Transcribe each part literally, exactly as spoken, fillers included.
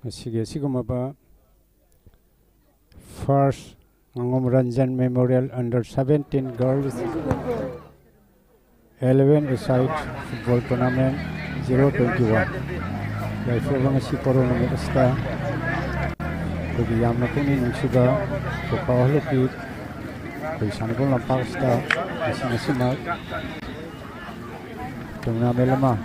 ꯉꯁꯤꯒꯤ ꯑꯁꯤꯒꯨꯝꯂꯕ First Ngangom Ranjan Memorial Under Seventeen Girls Eleven Aside Football Tournament Zero Twenty One ꯌꯥꯏꯐꯔꯕ ꯉꯁꯤ ꯄꯣꯔꯣ ꯅꯨꯃꯤꯠ ꯑꯁꯤꯗ ꯑꯩꯈꯣꯏꯒꯤ ꯌꯥꯝꯅ ꯄꯨꯛꯅꯤꯡ ꯅꯨꯡꯁꯤꯕ ꯀꯣꯄꯥ ꯍꯣꯂꯨꯀꯤ ꯑꯩꯈꯣꯏ ꯁꯥꯟꯅꯐꯝ ꯂꯝꯄꯥꯛ ꯑꯁꯤꯗ ꯉꯁꯤ ꯉꯁꯤꯃꯛ ꯇꯣꯔꯅꯥꯃꯦꯟ ꯑꯃ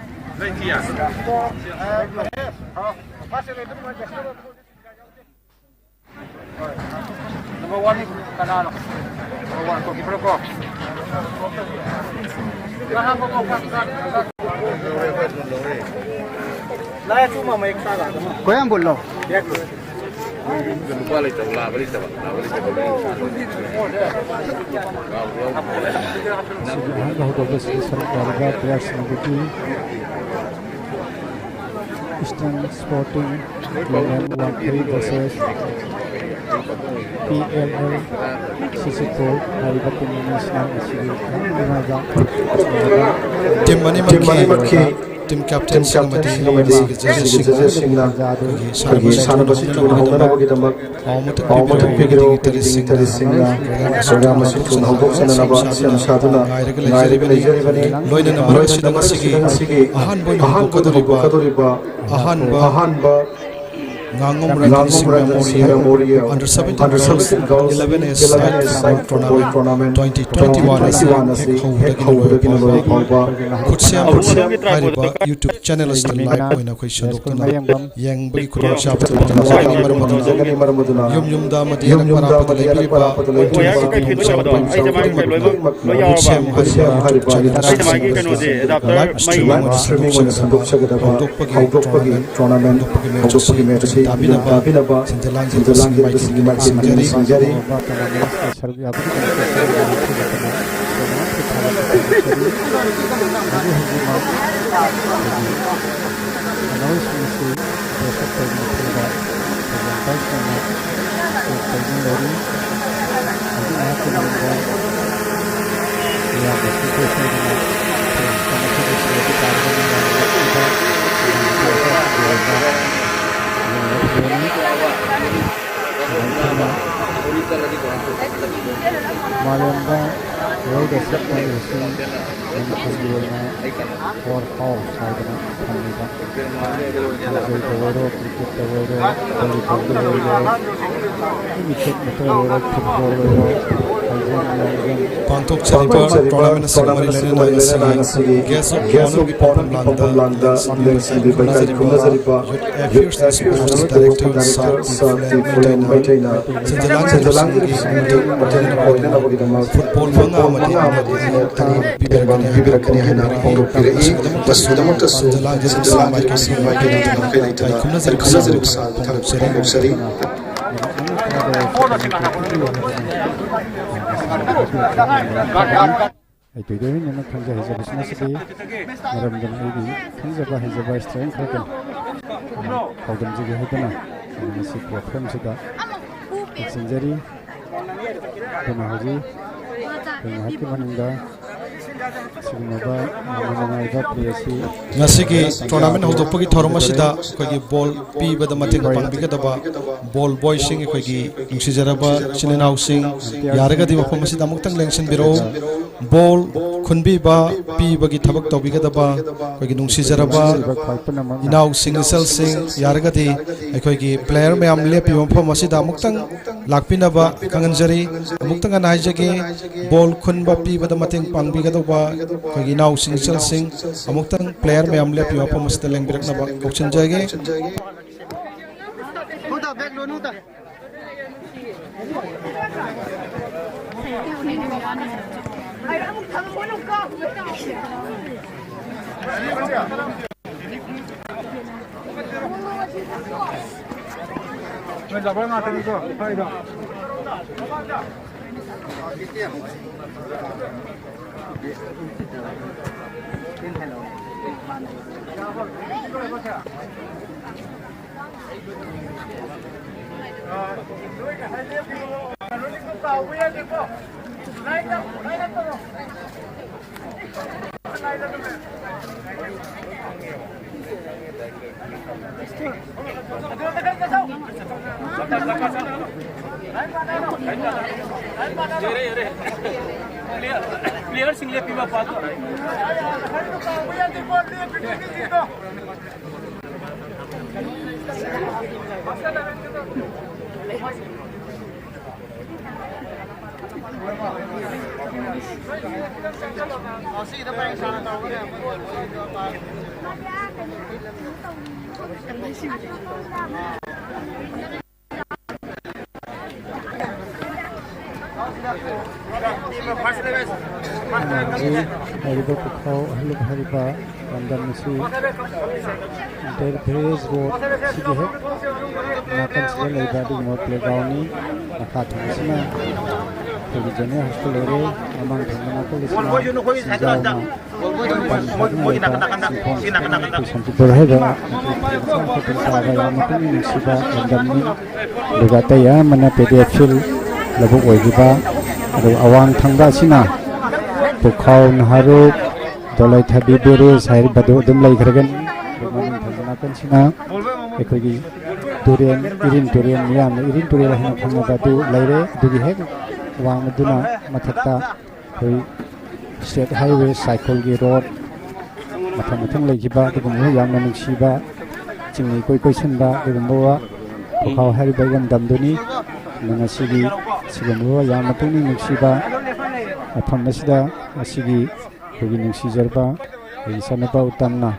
Number one ꯀꯅꯥꯅꯣ? Number one goalkeeper ꯀꯣ꯫ ꯂꯥꯏ ꯑꯆꯨꯝꯕ ꯃꯌꯦꯛ ꯇꯥꯒ ꯑꯗꯨꯃ꯫ ꯀꯣꯌꯥꯝ ꯕꯣꯜꯂꯣ꯫ ꯂꯨꯄꯥ ꯂꯩꯇꯕ, ꯂꯥꯕ ꯂꯩꯇꯕ, ꯂꯥꯕ ꯂꯩꯇꯕ꯫ ꯁꯤꯒꯤ ꯑꯍꯥꯟꯕ ꯍꯧꯗꯣꯛꯄꯁꯤꯗ ꯁꯔꯨꯛ ꯌꯥꯔꯤꯕ ꯄ꯭ꯂꯦꯌꯔꯁꯤꯡ ꯑꯗꯨꯗꯤ Eastern Sporting Union Wangkhei versus P L L Sisipur ꯍꯥꯏꯔꯤꯕ ꯇꯤꯝ ꯑꯅꯤꯁꯤꯅ ꯉꯁꯤꯒꯤ ꯌꯥꯝꯅ ꯅꯨꯡꯉꯥꯏꯕ ꯇꯤꯝ ꯑꯅꯤꯃꯛꯀꯤ ꯇꯤꯝ ꯀꯦꯞꯇꯦꯟꯁꯤꯡ ꯑꯃꯗꯤ ꯃꯁꯤꯒꯤ ꯖꯖꯦꯁꯁꯤꯡꯅ ꯑꯩꯈꯣꯏꯒꯤ ꯁꯥꯟꯅꯕꯁꯤ ꯊꯨꯅ ꯍꯧꯅꯅꯕꯒꯤꯗꯃꯛ ꯄꯥꯎ ꯑꯃ ꯄꯤꯕꯤꯔꯛꯑꯣ, ꯏꯟꯗꯤꯒꯤ ꯇꯔꯦꯠꯁꯤꯡꯅ ꯄ꯭ꯔꯣꯒ꯭ꯔꯥꯝ ꯑꯁꯤ ꯊꯨꯅ ꯍꯧꯗꯣꯛꯆꯅꯅꯕ ꯁꯦꯝ ꯁꯥꯗꯨꯅ ꯉꯥꯏꯔꯒ ꯂꯩꯖꯔꯤꯕꯅꯤ꯫ ꯂꯣꯏꯅꯅ ꯃꯔꯛꯁꯤꯗ ꯉꯁꯤꯒꯤ ꯑꯍꯥꯟꯕ ꯑꯣꯏꯅ ꯍꯧꯗꯣꯛꯀꯗꯧꯔꯤꯕ ꯑꯍꯥꯟꯕ ꯉꯥꯉꯣꯝ Ranjan Singh memorial under seventeen girls eleven A side football tournament twenty twenty one ꯑꯁꯤ ꯍꯦꯛ ꯍꯧꯕꯗꯒꯤ ꯂꯣꯏꯕ ꯐꯥꯎꯕ ꯈꯨꯠꯁꯦꯝ ꯍꯥꯏꯔꯤꯕ ꯌꯨꯇ꯭ꯌꯨꯕ ꯆꯦꯅꯦꯜ ꯑꯁꯤꯗ ꯂꯥꯏꯚ ꯑꯣꯏꯅ ꯑꯩꯈꯣꯏ ꯁꯟꯗꯣꯛꯇꯨꯅ ꯌꯦꯡꯕꯒꯤ ꯈꯨꯗꯣꯡꯆꯥꯕ ꯊꯝꯖꯒꯅꯤ꯫ ꯃꯔꯝ ꯑꯗꯨꯅ ꯌꯨꯝ ꯌꯨꯝꯗ ꯑꯃꯗꯤ ꯑꯅꯛꯄ ꯑꯔꯥꯞꯄꯗ ꯂꯩꯕꯤꯔꯤꯕ ꯑꯩꯈꯣꯏꯒꯤ ꯈꯨꯗꯣꯡꯆꯥꯕ ꯄꯥꯝꯖꯕ ꯈꯨꯗꯤꯡꯃꯛꯅ ꯈꯨꯠꯁꯦꯝ ꯍꯥꯏꯔꯤꯕ ꯌꯨꯇ꯭ꯌꯨꯕ ꯆꯦꯅꯦꯜ ꯑꯁꯤꯒꯤ ꯂꯥꯏꯚ ꯁ꯭ꯇ꯭ꯔꯤꯝ ꯑꯣꯏꯅ ꯁꯟꯗꯣꯛꯆꯒꯗꯕ ꯍꯧꯗꯣꯛꯄꯒꯤ ꯇꯣꯔꯅꯥꯃꯦꯟ ꯍꯧꯗꯣꯛꯄꯒꯤ ꯃꯦꯆ ꯑꯁꯤ ꯇꯥꯕꯤꯅꯕ ꯁꯦꯟꯖꯥ ꯂꯥꯡꯖꯕꯁꯤꯡꯒꯤ ꯃꯥꯏꯀꯩꯗꯒꯤ ꯅꯤꯡꯁꯤꯡꯖꯔꯤ꯫ ꯁꯔꯨꯛ ꯌꯥꯕꯒꯤꯗꯃꯛꯇ ꯁꯦꯝꯕ ꯂꯥꯡꯄꯣꯛ ꯂꯩꯇꯅ ꯇꯣꯔꯅꯥꯃꯦꯟ ꯄꯩꯁꯥ ꯂꯧꯊꯣꯛꯄ ꯍꯧꯖꯤꯛ ꯍꯧꯖꯤꯛꯃꯛ ꯑꯩꯈꯣꯏꯒꯤ ꯁꯥꯟꯅꯔꯣꯏꯁꯤꯡ ꯑꯁꯤ dress up ꯇꯧꯗꯨꯅ ꯐꯝꯕ ꯑꯩꯈꯣꯏꯒꯤ umpire ꯁꯤꯡꯅ check ꯇꯧꯗꯨꯅ ꯂꯩꯔꯤ꯫ ꯍꯧꯖꯤꯛ ꯉꯥꯏꯍꯥꯛꯀꯤ ꯃꯅꯨꯡꯗ ꯃꯤꯌꯥꯝꯅ ꯄꯨꯡꯁꯣꯏ ꯁꯣꯏꯗꯅ ꯁꯥꯟꯅ ꯈꯣꯠꯅꯕꯁꯤꯡ ꯑꯗꯨ ꯇꯥꯔꯒꯅꯤ ꯌꯥꯝꯅ ꯅꯨꯡꯁꯤꯕ ꯑꯉꯥꯡ ꯃꯆꯥ ꯃꯆꯥꯁꯤꯡꯒꯤ ꯑꯣꯏꯕ ꯃꯈꯜꯒꯤ ꯑꯣꯏꯅ ꯄꯋꯥꯔ ꯍꯥꯎꯁ ꯍꯥꯏꯗꯅ ꯊꯝꯂꯤꯕ ꯁꯥꯟꯅꯄꯣꯠꯇ ꯑꯣꯏꯔꯣ, ꯀ꯭ꯔꯤꯀꯦꯠꯇ ꯑꯣꯏꯔꯣ, ꯚꯣꯂꯤꯕꯣꯜꯗ ꯑꯣꯏꯔꯣ, ꯑꯦꯅꯤ ꯃꯈꯜ ꯑꯣꯏꯔꯣ, ꯐꯨꯠꯕꯣꯜ ꯑꯣꯏꯔꯣ, ꯍꯥꯏꯖꯟ, ꯂꯣꯡꯖꯟ꯫ ꯄꯥꯡꯊꯣꯛꯆꯔꯤꯕ ꯇꯣꯔꯅꯥꯃꯦꯟ ꯑꯁꯤꯒ ꯃꯔꯤ ꯂꯩꯅꯅ ꯉꯁꯤ ꯒꯦꯁ ꯑꯣꯐ ꯑꯣꯅꯔꯒꯤ ꯄꯥꯎꯈꯨꯝ ꯂꯥꯟꯗ ꯁꯤꯟꯕ ꯂꯥꯡꯕ ꯈꯨꯔꯨꯝꯖꯔꯤꯕ youth affairs and sports director sir T Phulen ꯃꯩꯇꯩꯅ ꯁꯦꯟꯖꯂꯥꯡ ꯁꯦꯟꯖꯂꯥꯡꯒꯤ ꯁꯤꯡꯒꯤ ꯃꯇꯦꯡ ꯑꯣꯏꯅꯕꯒꯤꯗꯃꯛ ꯐꯨꯠꯕꯣꯜ ꯃꯉꯥ ꯑꯃꯗꯤ ꯃꯤꯅꯤꯠ ꯇꯔꯥ ꯄꯤꯕꯤꯔꯛꯀꯅꯤ ꯍꯥꯏꯅ ꯄꯤꯕꯤꯔꯛꯀꯅꯤ ꯍꯥꯏꯅ ꯐꯣꯡꯗꯣꯛꯄꯤꯔꯛꯏ꯫ ꯃꯁꯤꯒꯤꯗꯃꯛꯇꯁꯨ ꯃꯁꯤꯒꯤꯗꯃꯛꯇꯁꯨ ꯁꯦꯟꯖꯂꯥꯡ ꯁꯦꯟꯖꯂꯥꯡ ꯃꯥꯏꯀꯩꯗꯒꯤ ꯃꯥꯏꯀꯩꯗꯒꯤ ꯈꯨꯔꯨꯝꯖꯔꯤ꯫ ꯈꯨꯔꯨꯝꯖꯔꯤ꯫ ꯐꯣꯡꯗꯣꯛꯆꯔꯤ꯫ ꯑꯩ ꯇꯣꯏꯇꯣꯏꯅ ꯈꯪꯖ ꯍꯩꯖꯕꯁꯤꯡ ꯑꯁꯤꯗꯤ ꯃꯔꯝꯗꯝ ꯑꯩꯒꯤ ꯈꯪꯖꯕ ꯍꯩꯖꯕ ꯁ꯭ꯇꯔꯦꯡ ꯈꯔꯗ ꯊꯧꯗꯝꯖꯒꯦ ꯍꯥꯏꯗꯨꯅ ꯑꯩꯅ ꯉꯁꯤ ꯄ꯭ꯂꯦꯠꯐꯣꯝꯁꯤꯗ ꯂꯥꯛꯆꯤꯟꯖꯔꯤ꯫ ꯑꯗꯨꯅ ꯍꯧꯖꯤꯛ ꯑꯩꯈꯣꯏ ꯉꯥꯏꯍꯥꯛꯀꯤ ꯃꯅꯨꯡꯗ ꯑꯁꯤꯒꯨꯝꯂꯕ ꯌꯥꯝꯅ ꯅꯨꯡꯉꯥꯏꯕ ꯄ꯭ꯂꯦ ꯑꯁꯤ ꯉꯁꯤꯒꯤ ꯇꯣꯔꯅꯥꯃꯦꯟ ꯍꯧꯗꯣꯛꯄꯒꯤ ꯊꯧꯔꯝ ꯑꯁꯤꯗ ꯑꯩꯈꯣꯏꯒꯤ ꯕꯣꯜ ꯄꯤꯕꯗ ꯃꯇꯦꯡ ꯄꯥꯡꯕꯤꯒꯗꯕ ꯕꯣꯜ ꯕꯣꯏꯁꯤꯡ, ꯑꯩꯈꯣꯏꯒꯤ ꯅꯨꯡꯁꯤꯖꯔꯕ ꯏꯆꯤꯜ ꯏꯅꯥꯎꯁꯤꯡ, ꯌꯥꯔꯒꯗꯤ ꯃꯐꯝ ꯑꯁꯤꯗ ꯑꯃꯨꯛꯇꯪ ꯂꯦꯡꯁꯤꯟꯕꯤꯔꯛꯎ꯫ ꯕꯣꯜ ꯈꯨꯟꯕꯤꯕ, ꯄꯤꯕꯒꯤ ꯊꯕꯛ ꯇꯧꯕꯤꯒꯗꯕ ꯑꯩꯈꯣꯏꯒꯤ ꯅꯨꯡꯁꯤꯖꯔꯕ ꯏꯅꯥꯎꯁꯤꯡ, ꯏꯆꯜꯁꯤꯡ, ꯌꯥꯔꯒꯗꯤ ꯑꯩꯈꯣꯏꯒꯤ ꯄ꯭ꯂꯦꯌꯔ ꯃꯌꯥꯝ ꯂꯦꯞꯄꯤꯕ ꯃꯐꯝ ꯑꯁꯤꯗ ꯑꯃꯨꯛꯇꯪ ꯂꯥꯛꯄꯤꯅꯕ ꯈꯪꯍꯟꯖꯔꯤ꯫ ꯑꯃꯨꯛꯇꯪ ꯍꯟꯅ ꯍꯥꯏꯖꯒꯦ, ꯕꯣꯜ ꯈꯨꯟꯕ, ꯄꯤꯕꯗ ꯃꯇꯦꯡ ꯄꯥꯡꯕꯤꯒꯗꯧꯕ ꯑꯩꯈꯣꯏꯒꯤ ꯏꯅꯥꯎꯁꯤꯡ, ꯏꯆꯜꯁꯤꯡ, ꯑꯃꯨꯛꯇꯪ ꯄ꯭ꯂꯦꯌꯔ ꯃꯌꯥꯝ ꯂꯦꯞꯄꯤꯕ ꯃꯐꯝ ꯑꯁꯤꯗ ꯂꯦꯡꯕꯤꯔꯛꯅꯕ ꯀꯧꯁꯤꯟꯖꯒꯦ꯫ ꯅꯣꯏ ꯂꯕꯔ ꯉꯥꯛꯇꯅꯤꯀꯣ ꯐꯥꯏꯗꯣ꯫ ꯄ꯭ꯂꯦꯌꯔꯁꯤꯡ ꯂꯦꯞꯄꯤꯕ ꯄꯥꯗꯣ꯫ ꯍꯧꯖꯤꯛ ꯍꯥꯏꯔꯤꯕ ꯄꯨꯈꯥꯎ ꯍꯥꯏꯔꯤꯕ ꯂꯝꯗꯝ ꯑꯁꯤ ꯗꯦꯜ ꯚꯤꯂꯦꯖ ꯔꯣꯗ ꯁꯤꯒꯤ ꯍꯦꯛ ꯅꯥꯀꯟꯁꯤꯗ ꯂꯩꯕ ꯑꯗꯨꯒꯨꯝꯕ ꯄ꯭ꯂꯦꯒ꯭ꯔꯥꯎꯟꯅꯤ꯫ ꯃꯈꯥ ꯊꯪꯕꯁꯤꯅ ꯑꯩꯈꯣꯏꯒꯤ ꯖꯦꯅꯔꯦꯜ ꯍꯥꯏ ꯁ꯭ꯀꯨꯜ ꯑꯣꯏꯔꯦ꯫ ꯃꯃꯥꯡ ꯊꯪꯕ ꯅꯥꯀꯜ ꯑꯁꯤꯅ ꯁꯤꯡꯖꯥꯎꯅ ꯄꯥꯟ ꯁꯥꯗꯨꯅ ꯂꯩꯕ ꯁꯤꯡꯈꯣꯡ ꯑꯩꯈꯣꯏ ꯁꯥꯟꯇꯤꯄꯨꯔ ꯍꯥꯏꯕ ꯃꯆꯥ ꯃꯈꯣꯏ ꯆꯥꯕ ꯌꯥꯝꯅ ꯄꯨꯛꯅꯤꯡ ꯅꯨꯡꯁꯤꯕ ꯂꯝꯗꯝꯅꯤ꯫ ꯑꯗꯨꯒ ꯑꯇꯩ ꯑꯌꯥꯝꯕꯅ ꯄꯦꯗꯤ ꯐꯤꯜ ꯂꯧꯕꯨꯛ ꯑꯣꯏꯈꯤꯕ꯫ ꯑꯗꯨꯒ ꯑꯋꯥꯡ ꯊꯪꯕ ꯑꯁꯤꯅ ꯄꯨꯈꯥꯎ ꯅꯍꯥꯔꯨ ꯗꯣꯂꯩꯊꯥꯕꯤ ꯕꯦꯔꯦꯖ ꯍꯥꯏꯔꯤꯕꯗꯨ ꯑꯗꯨꯝ ꯂꯩꯈ꯭ꯔꯒꯅꯤ꯫ ꯑꯗꯨ ꯃꯅꯤꯡ ꯊꯪꯕ ꯅꯥꯀꯟꯁꯤꯅ ꯑꯩꯈꯣꯏꯒꯤ ꯇꯨꯔꯦꯜ, ꯏꯔꯤꯟ ꯇꯨꯔꯦꯜ, ꯃꯤꯌꯥꯝꯅ ꯏꯔꯤꯟ ꯇꯨꯔꯦꯜ ꯍꯥꯏꯅ ꯈꯪꯅꯕ ꯑꯗꯨ ꯂꯩꯔꯦ꯫ ꯑꯗꯨꯒꯤ ꯍꯦꯛ ꯋꯥꯡꯃꯗꯨꯅ ꯃꯊꯛꯇ ꯑꯩꯈꯣꯏ ꯁ꯭ꯇꯦꯠ ꯍꯥꯏꯋꯦ ꯁꯥꯏꯀꯜꯒꯤ ꯔꯣꯗ ꯃꯊꯪ ꯃꯊꯪ ꯂꯩꯈꯤꯕ ꯑꯗꯨꯒꯨꯝꯕ ꯌꯥꯝꯅ ꯅꯨꯡꯁꯤꯕ ꯆꯤꯡ ꯏꯀꯣꯏ ꯀꯣꯏꯁꯤꯟꯕ ꯑꯗꯨꯒꯨꯝꯕ ꯄꯨꯈꯥꯎ ꯍꯥꯏꯔꯤꯕ ꯏꯔꯝꯗꯝꯗꯨꯅꯤ꯫ ꯑꯗꯨꯅ ꯉꯁꯤꯒꯤ ꯁꯤꯒꯨꯝꯂꯕ ꯌꯥꯝꯅ ꯄꯨꯛꯅꯤꯡ ꯅꯨꯡꯁꯤꯕ ꯃꯐꯝ ꯑꯁꯤꯗ ꯉꯁꯤꯒꯤ ꯑꯩꯈꯣꯏꯒꯤ ꯅꯨꯡꯁꯤꯖꯔꯕ ꯑꯩꯒꯤ ꯏꯆꯥꯅꯨꯄꯥ ꯎꯇꯝꯅ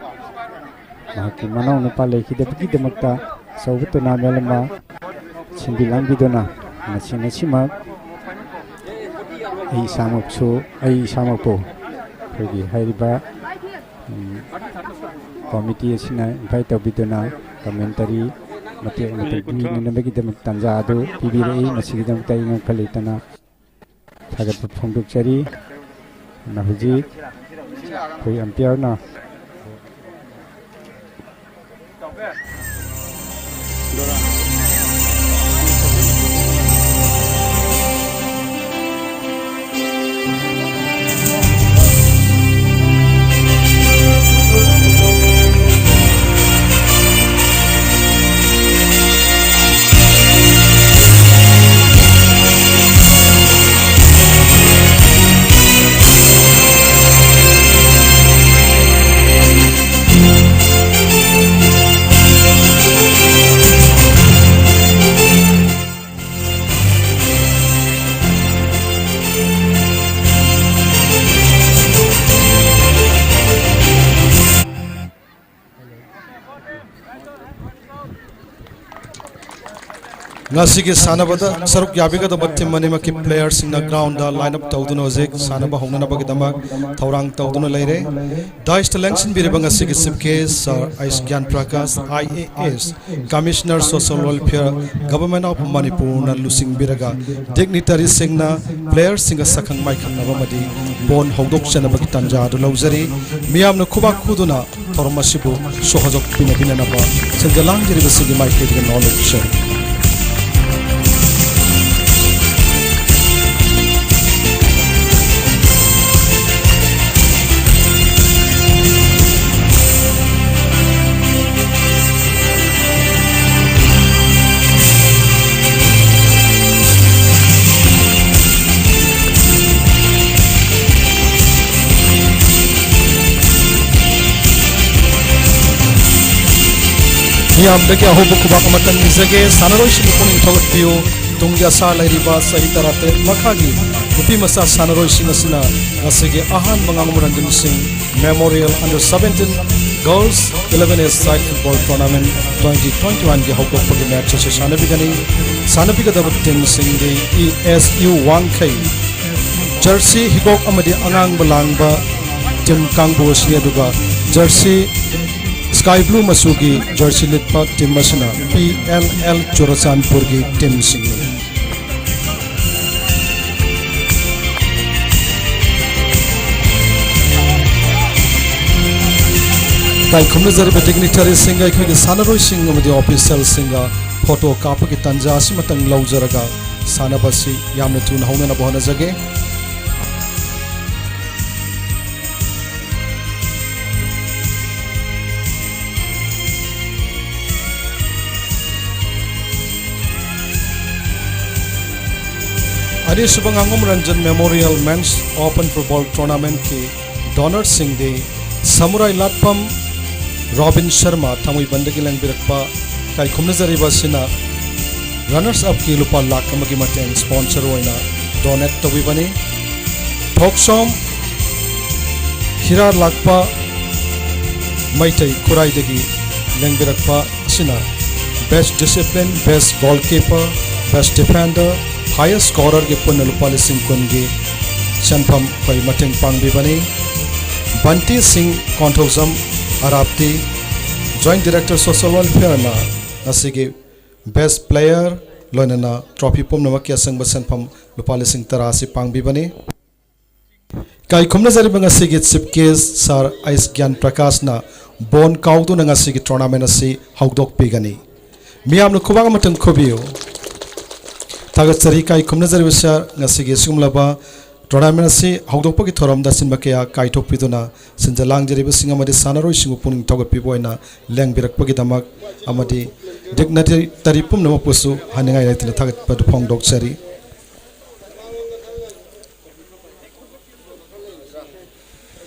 ꯃꯍꯥꯛꯀꯤ ꯃꯅꯥꯎꯅꯨꯄꯥ ꯂꯩꯈꯤꯗꯕꯒꯤꯗꯃꯛꯇ ꯑꯆꯧꯕ ꯇꯣꯔꯅꯥꯃꯦꯟ ꯑꯃ ꯁꯤꯟꯕꯤ ꯂꯥꯡꯕꯤꯗꯨꯅ ꯉꯁꯤ ꯉꯁꯤꯃꯛ ꯑꯩ ꯏꯁꯥꯃꯛꯁꯨ, ꯑꯩ ꯏꯁꯥꯃꯛꯄꯨ ꯑꯩꯈꯣꯏꯒꯤ ꯍꯥꯏꯔꯤꯕ, ꯎꯝ, ꯀꯣꯃꯤꯇꯤ ꯑꯁꯤꯅ ꯏꯟꯚꯥꯏꯠ ꯇꯧꯕꯤꯗꯨꯅ ꯀꯃꯦꯟꯇꯔꯤ ꯃꯇꯦꯛ ꯃꯇꯦꯛ ꯄꯤꯅꯅꯕꯒꯤꯗꯃꯛ ꯇꯥꯟꯖꯥ ꯑꯗꯨ ꯄꯤꯕꯤꯔꯛꯏ꯫ ꯃꯁꯤꯒꯤꯗꯃꯛꯇ ꯑꯩ ꯉꯛꯐ ꯂꯩꯇꯅ ꯊꯥꯒꯠꯄ ꯐꯣꯡꯗꯣꯛꯆꯔꯤ꯫ ꯑꯗꯨꯅ ꯍꯧꯖꯤꯛ ꯑꯩꯈꯣꯏ ꯑꯝꯄꯤꯌꯔꯅ ꯉꯁꯤꯒꯤ ꯁꯥꯟꯅꯕꯗ ꯁꯔꯨꯛ ꯌꯥꯕꯤꯒꯗꯕ team ꯑꯅꯤꯃꯛꯀꯤ playerꯁꯤꯡꯅ groundꯗ line up ꯇꯧꯗꯨꯅ ꯍꯧꯖꯤꯛ ꯁꯥꯟꯅꯕ ꯍꯧꯅꯅꯕꯒꯤꯗꯃꯛ ꯊꯧꯔꯥꯡ ꯇꯧꯗꯨꯅ ꯂꯩꯔꯦ꯫ Dais ꯇ ꯂꯦꯡꯁꯤꯟꯕꯤꯔꯤꯕ ꯉꯁꯤꯒꯤ chief guest Sir ꯑꯩꯁ ꯒ꯭ꯌꯥꯟ Prakash, I A S, Commissioner Social Welfare, Government of Manipur ꯅ ꯂꯨꯆꯤꯡꯕꯤꯔꯒ dignitaryꯁꯤꯡꯅ playerꯁꯤꯡꯒ ꯁꯛꯈꯪ ꯃꯥꯏꯈꯪꯅꯕ ꯑꯃꯗꯤ ꯕꯣꯟ ꯍꯧꯗꯣꯛꯆꯅꯕꯒꯤ ꯇꯥꯟꯖꯥ ꯑꯗꯨ ꯂꯧꯖꯔꯤ꯫ ꯃꯤꯌꯥꯝꯅ ꯈꯨꯕꯥꯛ ꯈꯨꯗꯨꯅ ꯊꯧꯔꯝ ꯑꯁꯤꯕꯨ ꯁꯣꯍꯖꯣꯛ ꯄꯤꯅꯕꯤꯅꯅꯕ ꯁꯦꯟꯖꯂꯥꯡꯖꯔꯤꯕꯁꯤꯡꯒꯤ ꯃꯥꯏꯀꯩꯗꯒꯤ ꯅꯣꯂꯦꯖ ꯁꯦꯜ꯫ ꯃꯤꯌꯥꯝꯗꯒꯤ ꯑꯍꯧꯕ ꯈꯨꯕꯥꯛ ꯑꯃꯇꯪ ꯅꯤꯖꯒꯦ꯫ ꯁꯥꯟꯅꯔꯣꯏꯁꯤꯡꯕꯨ ꯄꯨꯛꯅꯤꯡ ꯊꯧꯒꯠꯄꯤꯌꯨ꯫ ꯇꯨꯡꯒꯤ ꯑꯁꯥ ꯂꯩꯔꯤꯕ ꯆꯍꯤ ꯇꯔꯥꯇꯔꯦꯠ ꯃꯈꯥꯒꯤ ꯅꯨꯄꯤ ꯃꯆꯥ ꯁꯥꯟꯅꯔꯣꯏꯁꯤꯡ ꯑꯁꯤꯅ ꯉꯁꯤꯒꯤ ꯑꯍꯥꯟꯕ ꯉꯥꯉꯣꯝ ꯔꯟꯖꯟ ꯁꯤꯡ Memorial Under Seventeen Girls Eleven A Side Football Tournament twenty twenty-oneꯒꯤ ꯍꯧꯗꯣꯛꯄꯒꯤ match ꯑꯁꯤ ꯁꯥꯟꯅꯕꯤꯒꯅꯤ꯫ ꯁꯥꯟꯅꯕꯤꯒꯗꯕ teamꯁꯤꯡꯗꯤ E S U ꯋꯥꯡꯈꯩ, jersey ꯍꯤꯒꯣꯛ ꯑꯃꯗꯤ ꯑꯉꯥꯡꯕ ꯂꯥꯡꯕ team ꯀꯥꯡꯕꯨ ꯑꯁꯤꯅꯤ, ꯑꯗꯨꯒ jersey sky blue ꯃꯆꯨꯒꯤ jersey ꯂꯤꯠꯄ team ꯑꯁꯤꯅ P L L ꯆꯨꯔꯆꯥꯟꯄꯨꯔꯒꯤ teamꯁꯤꯡꯅꯤ꯫ ꯏꯀꯥꯏ ꯈꯨꯝꯅꯖꯔꯤꯕ dignitaryꯁꯤꯡꯒ ꯑꯩꯈꯣꯏꯒꯤ ꯁꯥꯟꯅꯔꯣꯏꯁꯤꯡ ꯑꯃꯗꯤ officialꯁꯤꯡꯒ photo ꯀꯥꯞꯄꯒꯤ ꯇꯥꯟꯖꯥ ꯑꯁꯤꯃꯇꯪ ꯂꯧꯖꯔꯒ ꯁꯥꯟꯅꯕ ꯑꯁꯤ ꯌꯥꯝꯅ ꯊꯨꯅ ꯍꯧꯅꯅꯕ ꯍꯣꯠꯅꯖꯒꯦ꯫ ꯑꯅꯤꯁꯨꯕ ꯉꯥꯉꯣꯝ Ranjan Memorial Men's Open Football Tournamentꯀꯤ donorꯁꯤꯡꯗꯤ ꯁꯃꯨꯔꯥꯏ ꯂꯥꯠꯐꯝ ꯔꯣꯕꯤꯟ ꯁꯔꯃ ꯊꯥꯡꯃꯩꯕꯟꯗꯒꯤ ꯂꯦꯡꯕꯤꯔꯛꯄ ꯏꯀꯥꯏ ꯈꯨꯝꯅꯖꯔꯤꯕ ꯑꯁꯤꯅ runners upꯀꯤ ꯂꯨꯄꯥ ꯂꯥꯈ ꯑꯃꯒꯤ ꯃꯇꯦꯡ sponsor ꯑꯣꯏꯅ donate ꯇꯧꯕꯤꯕꯅꯤ꯫ ꯊꯣꯛꯁꯣꯝ ꯍꯤꯔꯥ ꯂꯥꯛꯄ ꯃꯩꯇꯩ ꯈꯨꯔꯥꯏꯗꯒꯤ ꯂꯦꯡꯕꯤꯔꯛꯄ ꯑꯁꯤꯅ Best Discipline, Best Goalkeeper, Best Defender, Highest Scorerꯒꯤ ꯄꯨꯟꯅ ꯂꯨꯄꯥ ꯂꯤꯁꯤꯡ ꯀꯨꯟꯒꯤ ꯁꯦꯟꯐꯝ ꯑꯩꯈꯣꯏ ꯃꯇꯦꯡ ꯄꯥꯡꯕꯤꯕꯅꯤ꯫ ꯕꯟꯇꯤ ꯁꯤꯡ ꯀꯣꯟꯊꯧꯖꯝ ꯑꯔꯥꯞꯇꯤ, Joint Director Social Welfareꯅ ꯉꯁꯤꯒꯤ Best Player ꯂꯣꯏꯅꯅ trophy ꯄꯨꯝꯅꯃꯛꯀꯤ ꯑꯆꯪꯕ ꯁꯦꯟꯐꯝ ꯂꯨꯄꯥ ꯂꯤꯁꯤꯡ ꯇꯔꯥ ꯑꯁꯤ ꯄꯥꯡꯕꯤꯕꯅꯤ꯫ ꯏꯀꯥꯏ ꯈꯨꯝꯅꯖꯔꯤꯕ ꯉꯁꯤꯒꯤ Chief Guest Sir ꯑꯩꯁ ꯒ꯭ꯌꯥꯟ ꯄ꯭ꯔꯀꯥꯁꯅ ꯕꯣꯟ ꯀꯥꯎꯗꯨꯅ ꯉꯁꯤꯒꯤ tournament ꯑꯁꯤ ꯍꯧꯗꯣꯛꯄꯤꯒꯅꯤ꯫ ꯃꯤꯌꯥꯝꯅ ꯈꯨꯕꯥꯛ ꯑꯃꯇꯪ ꯈꯨꯕꯤꯌꯨ꯫ ꯊꯥꯒꯠꯆꯔꯤ ꯏꯀꯥꯏ ꯈꯨꯝꯅꯖꯔꯤꯕ Sir, ꯉꯁꯤꯒꯤ ꯑꯁꯤꯒꯨꯝꯂꯕ tournament ꯑꯁꯤ ꯍꯧꯗꯣꯛꯄꯒꯤ ꯊꯧꯔꯝꯗ ꯑꯁꯤꯟꯕ ꯀꯌꯥ ꯀꯥꯏꯊꯣꯛꯄꯤꯗꯨꯅ ꯁꯤꯟꯖ ꯂꯥꯡꯖꯔꯤꯕꯁꯤꯡ ꯑꯃꯗꯤ ꯁꯥꯟꯅꯔꯣꯏꯁꯤꯡꯕꯨ ꯄꯨꯛꯅꯤꯡ ꯊꯧꯒꯠꯄꯤꯕ ꯑꯣꯏꯅ ꯂꯦꯡꯕꯤꯔꯛꯄꯒꯤꯗꯃꯛ ꯑꯃꯗꯤ dignitary ꯄꯨꯝꯅꯃꯛꯄꯨꯁꯨ ꯍꯥꯏꯅꯤꯡꯉꯥꯏ ꯂꯩꯇꯅ ꯊꯥꯒꯠꯄ ꯑꯗꯨ ꯐꯣꯡꯗꯣꯛꯆꯔꯤ꯫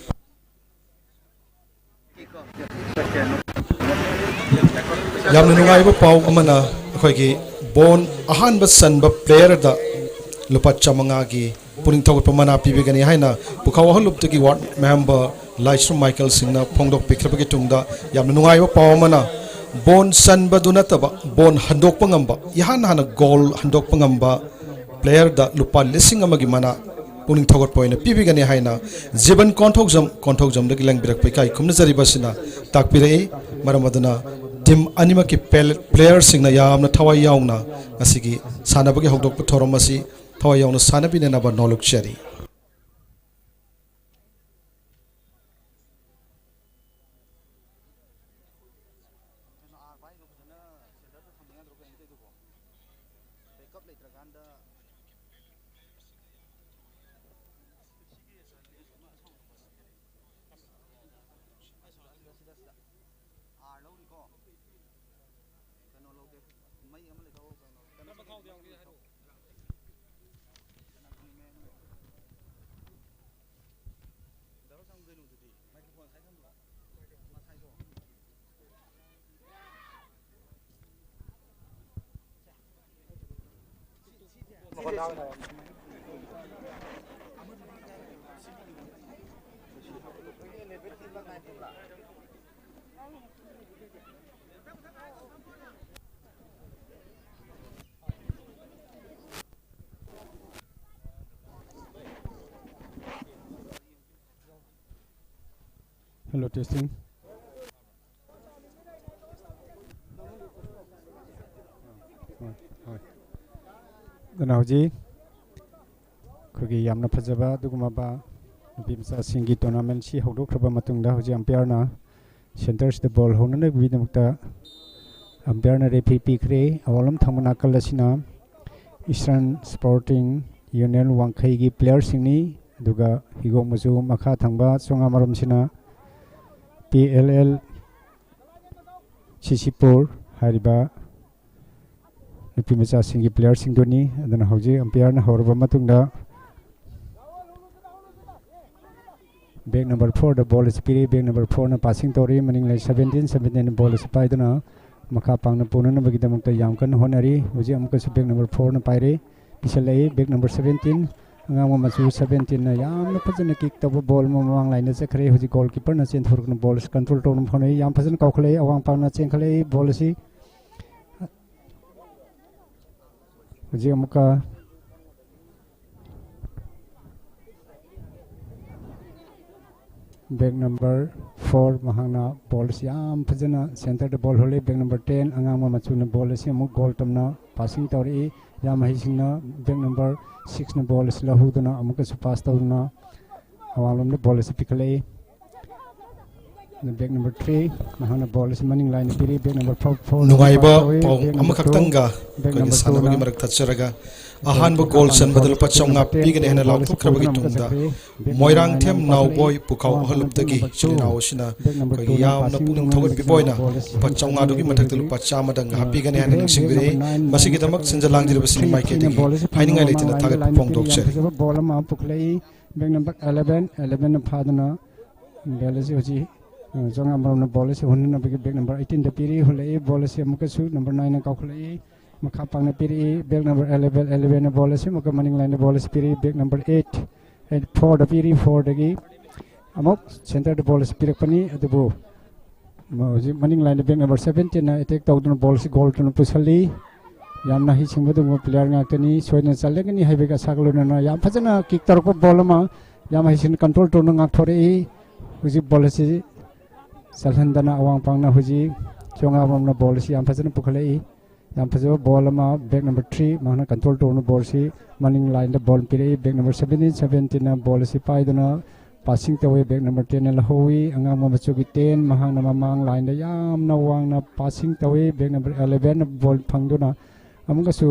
ꯌꯥꯝꯅ ꯅꯨꯡꯉꯥꯏꯕ ꯄꯥꯎ ꯑꯃꯅ, ꯑꯩꯈꯣꯏꯒꯤ ꯕꯣꯟ ꯑꯍꯥꯟꯕ ꯆꯟꯕ playerꯗ ꯂꯨꯄꯥ ꯆꯥꯃꯉꯥꯒꯤ ꯄꯨꯛꯅꯤꯡ ꯊꯧꯒꯠꯄ ꯃꯅꯥ ꯄꯤꯕꯤꯒꯅꯤ ꯍꯥꯏꯅ ꯄꯨꯈꯥꯎ ꯑꯍꯜꯂꯨꯞꯇꯒꯤ ward member ꯂꯥꯏꯁ꯭ꯔꯝ ꯃꯥꯏꯀꯦꯜ ꯁꯤꯡꯅ ꯐꯣꯡꯗꯣꯛꯄꯤꯈ꯭ꯔꯕꯒꯤ ꯇꯨꯡꯗ, ꯌꯥꯝꯅ ꯅꯨꯡꯉꯥꯏꯕ ꯄꯥꯎ ꯑꯃꯅ, ꯕꯣꯟ ꯆꯟꯕꯗꯨ ꯅꯠꯇꯕ ꯕꯣꯟ ꯍꯟꯗꯣꯛꯄ ꯉꯝꯕ, ꯏꯍꯥꯟ ꯍꯥꯟꯅ goal ꯍꯟꯗꯣꯛꯄ ꯉꯝꯕ playerꯗ ꯂꯨꯄꯥ ꯂꯤꯁꯤꯡ ꯑꯃꯒꯤ ꯃꯅꯥ ꯄꯨꯛꯅꯤꯡ ꯊꯧꯒꯠꯄ ꯑꯣꯏꯅ ꯄꯤꯕꯤꯒꯅꯤ ꯍꯥꯏꯅ ꯖꯤꯕꯟ ꯀꯣꯟꯊꯧꯖꯝ, ꯀꯣꯟꯊꯧꯖꯝꯗꯒꯤ ꯂꯦꯡꯕꯤꯔꯛꯄ ꯏꯀꯥꯏ ꯈꯨꯝꯅꯖꯔꯤꯕ ꯑꯁꯤꯅ ꯇꯥꯛꯄꯤꯔꯛꯏ꯫ ꯃꯔꯝ ꯑꯗꯨꯅ team ꯑꯅꯤꯃꯛꯀꯤ playerꯁꯤꯡꯅ ꯌꯥꯝꯅ ꯊꯋꯥꯏ ꯌꯥꯎꯅ ꯉꯁꯤꯒꯤ ꯁꯥꯟꯅꯕꯒꯤ ꯍꯧꯗꯣꯛꯄ ꯊꯧꯔꯝ ꯑꯁꯤ ꯊꯋꯥꯏ ꯌꯥꯎꯅ ꯁꯥꯟꯅꯕꯤꯅꯅꯕ ꯅꯣꯜꯂꯨꯛꯆꯔꯤ꯫ Hello, testing. ꯍꯣꯏ, ꯍꯣꯏ꯫ ꯑꯗꯨꯅ ꯍꯧꯖꯤꯛ ꯑꯩꯈꯣꯏꯒꯤ ꯌꯥꯝꯅ ꯐꯖꯕ ꯑꯗꯨꯒꯨꯝꯂꯕ ꯅꯨꯄꯤ ꯃꯆꯥꯁꯤꯡꯒꯤ tournamentꯁꯤ ꯍꯧꯗꯣꯛꯈ꯭ꯔꯕ ꯃꯇꯨꯡꯗ, ꯍꯧꯖꯤꯛ umpireꯅ centreꯁꯤꯗ ball ꯍꯧꯅꯅꯕꯒꯤꯗꯃꯛꯇ umpireꯅ referee ꯄꯤꯈ꯭ꯔꯦ꯫ ꯑꯋꯥꯡꯂꯣꯝ ꯊꯪꯕ ꯅꯥꯀꯜ ꯑꯁꯤꯅ Eastern Sporting Union ꯋꯥꯡꯈꯩꯒꯤ playerꯁꯤꯡꯅꯤ꯫ ꯑꯗꯨꯒ ꯍꯤꯒꯣꯛ ꯃꯆꯨ ꯃꯈꯥ ꯊꯪꯕ ꯆꯣꯉꯥꯃꯔꯣꯝꯁꯤꯅ P L L ꯁꯤꯁꯤꯄꯨꯔ ꯍꯥꯏꯔꯤꯕ ꯅꯨꯄꯤ ꯃꯆꯥꯁꯤꯡꯒꯤ playerꯁꯤꯡꯗꯨꯅꯤ꯫ ꯑꯗꯨꯅ ꯍꯧꯖꯤꯛ umpireꯅ ꯍꯧꯔꯕ ꯃꯇꯨꯡꯗ, back number fourꯗ ball ꯑꯁꯤ ꯄꯤꯔꯤ꯫ Back number fourꯅ passing ꯇꯧꯔꯤ꯫ ꯃꯅꯤꯡ ꯂꯩ seventeen, seventeenꯅ ball ꯑꯁꯤ ꯄꯥꯏꯗꯨꯅ ꯃꯈꯥ ꯄꯥꯡꯅ ꯄꯨꯅꯅꯕꯒꯤꯗꯃꯛꯇ ꯌꯥꯝ ꯀꯟꯅ ꯍꯣꯠꯅꯔꯤ꯫ ꯍꯧꯖꯤꯛ ꯑꯃꯨꯛꯀꯁꯨ back number fourꯅ ꯄꯥꯏꯔꯤ꯫ ꯄꯤꯁꯜꯂꯛꯏ꯫ Back number seventeen, ꯑꯉꯥꯡꯕ ꯃꯆꯨ seventeenꯅ ꯌꯥꯝꯅ ꯐꯖꯅ kick ꯇꯧꯕ ball ꯑꯃ ꯃꯃꯥꯡ line ꯆꯠꯈ꯭ꯔꯦ꯫ ꯍꯧꯖꯤꯛ goalkeeperꯅ ꯆꯦꯟꯊꯣꯔꯛꯇꯨꯅ ball ꯑꯁꯤ control ꯇꯧꯅꯕ ꯍꯣꯠꯅꯩ꯫ ꯌꯥꯝ ꯐꯖꯅ ꯀꯥꯎꯈꯠꯂꯛꯏ꯫ ꯑꯋꯥꯡ ꯄꯥꯡꯅ ꯆꯦꯟꯈꯠꯂꯛꯏ꯫ Ball ꯑꯁꯤ ꯍꯧꯖꯤꯛ ꯑꯃꯨꯛꯀ back number four ꯃꯍꯥꯛꯅ ball ꯑꯁꯤ ꯌꯥꯝ ꯐꯖꯅ centreꯗ ball ꯍꯨꯜꯂꯤ꯫ Back number ten ꯑꯉꯥꯡꯕ ꯃꯆꯨꯅ ball ꯑꯁꯤ ꯑꯃꯨꯛ goal ꯇꯝꯅ passing ꯇꯧꯔꯛꯏ꯫ ꯌꯥꯝ ꯍꯩꯁꯤꯡꯅ back number sixꯅ ball ꯑꯁꯤ ꯂꯧꯍꯧꯗꯨꯅ ꯑꯃꯨꯛꯀꯁꯨ pass ꯇꯧꯗꯨꯅ ꯑꯋꯥꯡꯂꯣꯝꯗ ball ꯑꯁꯤ ꯄꯤꯈꯠꯂꯛꯏ꯫ Back number three, ꯃꯍꯥꯛꯅ ball ꯑꯁꯤ ꯃꯅꯤꯡ line ꯄꯤꯔꯤ꯫ Back number four, four ꯅꯨꯡꯉꯥꯏꯕ pass ꯇꯧꯏ꯫ ꯄꯥꯎ Back number ꯑꯃꯈꯛꯇꯪꯒ two, back ꯑꯩꯈꯣꯏꯒꯤ number ꯁꯥꯟꯅꯕꯒꯤ twoꯅ ꯃꯔꯛ ꯊꯠꯆꯔꯒ, goal ꯑꯍꯥꯟꯕ ꯃꯈꯥ goal ꯄꯥꯡꯅ ꯆꯟꯕꯗ ball ꯂꯨꯄꯥ ꯄꯤꯔꯤ꯫ ꯆꯥꯝꯃꯉꯥ Back number ꯄꯤꯒꯅꯤ ꯍꯥꯏꯅ twoꯅ ball ꯑꯁꯤ ꯂꯥꯎꯊꯣꯛꯈ꯭ꯔꯕꯒꯤ ꯈꯣꯡꯗꯨꯅ ꯑꯃꯨꯛꯀ ꯇꯨꯡꯗ, ꯆꯠꯈ꯭ꯔꯦ꯫ Back number ꯃꯣꯏꯔꯥꯡꯊꯦꯝ nineꯅ ꯑꯃꯨꯛ ꯅꯥꯎꯕꯣꯏ ꯄꯨꯈꯥꯎ ꯀꯥꯈꯠꯂꯛꯏ꯫ ꯑꯍꯜꯂꯨꯞꯇꯒꯤ ꯑꯋꯥꯡ ꯏꯆꯤꯜ ꯄꯥꯡꯅ ꯏꯅꯥꯎ ꯑꯁꯤꯅ back number ꯑꯩꯈꯣꯏꯒꯤ twoꯅ ꯌꯥꯝꯅ passing ꯄꯨꯛꯅꯤꯡ ꯇꯧꯅ ꯊꯧꯒꯠꯄꯤꯕ ball ꯑꯣꯏꯅ ꯑꯁꯤ ꯂꯨꯄꯥ ꯆꯥꯝꯃꯉꯥꯗꯨꯒꯤ ꯃꯊꯛꯇ ꯂꯨꯄꯥ ꯆꯥꯝꯃꯗꯪ ꯍꯥꯞꯄꯤꯒꯅꯤ ꯍꯥꯏꯅ ꯅꯤꯡꯁꯤꯡꯕꯤꯔꯛꯏ꯫ ꯃꯁꯤꯒꯤꯗꯃꯛ ꯁꯦꯟꯖꯥ ꯂꯥꯡꯖꯔꯤꯕꯁꯤꯡꯒꯤ ꯃꯥꯏꯀꯩꯗꯒꯤ ꯍꯥꯏꯅꯤꯡꯉꯥꯏ ꯂꯩꯇꯅ ꯊꯥꯒꯠꯄ ꯐꯣꯡꯗꯣꯛꯆꯔꯤ꯫ Back number eleven, elevenꯅ ꯐꯥꯗꯨꯅ ball ꯑꯁꯤ ꯍꯧꯖꯤꯛ, ꯑ, ꯆꯣꯉꯥꯃꯔꯣꯝꯅ ꯃꯃꯥꯡ line ꯗ line ꯗ ꯄꯤꯔꯤ꯫ ꯌꯥꯝ ꯐꯖꯕ ball ꯑꯃ ꯄꯨꯈꯠꯂꯛꯏ꯫ Back number eleven, elevenꯅ ꯐꯥꯗꯨꯅ ball ꯑꯁꯤ ꯍꯧꯖꯤꯛ, ꯑ, ꯆꯣꯉꯥꯃꯔꯣꯝꯅ ball ꯑꯁꯤ ꯍꯨꯟꯅꯅꯕꯒꯤ back number eighteenꯗ ꯄꯤꯔꯤ꯫ ꯍꯨꯜꯂꯛꯏ꯫ Ball ꯑꯁꯤ ꯑꯃꯨꯛꯀꯁꯨ number nineꯅ ꯀꯥꯎꯈꯠꯂꯛꯏ꯫ ꯃꯈꯥ ꯄꯥꯡꯅ ꯄꯤꯔꯛꯏ꯫ Back number eleven, elevenꯅ ball ꯑꯁꯤ ꯑꯃꯨꯛꯀ ꯃꯅꯤꯡ line ꯗ ball ꯑꯁꯤ ꯄꯤꯔꯤ꯫ Back number eight, eight, fourꯗ ꯄꯤꯔꯤ꯫ Fourꯗꯒꯤ ꯑꯃꯨꯛ centreꯗ ball ꯑꯁꯤ ꯄꯤꯔꯛꯄꯅꯤ꯫ ꯑꯗꯨꯕꯨ ꯃ-, ꯍꯧꯖꯤꯛ ꯃꯅꯤꯡ line ꯗ back number seventeenꯅ attack ꯇꯧꯗꯨꯅ ball ꯑꯁꯤ goal ꯇꯨꯅ ꯄꯨꯁꯜꯂꯤ꯫ ꯌꯥꯝꯅ ꯍꯩꯁꯤꯡꯕ ꯑꯗꯨꯒꯨꯝꯕ player ꯉꯥꯛꯇꯅꯤ꯫ ꯁꯣꯏꯗꯅ ꯆꯜꯂꯒꯅꯤ ꯍꯥꯏꯕꯒꯤ ꯑꯁꯥꯒ ꯂꯣꯏꯅꯅ ꯌꯥꯝ ꯐꯖꯅ kick ꯇꯧꯔꯛꯄ ball ꯑꯃ ꯌꯥꯝ ꯍꯩꯁꯤꯡꯅ control ꯇꯧꯗꯨꯅ ꯉꯥꯛꯊꯣꯔꯛꯏ꯫ ꯍꯧꯖꯤꯛ ꯕꯣꯜ ꯑꯁꯤ ꯆꯜꯍꯟꯗꯅ ꯑꯋꯥꯡ ꯄꯥꯡꯅ ꯍꯧꯖꯤꯛ ꯆꯣꯉꯥꯕꯝꯅ ꯕꯣꯜ ꯑꯁꯤ ꯌꯥꯝ ꯐꯖꯅ ꯄꯨꯈꯠꯂꯛꯏ꯫ ꯌꯥꯝ ꯐꯖꯕ ꯕꯣꯜ ꯑꯃ, ꯕꯦꯛ ꯅꯝꯕꯔ ꯊ꯭ꯔꯤ, ꯃꯍꯥꯛꯅ ꯀꯟꯇ꯭ꯔꯣꯜ ꯇꯧꯔꯅ ꯕꯣꯜ ꯑꯁꯤ ꯃꯅꯤꯡ ꯂꯥꯏꯟꯗ ꯕꯣꯜ ꯄꯤꯔꯛꯏ꯫ ꯕꯦꯛ ꯅꯝꯕꯔ ꯁꯕꯦꯟꯇꯤꯟ, ꯁꯕꯦꯟꯇꯤꯟꯅ ꯕꯣꯜ ꯑꯁꯤ ꯄꯥꯏꯗꯨꯅ ꯄꯥꯁꯤꯡ ꯇꯧꯏ꯫ ꯕꯦꯛ ꯅꯝꯕꯔ ꯇꯦꯟꯅ ꯂꯧꯍꯧꯏ꯫ ꯑꯉꯥꯡꯕ ꯃꯆꯨꯒꯤ ꯇꯦꯟ, ꯃꯍꯥꯛꯅ ꯃꯃꯥꯡ ꯂꯥꯏꯟꯗ ꯌꯥꯝꯅ ꯋꯥꯡꯅ ꯄꯥꯁꯤꯡ ꯇꯧꯏ꯫ ꯕꯦꯛ ꯅꯝꯕꯔ ꯑꯦꯂꯦꯚꯦꯟꯅ ꯕꯣꯜ ꯐꯪꯗꯨꯅ ꯑꯃꯨꯛꯀꯁꯨ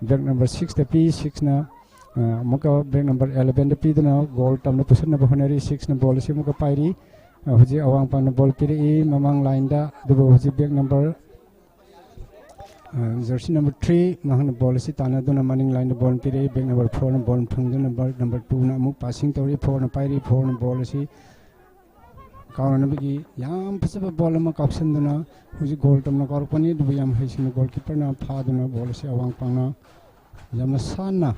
ꯕꯦꯛ ꯅꯝꯕꯔ ꯁꯤꯛꯁꯇ ꯄꯤ꯫ ꯁꯤꯛꯁꯅ, ꯑ, ꯑꯃꯨꯛꯀ ꯕꯦꯛ ꯅꯝꯕꯔ ꯑꯦꯂꯦꯚꯦꯟꯗ ꯄꯤꯗꯨꯅ ꯒꯣꯜ ꯇꯝꯅ ꯄꯨꯁꯤꯟꯅꯕ ꯍꯣꯠꯅꯔꯤ꯫ ꯁꯤꯛꯁꯅ ꯕꯣꯜ ꯑꯁꯤ ꯑꯃꯨꯛꯀ ꯄꯥꯏꯔꯤ꯫ ꯑ, ꯍꯧꯖꯤꯛ ꯑꯋꯥꯡ ꯄꯥꯡꯅ ꯕꯣꯜ ꯄꯤꯔꯛꯏ ꯃꯃꯥꯡ ꯂꯥꯏꯟꯗ, ꯑꯗꯨꯕꯨ ꯍꯧꯖꯤꯛ ꯕꯦꯛ ꯅꯝꯕꯔ, ꯑ, ꯖꯔꯁꯤ ꯅꯝꯕꯔ ꯊ꯭ꯔꯤ, ꯃꯍꯥꯛꯅ ꯕꯣꯜ ꯑꯁꯤ ꯇꯥꯟꯅꯗꯨꯅ ꯃꯅꯤꯡ ꯂꯥꯏꯟꯗ ꯕꯣꯜ ꯄꯤꯔꯛꯏ꯫ ꯕꯦꯛ ꯅꯝꯕꯔ ꯐꯣꯔꯅ ꯕꯣꯜ ꯐꯪꯗꯨꯅ ꯕꯦꯛ ꯅꯝꯕꯔ ꯇꯨꯅ ꯑꯃꯨꯛ ꯄꯥꯁꯤꯡ ꯇꯧꯔꯤ꯫ ꯐꯣꯔꯅ ꯄꯥꯏꯔꯤ꯫ ꯐꯣꯔꯅ ꯕꯣꯜ ꯑꯁꯤ ꯀꯥꯎꯅꯅꯕꯒꯤ ꯌꯥꯝ ꯐꯖꯕ ꯕꯣꯜ ꯑꯃ ꯀꯥꯎꯁꯟꯗꯨꯅ ꯍꯧꯖꯤꯛ ꯒꯣꯜ ꯇꯝꯅ ꯀꯥꯎꯔꯛꯄꯅꯤ, ꯑꯗꯨꯕꯨ ꯌꯥꯝ ꯍꯩꯁꯤꯡꯅ ꯒꯣꯜꯀꯤꯄꯔꯅ ꯐꯥꯗꯨꯅ ꯕꯣꯜ ꯑꯁꯤ ꯑꯋꯥꯡ ꯄꯥꯡꯅ ꯌꯥꯝꯅ ꯁꯥꯟꯅ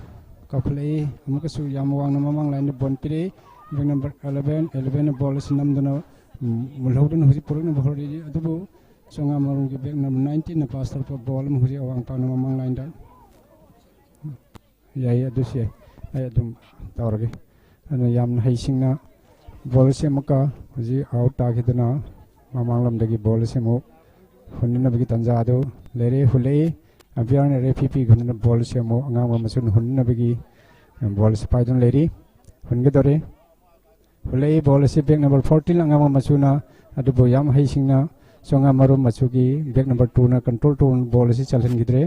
ꯀꯥꯎꯈꯠꯂꯛꯏ꯫ ꯑꯃꯨꯛꯀꯁꯨ ꯌꯥꯝ ꯋꯥꯡꯅ ꯃꯃꯥꯡ ꯂꯥꯏꯟꯗ ꯕꯣꯜ ꯄꯤꯔꯛꯏ꯫ ꯕꯦꯛ ꯅꯝꯕꯔ ꯑꯦꯂꯦꯚꯦꯟ, ꯑꯦꯂꯦꯚꯦꯟꯅ ꯕꯣꯜ ꯑꯁꯤ ꯅꯝꯗꯨꯅ, ꯎꯝ, ꯃꯨꯜꯍꯧꯗꯨꯅ ꯍꯧꯖꯤꯛ ꯄꯨꯔꯛꯅꯕ ꯍꯣꯠꯅꯔꯤ꯫ ꯑꯗꯨꯕꯨ ꯆꯣꯉꯥꯃꯔꯨꯝꯒꯤ ꯕꯦꯛ ꯅꯝꯕꯔ ꯅꯥꯏꯟꯇꯤꯟꯅ ꯄꯥꯁ ꯇꯧꯔꯛꯄ ꯕꯣꯜ ꯑꯃ ꯍꯧꯖꯤꯛ ꯑꯋꯥꯡ ꯄꯥꯡꯅ ꯃꯃꯥꯡ ꯂꯥꯏꯟꯗ ꯌꯥꯏ, ꯑꯗꯨꯁꯨ ꯌꯥꯏ꯫ ꯑꯩ ꯑꯗꯨꯝ ꯇꯧꯔꯒꯦ꯫ ꯑꯗꯨꯅ ꯌꯥꯝꯅ ꯍꯩꯁꯤꯡꯅ ꯕꯣꯜ ꯑꯁꯤ ꯑꯃꯨꯛꯀ ꯍꯧꯖꯤꯛ ꯑꯥꯎꯠ ꯇꯥꯈꯤꯗꯨꯅ ꯃꯃꯥꯡꯂꯣꯝꯗꯒꯤ ꯕꯣꯜ ꯑꯁꯤ ꯑꯃꯨꯛ ꯍꯨꯟꯅꯅꯕꯒꯤ ꯇꯥꯟꯖꯥ ꯑꯗꯨ ꯂꯩꯔꯦ꯫ ꯍꯨꯜꯂꯛꯏ꯫ ꯑꯝꯄꯤꯌꯔꯅ ꯔꯦꯐꯤ ꯄꯤꯈꯤꯗꯨꯅ ꯕꯣꯜ ꯑꯁꯤ ꯑꯃꯨꯛ ꯑꯉꯥꯡꯕ ꯃꯆꯨꯅ ꯍꯨꯟꯅꯅꯕꯒꯤ ꯕꯣꯜ ꯑꯁꯤ ꯄꯥꯏꯗꯨꯅ ꯂꯩꯔꯤ꯫ ꯍꯨꯟꯒꯗꯧꯔꯦ꯫ ꯍꯨꯜꯂꯛꯏ꯫ ꯕꯣꯜ ꯑꯁꯤ ꯕꯦꯛ ꯅꯝꯕꯔ ꯐꯣꯔꯇꯤꯟ ꯑꯉꯥꯡꯕ ꯃꯆꯨꯅ, ꯑꯗꯨꯕꯨ ꯌꯥꯝ ꯍꯩꯁꯤꯡꯅ ꯆꯣꯉꯥ ꯃꯔꯨꯝ ꯃꯆꯨꯒꯤ ꯕꯦꯛ ꯅꯝꯕꯔ ꯇꯨꯅ ꯀꯟꯇ꯭ꯔꯣꯜ ꯇꯧꯅ ꯕꯣꯜ ꯑꯁꯤ ꯆꯜꯍꯟꯈꯤꯗ꯭ꯔꯦ꯫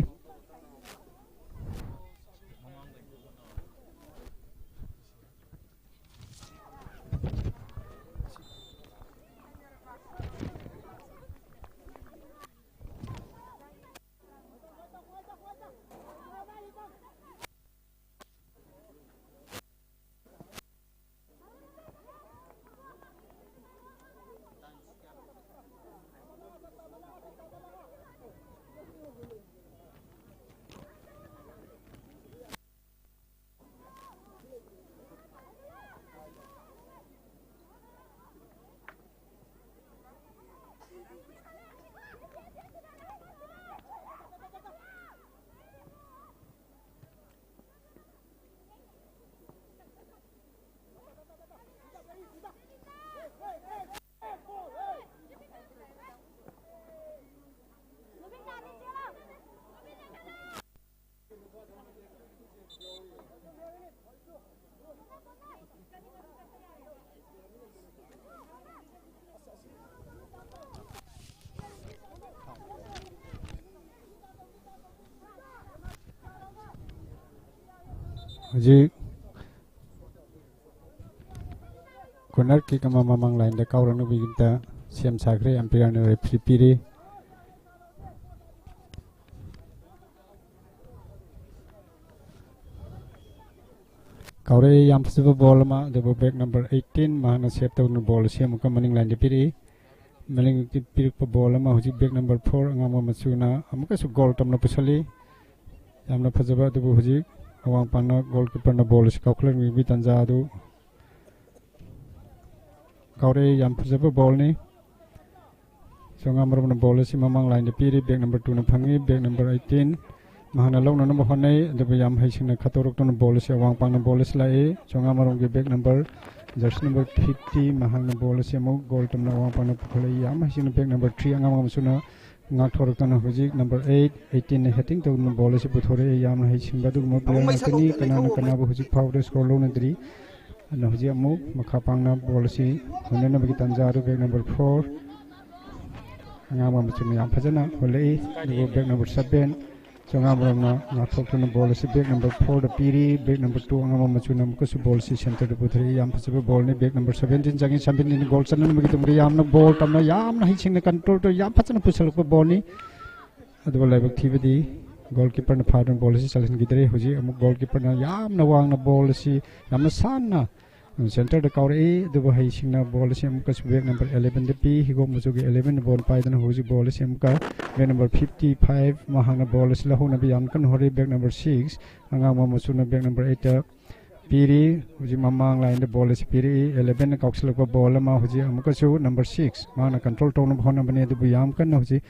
ꯍꯧꯖꯤꯛ corner kick ꯑꯃ ꯃꯃꯥꯡ ꯂꯥꯏꯟꯗ ꯀꯥꯎꯔꯛꯅꯕꯒꯤꯗꯃꯛꯇ ꯁꯦꯝ ꯁꯥꯈ꯭ꯔꯦ꯫ ꯑꯝꯄꯤꯌꯔꯅ ꯔꯦꯐ꯭ꯔꯤ ꯄꯤꯔꯤ꯫ ꯀꯥꯎꯔꯛꯑꯦ, ꯌꯥꯝ ꯐꯖꯕ ꯕꯣꯜ ꯑꯃ, ꯑꯗꯨꯕꯨ ꯕꯦꯛ ꯅꯝꯕꯔ ꯑꯩꯠꯇꯤꯟ ꯃꯍꯥꯛꯅ ꯁꯦꯞ ꯇꯧꯗꯨꯅ ꯕꯣꯜ ꯑꯁꯤ ꯑꯃꯨꯛꯀ ꯃꯅꯤꯡ ꯂꯥꯏꯟꯗ ꯄꯤꯔꯛꯏ꯫ ꯃꯅꯤꯡ ꯄꯤꯔꯛꯄ ꯕꯣꯜ ꯑꯃ ꯍꯧꯖꯤꯛ ꯕꯦꯛ ꯅꯝꯕꯔ ꯐꯣꯔ ꯑꯉꯥꯡꯕ ꯃꯆꯨꯅ ꯑꯃꯨꯛꯀꯁꯨ ꯒꯣꯜ ꯇꯝꯅ ꯄꯨꯁꯜꯂꯤ꯫ ꯌꯥꯝꯅ ꯐꯖꯕ, ꯑꯗꯨꯕꯨ ꯍꯧꯖꯤꯛ ꯑꯋꯥꯡꯄꯥꯡꯅ ꯒꯣꯜ ꯀꯤꯄꯔꯅ ꯕꯣꯜ ꯑꯁꯤ ꯀꯥꯎꯈꯠꯂꯛꯂꯤꯕꯒꯤ ꯇꯥꯟꯖꯥ ꯑꯗꯨ ꯀꯥꯎꯔꯛꯏ꯫ ꯌꯥꯝ ꯐꯖꯕ ꯕꯣꯜꯅꯤ꯫ ꯆꯣꯉꯥꯃꯔꯣꯝꯅ ꯕꯣꯜ ꯑꯁꯤ ꯃꯃꯥꯡ ꯂꯥꯏꯟꯗ ꯄꯤꯔꯤ, ꯕꯦꯛ ꯅꯝꯕꯔ ꯇꯨꯅ ꯐꯪꯉꯤ, ꯕꯦꯛ ꯅꯝꯕꯔ ꯑꯩꯠꯇꯤꯟ ꯃꯍꯥꯛꯅ ꯂꯧꯅꯅꯕ ꯍꯣꯠꯅꯩ, ꯑꯗꯨꯕꯨ ꯌꯥꯝ ꯍꯩꯁꯤꯡꯅ ꯈꯠꯇꯣꯔꯛꯇꯨꯅ ꯕꯣꯜ ꯑꯁꯤ ꯑꯋꯥꯡꯄꯥꯡꯅ ꯕꯣꯜ ꯑꯁꯤ ꯂꯥꯛꯏ꯫ ꯆꯣꯉꯥꯃꯔꯣꯝꯒꯤ back number, jersey number fifty ꯃꯍꯥꯛꯅ ꯕꯣꯜ ꯑꯁꯤ ꯑꯃꯨꯛ ꯒꯣꯜ ꯇꯝꯅ ꯑꯋꯥꯡꯄꯥꯡꯅ ꯄꯨꯈꯠꯂꯛꯏ꯫ ꯌꯥꯝ ꯍꯩꯁꯤꯡꯅ ꯕꯦꯛ ꯅꯝꯕꯔ ꯊ꯭ꯔꯤ ꯑꯉꯥꯡꯕ ꯃꯆꯨꯅ ꯉꯥꯛꯊꯣꯔꯛꯇꯅ ꯍꯧꯖꯤꯛ ꯅꯝꯕꯔ ꯑꯩꯠ, ꯑꯩꯠꯇꯤꯟꯅ ꯍꯦꯗꯤꯡ ꯇꯧꯗꯨꯅ ꯕꯣꯜ ꯑꯁꯤ ꯄꯨꯊꯣꯔꯛꯏ꯫ ꯌꯥꯝꯅ ꯍꯩꯁꯤꯡꯕ ꯑꯗꯨꯒꯨꯝꯕ ꯄ꯭ꯂꯦꯌꯔ ꯉꯥꯛꯇꯅꯤ꯫ ꯀꯅꯥꯅ ꯀꯅꯥꯕꯨ ꯍꯧꯖꯤꯛ ꯐꯥꯎꯕꯗ ꯁ꯭ꯀꯣꯔ ꯂꯧꯅꯗ꯭ꯔꯤ꯫ ꯑꯗꯨꯅ ꯍꯧꯖꯤꯛ ꯑꯃꯨꯛ ꯃꯈꯥ ꯄꯥꯡꯅ ꯕꯣꯜ ꯑꯁꯤ ꯍꯨꯟꯅꯅꯕꯒꯤ ꯇꯥꯟꯖꯥ ꯑꯗꯨ ꯕꯦꯛ ꯅꯝꯕꯔ ꯐꯣꯔ ꯑꯉꯥꯡꯕ ꯃꯆꯨꯅ ꯌꯥꯝ ꯐꯖꯅ ꯍꯨꯜꯂꯛꯏ꯫ ꯑꯗꯨꯕꯨ ꯕꯦꯛ ꯅꯝꯕꯔ ꯁꯚꯦꯟ ꯆꯣꯉꯥꯃꯔꯣꯝꯅ ꯉꯥꯛꯊꯣꯛꯇꯨꯅ ꯕꯣꯜ ꯑꯁꯤ ꯕꯦꯛ ꯅꯝꯕꯔ ꯐꯣꯔꯗ ꯄꯤꯔꯤ꯫ ꯕꯦꯛ ꯅꯝꯕꯔ ꯇꯨ ꯑꯉꯥꯡꯕ ꯃꯆꯨꯅ ꯑꯃꯨꯛꯀꯁꯨ ꯕꯣꯜ ꯑꯁꯤ ꯁꯦꯟꯇꯔꯗ ꯄꯨꯊꯔꯛꯏ꯫ ꯌꯥꯝ ꯐꯖꯕ ꯕꯣꯜꯅꯤ꯫ ꯕꯦꯛ ꯅꯝꯕꯔ ꯁꯚꯦꯟꯇꯤꯟ ꯆꯪꯉꯤ꯫ ꯁꯚꯦꯟꯇꯤꯟ ꯒꯣꯜ ꯆꯟꯅꯅꯕꯒꯤꯗꯃꯛꯇ ꯌꯥꯝꯅ ꯕꯣꯜ ꯇꯝꯅ ꯌꯥꯝꯅ ꯍꯩꯁꯤꯡꯅ ꯀꯟꯇ꯭ꯔꯣꯜ ꯇꯧꯔ ꯌꯥꯝ ꯐꯖꯅ ꯄꯨꯁꯜꯂꯛꯄ ꯕꯣꯜꯅꯤ꯫ ꯑꯗꯨꯒ ꯂꯥꯏꯕꯛ ꯊꯤꯕꯗꯤ ꯒꯣꯜ ꯀꯤꯄꯔꯅ ꯐꯥꯗꯨꯅ ꯕꯣꯜ ꯑꯁꯤ ꯆꯜꯍꯟꯈꯤꯗ꯭ꯔꯦ꯫ ꯍꯧꯖꯤꯛ ꯑꯃꯨꯛ ꯒꯣꯜ ꯀꯤꯄꯔꯅ ꯌꯥꯝꯅ ꯋꯥꯡꯅ ꯕꯣꯜ ꯑꯁꯤ ꯌꯥꯝꯅ ꯁꯥꯟꯅ ꯁꯦꯟꯇꯔꯗ ꯀꯥꯎꯔꯛꯏ, ꯑꯗꯨꯕꯨ ꯍꯩꯁꯤꯡꯅ ꯕꯣꯜ ꯑꯁꯤ ꯑꯃꯨꯛꯀꯁꯨ ꯕꯦꯛ ꯅꯝꯕꯔ ꯑꯦꯂꯦꯚꯦꯟꯗ ꯄꯤ꯫ ꯍꯤꯒꯣꯛ ꯃꯆꯨꯒꯤ ꯑꯦꯂꯦꯚꯦꯟꯅ ꯕꯣꯜ ꯄꯥꯏꯗꯨꯅ ꯍꯧꯖꯤꯛ ꯕꯣꯜ ꯑꯁꯤ ꯑꯃꯨꯛꯀ ꯕꯦꯛ ꯅꯝꯕꯔ ꯐꯤꯐꯇꯤ ꯐꯥꯏꯚ ꯃꯍꯥꯛꯅ ꯕꯣꯜ ꯑꯁꯤ ꯂꯧꯍꯧꯅꯕ ꯌꯥꯝ ꯀꯟꯅ ꯍꯣꯠꯅꯔꯤ꯫ ꯕꯦꯛ ꯅꯝꯕꯔ ꯁꯤꯛꯁ ꯑꯉꯥꯡꯕ ꯃꯆꯨꯅ ꯕꯦꯛ ꯅꯝꯕꯔ ꯑꯩꯠꯇ ꯄꯤꯔꯤ꯫ ꯍꯧꯖꯤꯛ ꯃꯃꯥꯡ ꯂꯥꯏꯟꯗ ꯕꯣꯜ ꯑꯁꯤ ꯄꯤꯔꯛꯏ꯫ ꯑꯦꯂꯦꯚꯦꯟꯅ ꯀꯥꯎꯁꯤꯜꯂꯛꯄ ꯕꯣꯜ ꯑꯃ ꯍꯧꯖꯤꯛ ꯑꯃꯨꯛꯀꯁꯨ ꯅꯝꯕꯔ ꯁꯤꯛꯁ ꯃꯍꯥꯛꯅ ꯀꯟꯇ꯭ꯔꯣꯜ ꯇꯧꯅꯕ ꯍꯣꯠꯅꯕꯅꯤ, ꯑꯗꯨꯕꯨ ꯌꯥꯝ ꯀꯟꯅ ꯍꯧꯖꯤꯛ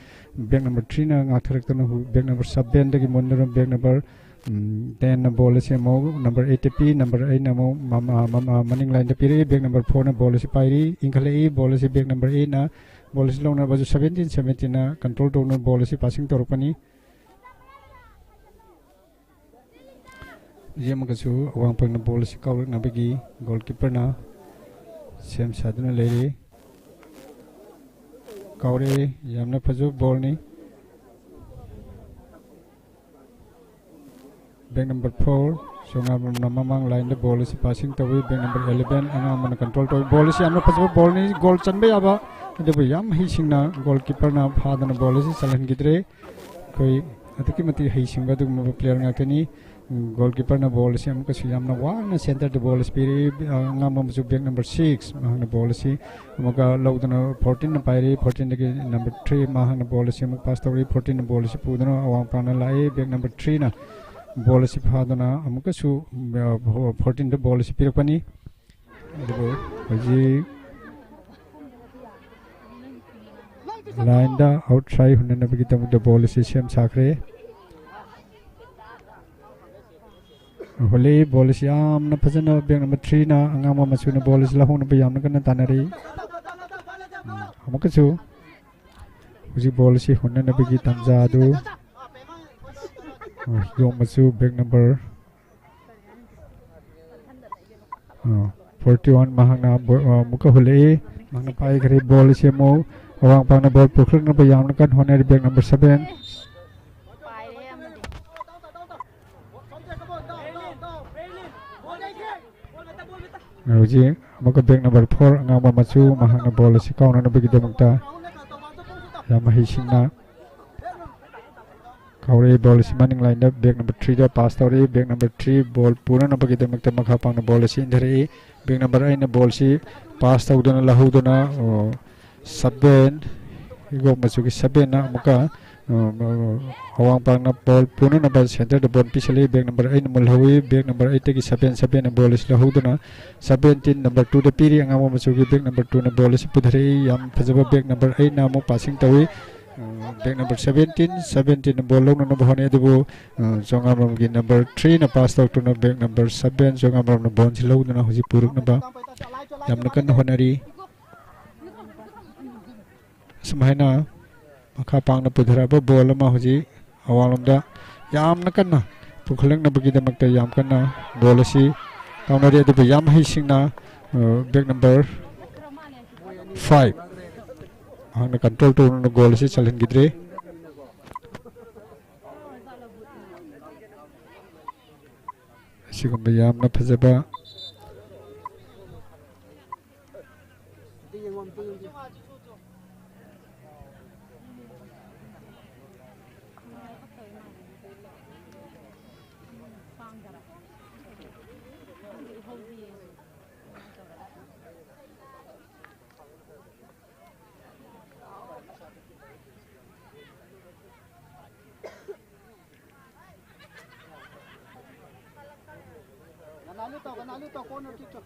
ꯕꯦꯛ ꯅꯝꯕꯔ ꯊ꯭ꯔꯤꯅ ꯉꯥꯛꯊꯔꯛꯇꯨꯅ ꯍꯧ-, ꯕꯦꯛ ꯅꯝꯕꯔ ꯁꯚꯦꯟꯗꯒꯤ ꯃꯨꯟꯗꯨꯅ ꯕꯦꯛ ꯅꯝꯕꯔ ꯎꯝ, ꯇꯦꯟꯅ ꯕꯣꯜ ꯑꯁꯤ ꯑꯃꯨꯛ ꯅꯝꯕꯔ ꯑꯩꯠꯇ ꯄꯤ꯫ ꯅꯝꯕꯔ ꯑꯩꯠꯅ ꯑꯃꯨꯛ ꯃꯃ-, ꯃꯃ-, ꯃꯅꯤꯡ ꯂꯥꯏꯟꯗ ꯄꯤꯔꯛꯏ꯫ ꯕꯦꯛ ꯅꯝꯕꯔ ꯐꯣꯔꯅ ꯕꯣꯜ ꯑꯁꯤ ꯄꯥꯏꯔꯤ, ꯏꯟꯈꯠꯂꯛꯏ꯫ ꯕꯣꯜ ꯑꯁꯤ ꯕꯦꯛ ꯅꯝꯕꯔ ꯑꯩꯠꯅ ꯕꯣꯜ ꯑꯁꯤ ꯂꯧꯅꯕꯁꯨ ꯁꯚꯦꯟꯇꯤꯟ ꯁꯚꯦꯟꯇꯤꯟꯅ ꯀꯟꯇ꯭ꯔꯣꯜ ꯇꯧꯗꯨꯅ ꯕꯣꯜ ꯑꯁꯤ ꯄꯥꯁꯤꯡ ꯇꯧꯔꯛꯄꯅꯤ꯫ ꯍꯧꯖꯤꯛ ꯑꯃꯨꯛꯀꯁꯨ ꯑꯋꯥꯡꯄꯪꯅ ꯕꯣꯜ ꯑꯁꯤ ꯀꯥꯎꯔꯛꯅꯕꯒꯤ ꯒꯣꯜ ꯀꯤꯄꯔꯅ ꯁꯦꯝ ꯁꯥꯗꯨꯅ ꯂꯩꯔꯤ꯫ ꯀꯥꯎꯔꯛꯏ꯫ ꯌꯥꯝꯅ ꯐꯖꯕ ꯕꯣꯜꯅꯤ꯫ ꯕꯦꯛ ꯅꯝꯕꯔ ꯐꯣꯔ ꯆꯣꯉꯥꯕꯝꯅ ꯃꯃꯥꯡ ꯂꯥꯏꯟꯗ ꯕꯣꯜ ꯑꯁꯤ ꯄꯥꯁꯤꯡ ꯇꯧꯏ꯫ ꯕꯦꯛ ꯅꯝꯕꯔ ꯑꯦꯂꯦꯚꯦꯟ ꯑꯉꯥꯡꯕꯅ ꯀꯟꯇ꯭ꯔꯣꯜ ꯇꯧꯏ꯫ ꯕꯣꯜ ꯑꯁꯤ ꯌꯥꯝꯅ ꯐꯖꯕ ꯕꯣꯜꯅꯤ, ꯒꯣꯜ ꯆꯟꯕ ꯌꯥꯕ, ꯑꯗꯨꯕꯨ ꯌꯥꯝ ꯍꯩꯁꯤꯡꯅ ꯒꯣꯜ ꯀꯤꯄꯔꯅ ꯐꯥꯗꯨꯅ ꯕꯣꯜ ꯑꯁꯤ ꯆꯜꯍꯟꯈꯤꯗ꯭ꯔꯦ꯫ ꯑꯩꯈꯣꯏ ꯑꯗꯨꯛꯀꯤ ꯃꯇꯤꯛ ꯍꯩꯁꯤꯡꯕ ꯑꯗꯨꯒꯨꯝꯂꯕ ꯄ꯭ꯂꯦꯌꯔ ꯉꯥꯛꯇꯅꯤ꯫ ꯒꯣꯜ ꯀꯤꯄꯔꯅ ꯕꯣꯜ ꯑꯁꯤ ꯑꯃꯨꯛꯀꯁꯨ ꯌꯥꯝꯅ ꯋꯥꯡꯅ ꯁꯦꯟꯇꯔꯗ ꯕꯣꯜ ꯑꯁꯤ ꯄꯤꯔꯛꯏ꯫ ꯑꯉꯥꯡꯕ ꯃꯆꯨ ꯕꯦꯛ ꯅꯝꯕꯔ ꯁꯤꯛꯁ, ꯃꯍꯥꯛꯅ ꯕꯣꯜ ꯑꯁꯤ ꯑꯃꯨꯛꯀ ꯂꯧꯗꯨꯅ ꯐꯣꯔꯇꯤꯟꯅ ꯄꯥꯏꯔꯤ꯫ ꯐꯣꯔꯇꯤꯟꯗꯒꯤ ꯅꯝꯕꯔ ꯊ꯭ꯔꯤ, ꯃꯍꯥꯛꯅ ꯕꯣꯜ ꯑꯁꯤ ꯑꯃꯨꯛ ꯄꯥꯁ ꯇꯧꯔꯤ꯫ ꯐꯣꯔꯇꯤꯟꯅ ꯕꯣꯜ ꯑꯁꯤ ꯄꯨꯗꯨꯅ ꯑꯋꯥꯡ ꯄꯥꯡꯅ ꯂꯥꯛꯏ꯫ ꯕꯦꯛ ꯅꯝꯕꯔ ꯊ꯭ꯔꯤꯅ ꯕꯣꯜ ꯑꯁꯤ ꯐꯥꯗꯨꯅ ꯑꯃꯨꯛꯀꯁꯨ, ꯑ, ꯐꯣꯔꯇꯤꯟꯗ ꯕꯣꯜ ꯑꯁꯤ ꯄꯤꯔꯛꯄꯅꯤ꯫ ꯑꯗꯨꯕꯨ ꯍꯧꯖꯤꯛ ꯂꯥꯏꯟꯗ ꯑꯥꯎꯠꯁꯥꯏꯠ ꯍꯨꯟꯅꯅꯕꯒꯤꯗꯃꯛꯇ ꯕꯣꯜ ꯑꯁꯤ ꯁꯦꯝ ꯁꯥꯈ꯭ꯔꯦ꯫ ꯍꯣꯂꯤ ꯕꯣꯜ ꯑꯁꯤ ꯌꯥꯝꯅ ꯐꯖꯅ ꯕꯦꯛ ꯅꯝꯕꯔ ꯊ꯭ꯔꯤꯅ ꯑꯉꯥꯡꯕ ꯃꯆꯨꯅ ꯕꯣꯜ ꯑꯁꯤ ꯂꯧꯍꯧꯅꯕ ꯌꯥꯝꯅ ꯀꯟꯅ ꯇꯥꯟꯅꯔꯤ꯫ ꯎꯝ, ꯑꯃꯨꯛꯀꯁꯨ ꯍꯧꯖꯤꯛ ꯕꯣꯜ ꯑꯁꯤ ꯍꯨꯟꯅꯅꯕꯒꯤ ꯇꯥꯟꯖꯥ ꯑꯗꯨ, ꯑ, ꯍꯤꯒꯣꯛ ꯃꯆꯨ ꯕꯦꯛ ꯅꯝꯕꯔ, ꯑ, ꯐꯣꯔꯇꯤ ꯋꯥꯟ ꯃꯍꯥꯛꯅ ꯕꯣ-, ꯑ, ꯑꯃꯨꯛꯀ ꯍꯨꯜꯂꯛꯏ꯫ ꯃꯍꯥꯛꯅ ꯄꯥꯏꯈ꯭ꯔꯦ꯫ ꯕꯣꯜ ꯑꯁꯤ ꯑꯃꯨꯛ ꯑꯋꯥꯡ ꯄꯥꯡꯅ ꯕꯣꯜ ꯄꯨꯈꯠꯂꯛꯅꯕ ꯌꯥꯝꯅ ꯀꯟꯅ ꯍꯣꯠꯅꯔꯤ ꯕꯦꯛ ꯅꯝꯕꯔ ꯁꯚꯦꯟ꯫ ꯍꯧꯖꯤꯛ ꯑꯃꯨꯛꯀ ꯕꯦꯛ ꯅꯝꯕꯔ ꯐꯣꯔ ꯑꯉꯥꯡꯕ ꯃꯆꯨ, ꯃꯍꯥꯛꯅ ꯕꯣꯜ ꯑꯁꯤ ꯀꯥꯎꯅꯅꯕꯒꯤꯗꯃꯛꯇ ꯌꯥꯝ ꯍꯩꯁꯤꯡꯅ ꯀꯥꯎꯔꯛꯏ꯫ ꯕꯣꯜ ꯑꯁꯤ ꯃꯅꯤꯡ ꯂꯥꯏꯟꯗ ꯕꯦꯛ ꯅꯝꯕꯔ ꯊ꯭ꯔꯤꯗ ꯄꯥꯁ ꯇꯧꯔꯛꯏ꯫ ꯕꯦꯛ ꯅꯝꯕꯔ ꯊ꯭ꯔꯤ ꯕꯣꯜ ꯄꯨꯅꯅꯕꯒꯤꯗꯃꯛꯇ ꯃꯈꯥ ꯄꯥꯡꯅ ꯕꯣꯜ ꯑꯁꯤ ꯏꯟꯊꯔꯛꯏ꯫ ꯕꯦꯛ ꯅꯝꯕꯔ ꯑꯩꯠꯅ ꯕꯣꯜ ꯑꯁꯤ ꯄꯥꯁ ꯇꯧꯗꯨꯅ ꯂꯧꯍꯧꯗꯨꯅ, ꯑꯣ, ꯁꯚꯦꯟ, ꯍꯤꯒꯣꯛ ꯃꯆꯨꯒꯤ ꯁꯚꯦꯟꯅ ꯑꯃꯨꯛꯀ, ꯑ, ꯑꯋꯥꯡ ꯄꯥꯡꯅ ꯕꯣꯜ ꯄꯨꯅꯅꯕ ꯁꯦꯟꯇꯔꯗ ꯕꯣꯜ ꯄꯤꯁꯤꯜꯂꯤ꯫ ꯕꯦꯛ ꯅꯝꯕꯔ ꯑꯩꯠꯅ ꯃꯨꯜꯍꯧꯏ꯫ ꯕꯦꯛ ꯅꯝꯕꯔ ꯑꯩꯠꯇꯒꯤ ꯁꯚꯦꯟ, ꯁꯚꯦꯟꯅ ꯕꯣꯜ ꯑꯁꯤ ꯂꯧꯍꯧꯗꯨꯅ ꯁꯚꯦꯟꯇꯤꯟ ꯅꯝꯕꯔ ꯇꯨꯗ ꯄꯤꯔꯤ꯫ ꯑꯉꯥꯡꯕ ꯃꯆꯨꯒꯤ ꯕꯦꯛ ꯅꯝꯕꯔ ꯇꯨꯅ ꯕꯣꯜ ꯑꯁꯤ ꯄꯨꯊꯔꯛꯏ꯫ ꯌꯥꯝ ꯐꯖꯕ ꯕꯦꯛ ꯅꯝꯕꯔ ꯑꯩꯠꯅ ꯑꯃꯨꯛ ꯄꯥꯁꯤꯡ ꯇꯧꯏ꯫ ꯑ, ꯕꯦꯛ ꯅꯝꯕꯔ ꯁꯚꯦꯟꯇꯤꯟ, ꯁꯚꯦꯟꯇꯤꯟꯅ ꯕꯣꯜ ꯂꯧꯅꯅꯕ ꯍꯣꯠꯅꯩ, ꯑꯗꯨꯕꯨ, ꯑ, ꯆꯣꯉꯥꯕꯝꯒꯤ ꯅꯝꯕꯔ ꯊ꯭ꯔꯤꯅ ꯄꯥꯁ ꯇꯧꯔꯛꯇꯨꯅ ꯕꯦꯛ ꯅꯝꯕꯔ ꯁꯚꯦꯟ ꯆꯣꯉꯥꯕꯝꯅ ꯕꯣꯜꯁꯤ ꯂꯧꯗꯨꯅ ꯍꯧꯖꯤꯛ ꯄꯨꯔꯛꯅꯕ ꯌꯥꯝꯅ ꯀꯟꯅ ꯍꯣꯠꯅꯔꯤ꯫ ꯑꯁꯨꯃꯥꯏꯅ ꯃꯈꯥ ꯄꯥꯡꯅ ꯄꯨꯊꯔꯛꯑꯕ ꯕꯣꯜ ꯑꯃ ꯍꯧꯖꯤꯛ ꯑꯋꯥꯡꯂꯣꯝꯗ ꯌꯥꯝꯅ ꯀꯟꯅ ꯄꯨꯈꯠꯂꯛꯅꯕꯒꯤꯗꯃꯛꯇ ꯌꯥꯝ ꯀꯟꯅ ꯕꯣꯜ ꯑꯁꯤ ꯀꯥꯎꯅꯔꯤ, ꯑꯗꯨꯕꯨ ꯌꯥꯝ ꯍꯩꯁꯤꯡꯅ, ꯑ, ꯕꯦꯛ ꯅꯝꯕꯔ ꯐꯥꯏꯚ ꯃꯍꯥꯛꯅ ꯀꯟꯇ꯭ꯔꯣꯜ ꯇꯧꯗꯨꯅ ꯒꯣꯜ ꯑꯁꯤ ꯆꯜꯍꯟꯈꯤꯗ꯭ꯔꯦ꯫ ꯁꯤꯒꯨꯝꯕ ꯌꯥꯝꯅ ꯐꯖꯕ꯫ Ganali to, ganali to, corner kick to.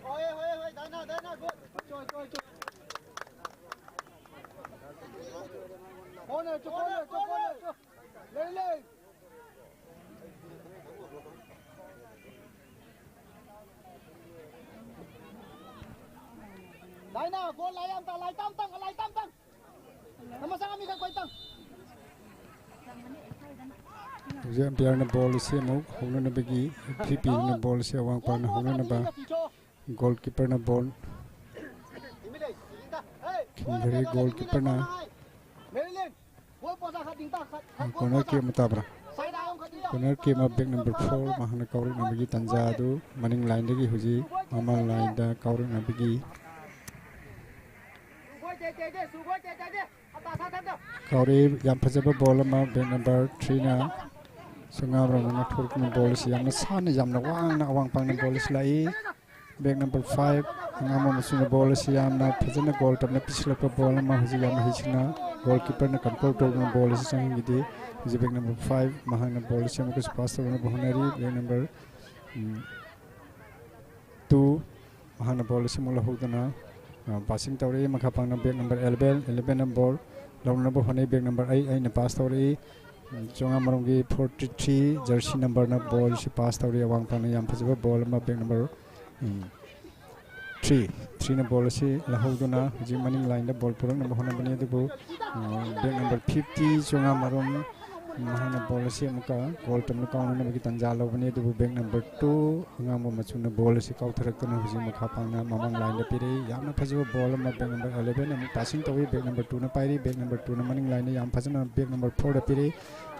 Hoy, hoy, hoy, Daina, Daina, good. Choi, choi, choi. Corner to, corner to, corner to. Lei, lei. Daina, goal lai am ta, lai tam tam, lai tam tam. ꯍꯧꯖꯤꯛ umpire ꯅ ball ꯑꯁꯤ ꯑꯃꯨꯛ ꯍꯧꯅꯅꯕꯒꯤ referee ꯅ ball ꯑꯁꯤ ꯑꯋꯥꯡ ꯄꯥꯡꯅ ꯍꯧꯅꯅꯕ, goalkeeper ꯅ ball ꯈꯤꯟꯈꯔꯦ꯫ Goalkeeper ꯅ corner kick ꯑꯃ ꯇꯥꯕ꯭ꯔꯥ? Corner kick ꯑꯃ, back number four ꯃꯍꯥꯛꯅ ꯀꯥꯎꯔꯛꯅꯕꯒꯤ ꯇꯥꯟꯖꯥ ꯑꯗꯨ ꯃꯅꯤꯡ line ꯗꯒꯤ ꯍꯧꯖꯤꯛ ꯃꯃꯥꯡ line ꯗ ꯀꯥꯎꯔꯛꯅꯕꯒꯤ ꯀꯥꯎꯔꯛꯏ꯫ ꯌꯥꯝ ꯐꯖꯕ ball ꯑꯃ back number three ꯅ ꯁꯨꯡꯉꯥꯝ ꯔꯣꯝꯅ ꯊꯣꯛꯂꯛꯄ ball ꯑꯁꯤ ꯌꯥꯝꯅ ꯁꯥꯟꯅ, ꯌꯥꯝꯅ ꯋꯥꯡꯅ ꯑꯋꯥꯡ ꯄꯥꯡꯅ ball ꯑꯁꯤ ꯂꯥꯛꯏ꯫ Back number five ꯑꯉꯥꯡꯕ ꯃꯆꯨꯅ ball ꯑꯁꯤ ꯌꯥꯝꯅ ꯐꯖꯅ goal ꯇꯝꯅ ꯄꯤꯁꯤꯜꯂꯛꯄ ball ꯑꯃ ꯍꯧꯖꯤꯛ ꯌꯥꯝꯅ ꯍꯩꯁꯤꯡꯅ goalkeeper ꯅ control ꯇꯧꯗꯨꯅ ball ꯑꯁꯤ ꯆꯪꯍꯟꯈꯤꯗꯦ꯫ ꯍꯧꯖꯤꯛ back number five ꯃꯍꯥꯛꯅ ball ꯑꯁꯤ ꯑꯃꯨꯛꯀꯁꯨ pass ꯇꯧꯅꯕ ꯍꯣꯠꯅꯔꯤ꯫ Back number, ꯎꯝ, two ꯃꯍꯥꯛꯅ ball ꯑꯁꯤ ꯑꯃꯨꯛ ꯂꯧꯍꯧꯗꯨꯅ, ꯑ, passing ꯇꯧꯔꯛꯏ꯫ ꯃꯈꯥ ꯄꯥꯡꯅ back number eleven, eleven ꯅ ball ꯂꯧꯅꯕ ꯍꯣꯠꯅꯩ꯫ Back number eight, eight ꯅ pass ꯇꯧꯔꯛꯏ꯫ ꯎꯝ, ꯆꯣꯉꯥꯃꯔꯣꯝꯒꯤ forty three jersey number ꯅ ball ꯑꯁꯤ pass ꯇꯧꯔꯤ꯫ ꯑꯋꯥꯡ ꯄꯥꯡꯅ ꯌꯥꯝ ꯐꯖꯕ ball ꯑꯃ back number, ꯎꯝ, three, three ꯅ ball ꯑꯁꯤ ꯂꯧꯍꯧꯗꯨꯅ ꯍꯧꯖꯤꯛ ꯃꯅꯤꯡ line ꯗ ball ꯄꯨꯔꯛꯅꯕ ꯍꯣꯠꯅꯕꯅꯤ, ꯑꯗꯨꯕꯨ, ꯎꯝ, back number fifty ꯆꯣꯉꯥꯃꯔꯣꯝ ꯃꯍꯥꯛꯅ ball ꯑꯁꯤ ꯑꯃꯨꯛꯀ goal ꯇꯝꯅ ꯀꯥꯎꯅꯅꯕꯒꯤ ꯇꯥꯟꯖꯥ ꯂꯧꯕꯅꯤ, ꯑꯗꯨꯕꯨ back number two ꯑꯉꯥꯡꯕ ꯃꯆꯨꯅ ball ꯑꯁꯤ ꯀꯥꯎꯊꯔꯛꯇꯨꯅ ꯍꯧꯖꯤꯛ ꯃꯈꯥ ꯄꯥꯡꯅ ꯃꯃꯥꯡ line ꯗ ꯄꯤꯔꯛꯏ꯫ ꯌꯥꯝꯅ ꯐꯖꯕ ball ꯑꯃ back number eleven ꯑꯃꯨꯛ passing ꯇꯧꯏ꯫ Back number two ꯅ ꯄꯥꯏꯔꯤ꯫ Back number two ꯅ ꯃꯅꯤꯡ line ꯗ ꯌꯥꯝ ꯐꯖꯅ back number four ꯗ ꯄꯤꯔꯛꯏ꯫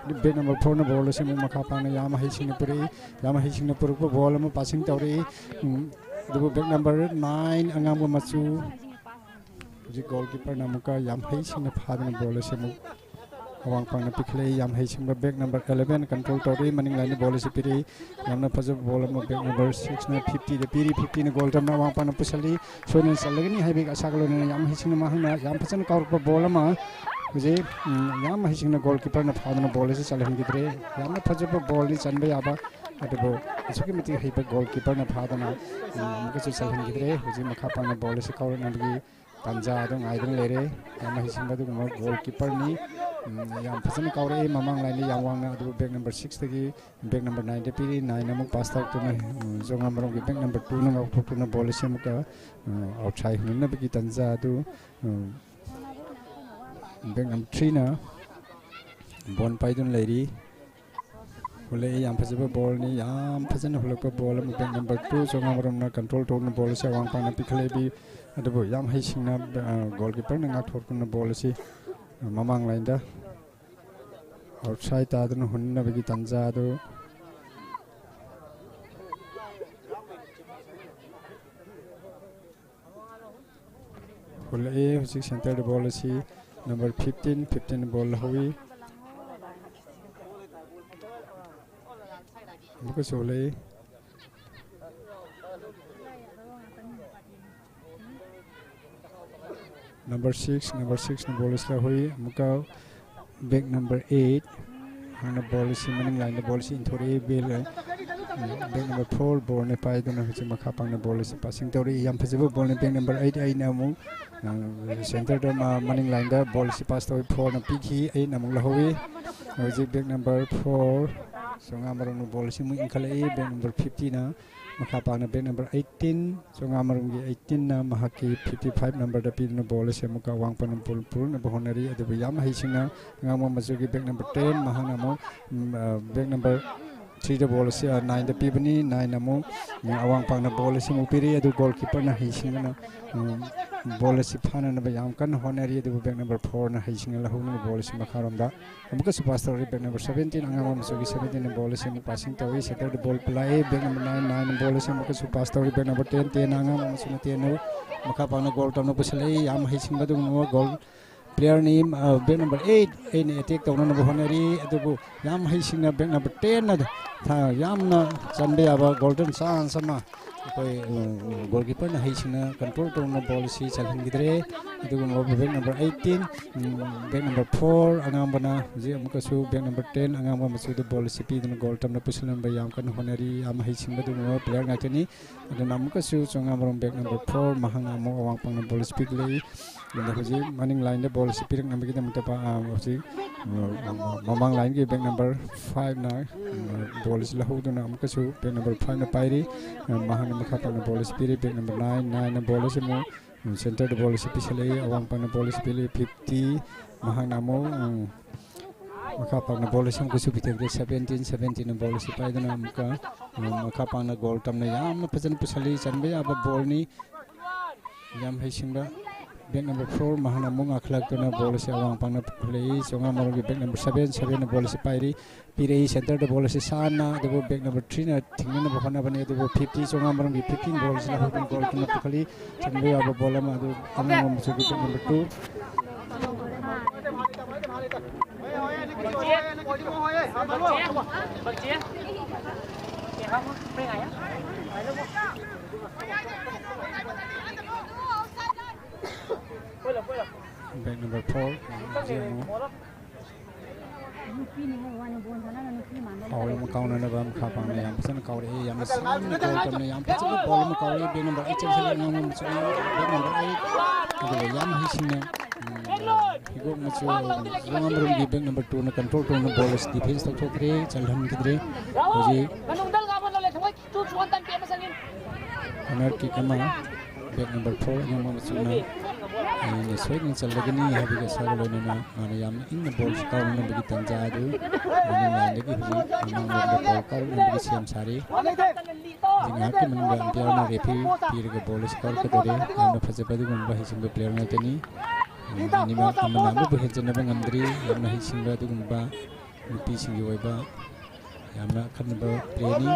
Back number fourꯅ ball ꯑꯁꯤ ꯑꯃꯨꯛ ꯃꯈꯥ ꯄꯥꯡꯅ ꯌꯥꯝ ꯍꯩꯁꯤꯡꯅ ꯄꯨꯔꯛꯏ꯫ ꯌꯥꯝ ꯍꯩꯁꯤꯡꯅ ꯄꯨꯔꯛꯄ ball ꯑꯃ passing ꯇꯧꯔꯛꯏ꯫ ꯎꯝ, ꯑꯗꯨꯕꯨ back number nine ꯑꯉꯥꯡꯕ ꯃꯆꯨ, ꯍꯧꯖꯤꯛ goalkeeperꯅ ꯑꯃꯨꯛꯀ ꯌꯥꯝ ꯍꯩꯁꯤꯡꯅ ꯐꯥꯗꯨꯅ ball ꯑꯁꯤ ꯑꯃꯨꯛ ꯑꯋꯥꯡ ꯄꯥꯡꯅ ꯄꯤꯈꯠꯂꯛꯏ꯫ ꯌꯥꯝ ꯍꯩꯁꯤꯡꯕ back number eleven control ꯇꯧꯔꯛꯏ꯫ ꯃꯅꯤꯡ line ꯗ ball ꯑꯁꯤ ꯄꯤꯔꯛꯏ꯫ ꯌꯥꯝꯅ ꯐꯖꯕ ball ꯑꯃ back number sixꯅ fiftyꯗ ꯄꯤꯔꯤ꯫ fiftyꯅ goal ꯇꯝꯅ ꯑꯋꯥꯡ ꯄꯥꯡꯅ ꯄꯨꯁꯜꯂꯤ꯫ ꯁꯣꯏꯗꯅ ꯆꯜꯂꯒꯅꯤ ꯍꯥꯏꯕꯒꯤ ꯑꯁꯥꯒ ꯂꯣꯏꯅꯅ ꯌꯥꯝ ꯍꯩꯁꯤꯡꯅ ꯃꯍꯥꯛꯅ ꯌꯥꯝ ꯐꯖꯅ ꯀꯥꯎꯔꯛꯄ ball ꯑꯃ꯫ ꯍꯧꯖꯤꯛ, ꯎꯝ, ꯌꯥꯝ ꯍꯩꯁꯤꯡꯅ goalkeeperꯅ ꯐꯥꯗꯨꯅ ball ꯑꯁꯤ ꯆꯜꯍꯟꯈꯤꯗ꯭ꯔꯦ꯫ ꯌꯥꯝꯅ ꯐꯖꯕ ballꯅꯤ, ꯆꯟꯕ ꯌꯥꯕ, ꯑꯗꯨꯕꯨ ꯑꯁꯨꯛꯀꯤ ꯃꯇꯤꯛ ꯍꯩꯕ goalkeeperꯅ ꯐꯥꯗꯨꯅ, ꯎꯝ, ꯑꯃꯨꯛꯀꯁꯨ ꯆꯜꯍꯟꯈꯤꯗ꯭ꯔꯦ꯫ ꯍꯧꯖꯤꯛ ꯃꯈꯥ ꯄꯥꯡꯅ ball ꯑꯁꯤ ꯀꯥꯎꯔꯛꯅꯕꯒꯤ ꯇꯥꯟꯖꯥ ꯑꯗꯨ ꯉꯥꯏꯗꯨꯅ ꯂꯩꯔꯦ꯫ ꯌꯥꯝꯅ ꯍꯩꯁꯤꯡꯕ ꯑꯗꯨꯒꯨꯝꯕ goalkeeperꯅꯤ꯫ ꯎꯝ, ꯌꯥꯝ ꯐꯖꯅ ꯀꯥꯎꯔꯛꯏ ꯃꯃꯥꯡ line ꯗ ꯌꯥꯝ ꯋꯥꯡꯅ, ꯑꯗꯨꯕꯨ back number sixꯇꯒꯤ back number nineꯗ ꯄꯤꯔꯤ꯫ Nine ꯑꯃꯨꯛ pass ꯇꯧꯔꯛꯇꯨꯅ, ꯎꯝ, ꯆꯣꯉꯥꯃꯔꯣꯝꯒꯤ back number twoꯅ ꯉꯥꯛꯊꯣꯛꯇꯨꯅ ball ꯑꯁꯤ ꯑꯃꯨꯛꯀ, ꯎꯝ, outside ꯍꯨꯟꯅꯅꯕꯒꯤ ꯇꯥꯟꯖꯥ ꯑꯗꯨ, ꯎꯝ, back number threeꯅ ball ꯄꯥꯏꯗꯨꯅ ꯂꯩꯔꯤ꯫ ꯍꯨꯜꯂꯛꯏ, ꯌꯥꯝ ꯐꯖꯕ ballꯅꯤ, ꯌꯥꯝ ꯐꯖꯅ ꯍꯨꯜꯂꯛꯄ ball ꯑꯃ back number two ꯆꯣꯉꯥꯃꯔꯣꯝꯅ control ꯇꯧꯗꯨꯅ ball ꯑꯁꯤ ꯑꯋꯥꯡ ꯄꯥꯡꯅ ꯄꯤꯈꯠꯂꯛꯏ꯫ ꯑꯗꯨꯕꯨ ꯌꯥꯝ ꯍꯩꯁꯤꯡꯅ, ꯑ, goalkeeperꯅ ꯉꯥꯛꯊꯣꯛꯇꯨꯅ ball ꯑꯁꯤ, ꯑ, ꯃꯃꯥꯡ line ꯗ outside ꯇꯥꯗꯨꯅ ꯍꯨꯟꯅꯕꯒꯤ ꯇꯥꯟꯖꯥ ꯑꯗꯨ ꯍꯨꯜꯂꯛꯏ꯫ ꯍꯧꯖꯤꯛ centreꯗ ball ꯑꯁꯤ number fifteen, fifteen ball ꯂꯧꯍꯧꯏ꯫ ꯑꯃꯨꯛꯀꯁꯨ ꯍꯨꯜꯂꯛꯏ꯫ Number six, number sixꯅ ball ꯑꯁꯤ ꯂꯧꯍꯧꯏ꯫ ꯑꯃꯨꯛꯀ back number eight꯫ ꯍꯥꯟꯅ ball ꯑꯁꯤ ꯃꯅꯤꯡ line ꯗ ball ꯑꯁꯤ ꯏꯟꯊꯣꯔꯛꯏ꯫ Back, back number four ballꯅ ꯄꯥꯏꯗꯨꯅ ꯍꯧꯖꯤꯛ ꯃꯈꯥ ꯄꯥꯡꯅ ball ꯑꯁꯤ passing ꯇꯧꯔꯛꯏ꯫ ꯌꯥꯝ ꯐꯖꯕ ballꯅꯤ꯫ Back number eight, eightꯅ ꯑꯃꯨꯛ, ꯑ, centreꯗ ꯃ-, ꯃꯅꯤꯡ line ꯗ ball ꯑꯁꯤ pass ꯇꯧꯏ꯫ Fourꯅ ꯄꯤꯈꯤ, eightꯅ ꯑꯃꯨꯛ ꯂꯧꯍꯧꯏ꯫ ꯍꯧꯖꯤꯛ back number four, ꯆꯣꯉꯥꯃꯔꯣꯝꯅ ball ꯑꯁꯤ ꯑꯃꯨꯛ ꯏꯟꯈꯠꯂꯛꯏ꯫ Back number fiftyꯅ ꯃꯈꯥ ꯄꯥꯡꯅ back number eighteen, ꯆꯣꯉꯥꯃꯔꯣꯝꯒꯤ eighteenꯅ ꯃꯍꯥꯛꯀꯤ fifty five numberꯗ ꯄꯤꯗꯨꯅ ball ꯑꯁꯤ ꯑꯃꯨꯛꯀ ꯑꯋꯥꯡ ꯄꯥꯡꯅ ꯄꯨ-, ꯄꯨꯔꯛꯅꯕ ꯍꯣꯠꯅꯔꯤ꯫ ꯑꯗꯨꯕꯨ ꯌꯥꯝꯅ ꯍꯩꯁꯤꯡꯅ ꯑꯉꯥꯡꯕ ꯃꯆꯨꯒꯤ back number ten, ꯃꯍꯥꯛꯅ ꯑꯃꯨꯛ, ꯎꯝ, ꯑ, back number ꯊ꯭ꯔꯤꯗ ꯕꯣꯜ ꯑꯁꯤ, ꯑ, ꯅꯥꯏꯟꯗ ꯄꯤꯕꯅꯤ꯫ ꯅꯥꯏꯟ ꯑꯃꯨꯛ, ꯎꯝ, ꯑꯋꯥꯡ ꯄꯥꯡꯅ ꯕꯣꯜ ꯑꯁꯤ ꯑꯃꯨꯛ ꯄꯤꯔꯤ꯫ ꯑꯗꯨ ꯒꯣꯜꯀꯤꯄꯔꯅ ꯍꯩꯁꯤꯡꯅꯅ, ꯎꯝ, ꯕꯣꯜ ꯑꯁꯤ ꯐꯥꯅꯅꯕ ꯌꯥꯝ ꯀꯟꯅ ꯍꯣꯠꯅꯔꯤ꯫ ꯑꯗꯨꯕꯨ ꯕꯦꯛ ꯅꯝꯕꯔ ꯐꯣꯔꯅ ꯍꯩꯁꯤꯡꯅ ꯂꯧꯍꯧꯅꯕ ꯕꯣꯜ ꯑꯁꯤ ꯃꯈꯥꯔꯣꯝꯗ ꯑꯃꯨꯛꯀꯁꯨ ꯄꯥꯁ ꯇꯧꯔꯤ꯫ ꯕꯦꯛ ꯅꯝꯕꯔ ꯁꯕꯦꯟꯇꯤꯟ, ꯑꯉꯥꯡꯕ ꯃꯆꯨꯒꯤ ꯁꯕꯦꯟꯇꯤꯟꯅ ꯕꯣꯜ ꯑꯁꯤ ꯑꯃꯨꯛ ꯄꯥꯁꯤꯡ ꯇꯧꯏ꯫ ꯁꯦꯟꯇꯔꯗ ꯕꯣꯜ ꯄꯨꯜꯂꯛꯏ꯫ ꯕꯦꯛ ꯅꯝꯕꯔ ꯅꯥꯏꯟ, ꯅꯥꯏꯟꯅ ꯕꯣꯜ ꯑꯁꯤ ꯑꯃꯨꯛꯀꯁꯨ ꯄꯥꯁ ꯇꯧꯔꯤ꯫ ꯕꯦꯛ ꯅꯝꯕꯔ ꯇꯦꯟ, ꯇꯦꯟꯅ ꯑꯉꯥꯡꯕ ꯃꯆꯨꯅ ꯇꯦꯟꯅ ꯃꯈꯥ ꯄꯥꯡꯅ ꯒꯣꯜ ꯇꯧꯅ ꯄꯨꯁꯤꯜꯂꯛꯏ꯫ ꯌꯥꯝ ꯍꯩꯁꯤꯡꯕ ꯑꯗꯨꯒꯨꯝꯂꯕ ꯒꯣꯜ ꯄ꯭ꯂꯦꯌꯔꯅꯤ꯫ ꯑ, ꯕꯦꯛ ꯅꯝꯕꯔ ꯑꯩꯠ, ꯑꯩꯠꯅ ꯑꯦꯇꯦꯛ ꯇꯧꯅꯅꯕ ꯍꯣꯠꯅꯔꯤ꯫ ꯑꯗꯨꯕꯨ ꯌꯥꯝ ꯍꯩꯁꯤꯡꯅ ꯕꯦꯛ ꯅꯝꯕꯔ ꯇꯦꯟꯅ ꯊꯥ-, ꯌꯥꯝꯅ ꯆꯟꯕ ꯌꯥꯕ ꯒꯣꯜꯗꯟ ꯆꯥꯟꯁ ꯑꯃ ꯑꯩꯈꯣꯏ, ꯑ, ꯒꯣꯜꯀꯤꯄꯔꯅ ꯍꯩꯁꯤꯡꯅ ꯀꯟꯇ꯭ꯔꯣꯜ ꯇꯧꯅ ꯕꯣꯜ ꯑꯁꯤ ꯆꯜꯍꯟꯈꯤꯗ꯭ꯔꯦ꯫ ꯑꯗꯨꯒꯨꯝꯂꯕ ꯕꯦꯛ ꯅꯝꯕꯔ ꯑꯩꯠꯇꯤꯟ, ꯎꯝ, ꯕꯦꯛ ꯅꯝꯕꯔ ꯐꯣꯔ ꯑꯉꯥꯡꯕꯅ ꯍꯧꯖꯤꯛ ꯑꯃꯨꯛꯀꯁꯨ ꯕꯦꯛ ꯅꯝꯕꯔ ꯇꯦꯟ ꯑꯉꯥꯡꯕ ꯃꯆꯨꯗ ꯕꯣꯜ ꯑꯁꯤ ꯄꯤꯗꯨꯅ ꯒꯣꯜ ꯇꯝꯅ ꯄꯨꯁꯤꯜꯂꯝꯕ ꯌꯥꯝ ꯀꯟꯅ ꯍꯣꯠꯅꯔꯤ꯫ ꯌꯥꯝ ꯍꯩꯁꯤꯡꯕ ꯑꯗꯨꯒꯨꯝꯂꯕ ꯄ꯭ꯂꯦꯌꯔ ꯉꯥꯛꯇꯅꯤ꯫ ꯑꯗꯨꯅ ꯑꯃꯨꯛꯀꯁꯨ ꯆꯣꯉꯥꯃꯔꯣꯝ ꯕꯦꯛ ꯅꯝꯕꯔ ꯐꯣꯔ, ꯃꯍꯥꯛꯅ ꯑꯃꯨꯛ ꯑꯋꯥꯡ ꯄꯥꯡꯅ ꯕꯣꯜ ꯑꯁꯤ ꯄꯤꯈꯠꯂꯛꯏ꯫ ꯑꯗ ꯍꯧꯖꯤꯛ ꯃꯅꯤꯡ ꯂꯥꯏꯟꯗ ꯕꯣꯜ ꯑꯁꯤ ꯄꯤꯔꯛꯅꯕꯒꯤꯗꯃꯛꯇ ꯄꯥ-, ꯑ, ꯍꯧꯖꯤꯛ, ꯑ, ꯃꯃꯥꯡ ꯂꯥꯏꯟꯒꯤ ꯕꯦꯛ ꯅꯝꯕꯔ ꯐꯥꯏꯚꯅ, ꯑ, ꯕꯣꯜ ꯑꯁꯤ ꯂꯧꯍꯧꯗꯨꯅ ꯑꯃꯨꯛꯀꯁꯨ ꯕꯦꯛ ꯅꯝꯕꯔ ꯐꯥꯏꯚꯅ ꯄꯥꯏꯔꯤ꯫ ꯑ, ꯃꯍꯥꯛꯅ ꯃꯈꯥ ꯇꯥꯅ ꯕꯣꯜ ꯑꯁꯤ ꯄꯤꯔꯤ꯫ ꯕꯦꯛ ꯅꯝꯕꯔ ꯅꯥꯏꯟ, ꯅꯥꯏꯟꯅ ꯕꯣꯜ ꯑꯁꯤ ꯑꯃꯨꯛ ꯁꯦꯟꯇꯔꯗ ꯕꯣꯜ ꯑꯁꯤ ꯄꯤꯁꯤꯜꯂꯛꯏ꯫ ꯑꯋꯥꯡ ꯄꯥꯡꯅ ꯕꯣꯜ ꯑꯁꯤ ꯄꯤꯔꯤ꯫ ꯐꯤꯐꯇꯤ, ꯃꯍꯥꯛꯅ ꯑꯃꯨꯛ, ꯎꯝ, ꯃꯈꯥ ꯄꯥꯡꯅ ꯕꯣꯜ ꯑꯁꯤ ꯑꯃꯨꯛꯀꯁꯨ ꯄꯤꯊꯣꯛꯈ꯭ꯔꯦ꯫ ꯁꯕꯦꯟꯇꯤꯟ, ꯁꯕꯦꯟꯇꯤꯟꯅ ꯕꯣꯜ ꯑꯁꯤ ꯄꯥꯏꯗꯨꯅ ꯑꯃꯨꯛꯀ, ꯎꯝ, ꯃꯈꯥ ꯄꯥꯡꯅ ꯒꯣꯜ ꯇꯝꯅ ꯌꯥꯝꯅ ꯐꯖꯅ ꯄꯨꯁꯜꯂꯤ꯫ ꯆꯟꯕ ꯌꯥꯕ ꯕꯣꯜꯅꯤ꯫ ꯌꯥꯝ ꯍꯩꯁꯤꯡꯕ ꯕꯦꯛ ꯅꯝꯕꯔ ꯐꯣꯔ, ꯃꯍꯥꯛꯅ ꯑꯃꯨꯛ ꯉꯥꯈꯠꯂꯛꯇꯨꯅ ꯕꯣꯜ ꯑꯁꯤ ꯑꯋꯥꯡ ꯄꯥꯡꯅ ꯄꯨꯈꯠꯂꯛꯏ꯫ ꯆꯣꯉꯥꯃꯔꯣꯝꯒꯤ ꯕꯦꯛ ꯅꯝꯕꯔ ꯁꯕꯦꯟ, ꯁꯕꯦꯟꯅ ꯕꯣꯜ ꯑꯁꯤ ꯄꯥꯏꯔꯤ꯫ ꯄꯤꯔꯛꯏ꯫ ꯁꯦꯟꯇꯔꯗ ꯕꯣꯜ ꯑꯁꯤ ꯁꯥꯟꯅ, ꯑꯗꯨꯕꯨ ꯕꯦꯛ ꯅꯝꯕꯔ ꯊ꯭ꯔꯤꯅ ꯊꯤꯡꯅꯅꯕ ꯍꯣꯠꯅꯕꯅꯤ, ꯑꯗꯨꯕꯨ ꯐꯤꯐꯇꯤ ꯆꯣꯉꯥꯃꯔꯣꯝꯒꯤ ꯐꯤꯐꯇꯤꯟ ꯕꯣꯜ ꯑꯁꯤ ꯂꯧꯍꯧꯗꯨꯅ ꯒꯣꯜ ꯇꯨꯅ ꯄꯨꯈꯠꯂꯤ꯫ ꯆꯟꯕ ꯌꯥꯕ ꯕꯣꯜ ꯑꯃ ꯑꯗꯨ ꯑꯉꯥꯡꯕ ꯃꯆꯨꯒꯤ back number two. Back number four, ꯍꯧꯖꯤꯛ ꯑꯃꯨꯛ ꯐꯥꯎꯜ ꯑꯃ ꯀꯥꯎꯅꯅꯕ ꯃꯈꯥ ꯄꯥꯡꯅ ꯌꯥꯝ ꯐꯖꯅ ꯀꯥꯎꯔꯛꯏ꯫ ꯌꯥꯝꯅ ꯁꯥꯡꯅ ꯀꯥꯎꯔꯛꯄꯅ ꯌꯥꯝ ꯐꯖꯕ ꯕꯣꯜ ꯑꯃ ꯀꯥꯎꯔꯛꯏ꯫ ꯕꯦꯛ ꯅꯝꯕꯔ ꯑꯩꯠ ꯆꯪꯁꯤꯜꯂꯛꯏ꯫ ꯑꯉꯥꯡꯕ ꯃꯆꯨ, ꯕꯦꯛ ꯅꯝꯕꯔ ꯑꯩꯠ꯫ ꯑꯗꯨꯒ ꯌꯥꯝ ꯍꯩꯁꯤꯡꯅ, ꯎꯝ, ꯍꯤꯒꯣꯛ ꯃꯆꯨ, ꯆꯣꯉꯥꯃꯔꯣꯝꯒꯤ ꯕꯦꯛ ꯅꯝꯕꯔ ꯇꯨꯅ ꯀꯟꯇ꯭ꯔꯣꯜ ꯇꯧꯅ ꯕꯣꯜ ꯑꯁꯤ ꯗꯤꯐꯦꯟꯁ ꯇꯧꯊꯣꯛꯈ꯭ꯔꯦ, ꯆꯜꯍꯟꯈꯤꯗ꯭ꯔꯦ꯫ ꯍꯧꯖꯤꯛ ꯀꯣꯔꯅꯔ ꯀꯤꯛ ꯑꯃ ꯕꯦꯛ ꯅꯝꯕꯔ ꯐꯣꯔ ꯑꯉꯥꯡꯕ ꯃꯆꯨꯅ ꯑꯩꯅ ꯁꯣꯏꯗꯅ ꯆꯜꯂꯒꯅꯤ ꯍꯥꯏꯕꯒꯤ ꯑꯁꯥꯒ ꯂꯣꯏꯅꯅ ꯃꯥꯅ ꯌꯥꯝꯅ ꯏꯪꯅ ꯕꯣꯜꯁꯤ ꯀꯥꯎꯅꯅꯕꯒꯤ ꯇꯥꯟꯖꯥ ꯑꯗꯨ ꯃꯅꯤꯡ ꯂꯥꯏꯟꯗꯒꯤ ꯍꯧꯖꯤꯛ ꯃꯃꯥꯡꯂꯣꯝꯗ ꯕꯣꯜ ꯀꯥꯎꯔꯛꯅꯕꯒꯤ ꯁꯦꯝ ꯁꯥꯔꯤ꯫ ꯍꯧꯖꯤꯛ ꯉꯥꯏꯍꯥꯛꯀꯤ ꯃꯅꯨꯡꯗ ꯑꯝꯄꯤꯌꯔꯅ ꯔꯦꯐꯤ ꯄꯤꯔꯒ ꯕꯣꯜ ꯑꯁꯤ ꯀꯥꯎꯔꯛꯀꯗꯧꯔꯦ꯫ ꯌꯥꯝꯅ ꯐꯖꯕ ꯑꯗꯨꯒꯨꯝꯕ ꯍꯩꯁꯤꯡꯕ ꯄ꯭ꯂꯦꯌꯔ ꯉꯥꯛꯇꯅꯤ꯫ ꯑꯅꯤꯃꯛ ꯑꯃꯅ ꯑꯃꯕꯨ ꯍꯦꯟꯖꯟꯅꯕ ꯉꯝꯗ꯭ꯔꯤ꯫ ꯌꯥꯝꯅ ꯍꯩꯁꯤꯡꯕ ꯑꯗꯨꯒꯨꯝꯕ ꯅꯨꯄꯤꯁꯤꯡꯒꯤ ꯑꯣꯏꯕ ꯌꯥꯝꯅ ꯑꯈꯟꯅꯕ ꯄ꯭ꯂꯦꯅꯤ꯫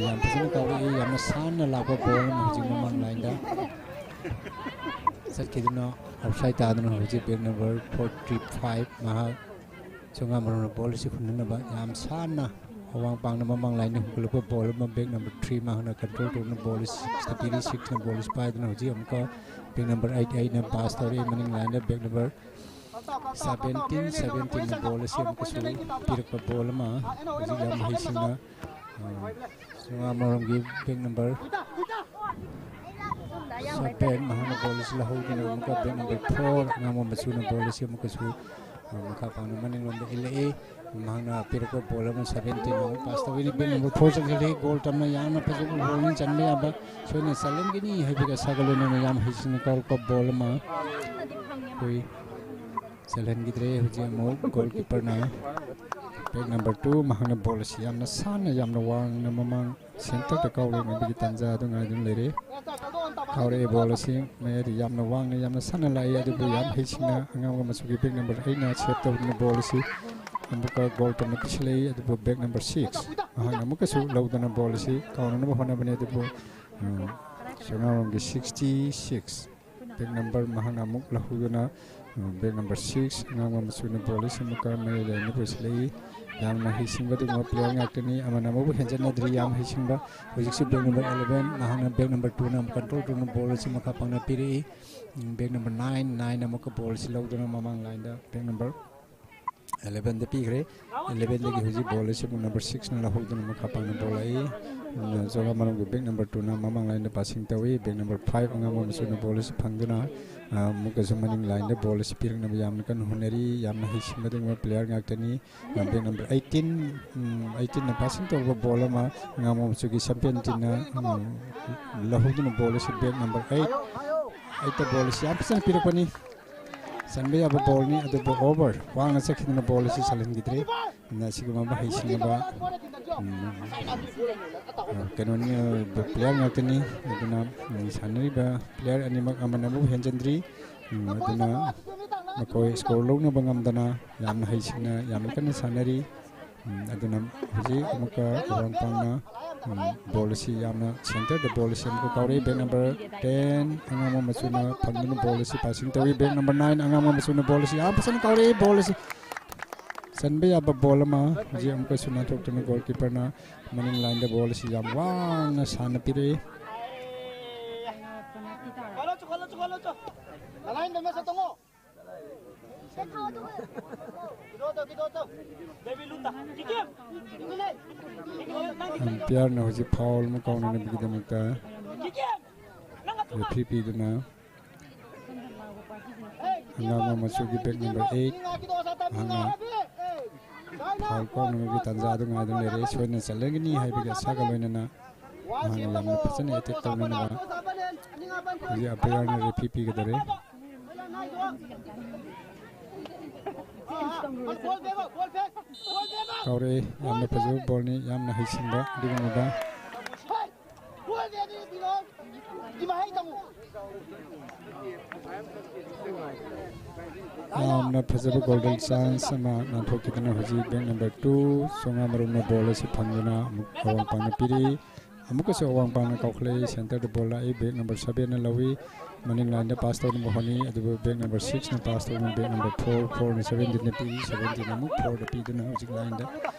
ꯌꯥꯝ ꯐꯖꯅ ꯀꯥꯎꯔꯛꯏ꯫ ꯌꯥꯝꯅ ꯁꯥꯟꯅ ꯂꯥꯛꯄ ꯕꯣꯜ ꯑꯃ ꯍꯧꯖꯤꯛ ꯃꯃꯥꯡ ꯂꯥꯏꯟꯗ ꯆꯠꯈꯤꯗꯨꯅ ꯑꯥꯎꯠꯁꯥꯏꯠ ꯇꯥꯗꯨꯅ ꯍꯧꯖꯤꯛ back number four three five ꯃꯍꯥꯛ ꯁꯣꯉꯥ ꯃꯔꯨꯅ ꯕꯣꯜ ꯑꯁꯤ ꯍꯨꯟꯅꯅꯕ ꯌꯥꯝ ꯁꯥꯟꯅ ꯑꯋꯥꯡ ꯄꯥꯡꯅ ꯃꯃꯥꯡ ꯂꯥꯏꯟꯗ ꯍꯨꯟꯒꯠꯂꯛꯄ ꯕꯣꯜ ꯑꯃ ꯕꯦꯛ ꯅꯝꯕꯔ ꯊ꯭ꯔꯤ ꯃꯍꯥꯛꯅ ꯀꯟꯇ꯭ꯔꯣꯜ ꯇꯧꯗꯨꯅ ꯕꯣꯜ ꯑꯁꯤ ꯁꯤꯛꯁꯇ ꯄꯤꯔꯤ꯫ ꯁꯤꯛꯁꯅ ꯕꯣꯜ ꯑꯁꯤ ꯄꯥꯏꯗꯨꯅ ꯍꯧꯖꯤꯛ ꯑꯃꯨꯛꯀ ꯕꯦꯛ ꯅꯝꯕꯔ ꯑꯩꯠ ꯑꯩꯠꯅ ꯄꯥꯁ ꯇꯧꯔꯛꯏ꯫ ꯃꯅꯤꯡ ꯂꯥꯏꯟꯗ ꯕꯦꯛ ꯅꯝꯕꯔ ꯁꯚꯦꯟꯇꯤꯟ, ꯁꯚꯦꯟꯇꯤꯟꯅ ꯕꯣꯜ ꯑꯁꯤ ꯑꯃꯨꯛꯀꯁꯨ ꯄꯤꯔꯛꯄ ꯕꯣꯜ ꯑꯃ ꯍꯧꯖꯤꯛ ꯌꯥꯝ ꯍꯩꯁꯤꯡꯅ, ꯑ, ꯁꯣꯉꯥꯃꯔꯣꯝꯒꯤ ꯕꯦꯛ ꯅꯝꯕꯔ ꯁꯚꯦꯟ ꯃꯍꯥꯛꯅ ꯕꯣꯜ ꯑꯁꯤ ꯂꯧꯍꯧꯗꯨꯅ ꯑꯃꯨꯛꯀ ꯕꯦꯛ ꯅꯝꯕꯔ ꯐꯣꯔ ꯑꯉꯥꯡꯕ ꯃꯆꯨꯅ ꯕꯣꯜ ꯑꯁꯤ ꯑꯃꯨꯛꯀꯁꯨ, ꯑ, ꯃꯈꯥ ꯄꯥꯡꯅ ꯃꯅꯤꯡꯂꯣꯝꯗ ꯏꯜꯂꯛꯏ꯫ ꯃꯍꯥꯛꯅ ꯄꯤꯔꯛꯄ ꯕꯣꯜ ꯑꯃ ꯁꯚꯦꯟꯇꯤꯟ ꯑꯃꯨꯛ ꯄꯥꯁ ꯇꯧꯏ꯫ ꯕꯦꯛ ꯅꯝꯕꯔ ꯐꯣꯔ ꯆꯪꯁꯤꯜꯂꯤ꯫ ꯒꯣꯜ ꯇꯝꯅ ꯌꯥꯝꯅ ꯐꯖꯕ ꯕꯣꯜꯅꯤ꯫ ꯆꯟꯕ ꯌꯥꯕ ꯁꯣꯏꯗꯅ ꯆꯜꯍꯟꯒꯅꯤ ꯍꯥꯏꯕꯒꯤ ꯑꯁꯥꯒ ꯂꯣꯏꯅꯅ ꯌꯥꯝ ꯍꯩꯁꯤꯡꯅ ꯀꯥꯎꯔꯛꯄ ꯕꯣꯜ ꯑꯃ ꯑꯩꯈꯣꯏ ꯆꯜꯍꯟꯈꯤꯗ꯭ꯔꯦ꯫ ꯍꯧꯖꯤꯛ ꯑꯃꯨꯛ ꯒꯣꯜ ꯀꯤꯄꯔꯅ ꯕꯦꯛ ꯅꯝꯕꯔ ꯇꯨ ꯃꯍꯥꯛꯅ ꯕꯣꯜ ꯑꯁꯤ ꯌꯥꯝꯅ ꯁꯥꯟꯅ ꯌꯥꯝꯅ ꯋꯥꯡꯅ ꯃꯃꯥꯡ ꯁꯦꯟꯇꯔꯗ ꯀꯥꯎꯔꯛꯅꯕꯒꯤ ꯇꯥꯟꯖꯥ ꯑꯗꯨ ꯉꯥꯏꯗꯨꯅ ꯂꯩꯔꯦ꯫ ꯀꯥꯎꯔꯛꯑꯦ ꯕꯣꯜ ꯑꯁꯤ ꯃꯌꯥꯏꯗ ꯌꯥꯝꯅ ꯋꯥꯡꯅ ꯌꯥꯝꯅ ꯁꯥꯟꯅ ꯂꯥꯛꯏ, ꯑꯗꯨꯕꯨ ꯌꯥꯝ ꯍꯩꯁꯤꯡꯅ ꯑꯉꯥꯡꯕ ꯃꯆꯨꯒꯤ ꯕꯦꯛ ꯅꯝꯕꯔ ꯑꯩꯠꯅ ꯁꯦꯞ ꯇꯧꯗꯨꯅ ꯕꯣꯜ ꯑꯁꯤ ꯑꯃꯨꯛꯀ ꯒꯣꯜ ꯇꯝꯅ ꯄꯤꯁꯤꯜꯂꯛꯏ꯫ ꯑꯗꯨꯕꯨ ꯕꯦꯛ ꯅꯝꯕꯔ ꯁꯤꯛꯁ ꯃꯍꯥꯛꯅ ꯑꯃꯨꯛꯀꯁꯨ ꯂꯧꯗꯨꯅ ꯕꯣꯜ ꯑꯁꯤ ꯀꯥꯎꯅꯅꯕ ꯍꯣꯠꯅꯕꯅꯤ, ꯑꯗꯨꯕꯨ, ꯎꯝ, ꯁꯣꯉꯥꯔꯣꯝꯒꯤ ꯁꯤꯛꯁꯇꯤ ꯁꯤꯛꯁ ꯕꯦꯛ ꯅꯝꯕꯔ ꯃꯍꯥꯛꯅ ꯑꯃꯨꯛ ꯂꯧꯍꯧꯗꯨꯅ, ꯎꯝ, ꯕꯦꯛ ꯅꯝꯕꯔ ꯁꯤꯛꯁ ꯑꯉꯥꯡꯕ ꯃꯆꯨꯅ ꯕꯣꯜ ꯑꯁꯤ ꯑꯃꯨꯛꯀ ꯃꯌꯥꯏ ꯂꯥꯏꯟꯗ ꯄꯨꯁꯤꯜꯂꯛꯏ꯫ ꯌꯥꯝꯅ ꯍꯩꯁꯤꯡꯕ ꯑꯗꯨꯒꯨꯝꯕ ꯄ꯭ꯂꯦꯌꯔ ꯉꯥꯛꯇꯅꯤ꯫ ꯑꯃꯅ ꯑꯃꯕꯨ ꯍꯦꯟꯖꯟꯅꯗ꯭ꯔꯤ꯫ ꯌꯥꯝ ꯍꯩꯁꯤꯡꯕ ꯍꯧꯖꯤꯛꯁꯨ ꯕꯦꯛ ꯅꯝꯕꯔ ꯑꯦꯂꯚꯦꯟ ꯃꯍꯥꯛꯅ ꯕꯦꯛ ꯅꯝꯕꯔ ꯇꯨꯅ ꯑꯃꯨꯛ ꯀꯟꯇ꯭ꯔꯣꯜ ꯇꯧꯗꯨꯅ ꯕꯣꯜ ꯑꯁꯤ ꯃꯈꯥ ꯄꯥꯡꯅ ꯄꯤꯔꯛꯏ꯫ ꯎꯝ, ꯕꯦꯛ ꯅꯝꯕꯔ ꯅꯥꯏꯟ, ꯅꯥꯏꯟ ꯑꯃꯨꯛꯀ ꯕꯣꯜ ꯑꯁꯤ ꯂꯧꯗꯨꯅ ꯃꯃꯥꯡ ꯂꯥꯏꯟꯗ ꯕꯦꯛ ꯅꯝꯕꯔ ꯑꯦꯂꯚꯦꯟꯗ ꯄꯤꯈ꯭ꯔꯦ꯫ ꯑꯦꯂꯚꯦꯟꯗꯒꯤ ꯍꯧꯖꯤꯛ ꯕꯣꯜ ꯑꯁꯤ ꯑꯃꯨꯛ ꯅꯝꯕꯔ ꯁꯤꯛꯁꯅ ꯂꯧꯍꯧꯗꯨꯅ ꯃꯈꯥ ꯄꯥꯡꯅ ꯕꯣꯜ ꯂꯥꯛꯏ꯫ ꯑꯗꯨꯅ ꯖꯣꯒꯥꯃꯔꯝꯒꯤ ꯕꯦꯛ ꯅꯝꯕꯔ ꯇꯨꯅ ꯃꯃꯥꯡ ꯂꯥꯏꯟꯗ ꯄꯥꯁꯤꯡ ꯇꯧꯏ꯫ ꯕꯦꯛ ꯅꯝꯕꯔ ꯐꯥꯏꯚ ꯑꯉꯥꯡꯕ ꯃꯆꯨꯅ ꯕꯣꯜ ꯑꯁꯤ ꯐꯪꯗꯨꯅ, ꯑ, ꯑꯃꯨꯛꯀꯁꯨ ꯃꯅꯤꯡ ꯂꯥꯏꯟꯗ ꯕꯣꯜ ꯑꯁꯤ ꯄꯤꯔꯛꯅꯕ ꯌꯥꯝꯅ ꯀꯟꯅ ꯍꯣꯠꯅꯔꯤ꯫ ꯌꯥꯝꯅ ꯍꯩꯁꯤꯡꯕ ꯑꯗꯨꯒꯨꯝꯕ ꯄ꯭ꯂꯦꯌꯔ ꯉꯥꯛꯇꯅꯤ꯫ ꯑ, ꯕꯦꯛ ꯅꯝꯕꯔ ꯑꯩꯠꯇꯤꯟ, ꯎꯝ, ꯑꯩꯠꯇꯤꯟꯅ ꯄꯥꯁꯤꯡ ꯇꯧꯕ ꯕꯣꯜ ꯑꯃ ꯑꯉꯥꯡꯕ ꯃꯆꯨꯒꯤ ꯁꯚꯦꯟꯇꯤꯟꯅ, ꯎꯝ, ꯂꯧꯍꯧꯗꯨꯅ ꯕꯣꯜ ꯑꯁꯤ ꯕꯦꯛ ꯅꯝꯕꯔ ꯑꯩꯠ ꯑꯩꯠꯇ ꯕꯣꯜ ꯑꯁꯤ ꯌꯥꯝ ꯐꯖꯅ ꯄꯤꯔꯛꯄꯅꯤ꯫ ꯆꯟꯕ ꯌꯥꯕ ꯕꯣꯜꯅꯤ, ꯑꯗꯨꯕꯨ ꯑꯣꯚꯔ ꯋꯥꯡꯅ ꯆꯠꯈꯤꯗꯨꯅ ꯕꯣꯜ ꯑꯁꯤ ꯆꯜꯍꯟꯈꯤꯗ꯭ꯔꯦ꯫ ꯑꯗꯨꯅ ꯑꯁꯤꯒꯨꯝꯕ ꯍꯩꯁꯤꯡꯉꯕ, ꯎꯝ, ꯑ, ꯀꯩꯅꯣꯅꯤ, ꯑ, ꯄ꯭ꯂꯦꯌꯔ ꯉꯥꯛꯇꯅꯤ꯫ ꯑꯗꯨꯅ, ꯎꯝ, ꯁꯥꯟꯅꯔꯤꯕ ꯄ꯭ꯂꯦꯌꯔ ꯑꯅꯤꯃꯛ ꯑꯃꯅ ꯑꯃꯕꯨ ꯍꯦꯟꯖꯟꯗ꯭ꯔꯤ꯫ ꯎꯝ, ꯑꯗꯨꯅ ꯃꯈꯣꯏ ꯁ꯭ꯀꯣꯔ ꯂꯧꯅꯕ ꯉꯝꯗꯅ ꯌꯥꯝꯅ ꯍꯩꯁꯤꯡꯅ ꯌꯥꯝꯅ ꯀꯟꯅ ꯁꯥꯟꯅꯔꯤ꯫ ꯎꯝ, ꯑꯗꯨꯅ ꯍꯧꯖꯤꯛ ꯑꯃꯨꯛꯀ ꯑꯋꯥꯡ ꯄꯥꯡꯅ, ꯎꯝ, ꯕꯣꯜ ꯑꯁꯤ ꯌꯥꯝꯅ ꯁꯦꯟꯇꯔꯗ ꯕꯣꯜ ꯑꯁꯤ ꯑꯃꯨꯛꯀ ꯀꯥꯎꯔꯛꯏ꯫ ꯕꯦꯛ ꯅꯝꯕꯔ ꯇꯦꯟ, ꯑꯉꯥꯡꯕ ꯃꯆꯨꯅ ꯐꯪꯗꯨꯅ ꯕꯣꯜ ꯑꯁꯤ ꯄꯥꯁꯤꯡ ꯇꯧꯏ꯫ ꯕꯦꯛ ꯅꯝꯕꯔ ꯅꯥꯏꯟ, ꯑꯉꯥꯡꯕ ꯃꯆꯨꯅ ꯕꯣꯜ ꯑꯁꯤ ꯌꯥꯝ ꯐꯖꯅ ꯀꯥꯎꯔꯛꯏ꯫ ꯕꯣꯜ ꯑꯁꯤ ꯆꯟꯕ ꯌꯥꯕ ꯕꯣꯜ ꯑꯃ ꯍꯧꯖꯤꯛ ꯑꯃꯨꯛꯀꯁꯨ ꯅꯥꯟꯊꯣꯛꯇꯨꯅ ꯒꯣꯜꯀꯤꯄꯔꯅ ꯃꯅꯤꯡ ꯂꯥꯏꯟꯗ ꯕꯣꯜ ꯑꯁꯤ ꯌꯥꯝ ꯋꯥꯡꯅ ꯁꯥꯟꯅ ꯄꯤꯔꯛꯏ꯫ ꯑꯝꯄꯤꯌꯔꯅ ꯍꯧꯖꯤꯛ ꯐꯥꯎꯜ ꯑꯃ ꯀꯥꯎꯅꯅꯕꯒꯤꯗꯃꯛꯇ ꯔꯦꯐ꯭ꯔꯤ ꯄꯤꯗꯨꯅ ꯑꯉꯥꯡꯕ ꯃꯆꯨꯒꯤ ꯕꯦꯛ ꯅꯝꯕꯔ ꯑꯩꯠ, ꯃꯍꯥꯛꯅ ꯐꯥꯎꯜ ꯀꯥꯎꯅꯕꯒꯤ ꯇꯥꯟꯖꯥ ꯑꯗꯨ ꯉꯥꯏꯗꯨꯅ ꯂꯩꯔꯦ꯫ ꯁꯣꯏꯗꯅ ꯆꯜꯂꯒꯅꯤ ꯍꯥꯏꯕꯒꯤ ꯑꯁꯥꯒ ꯂꯣꯏꯅꯅ ꯃꯍꯥꯛꯅ ꯌꯥꯝꯅ ꯐꯖꯅ ꯑꯦꯇꯦꯛ ꯇꯧꯅꯅꯕ ꯍꯧꯖꯤꯛ ꯑꯝꯄꯤꯌꯔꯅ ꯔꯦꯐ꯭ꯔꯤ ꯄꯤꯒꯗꯧꯔꯦ꯫ ꯀꯥꯎꯔꯛꯑꯦ꯫ ꯌꯥꯝꯅ ꯐꯖꯕ ꯕꯣꯜꯅꯤ, ꯌꯥꯝꯅ ꯍꯩꯁꯤꯡꯕ ꯑꯗꯨꯒꯨꯝꯂꯕ꯫ ꯌꯥꯝꯅ ꯐꯖꯕ ꯒꯣꯜꯗꯟ ꯆꯥꯟꯁ ꯑꯃ ꯅꯥꯟꯊꯣꯛꯈꯤꯗꯨꯅ ꯍꯧꯖꯤꯛ ꯕꯦꯛ ꯅꯝꯕꯔ ꯇꯨ, ꯆꯣꯉꯥ ꯃꯔꯨꯝꯅ ꯕꯣꯜ ꯑꯁꯤ ꯐꯪꯗꯨꯅ ꯑꯃꯨꯛ ꯑꯋꯥꯡꯄꯥꯡꯅ ꯄꯤꯔꯛꯏ꯫ ꯑꯃꯨꯛꯀꯁꯨ ꯑꯋꯥꯡꯄꯥꯡꯅ ꯀꯥꯎꯈꯠꯂꯛꯏ꯫ ꯁꯦꯟꯇꯔꯗ ꯕꯣꯜ ꯂꯥꯛꯏ꯫ ꯕꯦꯛ ꯅꯝꯕꯔ ꯁꯚꯦꯟꯅ ꯂꯧꯏ꯫ ꯃꯅꯤꯡ ꯂꯥꯏꯟꯗ ꯄꯥꯁ ꯇꯧꯅꯕ ꯍꯣꯠꯅꯩ, ꯑꯗꯨꯕꯨ ꯕꯦꯛ ꯅꯝꯕꯔ ꯁꯤꯛꯁꯅ ꯄꯥꯁ ꯇꯧꯗꯨꯅ ꯕꯦꯛ ꯅꯝꯕꯔ ꯐꯣꯔ, ꯐꯣꯔꯅ ꯁꯚꯦꯟꯇꯤꯟꯗ ꯄꯤꯔꯤ꯫ ꯁꯚꯦꯟꯇꯤꯟ ꯑꯃꯨꯛ ꯐꯣꯔꯗ ꯄꯤꯗꯨꯅ ꯍꯧꯖꯤꯛ ꯂꯥꯏꯟꯗ,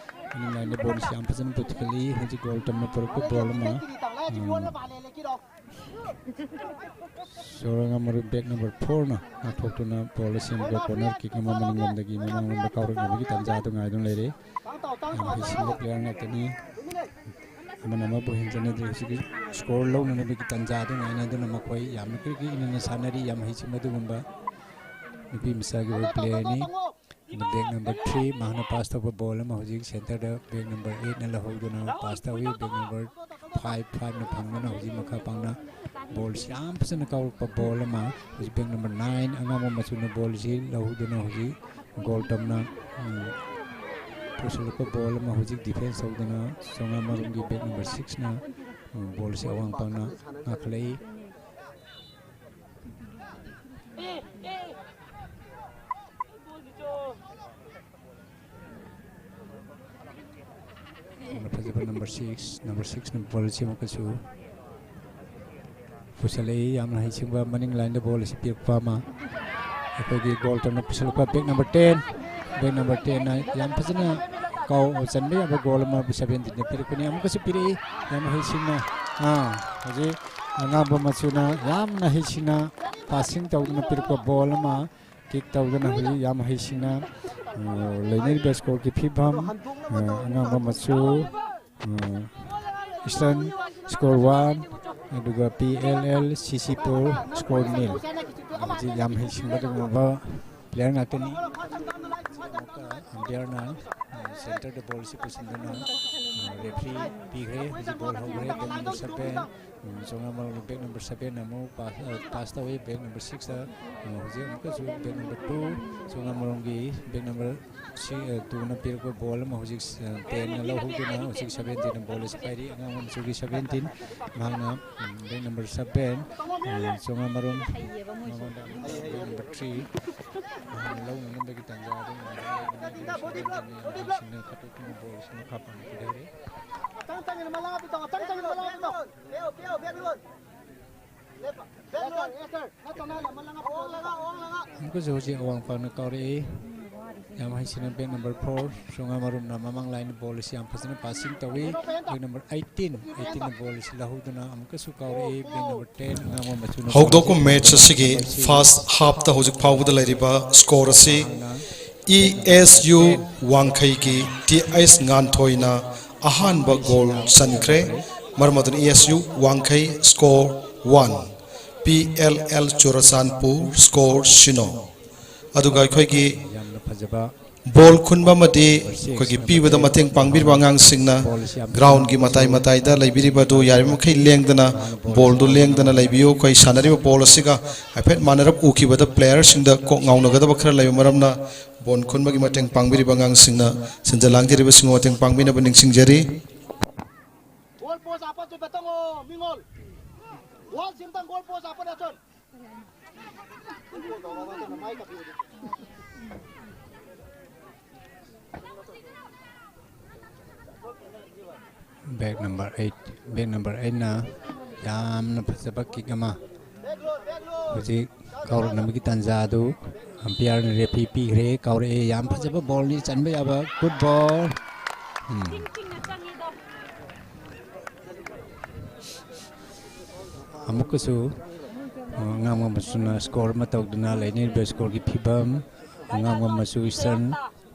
ꯃꯅꯤꯡ ꯂꯥꯏꯟꯗ ꯕꯣꯜꯁꯤ ꯌꯥꯝ ꯐꯖꯅ ꯄꯨꯊꯣꯛꯈꯠꯂꯤ꯫ ꯍꯧꯖꯤꯛ ꯒꯣꯜ ꯇꯝꯅ ꯄꯨꯔꯛꯄ ꯕꯣꯜ ꯑꯃ, ꯎꯝ, ꯁꯣꯔꯪ ꯑꯃꯔꯨ ꯕꯦꯛ ꯅꯝꯕꯔ ꯐꯣꯔꯅ ꯉꯥꯛꯊꯣꯛꯇꯨꯅ ꯕꯣꯜ ꯑꯁꯤ ꯑꯃꯨꯛꯀ ꯀꯣꯔꯅꯔ ꯀꯤꯛ ꯑꯃ ꯃꯅꯤꯡꯂꯣꯝꯗꯒꯤ ꯃꯃꯥꯡꯂꯣꯝꯗ ꯀꯥꯎꯔꯛꯅꯕꯒꯤ ꯇꯥꯟꯖꯥ ꯑꯗꯨ ꯉꯥꯏꯗꯨꯅ ꯂꯩꯔꯦ꯫ ꯌꯥꯝ ꯍꯩꯁꯤꯡꯕ ꯄ꯭ꯂꯦꯌꯔ ꯉꯥꯛꯇꯅꯤ꯫ ꯑꯃꯅ ꯑꯃꯕꯨ ꯍꯦꯟꯖꯟꯅꯗ꯭ꯔꯤ꯫ ꯍꯧꯖꯤꯛꯀꯤ ꯁ꯭ꯀꯣꯔ ꯂꯧꯅꯅꯕꯒꯤ ꯇꯥꯟꯖꯥ ꯑꯗꯨ ꯉꯥꯏꯅꯗꯨꯅ ꯃꯈꯣꯏ ꯌꯥꯝꯅ ꯀ꯭ꯔꯤꯛ ꯀ꯭ꯔꯤꯛ ꯏꯅꯅ ꯁꯥꯟꯅꯔꯤ꯫ ꯌꯥꯝ ꯍꯩꯁꯤꯡꯕ ꯑꯗꯨꯒꯨꯝꯕ ꯅꯨꯄꯤ ꯃꯆꯥꯒꯤ ꯑꯣꯏꯕ ꯄ꯭ꯂꯦꯌꯔꯅꯤ꯫ ꯑꯗꯨ ꯕꯦꯛ ꯅꯝꯕꯔ ꯊ꯭ꯔꯤ, ꯃꯍꯥꯛꯅ ꯄꯥꯁ ꯇꯧꯕ ꯕꯣꯜ ꯑꯃ ꯍꯧꯖꯤꯛ ꯁꯦꯟꯇꯔꯗ ꯕꯦꯛ ꯅꯝꯕꯔ ꯑꯩꯠꯅ ꯂꯧꯍꯧꯗꯨꯅ ꯄꯥꯁ ꯇꯧꯏ꯫ ꯕꯦꯛ ꯅꯝꯕꯔ ꯐꯥꯏꯚ ꯐꯥꯏꯚꯅ ꯐꯪꯗꯨꯅ ꯍꯧꯖꯤꯛ ꯃꯈꯥ ꯄꯥꯡꯅ ꯕꯣꯜꯁꯤ ꯌꯥꯝ ꯐꯖꯅ ꯀꯥꯎꯔꯛꯄ ꯕꯣꯜ ꯑꯃ ꯍꯧꯖꯤꯛ ꯕꯦꯛ ꯅꯝꯕꯔ ꯅꯥꯏꯟ ꯑꯉꯥꯡꯕ ꯃꯆꯨꯅ ꯕꯣꯜꯁꯤ ꯂꯧꯍꯧꯗꯨꯅ ꯍꯧꯖꯤꯛ ꯒꯣꯜ ꯇꯝꯅ, ꯎꯝ, ꯄꯨꯁꯤꯜꯂꯛꯄ ꯕꯣꯜ ꯑꯃ ꯍꯧꯖꯤꯛ ꯗꯤꯐꯦꯟꯁ ꯇꯧꯗꯨꯅ ꯆꯣꯉꯥꯃꯔꯨꯝꯒꯤ ꯕꯦꯛ ꯅꯝꯕꯔ ꯁꯤꯛꯁꯅ, ꯎꯝ, ꯕꯣꯜꯁꯤ ꯑꯋꯥꯡ ꯄꯥꯡꯅ ꯉꯥꯛꯈꯠꯂꯛꯏ꯫ ꯌꯥꯝꯅ ꯐꯖꯕ ꯅꯝꯕꯔ ꯁꯤꯛꯁ, ꯅꯝꯕꯔ ꯁꯤꯛꯁꯅ ꯕꯣꯜ ꯑꯁꯤ ꯑꯃꯨꯛꯀꯁꯨ ꯄꯨꯁꯜꯂꯛꯏ꯫ ꯌꯥꯝꯅ ꯍꯩꯁꯤꯡꯕ ꯃꯅꯤꯡ ꯂꯥꯏꯟꯗ ꯕꯣꯜ ꯑꯁꯤ ꯄꯤꯔꯛꯄ ꯑꯃ꯫ ꯑꯩꯈꯣꯏꯒꯤ ꯒꯣꯜ ꯇꯝꯅ ꯄꯨꯁꯜꯂꯛꯄ back number ten, back number ꯇꯦꯟꯅ ꯌꯥꯝ ꯐꯖꯅ ꯀꯥꯎ ꯆꯟꯕ ꯌꯥꯕ ꯒꯣꯜ ꯑꯃ ꯁꯚꯦꯟꯇꯤꯟꯗ ꯄꯤꯔꯛꯄꯅꯤ꯫ ꯑꯃꯨꯛꯀꯁꯨ ꯄꯤꯔꯛꯏ, ꯌꯥꯝꯅ ꯍꯩꯁꯤꯡꯅ꯫ ꯑꯥ, ꯍꯧꯖꯤꯛ ꯑꯉꯥꯡꯕ ꯃꯆꯨꯅ ꯌꯥꯝꯅ ꯍꯩꯁꯤꯡꯅ ꯄꯥꯁꯤꯡ ꯇꯧꯗꯨꯅ ꯄꯤꯔꯛꯄ ꯕꯣꯜ ꯑꯃ ꯀꯤꯛ ꯇꯧꯗꯨꯅ ꯍꯧꯖꯤꯛ ꯌꯥꯝ ꯍꯩꯁꯤꯡꯅ, ꯑ, ꯂꯩꯅꯔꯤꯕ ꯁ꯭ꯀꯣꯔꯒꯤ ꯐꯤꯕꯝ, ꯑ, ꯑꯉꯥꯡꯕ ꯃꯆꯨ, ꯑ, ꯏꯁꯇꯔꯟ ꯁ꯭ꯀꯣꯔ ꯋꯥꯟ, ꯑꯗꯨꯒ ꯄꯤ ꯑꯦꯜ ꯑꯦꯜ ꯁꯤ ꯁꯤ ꯄꯨꯔ ꯁ꯭ꯀꯣꯔ ꯅꯤꯜ꯫ ꯍꯧꯖꯤꯛ ꯌꯥꯝ ꯍꯩꯁꯤꯡꯕ ꯑꯗꯨꯒꯨꯝꯂꯕ ꯄ꯭ꯂꯦꯌꯔ ꯉꯥꯛꯇꯅꯤ꯫ ꯑꯃꯨꯛꯀ ꯑꯝꯄꯤꯌꯔꯅ, ꯑ, ꯁꯦꯟꯇꯔꯗ ꯕꯣꯜꯁꯤ ꯄꯨꯁꯤꯟꯗꯨꯅ, ꯑ, ꯔꯦꯐ꯭ꯔꯤ ꯄꯤꯈ꯭ꯔꯦ꯫ ꯍꯧꯖꯤꯛ ꯕꯣꯜ ꯍꯧꯈ꯭ꯔꯦ꯫ ꯕꯦꯛ ꯅꯝꯕꯔ ꯁꯚꯦꯟ, ꯎꯝ, ꯆꯣꯉꯥꯃꯔꯨꯝꯒꯤ ꯕꯦꯛ ꯅꯝꯕꯔ ꯁꯚꯦꯟ ꯑꯃꯨꯛ ꯄꯥꯁ, ꯑ, ꯄꯥꯁ ꯇꯧꯏ꯫ ꯕꯦꯛ ꯅꯝꯕꯔ ꯁꯤꯛꯁꯇ, ꯑ, ꯍꯧꯖꯤꯛ ꯑꯃꯨꯛꯀꯁꯨ ꯕꯦꯛ ꯅꯝꯕꯔ ꯇꯨ, ꯆꯣꯉꯥꯃꯔꯨꯝꯒꯤ ꯕꯦꯛ ꯅꯝꯕꯔ ꯁꯤ, ꯑ, ꯇꯨꯅ ꯄꯤꯔꯛꯄ ꯕꯣꯜ ꯑꯃ ꯍꯧꯖꯤꯛ, ꯑ, ꯇꯦꯟꯅ ꯂꯧꯍꯧꯗꯨꯅ ꯍꯧꯖꯤꯛ ꯁꯚꯦꯟꯇꯤꯟꯅ ꯕꯣꯜ ꯑꯁꯤ ꯄꯥꯏꯔꯤ꯫ ꯑꯉꯥꯡꯕ ꯃꯆꯨꯒꯤ ꯁꯚꯦꯟꯇꯤꯟ, ꯃꯍꯥꯛꯅ, ꯎꯝ, ꯕꯦꯛ ꯅꯝꯕꯔ ꯁꯚꯦꯟ, ꯑ, ꯆꯣꯉꯥꯃꯔꯨꯝ, ꯃꯉꯣꯟꯗ ꯕꯦꯛ ꯅꯝꯕꯔ ꯊ꯭ꯔꯤ, ꯃꯍꯥꯛꯅ ꯂꯧꯅꯅꯕꯒꯤ ꯇꯥꯟꯖꯥ ꯑꯗꯨꯝ ꯁꯚꯦꯟꯇꯤꯟꯅ ꯈꯠꯇꯣꯛꯇꯨꯅ ꯕꯣꯜ ꯑꯁꯤ ꯃꯈꯥ ꯄꯥꯡꯅ ꯄꯤꯗꯧꯔꯤ꯫ ꯑꯃꯨꯛꯀꯁꯨ ꯍꯧꯖꯤꯛ ꯑꯋꯥꯡ ꯄꯥꯡꯅ ꯀꯥꯎꯔꯛꯏ꯫ ꯌꯥꯝ ꯍꯩꯁꯤꯡꯅ ꯕꯦꯛ ꯅꯝꯕꯔ ꯐꯣꯔ, ꯆꯣꯉꯥꯃꯔꯨꯝꯅ ꯃꯃꯥꯡ ꯂꯥꯏꯟ ꯕꯣꯜ ꯑꯁꯤ ꯌꯥꯝ ꯐꯖꯅ ꯄꯥꯁꯤꯡ ꯇꯧꯏ꯫ ꯕꯦꯛ ꯅꯝꯕꯔ ꯑꯩꯠꯇꯤꯟ, ꯑꯩꯠꯇꯤꯟꯅ ꯕꯣꯜ ꯑꯁꯤ ꯂꯧꯍꯧꯗꯨꯅ ꯑꯃꯨꯛꯀꯁꯨ ꯀꯥꯎꯔꯛꯏ꯫ ꯕꯦꯛ ꯅꯝꯕꯔ ꯇꯦꯟ, ꯑꯉꯥꯡꯕ ꯃꯆꯨꯅ ꯍꯧꯗꯣꯛꯄ ꯀꯥꯎꯔꯛꯏ꯫ ꯃꯦꯆ ꯑꯁꯤꯒꯤ ꯐꯥꯔꯁ ꯍꯥꯞꯇ ꯍꯧꯖꯤꯛ ꯐꯥꯎꯕꯗ ꯂꯩꯔꯤꯕ ꯁ꯭ꯀꯣꯔ ꯑꯁꯤ ꯃꯍꯥꯛꯅ ꯏ ꯑꯦꯁ ꯌꯨ ꯋꯥꯡꯈꯩꯒꯤ ꯇꯤ ꯑꯩꯁ ꯉꯥꯟꯊꯣꯏꯅ ꯑꯍꯥꯟꯕ ꯒꯣꯜ ꯆꯟꯈ꯭ꯔꯦ꯫ ꯃꯔꯝ ꯑꯗꯨꯅ ꯏ ꯑꯦꯁ ꯌꯨ ꯋꯥꯡꯈꯩ ꯁ꯭ꯀꯣꯔ ꯋꯥꯟ, ꯄꯤ ꯑꯦꯜ ꯑꯦꯜ ꯆꯨꯔꯆꯥꯟꯄꯨꯔ ꯁ꯭ꯀꯣꯔ ꯁꯤꯅꯣ꯫ ꯑꯗꯨꯒ ꯑꯩꯈꯣꯏꯒꯤ ꯌꯥꯝꯅ ꯐꯖꯕ ꯕꯣꯜ ꯈꯨꯟꯕ ꯑꯃꯗꯤ ꯑꯩꯈꯣꯏꯒꯤ ꯄꯤꯕꯗ ꯃꯇꯦꯡ ꯄꯥꯡꯕꯤꯔꯤꯕ ꯑꯉꯥꯡꯁꯤꯡꯅ ꯒ꯭ꯔꯥꯎꯟꯒꯤ ꯃꯇꯥꯏ ꯃꯇꯥꯏꯗ ꯂꯩꯕꯤꯔꯤꯕ ꯑꯗꯨ ꯌꯥꯔꯤꯕ ꯃꯈꯩ ꯂꯦꯡꯗꯅ, ꯕꯣꯜꯗꯨ ꯂꯦꯡꯗꯅ ꯂꯩꯕꯤꯌꯨ꯫ ꯑꯩꯈꯣꯏ ꯁꯥꯟꯅꯔꯤꯕ ꯕꯣꯜ ꯑꯁꯤꯒ ꯍꯥꯏꯐꯦꯠ ꯃꯥꯟꯅꯔꯞ ꯎꯈꯤꯕꯗ ꯄ꯭ꯂꯦꯌꯔꯁꯤꯡꯗ ꯀꯣꯛ ꯉꯥꯎꯅꯒꯗꯕ ꯈꯔ ꯂꯩꯕ ꯃꯔꯝꯅ ꯕꯣꯜ ꯈꯨꯟꯕꯒꯤ ꯃꯇꯦꯡ ꯄꯥꯡꯕꯤꯔꯤꯕ ꯑꯉꯥꯡꯁꯤꯡꯅ ꯁꯤꯟꯖ ꯂꯥꯡꯖꯔꯤꯕꯁꯤꯡꯕꯨ ꯃꯇꯦꯡ ꯄꯥꯡꯕꯤꯅꯕ ꯅꯤꯡꯁꯤꯡꯖꯔꯤ꯫ Goal post apat tu betong oh, Mingol. Wall simtang goal post apat asun. Back number eight, back number ꯑꯩꯠꯅ ꯌꯥꯝꯅ ꯐꯖꯕ ꯀꯤꯛ ꯑꯃ ꯍꯧꯖꯤꯛ ꯀꯥꯎꯔꯛꯅꯕꯒꯤ ꯇꯥꯟꯖꯥ ꯑꯗꯨ ꯑꯝꯄꯤꯌꯥꯔꯅ ꯔꯦꯐ꯭ꯔꯤ ꯄꯤꯈ꯭ꯔꯦ꯫ ꯀꯥꯎꯔꯛꯑꯦ, ꯌꯥꯝ ꯐꯖꯕ ꯕꯣꯜꯅꯤ, ꯆꯟꯕ ꯌꯥꯕ꯫ ꯒꯨꯗ ꯕꯣꯜ꯫ ꯎꯝ꯫ ꯑꯃꯨꯛꯀꯁꯨ ꯑꯉꯥꯡꯕ ꯃꯆꯨꯅ ꯁ꯭ꯀꯣꯔ ꯑꯃ ꯇꯧꯗꯨꯅ ꯂꯩꯅꯔꯤꯕ ꯁ꯭ꯀꯣꯔꯒꯤ ꯐꯤꯕꯝ, ꯑꯉꯥꯡꯕ ꯃꯆꯨ ꯏꯁꯇꯔꯟ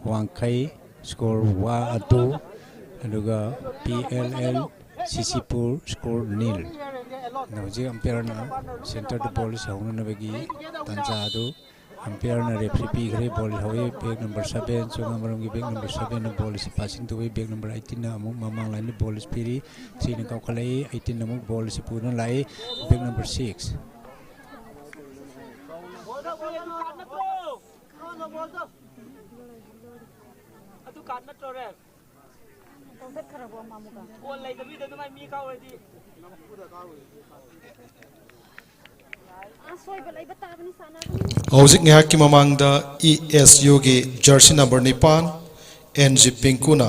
ꯋꯥꯡꯈꯩ, ꯁ꯭ꯀꯣꯔ ꯋꯥ ꯑꯗꯨ, ꯑꯗꯨꯒ ꯄꯤ ꯑꯦꯜ ꯑꯦꯜ ꯁꯤꯁꯤꯄꯨꯔ, ꯁ꯭ꯀꯣꯔ ꯅꯤꯜ꯫ ꯑꯗ ꯍꯧꯖꯤꯛ ꯑꯝꯄꯤꯌꯔꯅ ꯁꯦꯟꯇꯔꯗ ꯕꯣꯜ ꯁꯥꯎꯅꯅꯕꯒꯤ ꯇꯥꯟꯖꯥ ꯑꯗꯨ ꯑꯝꯄꯤꯌꯔꯅ ꯔꯦꯐ꯭ꯔꯤ ꯄꯤꯈ꯭ꯔꯦ꯫ ꯕꯣꯜ ꯍꯧꯏ꯫ ꯕꯦꯛ ꯅꯝꯕꯔ ꯁꯕꯦꯟ, ꯆꯣꯉꯥꯃꯔꯨꯝꯒꯤ ꯕꯦꯛ ꯅꯝꯕꯔ ꯁꯕꯦꯟꯅ ꯕꯣꯜ ꯑꯁꯤ ꯄꯥꯁꯤꯡ ꯇꯧꯏ꯫ ꯕꯦꯛ ꯅꯝꯕꯔ ꯑꯩꯠꯇꯤꯟꯅ ꯑꯃꯨꯛ ꯃꯃꯥꯡ ꯂꯥꯏꯟꯗ ꯕꯣꯜ ꯑꯁꯤ ꯄꯤꯔꯤ꯫ ꯊ꯭ꯔꯤꯅ ꯀꯥꯎꯈꯠꯂꯛꯏ꯫ ꯑꯩꯠꯇꯤꯟꯅ ꯑꯃꯨꯛ ꯕꯣꯜ ꯑꯁꯤ ꯄꯨꯗꯨꯅ ꯂꯥꯛꯏ꯫ Back number six. ꯑꯗꯨ ꯀꯥꯔꯠ ꯅꯠꯇ꯭ꯔꯣ ꯔꯦ? ꯀꯛꯊꯠꯈ꯭ꯔꯕꯣ ꯑꯃ ꯑꯃꯨꯛꯀ? ꯀꯣꯜ ꯂꯩꯇꯕꯤꯗ ꯑꯗꯨꯃꯥꯏ ꯃꯤ ꯀꯥꯎꯔꯗꯤ꯫ ꯑꯁꯣꯏꯕ ꯂꯩꯕ ꯇꯥꯕꯅꯤ ꯁꯥꯟꯅꯒꯅꯤ꯫ ꯍꯧꯖꯤꯛ ꯉꯥꯏꯍꯥꯛꯀꯤ ꯃꯃꯥꯡꯗ ꯏ ꯑꯦꯁ ꯌꯨꯒꯤ ꯖꯔꯁꯤ ꯅꯝꯕꯔ ꯅꯤꯄꯥꯟ ꯑꯦꯟ ꯖꯤ ꯄꯤꯡꯀꯨꯅ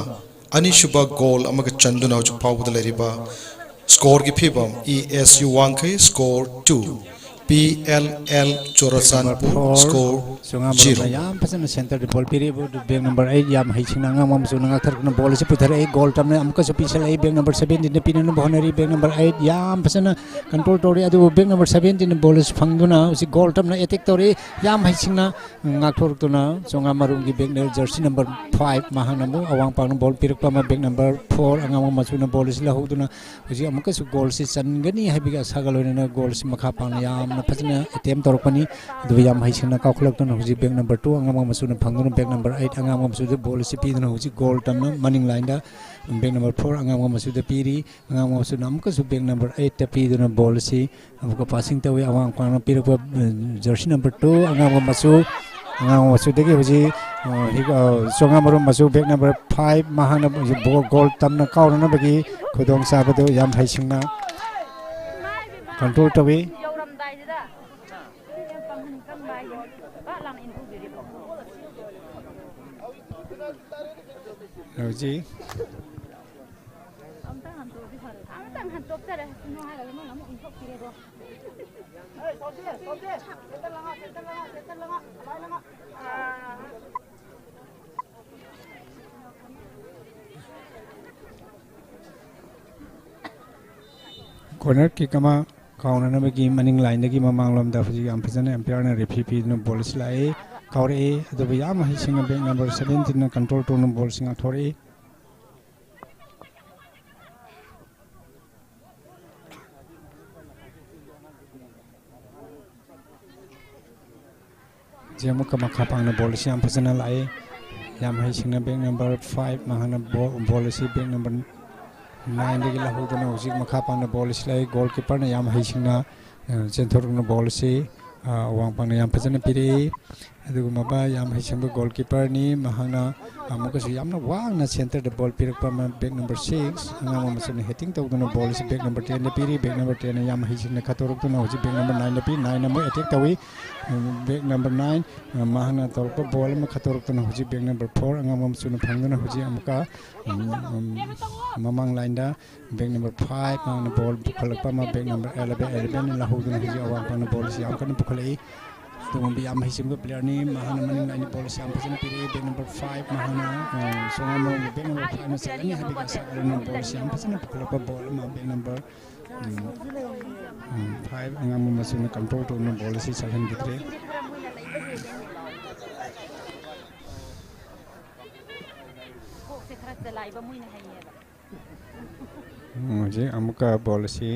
ꯑꯅꯤꯁꯨꯕ ꯒꯣꯜ ꯑꯃꯒ ꯆꯟꯗꯨꯅ ꯍꯧꯖꯤꯛ ꯐꯥꯎꯕꯗ ꯂꯩꯔꯤꯕ ꯁ꯭ꯀꯣꯔꯒꯤ ꯐꯤꯕꯝ ꯏ ꯑꯦꯁ ꯌꯨ ꯋꯥꯡꯈꯩ score two, P L L Churachandpur four score ꯆꯣꯉꯥꯃꯔꯨꯝꯅ ꯖꯤꯔꯣ꯫ ꯌꯥꯝ ꯐꯖꯅ ꯁꯦꯟꯇꯔꯗ ꯕꯣꯜ ꯄꯤꯔꯛꯏꯕ ꯕꯦꯛ ꯅꯝꯕꯔ ꯑꯩꯠ ꯌꯥꯝ ꯍꯩꯁꯤꯡꯅ ꯑꯉꯥꯡꯕ ꯃꯆꯨꯅ ꯉꯥꯛꯊꯔꯛꯇꯨꯅ ꯕꯣꯜ ꯑꯁꯤ ꯄꯨꯊꯔꯛꯏ꯫ ꯒꯣꯜ ꯇꯝꯅ ꯑꯃꯨꯛꯀꯁꯨ ꯄꯤꯁꯜꯂꯛꯏ꯫ ꯕꯦꯛ ꯅꯝꯕꯔ ꯁꯕꯦꯟꯇꯤꯟꯗ ꯄꯤꯅꯅꯕ ꯍꯣꯠꯅꯔꯤ꯫ ꯕꯦꯛ ꯅꯝꯕꯔ ꯑꯩꯠ ꯌꯥꯝ ꯐꯖꯅ ꯀꯟꯇ꯭ꯔꯣꯜ ꯇꯧꯔꯤ꯫ ꯑꯗꯨꯕꯨ ꯕꯦꯛ ꯅꯝꯕꯔ ꯁꯕꯦꯟꯇꯤꯟꯅ ꯕꯣꯜ ꯑꯁꯤ ꯐꯪꯗꯨꯅ ꯍꯧꯖꯤꯛ ꯒꯣꯜ ꯇꯝꯅ ꯑꯦꯇꯦꯛ ꯇꯧꯔꯤ꯫ ꯌꯥꯝ ꯍꯩꯁꯤꯡꯅ ꯉꯥꯛꯊꯣꯔꯛꯇꯨꯅ ꯆꯣꯉꯥꯃꯔꯨꯝꯒꯤ ꯕꯦꯛ ꯖꯔꯁꯤ ꯅꯝꯕꯔ ꯐꯥꯏꯚ ꯃꯍꯥꯛꯅ ꯑꯃꯨꯛ ꯑꯋꯥꯡ ꯄꯥꯡꯅ ꯕꯣꯜ ꯄꯤꯔꯛꯄ ꯑꯃ, ꯕꯦꯛ ꯅꯝꯕꯔ ꯐꯣꯔ ꯑꯉꯥꯡꯕ ꯃꯆꯨꯅ ꯕꯣꯜ ꯑꯁꯤ ꯂꯧꯍꯧꯗꯨꯅ ꯍꯧꯖꯤꯛ ꯑꯃꯨꯛꯀꯁꯨ ꯒꯣꯜꯁꯤ ꯆꯟꯒꯅꯤ ꯍꯥꯏꯕꯒꯤ ꯑꯁꯥꯒ ꯂꯣꯏꯅꯅ ꯒꯣꯜꯁꯤ ꯃꯈꯥ ꯄꯥꯡꯅ ꯌꯥꯝ ꯐꯖꯅ ꯑꯦꯇꯦꯝ ꯇꯧꯔꯛꯄꯅꯤ꯫ ꯑꯗꯨꯕꯨ ꯌꯥꯝ ꯍꯩꯁꯤꯡꯅ ꯀꯥꯎꯈꯠꯂꯛꯇꯨꯅ ꯍꯧꯖꯤꯛ ꯕꯦꯛ ꯅꯝꯕꯔ ꯇꯨ ꯑꯉꯥꯡꯕ ꯃꯆꯨꯅ ꯐꯪꯗꯨꯅ ꯕꯦꯛ ꯅꯝꯕꯔ ꯑꯩꯠ ꯑꯉꯥꯡꯕ ꯃꯆꯨꯗ ꯕꯣꯜ ꯑꯁꯤ ꯄꯤꯗꯨꯅ ꯍꯧꯖꯤꯛ ꯒꯣꯜ ꯇꯝꯅ ꯃꯅꯤꯡ ꯂꯥꯏꯟꯗ ꯕꯦꯛ ꯅꯝꯕꯔ ꯐꯣꯔ ꯑꯉꯥꯡꯕ ꯃꯆꯨꯗ ꯄꯤꯔꯤ꯫ ꯑꯉꯥꯡꯕ ꯃꯆꯨꯅ ꯑꯃꯨꯛꯀꯁꯨ ꯕꯦꯛ ꯅꯝꯕꯔ ꯑꯩꯠꯇ ꯄꯤꯗꯨꯅ ꯕꯣꯜ ꯑꯁꯤ ꯑꯃꯨꯛꯀ ꯄꯥꯁꯤꯡ ꯇꯧꯏ꯫ ꯑꯋꯥꯡ ꯄꯥꯡꯅ ꯄꯤꯔꯛꯄ, ꯑ, ꯖꯔꯁꯤ ꯅꯝꯕꯔ ꯇꯨ ꯑꯉꯥꯡꯕ ꯃꯆꯨ, ꯑꯉꯥꯡꯕ ꯃꯆꯨꯗꯒꯤ ꯍꯧꯖꯤꯛ, ꯑ, ꯍꯤꯒ-, ꯑ, ꯆꯣꯉꯥꯃꯔꯨꯝ ꯃꯆꯨ ꯕꯦꯛ ꯅꯝꯕꯔ ꯐꯥꯏꯚ ꯃꯍꯥꯛꯅ ꯕꯣ-, ꯒꯣꯜ ꯇꯝꯅ ꯀꯥꯎꯅꯅꯕꯒꯤ ꯈꯨꯗꯣꯡꯆꯥꯕꯗꯨ ꯌꯥꯝ ꯍꯩꯁꯤꯡꯅ ꯀꯟꯇ꯭ꯔꯣꯜ ꯇꯧꯏ꯫ ꯍꯧꯖꯤꯛ ꯑꯝꯇꯪ ꯍꯟꯇꯣꯛꯑꯗꯤ ꯐꯔꯦ꯫ ꯑꯃꯇꯪ ꯍꯟꯇꯣꯛꯆꯔꯁꯅꯨ ꯍꯥꯏꯔꯒ ꯅꯣꯏꯅ ꯑꯃꯨꯛ ꯏꯟꯊꯣꯛꯄꯤꯔꯦꯗꯣ꯫ ꯀꯣꯔꯅꯔ ꯀꯤꯛ ꯑꯃ ꯀꯥꯎꯅꯅꯕꯒꯤ ꯃꯅꯤꯡ ꯂꯥꯏꯟꯗꯒꯤ ꯃꯃꯥꯡꯂꯣꯝꯗ ꯍꯧꯖꯤꯛ ꯌꯥꯝ ꯐꯖꯅ ꯑꯝꯄꯤꯌꯔꯅ ꯔꯦꯐ꯭ꯔꯤ ꯄꯤꯗꯨꯅ ꯕꯣꯜ ꯑꯁꯤ ꯂꯥꯛꯏ, ꯀꯥꯎꯔꯛꯏ꯫ ꯑꯗꯨꯕꯨ ꯌꯥꯝ ꯍꯩꯁꯤꯡꯅ ꯕꯦꯛ ꯅꯝꯕꯔ ꯁꯚꯦꯟꯇꯤꯟꯅ ꯀꯟꯇ꯭ꯔꯣꯜ ꯇꯧꯗꯨꯅ ꯕꯣꯜ ꯑꯁꯤ ꯉꯥꯛꯊꯣꯔꯛꯏ꯫ ꯍꯧꯖꯤꯛ ꯑꯃꯨꯛꯀ ꯃꯈꯥ ꯄꯥꯡꯅ ꯕꯣꯜ ꯑꯁꯤ ꯌꯥꯝ ꯐꯖꯅ ꯂꯥꯛꯏ꯫ ꯌꯥꯝ ꯍꯩꯁꯤꯡꯅ ꯕꯦꯛ ꯅꯝꯕꯔ ꯐꯥꯏꯚ ꯃꯍꯥꯛꯅ ꯕꯣ-, ꯕꯣꯜ ꯑꯁꯤ ꯕꯦꯛ ꯅꯝꯕꯔ ꯅꯥꯏꯟꯗꯒꯤ ꯂꯧꯍꯧꯗꯨꯅ ꯍꯧꯖꯤꯛ ꯃꯈꯥ ꯄꯥꯡꯅ ꯕꯣꯜ ꯑꯁꯤ ꯂꯥꯛꯏ꯫ ꯒꯣꯜ ꯀꯤꯄꯔꯅ ꯌꯥꯝ ꯍꯩꯁꯤꯡꯅ, ꯑ, ꯆꯦꯟꯊꯣꯔꯛꯇꯨꯅ ꯕꯣꯜ ꯑꯁꯤ, ꯑ, ꯑꯋꯥꯡ ꯄꯥꯡꯅ ꯌꯥꯝ ꯐꯖꯅ ꯄꯤꯔꯛꯏ꯫ ꯑꯗꯨꯒꯨꯝꯂꯕ ꯌꯥꯝ ꯍꯩꯁꯤꯡꯕ ꯒꯣꯜ ꯀꯤꯄꯔꯅꯤ꯫ ꯃꯍꯥꯛꯅ ꯑꯃꯨꯛꯀꯁꯨ ꯌꯥꯝꯅ ꯋꯥꯡꯅ ꯁꯦꯟꯇꯔꯗ ꯕꯣꯜ ꯄꯤꯔꯛꯄ ꯑꯃ, ꯕꯦꯛ ꯅꯝꯕꯔ ꯁꯤꯛꯁ ꯑꯉꯥꯡꯕ ꯃꯆꯨꯅ ꯍꯦꯗꯤꯡ ꯇꯧꯗꯨꯅ ꯕꯣꯜ ꯑꯁꯤ ꯕꯦꯛ ꯅꯝꯕꯔ ꯇꯦꯟꯗ ꯄꯤꯔꯤ꯫ ꯕꯦꯛ ꯅꯝꯕꯔ ꯇꯦꯟꯅ ꯌꯥꯝ ꯍꯩꯁꯤꯡꯅ ꯈꯠꯇꯣꯔꯛꯇꯨꯅ ꯍꯧꯖꯤꯛ ꯕꯦꯛ ꯅꯝꯕꯔ ꯅꯥꯏꯟꯗ ꯄꯤ꯫ ꯅꯥꯏꯟ ꯑꯃꯨꯛ ꯑꯦꯇꯦꯛ ꯇꯧꯏ꯫ ꯕꯦꯛ ꯅꯝꯕꯔ ꯅꯥꯏꯟ, ꯃꯍꯥꯛꯅ ꯇꯧꯔꯛꯄ ꯕꯣꯜ ꯑꯃ ꯈꯠꯇꯣꯔꯛꯇꯨꯅ ꯍꯧꯖꯤꯛ ꯕꯦꯛ ꯅꯝꯕꯔ ꯐꯣꯔ ꯑꯉꯥꯡꯕ ꯃꯆꯨꯅ ꯐꯪꯗꯨꯅ ꯍꯧꯖꯤꯛ ꯑꯃꯨꯛꯀ, ꯎꯝ, ꯎꯝ, ꯃꯃꯥꯡ ꯂꯥꯏꯟꯗ ꯕꯦꯛ ꯅꯝꯕꯔ ꯐꯥꯏꯚ ꯃꯍꯥꯛꯅ ꯕꯣꯜ ꯄꯨꯈꯠꯂꯛꯄ ꯑꯃ, ꯕꯦꯛ ꯅꯝꯕꯔ ꯑꯦꯂꯚꯦꯟ, ꯑꯦꯂꯚꯦꯟꯅ ꯂꯧꯍꯧꯗꯨꯅ ꯍꯧꯖꯤꯛ ꯑꯋꯥꯡ ꯄꯥꯡꯅ ꯕꯣꯜ ꯑꯁꯤ ꯌꯥꯝ ꯀꯟꯅ ꯄꯨꯈꯠꯂꯛꯏ꯫ ꯑꯗꯨꯒꯨꯝꯕ ꯌꯥꯝ ꯍꯩꯁꯤꯡꯕ ꯄ꯭ꯂꯦꯌꯔꯅꯤ꯫ ꯃꯍꯥꯛꯅ ꯃꯅꯤꯡ ꯂꯥꯏꯟꯗ ꯕꯣꯜ ꯑꯁꯤ ꯌꯥꯝ ꯐꯖꯅ ꯄꯤꯔꯛꯏ꯫ ꯕꯦꯛ ꯅꯝꯕꯔ ꯐꯥꯏꯚ ꯃꯍꯥꯛꯅ, ꯑ, ꯁꯣꯝ ꯑꯃꯔꯣꯝꯒꯤ ꯕꯦꯛ ꯅꯝꯕꯔ ꯐꯥꯏꯚꯅ ꯆꯠꯂꯅꯤ ꯍꯥꯏꯕꯒꯤ ꯑꯁꯥ ꯎꯔꯅ ꯕꯣꯜ ꯑꯁꯤ ꯌꯥꯝ ꯐꯖꯅ ꯄꯨꯈꯠꯂꯛꯄ ꯕꯣꯜ ꯑꯃ ꯕꯦꯛ ꯅꯝꯕꯔ, ꯎꯝ, ꯎꯝ, ꯐꯥꯏꯚ ꯑꯉꯥꯡꯕ ꯃꯆꯨꯅ ꯀꯟꯇ꯭ꯔꯣꯜ ꯇꯧꯗꯨꯅ ꯕꯣꯜ ꯑꯁꯤ ꯆꯠꯍꯟꯈꯤꯗ꯭ꯔꯦ꯫ ꯀꯣꯛꯁꯦ ꯈꯔ ꯆꯂꯥꯏꯕ ꯃꯣꯏꯅ ꯍꯩꯌꯦꯕ꯫ ꯎꯝ, ꯍꯧꯖꯤꯛ ꯑꯃꯨꯛꯀ ꯕꯣꯜ ꯑꯁꯤ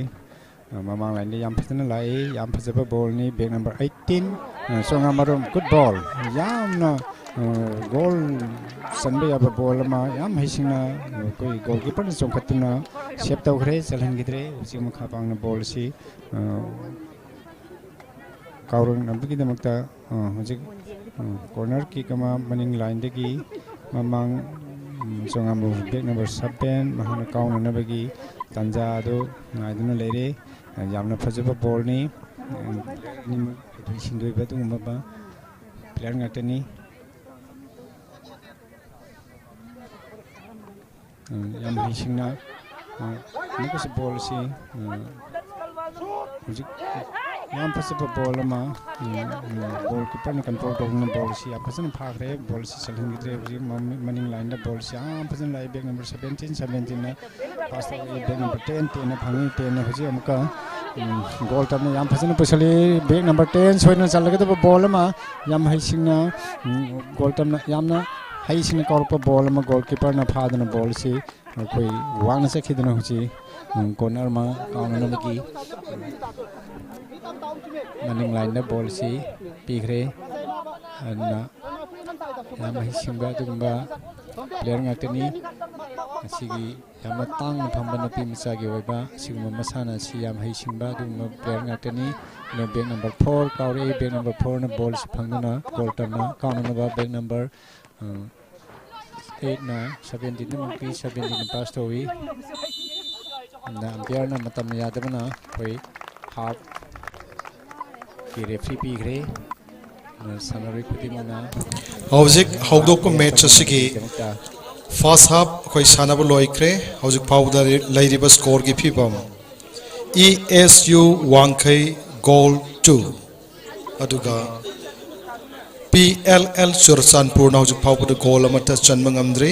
ꯑ, ꯃꯃꯥꯡ ꯂꯥꯏꯟꯗ ꯌꯥꯝ ꯐꯖꯅ ꯂꯥꯛꯏ꯫ ꯌꯥꯝ ꯐꯖꯕ ꯕꯣꯜꯅꯤ꯫ ꯕꯦꯛ ꯅꯝꯕꯔ ꯑꯩꯠꯇꯤꯟ, ꯑ, ꯆꯣꯉꯥꯃꯔꯨꯝ꯫ ꯒꯨꯗ ꯕꯣꯜ꯫ ꯌꯥꯝꯅ, ꯑ, ꯒꯣꯜ ꯆꯟꯕ ꯌꯥꯕ ꯕꯣꯜ ꯑꯃ ꯌꯥꯝ ꯍꯩꯁꯤꯡꯅ ꯑꯩꯈꯣꯏ ꯒꯣꯜ ꯀꯤꯄꯔꯅ ꯆꯣꯡꯈꯠꯇꯨꯅ ꯁꯦꯞ ꯇꯧꯈ꯭ꯔꯦ, ꯆꯜꯍꯟꯈꯤꯗ꯭ꯔꯦ꯫ ꯍꯧꯖꯤꯛ ꯃꯈꯥ ꯄꯥꯡꯅ ꯕꯣꯜ ꯑꯁꯤ, ꯑ, ꯀꯥꯎꯔꯛꯅꯕꯒꯤꯗꯃꯛꯇ, ꯑ, ꯍꯧꯖꯤꯛ, ꯑ, ꯀꯣꯔꯅꯔ ꯀꯤꯛ ꯑꯃ ꯃꯅꯤꯡ ꯂꯥꯏꯟꯗꯒꯤ ꯃꯃꯥꯡ, ꯎꯝ, ꯆꯣꯉꯥꯃꯔꯨꯝ ꯕꯦꯛ ꯅꯝꯕꯔ ꯁꯚꯦꯟ ꯃꯍꯥꯛꯅ ꯀꯥꯎꯅꯅꯕꯒꯤ ꯇꯥꯟꯖꯥ ꯑꯗꯨ ꯉꯥꯏꯗꯨꯅ ꯂꯩꯔꯦ꯫ ꯑ, ꯌꯥꯝꯅ ꯐꯖꯕ ꯕꯣꯜꯅꯤ꯫ ꯎꯝ, ꯑꯅꯤꯃꯛ ꯍꯩꯊꯣꯏ ꯁꯤꯡꯊꯣꯏꯕ ꯑꯗꯨꯒꯨꯝꯂꯕ ꯄ꯭ꯂꯦꯌꯔ ꯉꯥꯛꯇꯅꯤ꯫ ꯎꯝ, ꯌꯥꯝ ꯍꯩꯁꯤꯡꯅ, ꯑ, ꯑꯃꯨꯛꯀꯁꯨ ꯕꯣꯜ ꯑꯁꯤ, ꯑ, ꯍꯧꯖꯤꯛ ꯌꯥꯝ ꯐꯖꯕ ꯕꯣꯜ ꯑꯃ, ꯎꯝ, ꯎꯝ, ꯒꯣꯜ ꯀꯤꯄꯔꯅ ꯀꯟꯇ꯭ꯔꯣꯜ ꯇꯧꯗꯨꯅ ꯕꯣꯜ ꯑꯁꯤ ꯌꯥꯝ ꯐꯖꯅ ꯐꯥꯈ꯭ꯔꯦ꯫ ꯕꯣꯜ ꯑꯁꯤ ꯆꯜꯍꯟꯈꯤꯗ꯭ꯔꯦ꯫ ꯍꯧꯖꯤꯛ ꯃꯃꯤ-, ꯃꯅꯤꯡ ꯂꯥꯏꯟꯗ ꯕꯣꯜ ꯑꯁꯤ ꯌꯥꯝ ꯐꯖꯅ ꯂꯥꯛꯑꯦ꯫ ꯕꯦꯛ ꯅꯝꯕꯔ ꯁꯚꯦꯟꯇꯤꯟ, ꯁꯚꯦꯟꯇꯤꯟꯅ ꯄꯥꯁ ꯇꯧꯔꯛꯏ꯫ ꯕꯦꯛ ꯅꯝꯕꯔ ꯇꯦꯟ, ꯇꯦꯟꯅ ꯐꯪꯉꯤ꯫ ꯇꯦꯟꯅ ꯍꯧꯖꯤꯛ ꯑꯃꯨꯛꯀ, ꯎꯝ, ꯒꯣꯜ ꯇꯝꯅ ꯌꯥꯝ ꯐꯖꯅ ꯄꯨꯁꯜꯂꯤ꯫ ꯕꯦꯛ ꯅꯝꯕꯔ ꯇꯦꯟ ꯁꯣꯏꯗꯅ ꯆꯜꯂꯒꯗꯕ ꯕꯣꯜ ꯑꯃ ꯌꯥꯝ ꯍꯩꯁꯤꯡꯅ, ꯎꯝ, ꯒꯣꯜ ꯇꯝꯅ ꯌꯥꯝꯅ ꯍꯩꯁꯤꯡꯅ ꯀꯥꯎꯔꯛꯄ ꯕꯣꯜ ꯑꯃ ꯒꯣꯜ ꯀꯤꯄꯔꯅ ꯐꯥꯗꯨꯅ ꯕꯣꯜ ꯑꯁꯤ ꯑꯩꯈꯣꯏ ꯋꯥꯡꯅ ꯆꯠꯈꯤꯗꯨꯅ ꯍꯧꯖꯤꯛ, ꯎꯝ, ꯀꯣꯔꯅꯔ ꯑꯃ ꯀꯥꯎꯅꯅꯕꯒꯤ ꯃꯅꯤꯡ ꯂꯥꯏꯟꯗ ꯕꯣꯜ ꯑꯁꯤ ꯄꯤꯈ꯭ꯔꯦ꯫ ꯑꯗꯨꯅ ꯌꯥꯝ ꯍꯩꯁꯤꯡꯕ ꯑꯗꯨꯒꯨꯝꯕ ꯄ꯭ꯂꯦꯌꯔ ꯉꯥꯛꯇꯅꯤ꯫ ꯃꯁꯤꯒꯤ ꯌꯥꯝꯅ ꯇꯥꯡꯅ ꯐꯪꯕ ꯅꯨꯄꯤ ꯃꯆꯥꯒꯤ ꯑꯣꯏꯕ ꯑꯁꯤꯒꯨꯝꯕ ꯃꯁꯥꯟꯅ ꯑꯁꯤ ꯌꯥꯝ ꯍꯩꯁꯤꯡꯕ ꯑꯗꯨꯒꯨꯝꯕ ꯄ꯭ꯂꯦꯌꯔ ꯉꯥꯛꯇꯅꯤ꯫ ꯑꯗꯨꯅ ꯕꯦꯛ ꯅꯝꯕꯔ ꯐꯣꯔ ꯀꯥꯎꯔꯛꯏ꯫ ꯕꯦꯛ ꯅꯝꯕꯔ ꯐꯣꯔꯅ ꯕꯣꯜꯁꯤ ꯐꯪꯗꯨꯅ ꯒꯣꯜ ꯇꯝꯅ ꯀꯥꯎꯅꯅꯕ ꯕꯦꯛ ꯅꯝꯕꯔ, ꯑ, ꯑꯩꯠꯅ ꯁꯚꯦꯟꯇꯤꯟꯗ ꯑꯃꯨꯛ ꯄꯤ꯫ ꯁꯚꯦꯟꯇꯤꯟꯅ ꯄꯥꯁ ꯇꯧꯏ꯫ ꯑꯗꯨꯅ ꯑꯝꯄꯤꯌꯔꯅ ꯃꯇꯝ ꯌꯥꯗꯕꯅ ꯑꯩꯈꯣꯏ ꯍꯥꯐꯀꯤ ꯔꯦꯐ꯭ꯔꯤ ꯄꯤꯈ꯭ꯔꯦ꯫ ꯑꯗꯨꯅ ꯁꯥꯟꯅꯔꯣꯏ ꯈꯨꯗꯤꯡꯃꯛꯅ ꯍꯧꯖꯤꯛ ꯍꯧꯗꯣꯛꯄ ꯃꯦꯠꯆ ꯑꯁꯤꯒꯤ ꯐꯥꯔꯁ ꯍꯥꯐ ꯑꯩꯈꯣꯏ ꯁꯥꯟꯅꯕ ꯂꯣꯏꯈ꯭ꯔꯦ꯫ ꯍꯧꯖꯤꯛ ꯐꯥꯎꯕꯗ ꯂꯩꯔꯤꯕ ꯁ꯭ꯀꯣꯔꯒꯤ ꯐꯤꯕꯝ, ꯏ ꯑꯦꯁ ꯌꯨ ꯋꯥꯡꯈꯩ ꯒꯣꯜ ꯇꯨ, ꯑꯗꯨꯒ ꯄꯤ ꯑꯦꯜ ꯑꯦꯜ ꯆꯨꯔꯆꯥꯟꯄꯨꯔꯅ ꯍꯧꯖꯤꯛ ꯐꯥꯎꯕꯗ ꯒꯣꯜ ꯑꯃꯠꯇ ꯆꯟꯕ ꯉꯝꯗ꯭ꯔꯤ꯫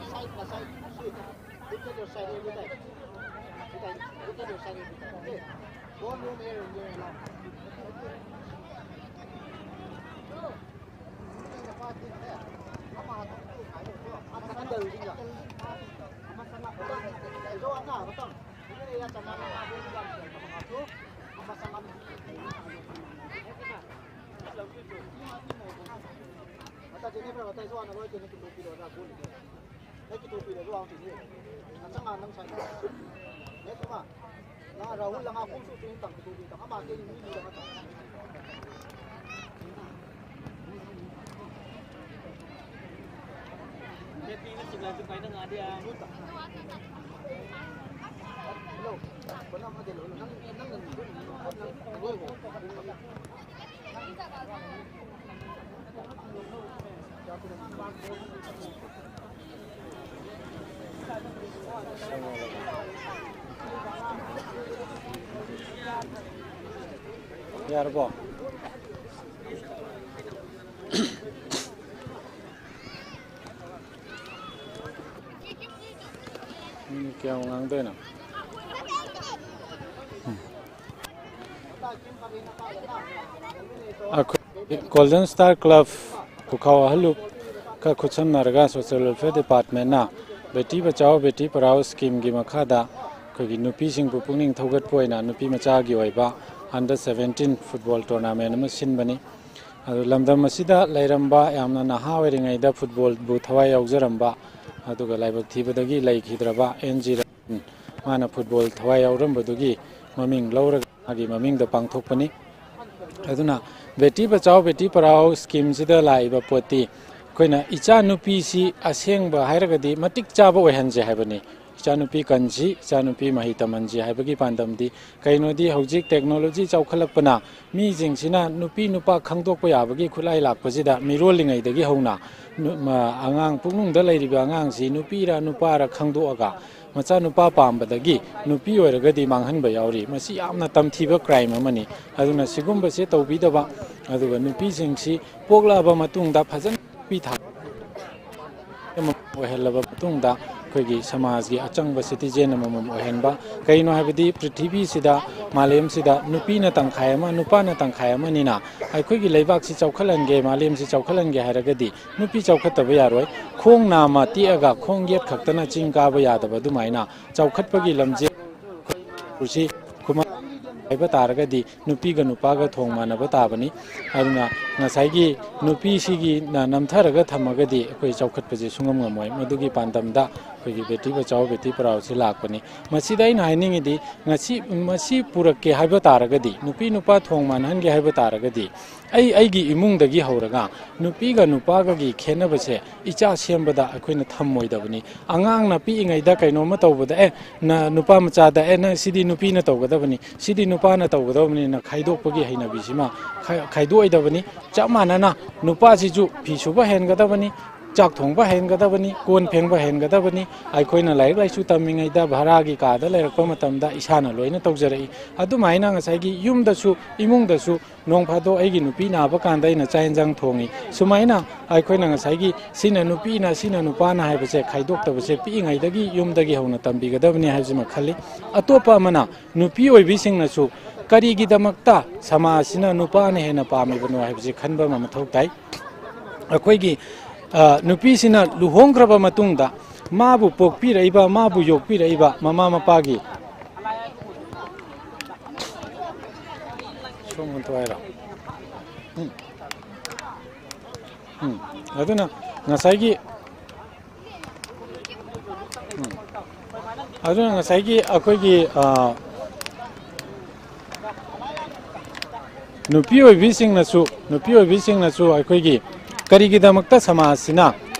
Side, side, side. Look at your side every time. Every time. Look at your side every time. Okay. Don't roam here and there alone. ꯌꯥꯔꯕꯣ? Minute ꯀꯌꯥꯃꯨꯛ ꯉꯥꯡꯗꯣꯏꯅꯣ? ꯑꯩꯈꯣꯏ ꯒꯣꯜꯗꯟ ꯁ꯭ꯇꯥꯔ ꯀ꯭ꯂꯕ ꯄꯨꯈꯥꯎ ꯑꯍꯜꯂꯨꯞꯀ ꯈꯨꯠꯁꯝꯅꯔꯒ ꯁꯣꯁꯤꯌꯦꯜ ꯋꯦꯜꯐꯤꯌꯔ ꯗꯤꯄꯥꯔꯠꯃꯦꯟꯅ ꯕꯦꯇꯤ ꯕꯆꯥꯎ ꯕꯦꯇꯤ ꯄꯔꯥꯎ ꯁ꯭ꯀꯤꯝꯒꯤ ꯃꯈꯥꯗ ꯑꯩꯈꯣꯏꯒꯤ ꯅꯨꯄꯤꯁꯤꯡꯕꯨ ꯄꯨꯛꯅꯤꯡ ꯊꯧꯒꯠꯄ ꯑꯣꯏꯅ ꯅꯨꯄꯤ ꯃꯆꯥꯒꯤ ꯑꯣꯏꯕ ꯑꯟꯗꯔ ꯁꯚꯦꯟꯇꯤꯟ ꯐꯨꯠꯕꯣꯜ ꯇꯣꯔꯅꯥꯃꯦꯟ ꯑꯃ ꯁꯤꯟꯕꯅꯤ꯫ ꯑꯗꯨ ꯂꯝꯗꯝ ꯑꯁꯤꯗ ꯂꯩꯔꯝꯕ ꯌꯥꯝꯅ ꯅꯍꯥ ꯑꯣꯏꯔꯤꯉꯩꯗ ꯐꯨꯠꯕꯣꯜꯕꯨ ꯊꯋꯥꯏ ꯌꯥꯎꯖꯔꯝꯕ ꯑꯗꯨꯒ ꯂꯥꯏꯕꯛ ꯊꯤꯕꯗꯒꯤ ꯂꯩꯈꯤꯗ꯭ꯔꯕ ꯑꯦꯟ ꯖꯤ ꯔꯇꯟ ꯃꯥꯅ ꯐꯨꯠꯕꯣꯜ ꯊꯋꯥꯏ ꯌꯥꯎꯔꯝꯕꯗꯨꯒꯤ ꯃꯃꯤꯡ ꯂꯧꯔꯒ ꯃꯥꯒꯤ ꯃꯃꯤꯡꯗ ꯄꯥꯡꯊꯣꯛꯄꯅꯤ꯫ ꯑꯗꯨꯅ ꯕꯦꯇꯤ ꯕꯆꯥꯎ ꯕꯦꯇꯤ ꯄꯔꯥꯎ ꯁ꯭ꯀꯤꯝꯁꯤꯗ ꯂꯥꯛꯏꯕ ꯄꯣꯠꯇꯤ ꯑꯩꯈꯣꯏꯅ ꯏꯆꯥ ꯅꯨꯄꯤꯁꯤ ꯑꯁꯦꯡꯕ ꯍꯥꯏꯔꯒꯗꯤ ꯃꯇꯤꯛ ꯆꯥꯕ ꯑꯣꯏꯍꯟꯁꯦ ꯍꯥꯏꯕꯅꯤ꯫ ꯏꯆꯥꯅꯨꯄꯤ ꯀꯟꯁꯤ, ꯏꯆꯥꯅꯨꯄꯤ ꯃꯍꯩ ꯇꯝꯍꯟꯁꯤ ꯍꯥꯏꯕꯒꯤ ꯄꯥꯟꯗꯝꯗꯤ ꯀꯩꯅꯣꯗꯤ ꯍꯧꯖꯤꯛ ꯇꯦꯛꯅꯣꯂꯣꯖꯤ ꯆꯥꯎꯈꯠꯂꯛꯄꯅ ꯃꯤꯁꯤꯡꯁꯤꯅ ꯅꯨꯄꯤ ꯅꯨꯄꯥ ꯈꯪꯗꯣꯛꯄ ꯌꯥꯕꯒꯤ ꯈꯨꯠꯂꯥꯏ ꯂꯥꯛꯄꯁꯤꯗ ꯃꯤꯔꯣꯜꯂꯤꯉꯩꯗꯒꯤ ꯍꯧꯅ ꯅꯨ-, ꯃ-, ꯑꯉꯥꯡ ꯄꯨꯛꯅꯨꯡꯗ ꯂꯩꯔꯤꯕ ꯑꯉꯥꯡꯁꯤ ꯅꯨꯄꯤꯔ ꯅꯨꯄꯥꯔ ꯈꯪꯗꯣꯛꯑꯒ ꯃꯆꯥꯅꯨꯄꯥ ꯄꯥꯝꯕꯗꯒꯤ ꯅꯨꯄꯤ ꯑꯣꯏꯔꯒꯗꯤ ꯃꯥꯡꯍꯟꯕ ꯌꯥꯎꯔꯤ꯫ ꯃꯁꯤ ꯌꯥꯝꯅ ꯇꯝꯊꯤꯕ ꯀ꯭ꯔꯥꯏꯝ ꯑꯃꯅꯤ꯫ ꯑꯗꯨꯅ ꯁꯤꯒꯨꯝꯕꯁꯦ ꯇꯧꯕꯤꯗꯕ, ꯑꯗꯨꯒ ꯅꯨꯄꯤꯁꯤꯡꯁꯤ ꯄꯣꯛꯂꯛꯑꯕ ꯃꯇꯨꯡꯗ ꯐꯖꯅ ꯅꯨꯄꯤ ꯊꯥ ꯑꯃꯃꯝ ꯑꯣꯏꯍꯜꯂꯕ ꯃꯇꯨꯡꯗ ꯑꯩꯈꯣꯏꯒꯤ ꯁꯃꯥꯖꯒꯤ ꯑꯆꯪꯕ ꯁꯤꯇꯤꯖꯦꯟ ꯑꯃꯃꯝ ꯑꯣꯏꯍꯟꯕ꯫ ꯀꯩꯅꯣ ꯍꯥꯏꯕꯗꯤ ꯄ꯭ꯔꯤꯊꯤꯕꯤꯁꯤꯗ, ꯃꯥꯂꯦꯝꯁꯤꯗ ꯅꯨꯄꯤꯅ ꯇꯪꯈꯥꯏ ꯑꯃ, ꯅꯨꯄꯥꯅ ꯇꯪꯈꯥꯏ ꯑꯃꯅꯤꯅ ꯑꯩꯈꯣꯏꯒꯤ ꯂꯩꯕꯥꯛꯁꯤ ꯆꯥꯎꯈꯠꯍꯟꯒꯦ, ꯃꯥꯂꯦꯝꯁꯤ ꯆꯥꯎꯈꯠꯍꯟꯒꯦ ꯍꯥꯏꯔꯒꯗꯤ ꯅꯨꯄꯤ ꯆꯥꯎꯈꯠꯇꯕ ꯌꯥꯔꯣꯏ꯫ ꯈꯣꯡ ꯅꯥꯝꯃ ꯇꯦꯛꯑꯒ ꯈꯣꯡ ꯌꯦꯠ ꯈꯛꯇꯅ ꯆꯤꯡ ꯀꯥꯕ ꯌꯥꯗꯕ ꯑꯗꯨꯃꯥꯏꯅ ꯆꯥꯎꯈꯠꯄꯒꯤ ꯂꯝꯖꯦꯜ ꯁꯤ ꯈꯨꯃꯥꯡ ꯍꯥꯏꯕ ꯇꯥꯔꯒꯗꯤ ꯅꯨꯄꯤꯒ ꯅꯨꯄꯥꯒ ꯊꯣꯡ ꯃꯥꯟꯅꯕ ꯇꯥꯕꯅꯤ꯫ ꯑꯗꯨꯅ ꯉꯁꯥꯏꯒꯤ ꯅꯨꯄꯤꯁꯤꯒꯤ ꯅ-, ꯅꯝꯊꯔꯒ ꯊꯝꯃꯒꯗꯤ ꯑꯩꯈꯣꯏ ꯆꯥꯎꯈꯠꯄꯁꯦ ꯁꯨꯡꯉꯝ ꯉꯝꯃꯣꯏ꯫ ꯃꯗꯨꯒꯤ ꯄꯥꯟꯗꯝꯗ ꯑꯩꯈꯣꯏꯒꯤ ꯕꯦꯇꯤ ꯕꯆꯥꯎ ꯕꯦꯇꯤ ꯄꯔꯥꯎꯁꯤ ꯂꯥꯛꯄꯅꯤ꯫ ꯃꯁꯤꯗ ꯑꯩꯅ ꯍꯥꯏꯅꯤꯡꯉꯤꯗꯤ ꯉꯁꯤ, ꯃꯁꯤ ꯄꯨꯔꯛꯀꯦ ꯍꯥꯏꯕ ꯇꯥꯔꯒꯗꯤ, ꯅꯨꯄꯤ ꯅꯨꯄꯥ ꯊꯣꯡ ꯃꯥꯟꯅꯍꯟꯒꯦ ꯍꯥꯏꯕ ꯇꯥꯔꯒꯗꯤ, ꯑꯩ, ꯑꯩꯒꯤ ꯏꯃꯨꯡꯗꯒꯤ ꯍꯧꯔꯒ ꯅꯨꯄꯤꯒ ꯅꯨꯄꯥꯒꯒꯤ ꯈꯦꯠꯅꯕꯁꯦ ꯏꯆꯥ ꯁꯦꯝꯕꯗ ꯑꯩꯈꯣꯏꯅ ꯊꯝꯃꯣꯏꯗꯕꯅꯤ꯫ ꯑꯉꯥꯡꯅ ꯄꯤꯛꯏꯉꯩꯗ ꯀꯩꯅꯣꯝꯃ ꯇꯧꯕꯗ, "ꯑꯦ, ꯅ-, ꯅꯨꯄꯥ ꯃꯆꯥꯗ, ꯑꯦ, ꯅꯪ ꯁꯤꯗꯤ ꯅꯨꯄꯤꯅ ꯇꯧꯒꯗꯕꯅꯤ, ꯁꯤꯗꯤ ꯅꯨꯄꯥꯅ ꯇꯧꯒꯗꯕꯅꯤꯅ" ꯈꯥꯏꯗꯣꯛꯄꯒꯤ ꯍꯩꯅꯕꯤꯁꯤꯃ ꯈꯥ-, ꯈꯥꯏꯗꯣꯛꯑꯣꯏꯗꯕꯅꯤ꯫ ꯆꯞ ꯃꯥꯟꯅꯅ ꯅꯨꯄꯥꯁꯤꯁꯨ ꯐꯤ ꯁꯨꯕ ꯍꯩꯍꯟꯒꯗꯕꯅꯤ, ꯆꯥꯛ ꯊꯣꯡꯕ ꯍꯩꯍꯟꯒꯗꯕꯅꯤ, ꯀꯣꯟ ꯐꯦꯡꯕ ꯍꯩꯍꯟꯒꯗꯕꯅꯤ꯫ ꯑꯩꯈꯣꯏꯅ ꯂꯥꯏꯔꯤꯛ ꯂꯥꯏꯁꯨ ꯇꯝꯃꯤꯉꯩꯗ ꯚꯔꯥꯒꯤ ꯀꯥꯗ ꯂꯩꯔꯛꯄ ꯃꯇꯝꯗ ꯏꯁꯥꯅ ꯂꯣꯏꯅ ꯇꯧꯖꯔꯛꯏ꯫ ꯑꯗꯨꯃꯥꯏꯅ ꯉꯁꯥꯏꯒꯤ ꯌꯨꯝꯗꯁꯨ, ꯏꯃꯨꯡꯗꯁꯨ ꯅꯣꯡ ꯐꯥꯗꯣꯛ ꯑꯩꯒꯤ ꯅꯨꯄꯤ ꯅꯥꯕ ꯀꯥꯟꯗ ꯑꯩꯅ ꯆꯥꯛ ꯌꯦꯟꯁꯥꯡ ꯊꯣꯡꯉꯤ꯫ ꯁꯨꯃꯥꯏꯅ ꯑꯩꯈꯣꯏꯅ ꯉꯁꯥꯏꯒꯤ ꯁꯤꯅ ꯅꯨꯄꯤꯅ, ꯁꯤꯅ ꯅꯨꯄꯥꯅ ꯍꯥꯏꯕꯁꯦ ꯈꯥꯏꯗꯣꯛꯇꯕꯁꯦ ꯄꯤꯛꯏꯉꯩꯗꯒꯤ ꯌꯨꯝꯗꯒꯤ ꯍꯧꯅ ꯇꯝꯕꯤꯒꯗꯕꯅꯤ ꯍꯥꯏꯕꯁꯤꯃ ꯈꯜꯂꯤ꯫ ꯑꯇꯣꯞꯄ ꯑꯃꯅ, ꯅꯨꯄꯤ ꯑꯣꯏꯕꯤꯁꯤꯡꯅꯁꯨ ꯀꯔꯤꯒꯤꯗꯃꯛꯇ ꯁꯃꯥꯖꯁꯤꯅ ꯅꯨꯄꯥꯅ ꯍꯦꯟꯅ ꯄꯥꯝꯃꯤꯕꯅꯣ ꯍꯥꯏꯕꯁꯤ ꯈꯟꯕ ꯑꯃ ꯃꯊꯧ ꯇꯥꯏ꯫ ꯑꯩꯈꯣꯏꯒꯤ, ꯑ, ꯅꯨꯄꯤꯁꯤꯅ ꯂꯨꯍꯣꯡꯈ꯭ꯔꯕ ꯃꯇꯨꯡꯗ ꯃꯥꯕꯨ ꯄꯣꯛꯄꯤꯔꯛꯏꯕ, ꯃꯥꯕꯨ ꯌꯣꯛꯄꯤꯔꯛꯏꯕ ꯃꯃꯥ ꯃꯄꯥꯒꯤ ꯁꯣꯝ ꯑꯣꯟꯊꯣꯛ ꯍꯥꯏꯔꯣ? ꯎꯝ꯫ ꯎꯝ꯫ ꯑꯗꯨꯅ ꯉꯁꯥꯏꯒꯤ, ꯎꯝ꯫ ꯑꯗꯨꯅ ꯉꯁꯥꯏꯒꯤ ꯑꯩꯈꯣꯏꯒꯤ, ꯑ, ꯅꯨꯄꯤ ꯑꯣꯏꯕꯤꯁꯤꯡꯅꯁꯨ, ꯅꯨꯄꯤ ꯑꯣꯏꯕꯤꯁꯤꯡꯅꯁꯨ ꯑꯩꯈꯣꯏꯒꯤ ꯀꯔꯤꯒꯤꯗꯃꯛꯇ ꯁꯃꯥꯖꯁꯤꯅ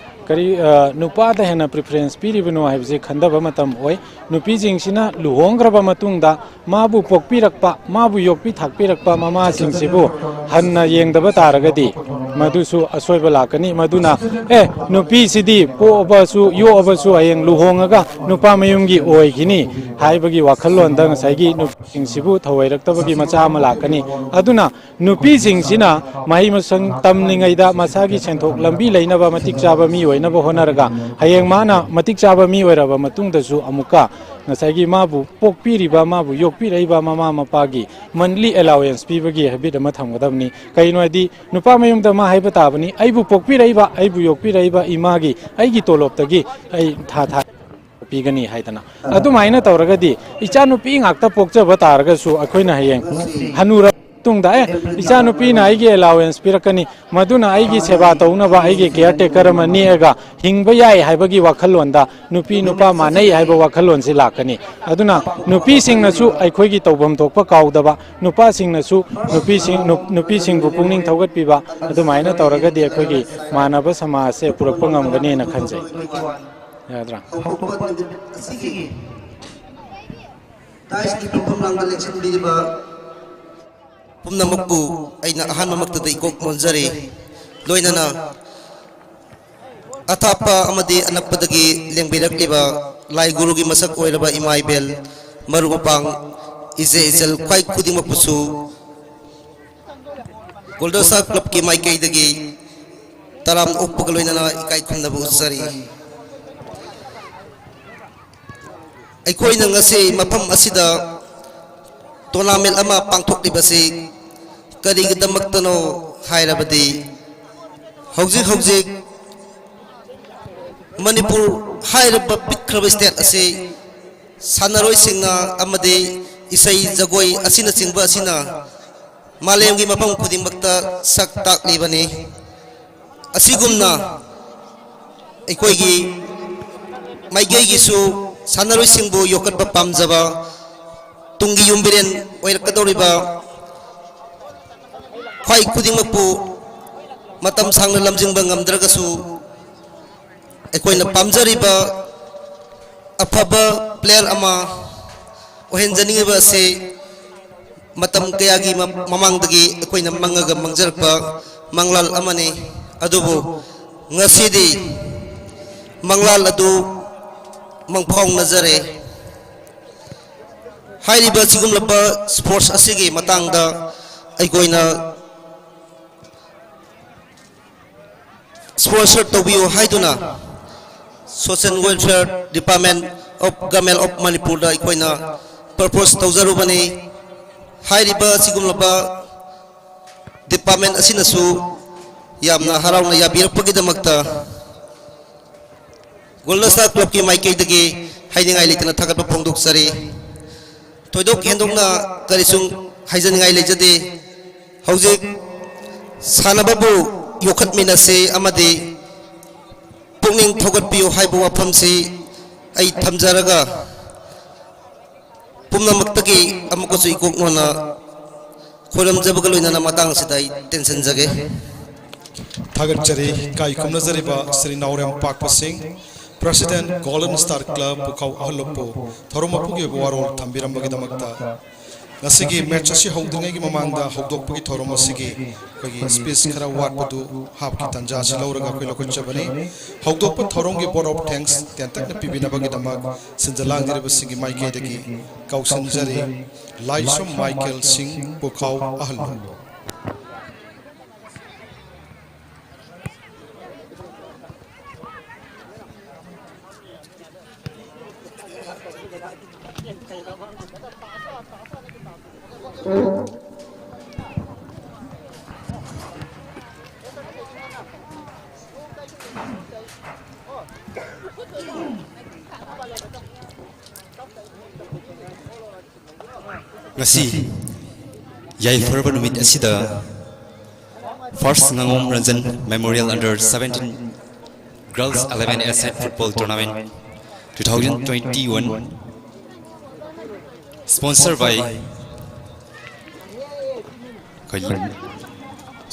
ꯀꯔꯤ, ꯑ, ꯅꯨꯄꯥꯗ ꯍꯦꯟꯅ preference ꯄꯤꯔꯤꯕꯅꯣ ꯍꯥꯏꯕꯁꯤ ꯈꯟꯊꯕ ꯃꯇꯝ ꯑꯣꯏ꯫ ꯅꯨꯄꯤꯁꯤꯡꯁꯤꯅ ꯂꯨꯍꯣꯡꯈ꯭ꯔꯕ ꯃꯇꯨꯡꯗ ꯃꯥꯕꯨ ꯄꯣꯛꯄꯤꯔꯛꯄ, ꯃꯥꯕꯨ ꯌꯣꯛꯄꯤ ꯊꯥꯛꯄꯤꯔꯛꯄ ꯃꯃꯥꯁꯤꯡꯁꯤꯕꯨ ꯍꯟꯅ ꯌꯦꯡꯗꯕ ꯇꯥꯔꯒꯗꯤ ꯃꯗꯨꯁꯨ ꯑꯁꯣꯏꯕ ꯂꯥꯛꯀꯅꯤ꯫ ꯃꯗꯨꯅ, "ꯑꯦ, ꯅꯨꯄꯤꯁꯤꯗꯤ ꯄꯣꯛꯑꯕꯁꯨ ꯌꯣꯛꯑꯕꯁꯨ ꯍꯌꯦꯡ ꯂꯨꯍꯣꯡꯉꯒ ꯅꯨꯄꯥ ꯃꯌꯨꯝꯒꯤ ꯑꯣꯏꯈꯤꯅꯤ" ꯍꯥꯏꯕꯒꯤ ꯋꯥꯈꯜꯂꯣꯟꯗ ꯉꯁꯥꯏꯒꯤ ꯅꯨꯄꯤꯁꯤꯡꯁꯤꯕꯨ ꯊꯧꯑꯣꯏꯔꯛꯇꯕꯒꯤ ꯃꯆꯥꯛ ꯑꯃ ꯂꯥꯛꯀꯅꯤ꯫ ꯑꯗꯨꯅ ꯅꯨꯄꯤꯁꯤꯡꯁꯤꯅ ꯃꯍꯩ ꯃꯁꯤꯡ ꯇꯝꯂꯤꯉꯩꯗ ꯃꯁꯥꯒꯤ ꯁꯦꯟꯊꯣꯛ ꯂꯝꯕꯤ ꯂꯩꯅꯕ ꯃꯇꯤꯛ ꯆꯥꯕ ꯃꯤ ꯑꯣꯏꯅꯕ ꯍꯣꯠꯅꯔꯒ, ꯍꯌꯦꯡ ꯃꯥꯅ ꯃꯇꯤꯛ ꯆꯥꯕ ꯃꯤ ꯑꯣꯏꯔꯕ ꯃꯇꯨꯡꯗꯁꯨ ꯑꯃꯨꯛꯀ ꯉꯁꯥꯏꯒꯤ ꯃꯥꯕꯨ ꯄꯣꯛꯄꯤꯔꯤꯕ, ꯃꯥꯕꯨ ꯌꯣꯛꯄꯤꯔꯛꯏꯕ ꯃꯃꯥ ꯃꯄꯥꯒꯤ monthly allowance ꯄꯤꯕꯒꯤ habit ꯑꯃ ꯊꯝꯒꯗꯕꯅꯤ꯫ ꯀꯩꯒꯤꯅꯣ ꯍꯥꯏꯗꯤ, ꯅꯨꯄꯥ ꯃꯌꯨꯝꯗ ꯃꯥ ꯍꯥꯏꯕ ꯇꯥꯕꯅꯤ, "ꯑꯩꯕꯨ ꯄꯣꯛꯄꯤꯔꯛꯏꯕ, ꯑꯩꯕꯨ ꯌꯣꯛꯄꯤꯔꯛꯏꯕ ꯏꯃꯥꯒꯤ, ꯑꯩꯒꯤ ꯇꯣꯂꯣꯞꯇꯒꯤ ꯑꯩ ꯊꯥ ꯊꯥ ꯄꯤꯒꯅꯤ" ꯍꯥꯏꯗꯅ꯫ ꯑꯗꯨꯃꯥꯏꯅ ꯇꯧꯔꯒꯗꯤ ꯏꯆꯥꯅꯨꯄꯤ ꯉꯥꯛꯇ ꯄꯣꯛꯆꯕ ꯇꯥꯔꯒꯁꯨ ꯑꯩꯈꯣꯏꯅ ꯍꯌꯦꯡ ꯍꯅꯨꯔꯕ ꯃꯇꯨꯡꯗ, "ꯑꯦ, ꯏꯆꯥꯅꯨꯄꯤꯅ ꯑꯩꯒꯤ allowance ꯄꯤꯔꯛꯀꯅꯤ, ꯃꯗꯨꯅ ꯑꯩꯒꯤ ꯁꯦꯕꯥ ꯇꯧꯅꯕ, ꯑꯩꯒꯤ caretaker ꯑꯃ ꯅꯦꯛꯑꯒ ꯍꯤꯡꯕ ꯌꯥꯏ" ꯍꯥꯏꯕꯒꯤ ꯋꯥꯈꯜꯂꯣꯟꯗ ꯅꯨꯄꯤ ꯅꯨꯄꯥ ꯃꯥꯟꯅꯩ ꯍꯥꯏꯕ ꯋꯥꯈꯜꯂꯣꯟꯁꯤ ꯂꯥꯛꯀꯅꯤ꯫ ꯑꯗꯨꯅ ꯅꯨꯄꯤꯁꯤꯡꯅꯁꯨ ꯑꯩꯈꯣꯏꯒꯤ ꯇꯧꯐꯝ ꯊꯣꯛꯄ ꯀꯥꯎꯗꯕ, ꯅꯨꯄꯥꯁꯤꯡꯅꯁꯨ ꯅꯨꯄꯤꯁꯤꯡ, ꯅꯨ-, ꯅꯨꯄꯤꯁꯤꯡꯕꯨ ꯄꯨꯛꯅꯤꯡ ꯊꯧꯒꯠꯄꯤꯕ, ꯑꯗꯨꯃꯥꯏꯅ ꯇꯧꯔꯒꯗꯤ ꯑꯩꯈꯣꯏꯒꯤ ꯃꯥꯟꯅꯕ ꯁꯃꯥꯖꯁꯦ ꯄꯨꯔꯛꯄ ꯉꯝꯒꯅꯤꯅ ꯈꯟꯖꯩ꯫ ꯌꯥꯗ꯭ꯔꯥ? ꯍꯧꯔꯛꯄ ꯅꯨꯃꯤꯠ ꯑꯁꯤꯒꯤ ꯇꯥꯏꯁꯀꯤ ꯐꯝꯐꯝ ꯂꯥꯡꯗ ꯂꯦꯡꯁꯤꯟꯕꯤꯔꯤꯕ ꯄꯨꯝꯅꯃꯛꯄꯨ ꯑꯩꯅ ꯑꯍꯥꯟꯕꯃꯛꯇꯗ ꯏꯀꯣꯛ ꯅꯣꯟꯖꯔꯤ꯫ ꯂꯣꯏꯅꯅ ꯑꯊꯥꯞꯄ ꯑꯃꯗꯤ ꯑꯅꯛꯄꯗꯒꯤ ꯂꯦꯡꯕꯤꯔꯛꯂꯤꯕ ꯂꯥꯏ ꯒꯨꯔꯨꯒꯤ ꯃꯁꯛ ꯑꯣꯏꯔꯕ ꯏꯃꯥ ꯏꯕꯦꯜ, ꯃꯔꯨꯞ ꯃꯄꯥꯡ, ꯏꯆꯦ ꯏꯆꯜ ꯈ꯭ꯋꯥꯏ ꯈꯨꯗꯤꯡꯃꯛꯄꯨꯁꯨ ꯒꯣꯜꯗꯁꯥ ꯀ꯭ꯂꯕꯀꯤ ꯃꯥꯏꯀꯩꯗꯒꯤ ꯇꯔꯥꯝꯅ ꯑꯣꯛꯄꯒ ꯂꯣꯏꯅꯅ ꯏꯀꯥꯏ ꯈꯨꯝꯅꯕ ꯎꯠꯆꯔꯤ꯫ ꯑꯩꯈꯣꯏꯅ ꯉꯁꯤ ꯃꯐꯝ ꯑꯁꯤꯗ tournament ꯑꯃ ꯄꯥꯡꯊꯣꯛꯂꯤꯕꯁꯤ ꯀꯔꯤꯒꯤꯗꯃꯛꯇꯅꯣ ꯍꯥꯏꯔꯕꯗꯤ, ꯍꯧꯖꯤꯛ ꯍꯧꯖꯤꯛ ꯃꯅꯤꯄꯨꯔ ꯍꯥꯏꯔꯤꯕ ꯄꯤꯛꯈ꯭ꯔꯕ state ꯑꯁꯤ ꯁꯥꯟꯅꯔꯣꯏꯁꯤꯡꯅ ꯑꯃꯗꯤ ꯏꯁꯩ ꯖꯒꯣꯏ ꯑꯁꯤꯅꯆꯤꯡꯕ ꯑꯁꯤꯅ ꯃꯥꯂꯦꯝꯒꯤ ꯃꯐꯝ ꯈꯨꯗꯤꯡꯃꯛꯇ ꯁꯛ ꯇꯥꯛꯂꯤꯕꯅꯤ꯫ ꯑꯁꯤꯒꯨꯝꯅ ꯑꯩꯈꯣꯏꯒꯤ ꯃꯥꯏꯀꯩꯒꯤꯁꯨ ꯁꯥꯟꯅꯔꯣꯏꯁꯤꯡꯕꯨ ꯌꯣꯛꯈꯠꯄ ꯄꯥꯝꯖꯕ, ꯇꯨꯡꯒꯤ ꯌꯨꯝꯕꯤꯔꯦꯟ ꯑꯣꯏꯔꯛꯀꯗꯧꯔꯤꯕ ꯈ꯭ꯋꯥꯏ ꯈꯨꯗꯤꯡꯃꯛꯄꯨ ꯃꯇꯝ ꯁꯥꯡꯅ ꯂꯝꯖꯤꯡꯕ ꯉꯝꯗ꯭ꯔꯒꯁꯨ, ꯑꯩꯈꯣꯏꯅ ꯄꯥꯝꯖꯔꯤꯕ ꯑꯐꯕ player ꯑꯃ ꯑꯣꯏꯍꯟꯖꯅꯤꯡꯉꯤꯕ ꯑꯁꯤ ꯃꯇꯝ ꯀꯌꯥꯒꯤ ꯃ-, ꯃꯃꯥꯡꯗꯒꯤ ꯑꯩꯈꯣꯏꯅ ꯃꯪꯉꯒ ꯃꯪꯖꯔꯛꯄ ꯃꯪꯂꯥꯜ ꯑꯃꯅꯤ꯫ ꯑꯗꯨꯕꯨ ꯉꯁꯤꯗꯤ ꯃꯪꯂꯥꯜ ꯑꯗꯨ ꯃꯪꯐꯥꯎꯅꯖꯔꯦ꯫ ꯍꯥꯏꯔꯤꯕ ꯑꯁꯤꯒꯨꯝꯂꯕ sports ꯑꯁꯤꯒꯤ ꯃꯇꯥꯡꯗ ꯑꯩꯈꯣꯏꯅ sponsor ꯇꯧꯕꯤꯌꯨ ꯍꯥꯏꯗꯨꯅ Social Welfare Department of Government of ꯃꯅꯤꯄꯨꯔꯗ ꯑꯩꯈꯣꯏꯅ propose ꯇꯧꯖꯔꯨꯕꯅꯤ꯫ ꯍꯥꯏꯔꯤꯕ ꯑꯁꯤꯒꯨꯝꯂꯕ department ꯑꯁꯤꯅꯁꯨ ꯌꯥꯝꯅ ꯍꯔꯥꯎꯅ ꯌꯥꯕꯤꯔꯛꯄꯒꯤꯗꯃꯛꯇ ꯒꯣꯜꯗꯟ ꯁ꯭ꯇꯥꯔ ꯀ꯭ꯂꯕꯀꯤ ꯃꯥꯏꯀꯩꯗꯒꯤ ꯍꯥꯏꯅꯤꯡꯉꯥꯏ ꯂꯩꯇꯅ ꯊꯥꯒꯠꯄ ꯐꯣꯡꯗꯣꯛꯆꯔꯤ꯫ ꯊꯣꯏꯗꯣꯛ ꯍꯦꯟꯗꯣꯛꯅ ꯀꯔꯤꯁꯨ ꯍꯥꯏꯖꯅꯤꯡꯉꯥꯏ ꯂꯩꯖꯗꯦ꯫ ꯍꯧꯖꯤꯛ ꯁꯥꯟꯅꯕꯕꯨ ꯌꯣꯛꯈꯠꯃꯤꯟꯅꯁꯤ ꯑꯃꯗꯤ ꯄꯨꯛꯅꯤꯡ ꯊꯧꯒꯠꯄꯤꯌꯨ ꯍꯥꯏꯕ ꯋꯥꯐꯝꯁꯤ ꯑꯩ ꯊꯝꯖꯔꯒ, ꯄꯨꯝꯅꯃꯛꯇꯒꯤ ꯑꯃꯨꯛꯀꯁꯨ ꯏꯀꯣꯛ ꯅꯣꯟꯅ ꯈꯣꯏꯔꯝꯖꯕꯒ ꯂꯣꯏꯅꯅ ꯃꯇꯥꯡ ꯑꯁꯤꯗ ꯑꯩ ꯇꯦꯟꯁꯤꯟꯖꯒꯦ꯫ ꯊꯥꯒꯠꯆꯔꯤ꯫ ꯏꯀꯥꯏ ꯈꯨꯝꯅꯖꯔꯤꯕ ꯁ꯭ꯔꯤ ꯅꯥꯎꯔꯦꯝ ꯄꯥꯛꯄ ꯁꯤꯡ, President Golden Star Club ꯄꯨꯈꯥꯎ ꯑꯍꯜꯂꯨꯞꯄꯨ ꯊꯧꯔꯝ ꯃꯄꯨꯒꯤ ꯑꯣꯏꯕ ꯋꯥꯔꯣꯜ ꯊꯝꯕꯤꯔꯝꯕꯒꯤꯗꯃꯛꯇ꯫ ꯉꯁꯤꯒꯤ match ꯑꯁꯤ ꯍꯧꯗ꯭ꯔꯤꯉꯩꯒꯤ ꯃꯃꯥꯡꯗ ꯍꯧꯗꯣꯛꯄꯒꯤ ꯊꯧꯔꯝ ꯑꯁꯤꯒꯤ ꯑꯩꯈꯣꯏꯒꯤ speech ꯈꯔ ꯋꯥꯠꯄꯗꯨ ꯍꯥꯞꯀꯤ ꯇꯥꯟꯖꯥ ꯑꯁꯤ ꯂꯧꯔꯒ ꯑꯩꯈꯣꯏ ꯂꯧꯈꯠꯆꯕꯅꯤ꯫ ꯍꯧꯗꯣꯛꯄ ꯊꯧꯔꯝꯒꯤ vote of thanks ꯇꯦꯟꯇꯛꯅ ꯄꯤꯕꯤꯅꯕꯒꯤꯗꯃꯛ ꯁꯤꯟꯖ ꯂꯥꯡꯖꯔꯤꯕꯁꯤꯡꯒꯤ ꯃꯥꯏꯀꯩꯗꯒꯤ ꯀꯧꯁꯤꯟꯖꯔꯤ꯫ ꯂꯥꯏꯁ꯭ꯔꯝ ꯃꯥꯏꯀꯦꯜ ꯁꯤꯡ, ꯄꯨꯈꯥꯎ ꯑꯍꯜꯂꯨꯞ꯫ ꯉꯁꯤ ꯌꯥꯏꯐꯔꯕ ꯅꯨꯃꯤꯠ ꯑꯁꯤꯗ First Ngangom Ranjan Memorial Under Seventeen Girls Eleven A-side Football Tournament two thousand twenty-one, sponsor by ꯑꯩꯈꯣꯏ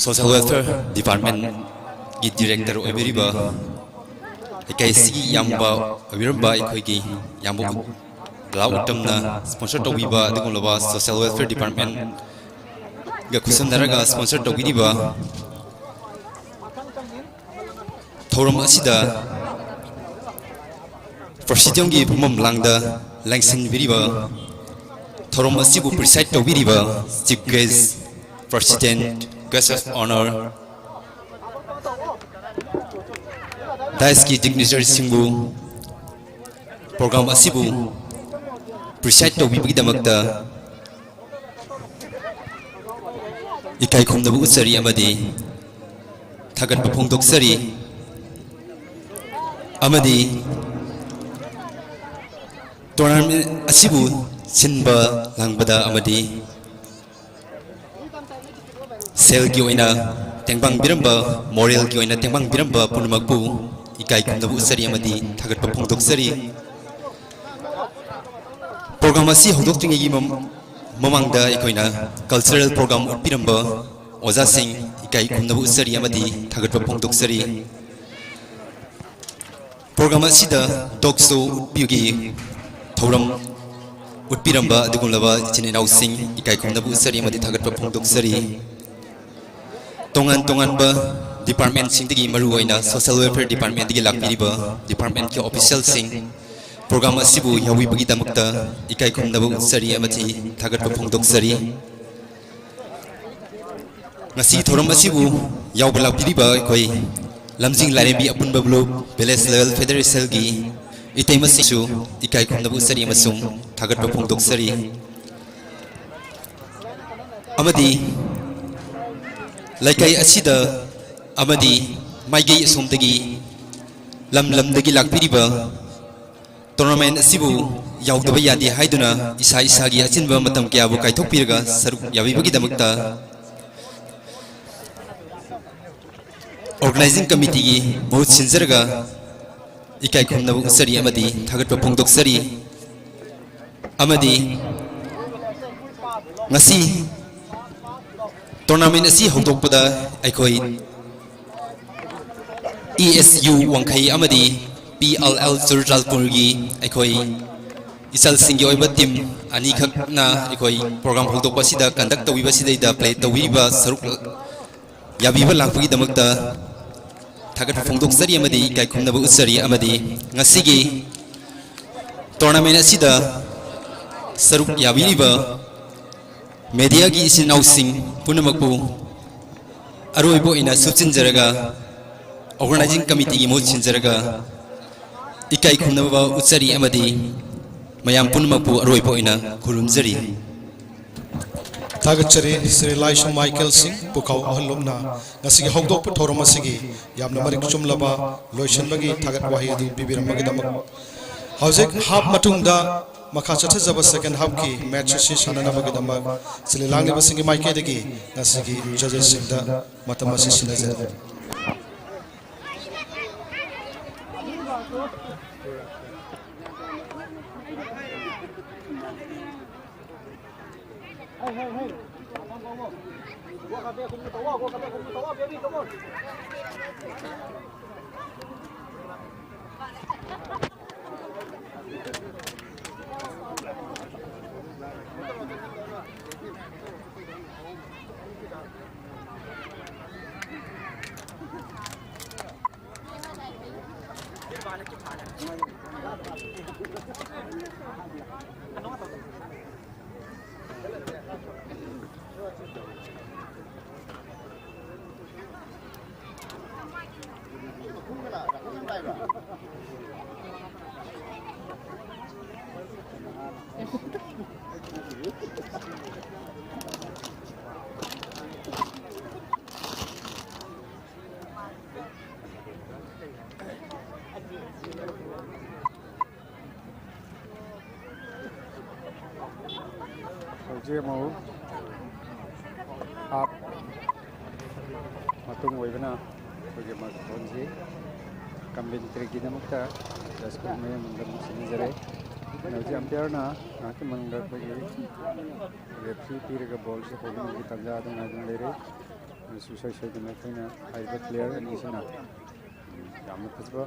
Social Welfare Departmentꯀꯤ Director ꯑꯣꯏꯕꯤꯔꯤꯕ ꯂꯩꯀꯥꯏ ꯑꯁꯤꯒꯤ ꯏꯌꯥꯝꯕ ꯑꯣꯏꯕꯤꯔꯝꯕ ꯑꯩꯈꯣꯏꯒꯤ ꯏꯌꯥꯝꯕ ꯂꯥꯎ ꯎꯇꯝꯅ sponsor ꯇꯧꯕꯤꯕ ꯑꯗꯨꯒꯨꯝꯂꯕ Social Welfare Departmentꯒ ꯈꯨꯠꯁꯝꯅꯔꯒ sponsor ꯇꯧꯕꯤꯔꯤꯕ ꯊꯧꯔꯝ ꯑꯁꯤꯗ Presidiumꯒꯤ ꯐꯝꯐꯝ ꯂꯥꯡꯗ ꯂꯦꯡꯁꯤꯟꯕꯤꯔꯤꯕ, ꯊꯧꯔꯝ ꯑꯁꯤꯕꯨ preside ꯇꯧꯕꯤꯔꯤꯕ Chief Guest, President, Guest of Honor, daisꯀꯤ dignitaryꯁꯤꯡꯕꯨ program ꯑꯁꯤꯕꯨ preside ꯇꯧꯕꯤꯕꯒꯤꯗꯃꯛꯇ ꯏꯀꯥꯏ ꯈꯨꯝꯅꯕ ꯎꯠꯆꯔꯤ ꯑꯃꯗꯤ ꯊꯥꯒꯠꯄ ꯐꯣꯡꯗꯣꯛꯆꯔꯤ꯫ ꯑꯃꯗꯤ tournament ꯑꯁꯤꯕꯨ ꯁꯤꯟꯕ ꯂꯥꯡꯕꯗ ꯑꯃꯗꯤ ꯁꯦꯜꯒꯤ ꯑꯣꯏꯅ ꯇꯦꯡꯕꯥꯡ ꯄꯤꯔꯝꯕ, moralꯒꯤ ꯑꯣꯏꯅ ꯇꯦꯡꯕꯥꯡ ꯄꯤꯔꯝꯕ ꯄꯨꯝꯅꯃꯛꯄꯨ ꯏꯀꯥꯏ ꯈꯨꯝꯅꯕ ꯎꯠꯆꯔꯤ ꯑꯃꯗꯤ ꯊꯥꯒꯠꯄ ꯐꯣꯡꯗꯣꯛꯆꯔꯤ꯫ Program ꯑꯁꯤ ꯍꯧꯗꯣꯛꯇ꯭ꯔꯤꯉꯩꯒꯤ ꯃꯝ-, ꯃꯃꯥꯡꯗ ꯑꯩꯈꯣꯏꯅ cultural program ꯎꯠꯄꯤꯔꯝꯕ ꯑꯣꯖꯥꯁꯤꯡ ꯏꯀꯥꯏ ꯈꯨꯝꯅꯕ ꯎꯠꯆꯔꯤ ꯑꯃꯗꯤ ꯊꯥꯒꯠꯄ ꯐꯣꯡꯗꯣꯛꯆꯔꯤ꯫ Program ꯑꯁꯤꯗ talk show ꯎꯠꯄꯤꯕꯒꯤ ꯊꯧꯔꯝ ꯎꯠꯄꯤꯔꯝꯕ ꯑꯗꯨꯒꯨꯝꯂꯕ ꯏꯆꯤꯟ ꯏꯅꯥꯎꯁꯤꯡ ꯏꯀꯥꯏ ꯈꯨꯝꯅꯕ ꯎꯠꯆꯔꯤ ꯑꯃꯗꯤ ꯊꯥꯒꯠꯄ ꯐꯣꯡꯗꯣꯛꯆꯔꯤ꯫ ꯇꯣꯉꯥꯟ ꯇꯣꯉꯥꯟꯕ departmentꯁꯤꯡꯗꯒꯤ, ꯃꯔꯨꯑꯣꯏꯅ Social Welfare Departmentꯗꯒꯤ ꯂꯥꯛꯄꯤꯔꯤꯕ departmentꯀꯤ officialꯁꯤꯡ, program ꯑꯁꯤꯕꯨ ꯌꯥꯎꯕꯤꯕꯒꯤꯗꯃꯛꯇ ꯏꯀꯥꯏ ꯈꯨꯝꯅꯕ ꯎꯠꯆꯔꯤ ꯑꯃꯗꯤ ꯊꯥꯒꯠꯄ ꯐꯣꯡꯗꯣꯛꯆꯔꯤ꯫ ꯉꯁꯤ ꯊꯧꯔꯝ ꯑꯁꯤꯕꯨ ꯌꯥꯎꯕ ꯂꯥꯛꯄꯤꯔꯤꯕ ꯑꯩꯈꯣꯏ ꯂꯝꯖꯤꯡ ꯂꯥꯏꯔꯦꯝꯕꯤ ꯑꯄꯨꯟꯕ block village level federationnꯒꯤ ꯏꯇꯩꯃꯁꯤꯡꯁꯨ ꯏꯀꯥꯏ ꯈꯨꯝꯅꯕ ꯎꯠꯆꯔꯤ ꯑꯃꯁꯨꯡ ꯊꯥꯒꯠꯄ ꯐꯣꯡꯗꯣꯛꯆꯔꯤ꯫ ꯑꯃꯗꯤ ꯂꯩꯀꯥꯏ ꯑꯁꯤꯗ ꯑꯃꯗꯤ ꯃꯥꯏꯀꯩ ꯑꯁꯣꯝꯗꯒꯤ ꯂꯝ ꯂꯝꯗꯒꯤ ꯂꯥꯛꯄꯤꯔꯤꯕ tournament ꯑꯁꯤꯕꯨ ꯌꯥꯎꯗꯕ ꯌꯥꯗꯦ ꯍꯥꯏꯗꯨꯅ ꯏꯁꯥ ꯏꯁꯥꯒꯤ ꯑꯆꯤꯟꯕ ꯃꯇꯝ ꯀꯌꯥꯕꯨ ꯀꯥꯏꯊꯣꯛꯄꯤꯔꯒ ꯁꯔꯨꯛ ꯌꯥꯕꯤꯕꯒꯤꯗꯃꯛꯇ organizing committeeꯒꯤ ꯃꯍꯨꯠ ꯁꯤꯟꯖꯔꯒ ꯏꯀꯥꯏ ꯈꯨꯝꯅꯕ ꯎꯠꯆꯔꯤ ꯑꯃꯗꯤ ꯊꯥꯒꯠꯄ ꯐꯣꯡꯗꯣꯛꯆꯔꯤ꯫ ꯑꯃꯗꯤ ꯉꯁꯤ tournament ꯑꯁꯤ ꯍꯧꯗꯣꯛꯄꯗ ꯑꯩꯈꯣꯏ E S U ꯋꯥꯡꯈꯩ ꯑꯃꯗꯤ P L L ꯆꯨꯔꯆꯥꯟꯄꯨꯔꯒꯤ ꯑꯩꯈꯣꯏ ꯏꯆꯜꯁꯤꯡꯒꯤ ꯑꯣꯏꯕ team ꯑꯅꯤꯈꯛꯅ ꯑꯩꯈꯣꯏ program ꯍꯧꯗꯣꯛꯄ ꯑꯁꯤꯗ conduct ꯇꯧꯕꯤꯕꯁꯤꯗꯩꯗ play ꯇꯧꯕꯤꯔꯤꯕ ꯁꯔꯨꯛ ꯌꯥꯕꯤꯕ ꯂꯥꯛꯄꯒꯤꯗꯃꯛꯇ ꯊꯥꯒꯠꯄ ꯐꯣꯡꯗꯣꯛꯆꯔꯤ ꯑꯃꯗꯤ ꯏꯀꯥꯏ ꯈꯨꯝꯅꯕ ꯎꯠꯆꯔꯤ꯫ ꯑꯃꯗꯤ ꯉꯁꯤꯒꯤ tournament ꯑꯁꯤꯗ ꯁꯔꯨꯛ ꯌꯥꯕꯤꯔꯤꯕ mediaꯒꯤ ꯏꯆꯤꯟ ꯏꯅꯥꯎꯁꯤꯡ ꯄꯨꯝꯅꯃꯛꯄꯨ ꯑꯔꯣꯏꯕ ꯑꯣꯏꯅ ꯁꯨꯞꯆꯤꯟꯖꯔꯒ, organizing committeeꯒꯤ ꯃꯍꯨꯠ ꯁꯤꯟꯖꯔꯒ, ꯏꯀꯥꯏ ꯈꯨꯝꯅꯕ ꯎꯠꯆꯔꯤ ꯑꯃꯗꯤ ꯃꯌꯥꯝ ꯄꯨꯝꯅꯃꯛꯄꯨ ꯑꯔꯣꯏꯕ ꯑꯣꯏꯅ ꯈꯨꯔꯨꯝꯖꯔꯤ꯫ ꯊꯥꯒꯠꯆꯔꯤ ꯁ꯭ꯔꯤ ꯂꯥꯏꯁ꯭ꯔꯝ ꯃꯥꯏꯀꯦꯜ ꯁꯤꯡ, ꯄꯨꯈꯥꯎ ꯑꯍꯜ ꯂꯨꯞꯅ ꯉꯁꯤꯒꯤ ꯍꯧꯗꯣꯛꯄ ꯊꯧꯔꯝ ꯑꯁꯤꯒꯤ ꯌꯥꯝꯅ ꯃꯔꯤꯛ ꯆꯨꯝꯂꯕ ꯂꯣꯏꯁꯤꯟꯕꯒꯤ ꯊꯥꯒꯠ ꯋꯥꯍꯩ ꯑꯗꯨ ꯄꯤꯕꯤꯔꯝꯕꯒꯤꯗꯃꯛ꯫ ꯍꯧꯖꯤꯛ half ꯃꯇꯨꯡꯗ ꯃꯈꯥ ꯆꯠꯊꯖꯕ second halfꯀꯤ match ꯑꯁꯤ ꯁꯥꯟꯅꯅꯕꯒꯤꯗꯃꯛ ꯁꯤꯜꯂꯤ ꯂꯥꯡꯂꯤꯕꯁꯤꯡꯒꯤ ꯃꯥꯏꯀꯩꯗꯒꯤ ꯉꯁꯤꯒꯤ judgesꯁꯤꯡꯗ ꯃꯇꯝ ꯑꯁꯤ ꯁꯤꯟꯅꯖꯔꯤ꯫ ꯍꯧꯖꯤꯛ ꯑꯃꯨꯛ half ꯃꯇꯨꯡ ꯑꯣꯏꯕꯅ ꯑꯩꯈꯣꯏꯒꯤ ꯃꯥꯏꯀ꯭ꯔꯣꯐꯣꯟꯁꯤ ꯀꯃꯦꯟꯇ꯭ꯔꯤꯒꯤꯗꯃꯛꯇ ꯖꯁ ꯀꯨꯝꯍꯩ ꯑꯃꯗ ꯑꯃꯨꯛ ꯁꯤꯟꯖꯔꯦ꯫ ꯑꯗꯨꯅ ꯍꯧꯖꯤꯛ ꯑꯝꯄꯤꯌꯔꯅ ꯉꯥꯏꯍꯥꯛꯀꯤ ꯃꯅꯨꯡꯗ ꯑꯩꯈꯣꯏꯒꯤ ꯔꯦꯐ꯭ꯔꯤ ꯄꯤꯔꯒ ꯕꯣꯜꯁꯤ ꯍꯧꯅꯕꯒꯤ ꯇꯥꯟꯖꯥ ꯑꯗꯨ ꯉꯥꯏꯗꯨꯅ ꯂꯩꯔꯦ꯫ ꯑꯗꯨ ꯁꯨꯡꯁꯣꯏ ꯁꯣꯏꯗꯅ ꯑꯩꯈꯣꯏꯅ ꯍꯥꯏꯔꯤꯕ ꯄ꯭ꯂꯦꯌꯔ ꯑꯅꯤꯁꯤꯅ ꯌꯥꯝꯅ ꯐꯖꯕ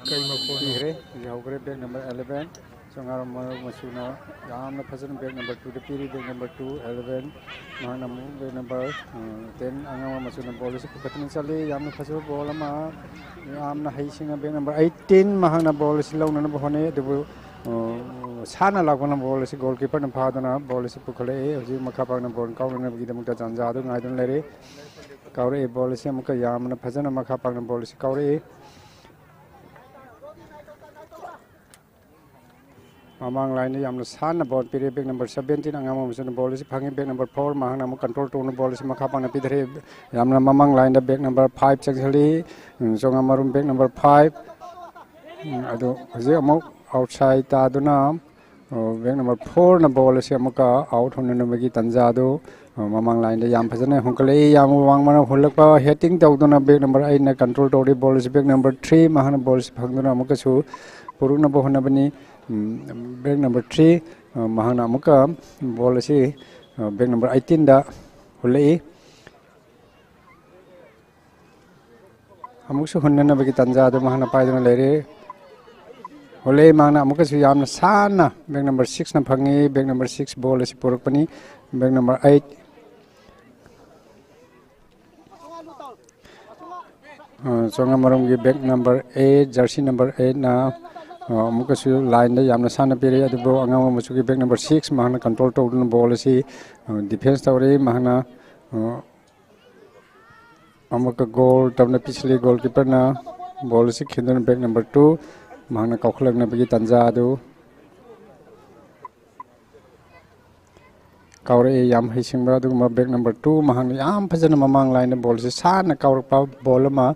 ꯀꯩ ꯃꯈꯣꯟꯅꯣ? ꯄꯤꯈ꯭ꯔꯦ꯫ ꯍꯧꯖꯤꯛ ꯍꯧꯈ꯭ꯔꯦ ꯕꯦꯛ ꯅꯝꯕꯔ ꯑꯦꯂꯦꯚꯦꯟ꯫ ꯆꯣꯉꯥꯔꯣꯝ ꯃꯔꯨꯞ ꯃꯆꯨꯅ ꯌꯥꯝꯅ ꯐꯖꯅ ꯕꯦꯛ ꯅꯝꯕꯔ ꯇꯨꯗ ꯄꯤꯔꯤ꯫ ꯕꯦꯛ ꯅꯝꯕꯔ ꯇꯨ ꯑꯦꯂꯦꯚꯦꯟ, ꯃꯍꯥꯛꯅ ꯑꯃꯨꯛ ꯕꯦꯛ ꯅꯝꯕꯔ ꯇꯦꯟ ꯑꯉꯥꯡꯕ ꯃꯆꯨꯅ ꯕꯣꯜ ꯑꯁꯤ ꯄꯨꯈꯠꯇꯨꯅ ꯆꯠꯂꯤ꯫ ꯌꯥꯝꯅ ꯐꯖꯕ ꯕꯣꯜ ꯑꯃ, ꯌꯥꯝꯅ ꯍꯩꯁꯤꯡꯅ ꯕꯦꯛ ꯅꯝꯕꯔ ꯑꯩꯠꯇꯤꯟ ꯃꯍꯥꯛꯅ ꯕꯣꯜ ꯑꯁꯤ ꯂꯧꯅꯅꯕ ꯍꯣꯠꯅꯩ, ꯑꯗꯨꯕꯨ ꯑ, ꯁꯥꯟꯅ ꯂꯥꯛꯄꯅ ꯕꯣꯜ ꯑꯁꯤ ꯒꯣꯜꯀꯤꯄꯔꯅ ꯐꯥꯗꯨꯅ ꯕꯣꯜ ꯑꯁꯤ ꯄꯨꯈꯠꯂꯛꯏ꯫ ꯍꯧꯖꯤꯛ ꯃꯈꯥ ꯄꯥꯡꯅ ꯕꯣꯜ ꯀꯥꯎꯅꯅꯕꯒꯤꯗꯃꯛꯇ ꯇꯥꯟꯖꯥ ꯑꯗꯨ ꯉꯥꯏꯗꯨꯅ ꯂꯩꯔꯤ꯫ ꯀꯥꯎꯔꯛꯏ ꯕꯣꯜ ꯑꯁꯤ ꯑꯃꯨꯛꯀ ꯌꯥꯝꯅ ꯐꯖꯅ ꯃꯈꯥ ꯄꯥꯡꯅ ꯕꯣꯜ ꯑꯁꯤ ꯀꯥꯎꯔꯛꯏ꯫ ꯃꯃꯥꯡ ꯂꯥꯏꯟꯗ ꯌꯥꯝꯅ ꯁꯥꯟꯅ ꯕꯣꯜ ꯄꯤꯔꯦ꯫ ꯕꯦꯛ ꯅꯝꯕꯔ ꯁꯕꯦꯟꯇꯤꯟ ꯑꯉꯥꯡꯕ ꯑꯃꯁꯨꯅ ꯕꯣꯜ ꯑꯁꯤ ꯐꯪꯉꯤ꯫ ꯕꯦꯛ ꯅꯝꯕꯔ ꯐꯣꯔ ꯃꯍꯥꯛꯅ ꯑꯃꯨꯛ ꯀꯟꯇ꯭ꯔꯣꯜ ꯇꯧꯅ ꯕꯣꯜ ꯑꯁꯤ ꯃꯈꯥ ꯄꯥꯡꯅ ꯄꯤꯊꯔꯛꯏ꯫ ꯌꯥꯝꯅ ꯃꯃꯥꯡ ꯂꯥꯏꯟꯗ ꯕꯦꯛ ꯅꯝꯕꯔ ꯐꯥꯏꯚ ꯆꯪꯁꯤꯜꯂꯤ꯫ ꯎꯝ, ꯆꯣꯉꯥꯃꯔꯨꯝ ꯕꯦꯛ ꯅꯝꯕꯔ ꯐꯥꯏꯚ꯫ ꯎꯝ, ꯑꯗꯨ ꯍꯧꯖꯤꯛ ꯑꯃꯨꯛ ꯑꯥꯎꯠꯁꯥꯏꯗ ꯇꯥꯗꯨꯅ, ꯑꯣ, ꯕꯦꯛ ꯅꯝꯕꯔ ꯐꯣꯔꯅ ꯕꯣꯜ ꯑꯁꯤ ꯑꯃꯨꯛꯀ ꯑꯥꯎꯠ ꯍꯣꯟꯅꯅꯕꯒꯤ ꯇꯥꯟꯖꯥ ꯑꯗꯨ, ꯑ, ꯃꯃꯥꯡ ꯂꯥꯏꯟꯗ ꯌꯥꯝ ꯐꯖꯅ ꯍꯣꯟꯀꯠꯂꯛꯏ꯫ ꯌꯥꯝ ꯋꯥꯡꯕꯅ ꯍꯨꯜꯂꯛꯄ, ꯍꯦꯗꯤꯡ ꯇꯧꯗꯨꯅ ꯕꯦꯛ ꯅꯝꯕꯔ ꯑꯩꯠꯅ ꯀꯟꯇ꯭ꯔꯣꯜ ꯇꯧꯔꯤ꯫ ꯕꯣꯜ ꯑꯁꯤ ꯕꯦꯛ ꯅꯝꯕꯔ ꯊ꯭ꯔꯤ ꯃꯍꯥꯛꯅ ꯕꯣꯜ ꯑꯁꯤ ꯐꯪꯗꯨꯅ ꯑꯃꯨꯛꯀꯁꯨ ꯄꯨꯔꯛꯅꯕ ꯍꯣꯠꯅꯕꯅꯤ꯫ ꯎꯝ, ꯕꯦꯛ ꯅꯝꯕꯔ ꯊ꯭ꯔꯤ, ꯑ, ꯃꯍꯥꯛꯅ ꯑꯃꯨꯛꯀ ꯕꯣꯜ ꯑꯁꯤ, ꯑ, ꯕꯦꯛ ꯅꯝꯕꯔ ꯑꯩꯠꯇꯤꯟꯗ ꯍꯨꯜꯂꯛꯏ꯫ ꯑꯃꯨꯛꯁꯨ ꯍꯨꯟꯅꯅꯕꯒꯤ ꯇꯥꯟꯖꯥꯗꯨ ꯃꯍꯥꯛꯅ ꯄꯥꯏꯗꯨꯅ ꯂꯩꯔꯦ꯫ ꯍꯨꯜꯂꯛꯏ꯫ ꯃꯍꯥꯛꯅ ꯑꯃꯨꯛꯀꯁꯨ ꯌꯥꯝꯅ ꯁꯥꯟꯅ ꯕꯦꯛ ꯅꯝꯕꯔ ꯁꯤꯛꯁꯅ ꯐꯪꯉꯤ꯫ ꯕꯦꯛ ꯅꯝꯕꯔ ꯁꯤꯛꯁ ꯕꯣꯜ ꯑꯁꯤ ꯄꯨꯔꯛꯄꯅꯤ꯫ ꯕꯦꯛ ꯅꯝꯕꯔ ꯑꯩꯠ, ꯑ, ꯆꯣꯉꯥꯃꯔꯨꯝꯒꯤ back number eight, jersey number ꯑꯩꯠꯅ, ꯑ, ꯑꯃꯨꯛꯀꯁꯨ ꯂꯥꯏꯟꯗ ꯌꯥꯝꯅ ꯁꯥꯟꯅ ꯄꯤꯔꯤ, ꯑꯗꯨꯕꯨ ꯑꯉꯥꯡꯕ ꯃꯆꯨꯒꯤ ꯕꯦꯛ ꯅꯝꯕꯔ ꯁꯤꯛꯁ ꯃꯍꯥꯛꯅ ꯀꯟꯇ꯭ꯔꯣꯜ ꯇꯧꯗꯨꯅ ꯕꯣꯜ ꯑꯁꯤ, ꯑ, ꯗꯤꯐꯦꯟꯁ ꯇꯧꯔꯤ꯫ ꯃꯍꯥꯛꯅ, ꯑ, ꯑꯃꯨꯛꯀ ꯒꯣꯜ ꯇꯧꯅ ꯄꯤꯁꯤꯜꯂꯤ꯫ ꯒꯣꯜꯀꯤꯄꯔꯅ ꯕꯣꯜ ꯑꯁꯤ ꯈꯤꯟꯗꯨꯅ ꯕꯦꯛ ꯅꯝꯕꯔ ꯇꯨ ꯃꯍꯥꯛꯅ ꯀꯥꯎꯈꯠꯂꯛꯅꯕꯒꯤ ꯇꯥꯟꯖꯥ ꯑꯗꯨ ꯀꯥꯎꯔꯛꯏ꯫ ꯌꯥꯝ ꯍꯩꯁꯤꯡꯕ ꯑꯗꯨꯒꯨꯝꯕ ꯕꯦꯛ ꯅꯝꯕꯔ ꯇꯨ ꯃꯍꯥꯛꯅ ꯌꯥꯝ ꯐꯖꯅ ꯃꯃꯥꯡ ꯂꯥꯏꯟꯗ ꯕꯣꯜꯁꯤ ꯁꯥꯟꯅ ꯀꯥꯎꯔꯛꯄ ꯕꯣꯜ ꯑꯃ,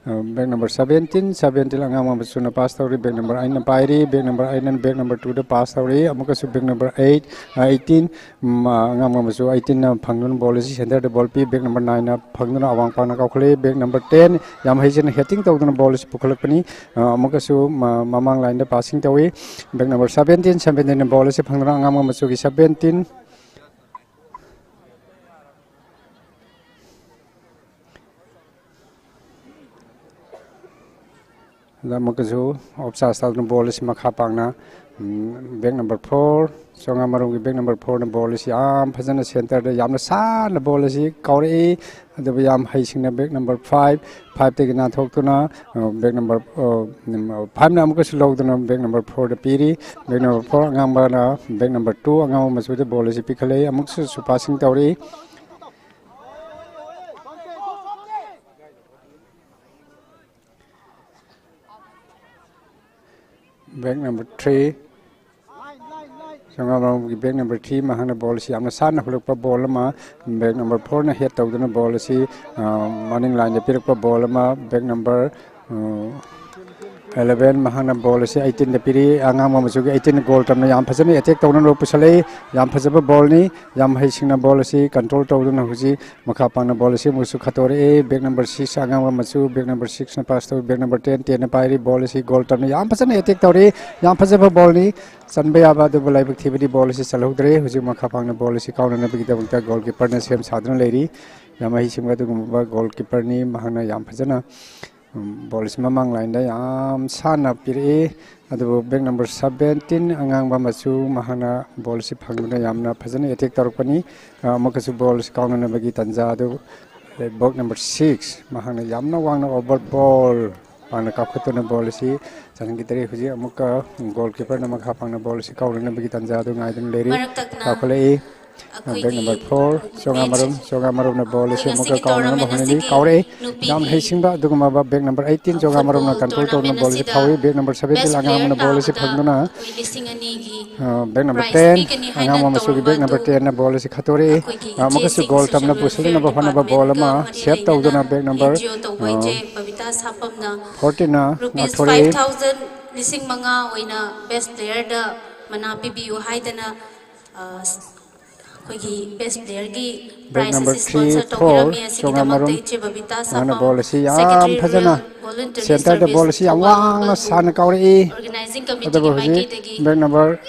Back number seventeen, seventeen ꯑꯉꯥꯡꯕ ꯃꯆꯨꯅ pass ꯇꯧꯔꯤ, back number eight ꯅ ꯄꯥꯏꯔꯤ, back number eight ꯅ back number two ꯗ pass ꯇꯧꯔꯤ, ꯑꯃꯨꯛꯀꯁꯨ back number eight, eighteen, ꯎꯝ, ꯑꯉꯥꯡꯕ ꯃꯆꯨ eighteen ꯅ ꯐꯪꯗꯨꯅ ball ꯑꯁꯤ centre ꯗ ball ꯄꯤ, back number nine ꯅ ꯐꯪꯗꯨꯅ ꯑꯋꯥꯡ ꯄꯥꯡꯅ ꯀꯥꯎꯈꯠꯂꯛꯏ, back number ten ꯌꯥꯝ ꯍꯩꯖꯅ heading ꯇꯧꯗꯨꯅ ball ꯑꯁꯤ ꯄꯨꯈꯠꯂꯛꯄꯅꯤ꯫ ꯑ, ꯑꯃꯨꯛꯀꯁꯨ ꯃ-, ꯃꯃꯥꯡ line ꯗ passing ꯇꯧꯏ, back number seventeen, seventeen ꯅ ball ꯑꯁꯤ ꯐꯪꯗꯨꯅ ꯑꯉꯥꯡꯕ ꯃꯆꯨꯒꯤ seventeen꯫ ꯑꯗ ꯑꯃꯨꯛꯀꯁꯨ off charge ꯇꯧꯗꯨꯅ ball ꯑꯁꯤ ꯃꯈꯥ ꯄꯥꯡꯅ, ꯎꯝ, back number four, ꯆꯣꯉꯥꯃꯔꯨꯝꯒꯤ back number four ꯅ ball ꯑꯁꯤ ꯌꯥꯝ ꯐꯖꯅ centre ꯗ ꯌꯥꯝꯅ ꯁꯥꯟꯅ ball ꯑꯁꯤ ꯀꯥꯎꯔꯛꯏ꯫ ꯑꯗꯨꯕꯨ ꯌꯥꯝ ꯍꯩꯁꯤꯡꯅ back number five, five ꯇꯒꯤ ꯅꯥꯟꯊꯣꯛꯇꯨꯅ, ꯑ, back number, ꯑ, ꯎꯝ, five ꯅ ꯑꯃꯨꯛꯀꯁꯨ ꯂꯧꯗꯨꯅ back number four ꯗ ꯄꯤꯔꯤ꯫ Back number four ꯑꯉꯥꯡꯕꯅ back number two ꯑꯉꯥꯡꯕ ꯃꯆꯨꯗ ball ꯑꯁꯤ ꯄꯤꯈꯠꯂꯛꯏ꯫ ꯑꯃꯨꯛꯁꯨ passing ꯇꯧꯔꯤ꯫ Back number three, ꯆꯣꯉꯥꯃꯔꯨꯝꯒꯤ back number three ꯃꯍꯥꯛꯅ ball ꯑꯁꯤ ꯌꯥꯝꯅ ꯁꯥꯟꯅ ꯍꯨꯜꯂꯛꯄ ball ꯑꯃ, back number four ꯅ head ꯇꯧꯗꯨꯅ ball ꯑꯁꯤ, ꯑ, ꯃꯅꯤꯡ line ꯗ ꯄꯤꯔꯛꯄ ball ꯑꯃ, back number, ꯑ, eleven ꯃꯍꯥꯛꯅ ball ꯑꯁꯤ eighteen ꯗ ꯄꯤꯔꯤ, ꯑꯉꯥꯡꯕ ꯃꯆꯨꯒꯤ eighteen goal ꯇꯝꯅ ꯌꯥꯝ ꯐꯖꯅ attack ꯇꯧꯅꯅꯕ ꯄꯨꯁꯜꯂꯛꯏ, ꯌꯥꯝ ꯐꯖꯕ ball ꯅꯤ, ꯌꯥꯝ ꯍꯩꯁꯤꯡꯅ ball ꯑꯁꯤ control ꯇꯧꯗꯨꯅ ꯍꯧꯖꯤꯛ ꯃꯈꯥ ꯄꯥꯡꯅ ball ꯑꯁꯤ ꯑꯃꯨꯛꯁꯨ ꯈꯠꯇꯣꯔꯛꯏ꯫ Back number six ꯑꯉꯥꯡꯕ ꯃꯆꯨ, back number six ꯅ pass ꯇꯧꯏ, back number ten, ten ꯅ ꯄꯥꯏꯔꯤ, ball ꯑꯁꯤ goal ꯇꯝꯅ ꯌꯥꯝ ꯐꯖꯅ attack ꯇꯧꯔꯤ, ꯌꯥꯝ ꯐꯖꯕ ball ꯅꯤ꯫ ꯆꯟꯕ ꯌꯥꯕ ꯑꯗꯨꯕꯨ ꯂꯥꯏꯕꯛ ꯊꯤꯕꯗꯤ ball ꯑꯁꯤ ꯆꯜꯍꯧꯗ꯭ꯔꯦ꯫ ꯍꯧꯖꯤꯛ ꯃꯈꯥ ꯄꯥꯡꯅ ball ꯑꯁꯤ ꯀꯥꯎꯅꯅꯕꯒꯤꯗꯃꯛꯇ goalkeeper ꯅ ꯁꯦꯝ ꯁꯥꯗꯨꯅ ꯂꯩꯔꯤ꯫ ꯌꯥꯝ ꯍꯩꯁꯤꯡꯕ ꯑꯗꯨꯒꯨꯝꯕ goalkeeper ꯅꯤ꯫ ꯃꯍꯥꯛꯅ ꯌꯥꯝ ꯐꯖꯅ, ꯎꯝ, ball ꯑꯁꯤ ꯃꯃꯥꯡ line ꯗ ꯌꯥꯝ ꯁꯥꯟꯅ ꯄꯤꯔꯛꯏ꯫ ꯑꯗꯨꯕꯨ back number seventeen ꯑꯉꯥꯡꯕ ꯃꯆꯨ ꯃꯍꯥꯛꯅ ball ꯑꯁꯤ ꯐꯪꯗꯨꯅ ꯌꯥꯝꯅ ꯐꯖꯅ attack ꯇꯧꯔꯛꯄꯅꯤ꯫ ꯑ, ꯑꯃꯨꯛꯀꯁꯨ ball ꯑꯁꯤ ꯀꯥꯎꯅꯅꯕꯒꯤ ꯇꯥꯟꯖꯥ ꯑꯗꯨ, ꯑ, back number six ꯃꯍꯥꯛꯅ ꯌꯥꯝꯅ ꯋꯥꯡꯅ over ball ꯄꯥꯡꯅ ꯀꯥꯎꯈꯠꯇꯨꯅ ball ꯑꯁꯤ ꯆꯟꯈꯤꯗ꯭ꯔꯦ꯫ ꯍꯧꯖꯤꯛ ꯑꯃꯨꯛꯀ goalkeeper ꯅ ꯃꯈꯥ ꯄꯥꯡꯅ ball ꯑꯁꯤ ꯀꯥꯎꯅꯅꯕꯒꯤ ꯇꯥꯟꯖꯥ ꯑꯗꯨ ꯉꯥꯏꯗꯨꯅ ꯂꯩꯔꯤ꯫ ꯃꯔꯛ ꯊꯠꯅ ꯀꯥꯎꯈꯠꯂꯛꯏ꯫ ꯑ, back ꯑꯩꯈꯣꯏꯒꯤ number four, ꯆꯣꯉꯥꯃꯔꯨꯝ, ꯆꯣꯉꯥꯃꯔꯨꯝꯅ ball ꯑꯁꯤ ꯑꯩꯈꯣꯏ ꯑꯃꯨꯛꯀ ꯉꯁꯤꯒꯤ ꯀꯥꯎꯅꯅꯕ tournament ꯍꯣꯠꯅꯔꯤ꯫ ꯑꯁꯤꯒꯤ ꯀꯥꯎꯔꯛꯏ꯫ ꯌꯥꯝ ꯅꯨꯄꯤꯒꯤ ꯍꯩꯁꯤꯡꯕ ꯑꯗꯨꯒꯨꯝꯂꯕ back number eighteen ꯆꯣꯉꯥꯃꯔꯨꯝꯅ football control ꯇꯧꯗꯨꯅ tournament ball ꯑꯁꯤ ꯑꯁꯤꯗ ꯐꯥꯎꯏ꯫ Back number seventeen best player ꯑꯉꯥꯡꯕꯅ ball ꯑꯁꯤ ꯇꯥꯕꯗ ꯐꯪꯗꯨꯅ ꯑꯩꯈꯣꯏ ꯂꯤꯁꯤꯡ ꯑꯅꯤꯒꯤ ꯕꯦꯛ ꯅꯝꯕꯔ ꯇꯦꯟ, ꯑꯉꯥꯡꯕ ꯃꯆꯨꯒꯤ ꯕꯦꯛ ꯅꯝꯕꯔ ꯇꯦꯟꯅ ꯕꯣꯜ ꯑꯁꯤ ꯈꯠꯇꯣꯔꯛꯏ꯫ ꯑꯃꯨꯛꯀꯁꯨ ꯒꯣꯜ ꯇꯝꯅ ꯄꯨꯁꯤꯟꯅꯕ ꯍꯣꯠꯅꯕ ꯕꯣꯜ ꯑꯃ ꯁꯦꯞ ꯇꯧꯗꯨꯅ ꯕꯦꯛ ꯅꯝꯕꯔ ꯐꯣꯔꯇꯤꯟꯅ ꯉꯥꯛꯊꯣꯔꯛꯏ꯫ ꯂꯤꯁꯤꯡ ꯃꯉꯥ ꯑꯣꯏꯅ ꯕꯦꯁ ꯄ꯭ꯂꯦꯌꯔꯗ ꯃꯅꯥ ꯄꯤꯕꯤꯌꯨ ꯍꯥꯏꯗꯅ ꯑꯩꯈꯣꯏꯒꯤ ꯕꯦꯁ ꯄ꯭ꯂꯦꯌꯔꯒꯤ ꯕꯦꯛ ꯅꯝꯕꯔ ꯊ꯭ꯔꯤ ꯐꯣꯔ, ꯆꯣꯉꯥꯃꯔꯨꯝ꯫ ꯃꯥꯅ ꯕꯣꯜ ꯑꯁꯤ ꯌꯥꯝ ꯐꯖꯅ ꯁꯦꯟꯇꯔꯗ ꯕꯣꯜ ꯑꯁꯤ ꯌꯥꯝ ꯋꯥꯡꯅ ꯁꯥꯟꯅ ꯀꯥꯎꯔꯛꯏ꯫ ꯑꯗꯨꯕꯨ ꯍꯧꯖꯤꯛ ꯕꯦꯛ ꯅꯝꯕꯔ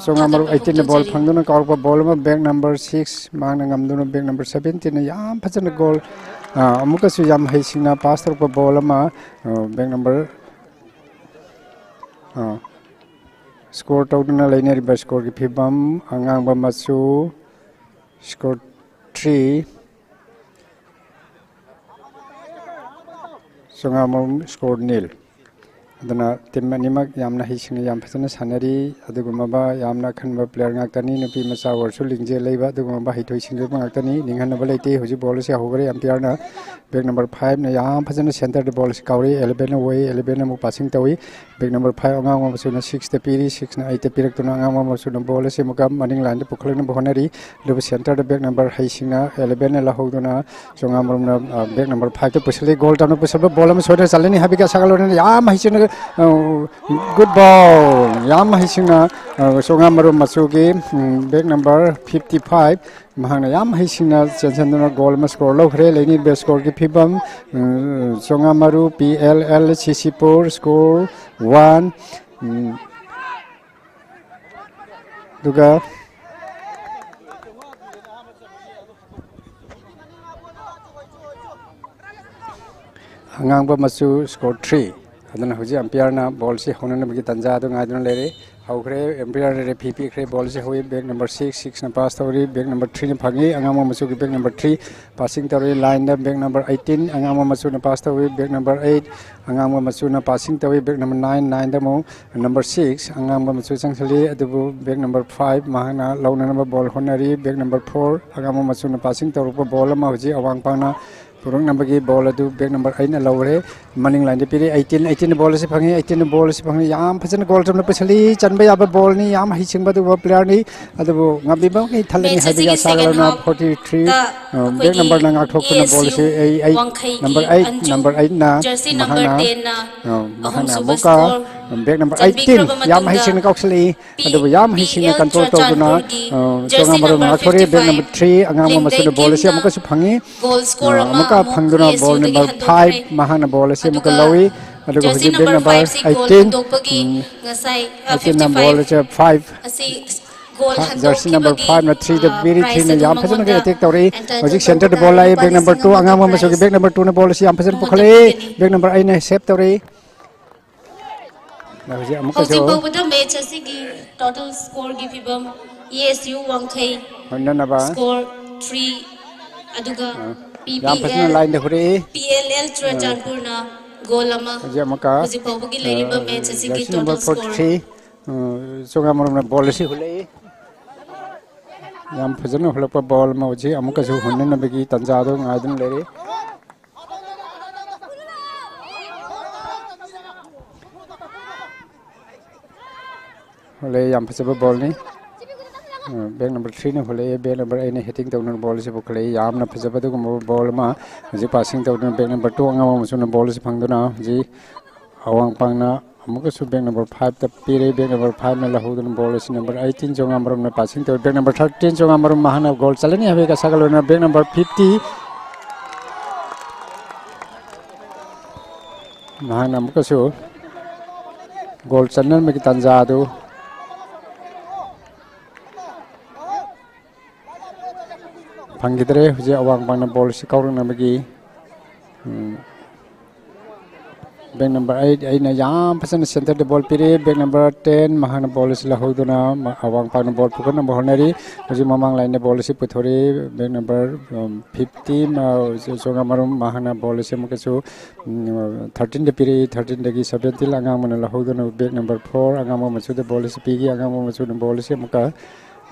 ꯆꯣꯉꯥꯃꯔꯨꯝ ꯑꯩꯠꯇꯤꯟꯗ ꯕꯣꯜ ꯐꯪꯗꯨꯅ ꯀꯥꯎꯔꯛꯄ ꯕꯣꯜ ꯑꯃ, ꯕꯦꯛ ꯅꯝꯕꯔ ꯁꯤꯛꯁ ꯃꯍꯥꯛꯅ ꯉꯝꯗꯨꯅ ꯕꯦꯛ ꯅꯝꯕꯔ ꯁꯕꯦꯟꯇꯤꯟꯅ ꯌꯥꯝ ꯐꯖꯅ ꯒꯣꯜ ꯑꯃꯨꯛꯀꯁꯨ ꯌꯥꯝ ꯍꯩꯁꯤꯡꯅ ꯄꯥꯁ ꯇꯧꯔꯛꯄ ꯕꯣꯜ ꯑꯃ, ꯕꯦꯛ ꯅꯝꯕꯔ ꯁ꯭ꯀꯣꯔ ꯇꯧꯗꯨꯅ ꯂꯩꯅꯔꯤꯕ ꯁ꯭ꯀꯣꯔꯒꯤ ꯐꯤꯕꯝ, ꯑꯉꯥꯡꯕ ꯃꯆꯨ ꯁ꯭ꯀꯣꯔ ꯊ꯭ꯔꯤ, ꯆꯣꯉꯥꯃꯔꯨꯝ ꯁ꯭ꯀꯣꯔ ꯅꯤꯜ꯫ ꯑꯗꯨꯅ ꯇꯤꯝ ꯑꯅꯤꯃꯛ ꯌꯥꯝꯅ ꯍꯩꯁꯤꯡꯅ ꯌꯥꯝ ꯐꯖꯅ ꯁꯥꯟꯅꯔꯤ꯫ ꯑꯗꯨꯒꯨꯝꯂꯕ ꯌꯥꯝꯅ ꯑꯈꯟꯕ ꯄ꯭ꯂꯦꯌꯔ ꯉꯥꯛꯇꯅꯤ꯫ ꯅꯨꯄꯤ ꯃꯆꯥ ꯑꯣꯏꯔꯁꯨ ꯂꯤꯡꯖꯦꯜ ꯂꯩꯕ ꯑꯗꯨꯒꯨꯝꯂꯕ ꯍꯩꯊꯣꯏ ꯁꯤꯡꯊꯣꯏꯕ ꯉꯥꯛꯇꯅꯤ꯫ ꯅꯤꯡꯍꯟꯅꯕ ꯂꯩꯇꯦ꯫ ꯍꯧꯖꯤꯛ ꯕꯣꯜ ꯑꯁꯤ ꯍꯧꯈꯔꯦ꯫ ꯑꯝꯄꯤꯌꯔꯅ ꯕꯦꯛ ꯅꯝꯕꯔ ꯐꯥꯏꯚꯅ ꯌꯥꯝ ꯐꯖꯅ ꯁꯦꯟꯇꯔꯗ ꯕꯣꯜ ꯑꯁꯤ ꯀꯥꯎꯔꯤ꯫ ꯑꯦꯂꯦꯚꯦꯟꯅ ꯑꯣꯏ꯫ ꯑꯦꯂꯦꯚꯦꯟꯅ ꯑꯃꯨꯛ ꯄꯥꯁꯤꯡ ꯇꯧꯏ꯫ ꯕꯦꯛ ꯅꯝꯕꯔ ꯐꯥꯏꯚ ꯑꯉꯥꯡꯕ ꯃꯆꯨꯅ ꯁꯤꯛꯁꯇ ꯄꯤꯔꯤ꯫ ꯁꯤꯛꯁꯅ ꯑꯩꯠꯇ ꯄꯤꯔꯛꯇꯨꯅ ꯑꯉꯥꯡꯕ ꯃꯆꯨꯅ ꯕꯣꯜ ꯑꯁꯤ ꯑꯃꯨꯛꯀ ꯃꯅꯤꯡ ꯂꯥꯏꯟꯗ ꯄꯨꯈꯠꯂꯛꯅꯕ ꯍꯣꯠꯅꯔꯤ꯫ ꯑꯗꯨꯕꯨ ꯁꯦꯟꯇꯔꯗ ꯕꯦꯛ ꯅꯝꯕꯔ ꯍꯩꯁꯤꯡꯅ ꯑꯦꯂꯦꯚꯦꯟꯅ ꯂꯧꯍꯧꯗꯨꯅ ꯆꯣꯉꯥꯃꯔꯨꯝꯅ ꯕꯦꯛ ꯅꯝꯕꯔ ꯐꯥꯏꯚꯇ ꯄꯨꯁꯤꯜꯂꯤ꯫ ꯒꯣꯜ ꯇꯝꯅ ꯄꯨꯁꯤꯟꯕ ꯕꯣꯜ ꯑꯃ ꯁꯣꯏꯗꯅ ꯆꯜꯂꯅꯤ꯫ ꯍꯥꯕꯤꯀꯥ ꯁꯥꯒꯠꯂꯣꯏꯅ ꯌꯥꯝ ꯍꯩꯁꯤꯡꯅ, ꯒꯨꯗ ꯕꯣꯜ! ꯌꯥꯝ ꯍꯩꯁꯤꯡꯅ ꯆꯣꯉꯥꯃꯔꯨꯝ ꯃꯆꯨꯒꯤ ꯕꯦꯛ ꯅꯝꯕꯔ ꯐꯤꯐꯇꯤ ꯐꯥꯏꯚ, ꯃꯍꯥꯛꯅ ꯌꯥꯝ ꯍꯩꯁꯤꯡꯅ ꯆꯦꯟꯁꯤꯟꯗꯨꯅ ꯒꯣꯜ ꯑꯃ ꯁ꯭ꯀꯣꯔ ꯂꯧꯈ꯭ꯔꯦ꯫ ꯂꯩꯅꯤꯡꯕ ꯁ꯭ꯀꯣꯔꯒꯤ ꯐꯤꯕꯝ, ꯆꯣꯉꯥꯃꯔꯨ P L L CCpur, score one. ꯑꯗꯨꯒ ꯑꯉꯥꯡꯕ ꯃꯆꯨ ꯁ꯭ꯀꯣꯔ ꯊ꯭ꯔꯤ꯫ ꯑꯗꯨꯅ ꯍꯧꯖꯤꯛ ꯑꯝꯄꯤꯌꯔꯅ ꯕꯣꯜꯁꯤ ꯍꯧꯅꯅꯕꯒꯤ ꯇꯥꯟꯖꯥ ꯑꯗꯨ ꯉꯥꯏꯗꯨꯅ ꯂꯩꯔꯦ꯫ ꯍꯧꯈ꯭ꯔꯦ꯫ ꯑꯝꯄꯤꯌꯔꯅ ꯔꯦꯐꯤ ꯄꯤꯈ꯭ꯔꯦ꯫ ꯕꯣꯜꯁꯤ ꯍꯧꯏ꯫ ꯕꯦꯛ ꯅꯝꯕꯔ ꯁꯤꯛꯁ, ꯁꯤꯛꯁꯅ ꯄꯥꯁ ꯇꯧꯔꯤ꯫ ꯕꯦꯛ ꯅꯝꯕꯔ ꯊ꯭ꯔꯤꯅ ꯐꯪꯉꯤ꯫ ꯑꯉꯥꯡꯕ ꯃꯆꯨꯒꯤ ꯕꯦꯛ ꯅꯝꯕꯔ ꯊ꯭ꯔꯤ ꯄꯥꯁꯤꯡ ꯇꯧꯔꯤ꯫ ꯂꯥꯏꯟꯗ ꯕꯦꯛ ꯅꯝꯕꯔ ꯑꯩꯠꯇꯤꯟ, ꯑꯉꯥꯡꯕ ꯃꯆꯨꯅ ꯄꯥꯁ ꯇꯧꯏ꯫ ꯕꯦꯛ ꯅꯝꯕꯔ ꯑꯩꯠ, ꯑꯉꯥꯡꯕ ꯃꯆꯨꯅ ꯄꯥꯁꯤꯡ ꯇꯧꯏ꯫ ꯕꯦꯛ ꯅꯝꯕꯔ ꯅꯥꯏꯟ, ꯅꯥꯏꯟꯗ ꯑꯃꯨꯛ ꯅꯝꯕꯔ ꯁꯤꯛꯁ, ꯑꯉꯥꯡꯕ ꯃꯆꯨ ꯆꯪꯁꯤꯜꯂꯤ꯫ ꯑꯗꯨꯕꯨ ꯕꯦꯛ ꯅꯝꯕꯔ ꯐꯥꯏꯚ ꯃꯍꯥꯛꯅ ꯂꯧꯅꯅꯕ ꯕꯣꯜ ꯍꯣꯠꯅꯔꯤ꯫ ꯕꯦꯛ ꯅꯝꯕꯔ ꯐꯣꯔ, ꯑꯉꯥꯡꯕ ꯃꯆꯨꯅ ꯄꯥꯁꯤꯡ ꯇꯧꯔꯛꯄ ꯕꯣꯜ ꯑꯃ ꯍꯧꯖꯤꯛ ꯑꯋꯥꯡ ꯄꯥꯡꯅ ꯄꯨꯔꯛꯅꯕꯒꯤ ꯕꯣꯜ ꯑꯗꯨ ꯕꯦꯛ ꯅꯝꯕꯔ ꯑꯩꯠꯅ ꯂꯧꯔꯦ꯫ ꯃꯅꯤꯡ ꯂꯥꯏꯟꯗ ꯄꯤꯔꯤ, ꯑꯩꯠꯇꯤꯟ, ꯑꯩꯠꯇꯤꯟꯅ ꯕꯣꯜ ꯑꯁꯤ ꯐꯪꯉꯤ, ꯑꯩꯠꯇꯤꯟꯅ ꯕꯣꯜ ꯑꯁꯤ ꯐꯪꯉꯤ꯫ ꯌꯥꯝ ꯐꯖꯅ ꯒꯣꯜ ꯆꯟꯕ ꯄꯨꯁꯜꯂꯤ, ꯆꯟꯕ ꯌꯥꯕ ꯕꯣꯜꯅꯤ, ꯌꯥꯝ ꯍꯩꯁꯤꯡꯕ ꯑꯗꯨꯒꯨꯝꯕ ꯄ꯭ꯂꯦꯌꯔꯅꯤ꯫ ꯑꯗꯨꯕꯨ ꯉꯝꯕꯤꯕ ꯃꯈꯩ ꯊꯜꯂꯅꯤ ꯍꯥꯏꯕꯒꯤ ꯑꯁꯥꯒ ꯂꯣꯏꯅ ꯐꯣꯔꯇꯤ ꯊ꯭ꯔꯤ, ꯕꯦꯛ ꯅꯝꯕꯔꯅ ꯉꯥꯛꯊꯣꯛꯇꯨꯅ ꯕꯣꯜ ꯑꯁꯤ ꯑꯩ, ꯑꯩꯠ, ꯅꯝꯕꯔ ꯑꯩꯠ, ꯅꯝꯕꯔ ꯑꯩꯠꯅ ꯃꯍꯥꯛꯅ, ꯑ, ꯃꯍꯥꯛꯅ ꯑꯃꯨꯛꯀ, ꯑ, ꯕꯦꯛ ꯅꯝꯕꯔ ꯑꯩꯠꯇꯤꯟ ꯌꯥꯝ ꯍꯩꯁꯤꯡꯅ ꯀꯥꯎꯁꯜꯂꯛꯏ꯫ ꯑꯗꯨꯕꯨ ꯌꯥꯝ ꯍꯩꯁꯤꯡꯅ ꯀꯟꯇ꯭ꯔꯣꯜ ꯇꯧꯗꯨꯅ, ꯑ, ꯆꯣꯉꯥ ꯃꯔꯨꯝ ꯉꯥꯛꯊꯣꯔꯛꯏ꯫ ꯕꯦꯛ ꯅꯝꯕꯔ ꯊ꯭ꯔꯤ ꯑꯉꯥꯡꯕ ꯃꯆꯨꯅ ꯕꯣꯜ ꯑꯁꯤ ꯑꯃꯨꯛꯀꯁꯨ ꯐꯪꯉꯤ꯫ ꯑ, ꯑꯃꯨꯛꯀ ꯐꯪꯗꯨꯅ ꯕꯣꯜ ꯅꯝꯕꯔ ꯐꯥꯏꯚ ꯃꯍꯥꯛꯅ ꯕꯣꯜ ꯑꯁꯤ ꯑꯃꯨꯛꯀ ꯂꯧꯏ꯫ ꯑꯗꯨꯒ ꯍꯧꯖꯤꯛ ꯕꯦꯛ ꯅꯝꯕꯔ ꯑꯩꯠꯇꯤꯟ, ꯎꯝ, ꯑꯩꯠꯇꯤꯟꯅ ꯕꯣꯜ ꯑꯁꯤ ꯐꯥꯏꯚ, ꯖꯔꯁꯤ ꯅꯝꯕꯔ ꯐꯥꯏꯚꯅ ꯊ꯭ꯔꯤꯗ ꯄꯤꯔꯤ, ꯊ꯭ꯔꯤꯅ ꯌꯥꯝ ꯐꯖꯅ ꯑꯦꯇꯦꯛ ꯇꯧꯔꯛꯏ꯫ ꯍꯧꯖꯤꯛ ꯁꯦꯟꯇꯔꯗ ꯕꯣꯜ ꯂꯥꯛꯏ, ꯕꯦꯛ ꯅꯝꯕꯔ ꯇꯨ ꯑꯉꯥꯡꯕ ꯃꯆꯨꯒꯤ ꯕꯦꯛ ꯅꯝꯕꯔ ꯇꯨꯅ ꯕꯣꯜ ꯑꯁꯤ ꯌꯥꯝ ꯐꯖꯅ ꯄꯨꯈꯠꯂꯛꯏ꯫ ꯕꯦꯛ ꯅꯝꯕꯔ ꯑꯩꯠꯅ ꯁꯦꯞ ꯇꯧꯔꯛꯏ꯫ ꯍꯧꯖꯤꯛ ꯑꯃꯨꯛꯀꯁꯨ ꯍꯧꯖꯤꯛ ꯐꯥꯎꯕꯗ ꯃꯦꯆ ꯑꯁꯤꯒꯤ ꯇꯣꯇꯦꯜ ꯁ꯭ꯀꯣꯔꯒꯤ ꯐꯤꯕꯝ, ꯏ ꯑꯦꯁ ꯌꯨ ꯋꯥꯡꯈꯩ ꯍꯣꯠꯅꯅꯕ ꯁ꯭ꯀꯣꯔ ꯊ꯭ꯔꯤ, ꯑꯗꯨꯒ ꯑ, ꯄꯤ ꯌꯥꯝ ꯄꯤ ꯐꯖꯅ ꯑꯦꯜ, ꯂꯥꯏꯟꯗ ꯍꯨꯔꯛꯏ꯫ ꯄꯤ ꯑꯦꯜ ꯑꯦꯜ ꯑ, ꯆꯨꯔꯆꯥꯟꯄꯨꯔꯅ ꯒꯣꯜ ꯑꯃ꯫ ꯍꯧꯖꯤꯛ ꯑꯃꯨꯛꯀ, ꯍꯧꯖꯤꯛ ꯐꯥꯎꯕꯒꯤ ꯑ, ꯂꯩꯔꯤꯕ ꯃꯦꯆ ꯑꯁꯤꯒꯤ jersey total number score forty three, ꯑ, ꯆꯣꯉꯥ ꯃꯔꯨꯝꯅ ꯕꯣꯜ ꯑꯁꯤ ꯍꯨꯜꯂꯛꯏ꯫ ꯌꯥꯝ ꯐꯖꯅ ꯍꯨꯜꯂꯛꯄ ꯕꯣꯜ ꯑꯃ ꯍꯧꯖꯤꯛ ꯑꯃꯨꯛꯀꯁꯨ ꯍꯨꯟꯅꯅꯕꯒꯤ ꯇꯥꯟꯖꯥꯗꯨ ꯉꯥꯏꯗꯨꯅ ꯂꯩꯔꯤ꯫ ꯍꯨꯜꯂꯛꯑꯦ, ꯌꯥꯝ ꯐꯖꯕ ꯕꯣꯜꯅꯤ꯫ ꯑ, ꯕꯦꯛ ꯅꯝꯕꯔ ꯊ꯭ꯔꯤꯅ ꯍꯨꯜꯂꯛꯑꯦ, ꯕꯦꯛ ꯅꯝꯕꯔ ꯑꯩꯠꯅ ꯍꯤꯠꯇꯤꯡ ꯇꯧꯅ ꯕꯣꯜ ꯑꯁꯤ ꯄꯨꯈꯠꯂꯛꯏ꯫ ꯌꯥꯝꯅ ꯐꯖꯕ ꯑꯗꯨꯒꯨꯝꯕ ꯕꯣꯜ ꯑꯃ ꯍꯧꯖꯤꯛ ꯄꯥꯁꯤꯡ ꯇꯧꯗꯨꯅ ꯕꯦꯛ ꯅꯝꯕꯔ ꯇꯨ ꯑꯉꯥꯡꯕ ꯃꯆꯨꯅ ꯕꯣꯜ ꯑꯁꯤ ꯐꯪꯗꯨꯅ ꯍꯧꯖꯤꯛ ꯑꯋꯥꯡ ꯄꯥꯡꯅ ꯑꯃꯨꯛꯀꯁꯨ ꯕꯦꯛ ꯅꯝꯕꯔ ꯐꯥꯏꯚꯇ ꯄꯤꯔꯦ꯫ ꯕꯦꯛ ꯅꯝꯕꯔ ꯐꯥꯏꯚꯅ ꯂꯧꯍꯧꯗꯨꯅ ꯕꯣꯜ ꯑꯁꯤ ꯅꯝꯕꯔ ꯑꯩꯠꯇꯤꯟ ꯆꯣꯉꯥ ꯃꯔꯨꯝꯅ ꯄꯥꯁꯤꯡ ꯇꯧꯔꯦ꯫ ꯕꯦꯛ ꯅꯝꯕꯔ ꯊꯥꯔꯇꯤꯟ ꯆꯣꯉꯥ ꯃꯔꯨꯝ ꯃꯍꯥꯛꯅ ꯒꯣꯜ ꯆꯜꯂꯅꯤ ꯍꯥꯏꯕꯒꯤ ꯑꯁꯥꯒ ꯂꯣꯏꯅꯅ ꯕꯦꯛ ꯅꯝꯕꯔ ꯐꯤꯐꯇꯤ ꯃꯍꯥꯛꯅ ꯑꯃꯨꯛꯀꯁꯨ ꯒꯣꯜ ꯆꯟꯅꯕꯒꯤ ꯇꯥꯟꯖꯥ ꯑꯗꯨ ꯐꯪꯈꯤꯗ꯭ꯔꯦ꯫ ꯍꯧꯖꯤꯛ ꯑꯋꯥꯡ ꯄꯥꯡꯅ ꯕꯣꯜ ꯑꯁꯤ ꯀꯥꯎꯔꯛꯅꯕꯒꯤ, ꯎꯝ, ꯕꯦꯛ ꯅꯝꯕꯔ ꯑꯩꯠ ꯑꯩꯅ ꯌꯥꯝ ꯐꯖꯅ ꯁꯦꯟꯇꯔꯗ ꯕꯣꯜ ꯄꯤꯔꯛꯏ꯫ ꯕꯦꯛ ꯅꯝꯕꯔ ꯇꯦꯟ ꯃꯍꯥꯛꯅ ꯕꯣꯜ ꯑꯁꯤ ꯂꯧꯍꯧꯗꯨꯅ ꯃ-, ꯑꯋꯥꯡ ꯄꯥꯡꯅ ꯕꯣꯜ ꯄꯨꯈꯠꯅꯕ ꯍꯣꯠꯅꯔꯤ꯫ ꯍꯧꯖꯤꯛ ꯃꯃꯥꯡ ꯂꯥꯏꯟꯗ ꯕꯣꯜ ꯑꯁꯤ ꯄꯨꯊꯣꯔꯛꯏ꯫ ꯕꯦꯛ ꯅꯝꯕꯔ, ꯎꯝ, ꯐꯤꯐꯇꯤ, ꯃ-, ꯆꯣꯉꯥ ꯃꯔꯨꯝ ꯃꯍꯥꯛꯅ ꯕꯣꯜ ꯑꯁꯤ ꯑꯃꯨꯛꯀꯁꯨ, ꯎꯝ, ꯊꯥꯔꯇꯤꯟꯗ ꯄꯤꯔꯛꯏ꯫ ꯊꯥꯔꯇꯤꯟꯗꯒꯤ ꯁꯕꯦꯟꯇꯤꯟ ꯑꯉꯥꯡꯕꯅ ꯂꯧꯍꯧꯗꯨꯅ ꯕꯦꯛ ꯅꯝꯕꯔ ꯐꯣꯔ ꯑꯉꯥꯡꯕ ꯃꯆꯨꯗ ꯕꯣꯜ ꯑꯁꯤ ꯄꯤꯈꯤ꯫ ꯑꯉꯥꯡꯕ ꯃꯆꯨꯅ ꯕꯣꯜ ꯑꯁꯤ ꯑꯃꯨꯛꯀ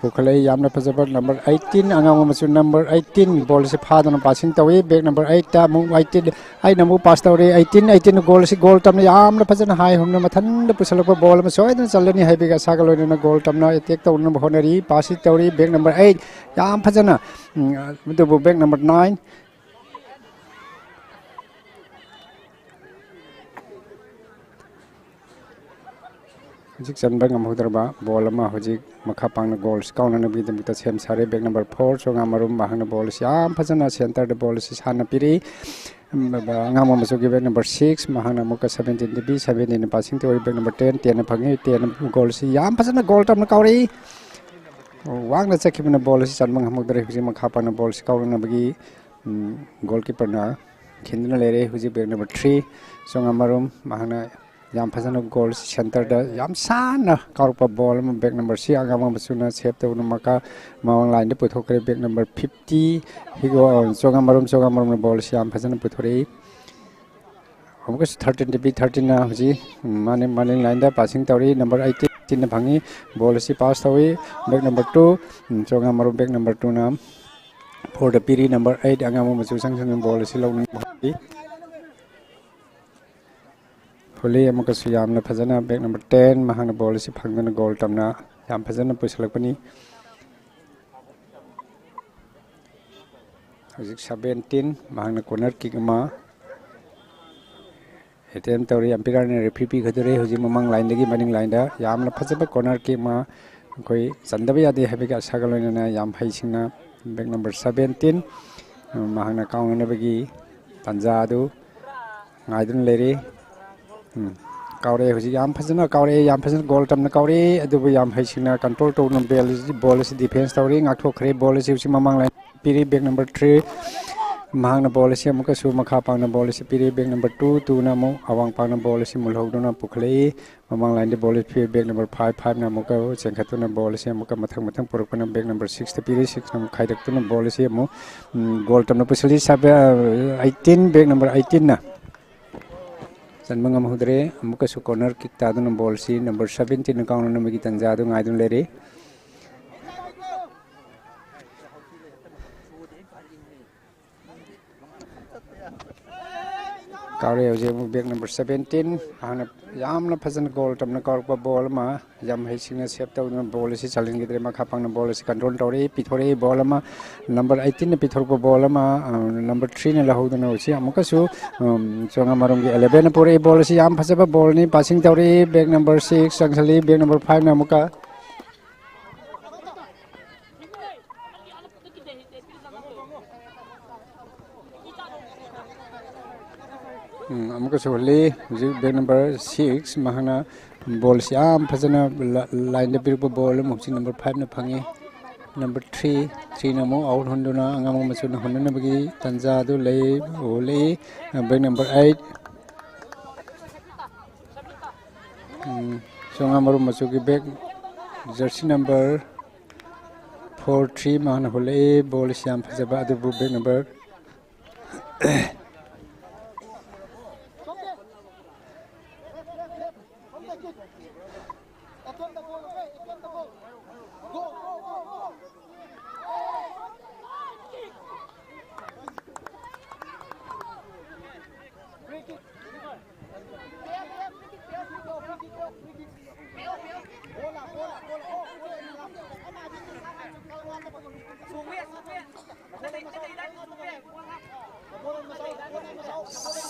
ꯄꯨꯈꯠꯂꯛꯏ꯫ ꯌꯥꯝꯅ ꯐꯖꯕ number eighteen, ꯑꯉꯥꯡꯕ ꯃꯆꯨ number eighteen, ball ꯑꯁꯤ ꯐꯥꯗꯨꯅ passing ꯇꯧꯏ꯫ Back number eight ꯑꯃꯨꯛ eighteen, ꯑꯩꯅ ꯑꯃꯨꯛ pass ꯇꯧꯔꯤ꯫ Eighteen, eighteen, goal ꯑꯁꯤ goal ꯇꯝꯅ ꯌꯥꯝꯅ ꯐꯖꯅ ꯍꯥꯏ ꯍꯨꯝꯅ ꯃꯊꯟꯗ ꯄꯨꯁꯜꯂꯛꯄ ball ꯑꯃ ꯁꯣꯏꯗꯅ ꯆꯜꯂꯅꯤ ꯍꯥꯏꯕꯒꯤ ꯑꯥꯁꯥꯒ ꯂꯣꯏꯅꯅ goal ꯇꯝꯅ attack ꯇꯧꯅꯕ ꯍꯣꯠꯅꯔꯤ꯫ Pass ꯁꯤ ꯇꯧꯔꯤ꯫ Back number eight, ꯌꯥꯝ ꯐꯖꯅ, ꯎꯝ, ꯑꯗꯨꯕꯨ back number nine, ꯍꯧꯖꯤꯛ ꯆꯟꯕ ꯉꯝꯍꯧꯗ꯭ꯔꯕ ball ꯑꯃ ꯍꯧꯖꯤꯛ ꯃꯈꯥ ꯄꯥꯡꯅ goals ꯀꯥꯎꯅꯅꯕꯒꯤꯗꯃꯛꯇ ꯁꯦꯝ ꯁꯥꯔꯦ꯫ Back number four, ꯆꯣꯉꯥꯃꯔꯨꯝ, ꯃꯍꯥꯛꯅ ball ꯑꯁꯤ ꯌꯥꯝ ꯐꯖꯅ centre ꯗ ball ꯑꯁꯤ ꯁꯥꯟꯅ ꯄꯤꯔꯤ꯫ ꯑꯉꯥꯡꯕ ꯃꯆꯨꯒꯤ back number six, ꯃꯍꯥꯛꯅ ꯑꯃꯨꯛꯀ seventeen ꯗ ꯄꯤ, seventeen ꯅ passing ꯇꯧꯔꯤ꯫ Back number ten, ten ꯅ ꯐꯪꯉꯤ, ten ꯅ goal ꯑꯁꯤ ꯌꯥꯝ ꯐꯖꯅ goal ꯇꯝꯅ ꯀꯥꯎꯔꯛꯏ꯫ ꯋꯥꯡꯅ ꯆꯠꯈꯤꯕꯅ ball ꯑꯁꯤ ꯆꯟꯕ ꯉꯝꯍꯧꯗ꯭ꯔꯦ꯫ ꯍꯧꯖꯤꯛ ꯃꯈꯥ ꯄꯥꯡꯅ ball ꯑꯁꯤ ꯀꯥꯎꯅꯅꯕꯒꯤ, ꯎꯝ, goalkeeper ꯅ ꯈꯤꯟꯗꯨꯅ ꯂꯩꯔꯦ꯫ ꯍꯧꯖꯤꯛ back number three, ꯆꯣꯉꯥꯃꯔꯨꯝ, ꯃꯍꯥꯛꯅ ꯌꯥꯝ ꯐꯖꯅ goal centre ꯗ ꯌꯥꯝ ꯁꯥꯟꯅ ꯀꯥꯎꯔꯛꯄ ball ꯑꯃ back number six, ꯑꯉꯥꯡꯕ ꯃꯆꯨꯅ save ꯇꯧꯗꯨꯅ ꯃꯈꯥ ꯃꯃꯥꯡ line ꯗ ꯄꯨꯊꯣꯛꯈ꯭ꯔꯦ꯫ Back number fifty, ꯍꯤꯒꯣ, ꯆꯣꯉꯥꯃꯔꯨꯝ, ꯆꯣꯉꯥꯃꯔꯨꯝꯅ ball ꯑꯁꯤ ꯌꯥꯝ ꯐꯖꯅ ꯄꯨꯊꯣꯔꯛꯏ꯫ ꯑꯃꯨꯛꯀꯁꯨ thirteen ꯗ ꯄꯤ, thirteen ꯅ ꯍꯧꯖꯤꯛ, ꯎꯝ, ꯃꯥꯅꯦ, ꯃꯅꯤꯡ line ꯗ passing ꯇꯧꯔꯤ꯫ Number eighteen, eighteen ꯅ ꯐꯪꯉꯤ, ball ꯑꯁꯤ pass ꯇꯧꯏ꯫ Back number two, ꯎꯝ, ꯆꯣꯉꯥꯃꯔꯨꯝ back number two ꯅ four ꯗ ꯄꯤꯔꯤ꯫ Number eight, ꯑꯉꯥꯡꯕ ꯃꯆꯨ ꯁꯪꯁꯤꯡꯅ ball ꯑꯁꯤ ꯂꯧꯅꯕ ꯍꯣꯠꯅꯔꯤ꯫ ꯍꯨꯂꯤ ꯑꯃꯨꯛꯀꯁꯨ ꯌꯥꯝꯅ ꯐꯖꯅ back number ten, ꯃꯍꯥꯛꯅ ball ꯑꯁꯤ ꯐꯪꯗꯨꯅ goal ꯇꯝꯅ ꯌꯥꯝ ꯐꯖꯅ ꯄꯨꯁꯤꯜꯂꯛꯄꯅꯤ꯫ ꯍꯧꯖꯤꯛ seventeen, ꯃꯍꯥꯛꯅ corner kick ꯑꯃ attempt ꯇꯧꯔꯤ꯫ Umpire ꯅ referee ꯄꯤꯒꯗꯧꯔꯦ꯫ ꯍꯧꯖꯤꯛ ꯃꯃꯥꯡ line ꯗꯒꯤ ꯃꯅꯤꯡ line ꯗ ꯌꯥꯝꯅ ꯐꯖꯕ corner kick ꯑꯃ ꯑꯩꯈꯣꯏ ꯆꯟꯗꯕ ꯌꯥꯗꯦ ꯍꯥꯏꯕꯒꯤ ꯑꯥꯁꯥꯒ ꯂꯣꯏꯅꯅ ꯌꯥꯝ ꯍꯩꯁꯤꯡꯅ back number seventeen, ꯃꯍꯥꯛꯅ ꯀꯥꯎꯅꯅꯕꯒꯤ ꯇꯥꯟꯖꯥ ꯑꯗꯨ ꯉꯥꯏꯗꯨꯅ ꯂꯩꯔꯤ꯫ ꯎꯝ, ꯀꯥꯎꯔꯛꯑꯦ, ꯍꯧꯖꯤꯛ ꯌꯥꯝ ꯐꯖꯅ ꯀꯥꯎꯔꯛꯑꯦ, ꯌꯥꯝ ꯐꯖꯅ goal ꯇꯝꯅ ꯀꯥꯎꯔꯛꯑꯦ, ꯑꯗꯨꯕꯨ ꯌꯥꯝ ꯍꯩꯁꯤꯡꯅ control ꯇꯧꯗꯨꯅ ball, ball ꯑꯁꯤ defence ꯇꯧꯔꯤ, ꯉꯥꯛꯊꯣꯛꯈ꯭ꯔꯦ꯫ Ball ꯑꯁꯤ ꯍꯧꯖꯤꯛ ꯃꯃꯥꯡ line ꯄꯤꯔꯤ, back number three꯫ ꯃꯍꯥꯛꯅ ball ꯑꯁꯤ ꯑꯃꯨꯛꯀꯁꯨ ꯃꯈꯥ ꯄꯥꯡꯅ ball ꯑꯁꯤ ꯄꯤꯔꯤ, back number two, two ꯅ ꯑꯃꯨꯛ ꯑꯋꯥꯡ ꯄꯥꯡꯅ ball ꯑꯁꯤ ꯃꯨꯜꯍꯧꯗꯨꯅ ꯄꯨꯈꯠꯂꯛꯏ꯫ ꯃꯃꯥꯡ line ꯗ ball ꯑꯁꯤ ꯄꯤꯔꯤ, back number five, five ꯅ ꯑꯃꯨꯛꯀ ꯆꯦꯟꯈꯠꯇꯨꯅ ball ꯑꯁꯤ ꯑꯃꯨꯛꯀ ꯃꯊꯪ ꯃꯊꯪ ꯄꯨꯔꯛꯄꯅ back number six ꯇ ꯄꯤꯔꯤ, six ꯅ ꯑꯃꯨꯛ ꯈꯥꯏꯗꯣꯛꯇꯨꯅ ball ꯑꯁꯤ ꯑꯃꯨꯛ, ꯎꯝ, goal ꯇꯝꯅ ꯄꯨꯁꯤꯜꯂꯤ꯫ Seven, eighteen, back number eighteen ꯅ ꯆꯟꯕ ꯉꯝꯍꯧꯗ꯭ꯔꯦ꯫ ꯑꯃꯨꯛꯀꯁꯨ corner kick ꯇꯥꯗꯨꯅ ball ꯑꯁꯤ number seventeen ꯅ ꯀꯥꯎꯅꯅꯕꯒꯤ ꯇꯥꯟꯖꯥ ꯑꯗꯨ ꯉꯥꯏꯗꯨꯅ ꯂꯩꯔꯤ꯫ ꯀꯥꯎꯔꯦ ꯍꯧꯖꯤꯛ ꯑꯃꯨꯛ ꯕꯦꯛ ꯅꯝꯕꯔ ꯁꯕꯦꯟꯇꯤꯟ꯫ ꯍꯥꯟꯅ ꯌꯥꯝꯅ ꯐꯖꯅ ꯒꯣꯜ ꯇꯝꯅ ꯀꯥꯎꯔꯛꯄ ꯕꯣꯜ ꯑꯃ, ꯌꯥꯝ ꯍꯩꯁꯤꯡꯅ ꯁꯦꯞ ꯇꯧꯗꯨꯅ ꯕꯣꯜ ꯑꯁꯤ ꯆꯜꯍꯟꯈꯤꯗ꯭ꯔꯦ꯫ ꯃꯈꯥ ꯄꯥꯡꯅ ꯕꯣꯜ ꯑꯁꯤ ꯀꯟꯇ꯭ꯔꯣꯜ ꯇꯧꯔꯛꯏ, ꯄꯤꯊꯣꯔꯛꯏ ꯕꯣꯜ ꯑꯃ꯫ ꯅꯝꯕꯔ ꯑꯩꯠꯇꯤꯟꯅ ꯄꯤꯊꯣꯔꯛꯄ ꯕꯣꯜ ꯑꯃ, ꯑ, ꯅꯝꯕꯔ ꯊ꯭ꯔꯤꯅ ꯂꯧꯍꯧꯗꯨꯅ ꯍꯧꯖꯤꯛ ꯑꯃꯨꯛꯀꯁꯨ, ꯎꯝ, ꯆꯣꯉꯥꯃꯔꯨꯝꯒꯤ ꯑꯦꯂꯦꯚꯦꯟꯅ ꯄꯨꯔꯛꯏ꯫ ꯕꯣꯜ ꯑꯁꯤ ꯌꯥꯝ ꯐꯖꯕ ꯕꯣꯜꯅꯤ꯫ ꯄꯥꯁꯤꯡ ꯇꯧꯔꯛꯏ꯫ ꯕꯦꯛ ꯅꯝꯕꯔ ꯁꯤꯛꯁ ꯆꯪꯁꯤꯜꯂꯤ꯫ ꯕꯦꯛ ꯅꯝꯕꯔ ꯐꯥꯏꯚꯅ ꯑꯃꯨꯛꯀ ꯎꯝ, ꯑꯃꯨꯛꯀꯁꯨ ꯍꯨꯜꯂꯤ꯫ ꯍꯧꯖꯤꯛ ꯕꯦꯛ ꯅꯝꯕꯔ ꯁꯤꯛꯁ, ꯃꯍꯥꯛꯅ ꯕꯣꯜꯁꯤ ꯌꯥꯝ ꯐꯖꯅ ꯂ-, ꯂꯥꯏꯟꯗ ꯄꯤꯔꯛꯄ ꯕꯣꯜ ꯑꯃ ꯍꯧꯖꯤꯛ ꯅꯝꯕꯔ ꯐꯥꯏꯚꯅ ꯐꯪꯉꯤ꯫ ꯅꯝꯕꯔ ꯊ꯭ꯔꯤ, ꯊ꯭ꯔꯤꯅ ꯑꯃꯨꯛ ꯑꯥꯎꯠ ꯍꯨꯟꯗꯨꯅ ꯑꯉꯥꯡꯕ ꯃꯆꯨꯅ ꯍꯨꯟꯅꯅꯕꯒꯤ ꯇꯥꯟꯖꯥ ꯑꯗꯨ ꯂꯩ, ꯍꯨꯜꯂꯛꯏ꯫ ꯕꯦꯛ ꯅꯝꯕꯔ ꯑꯩꯠ, ꯎꯝ, ꯆꯣꯉꯥꯃꯔꯨꯝ ꯃꯆꯨꯒꯤ back, jersey number four three, ꯃꯍꯥꯛꯅ ꯍꯨꯜꯂꯛꯏ꯫ ꯕꯣꯜꯁꯤ ꯌꯥꯝ ꯐꯖꯕ, ꯑꯗꯨꯕꯨ ꯕꯦꯛ ꯅꯝꯕꯔ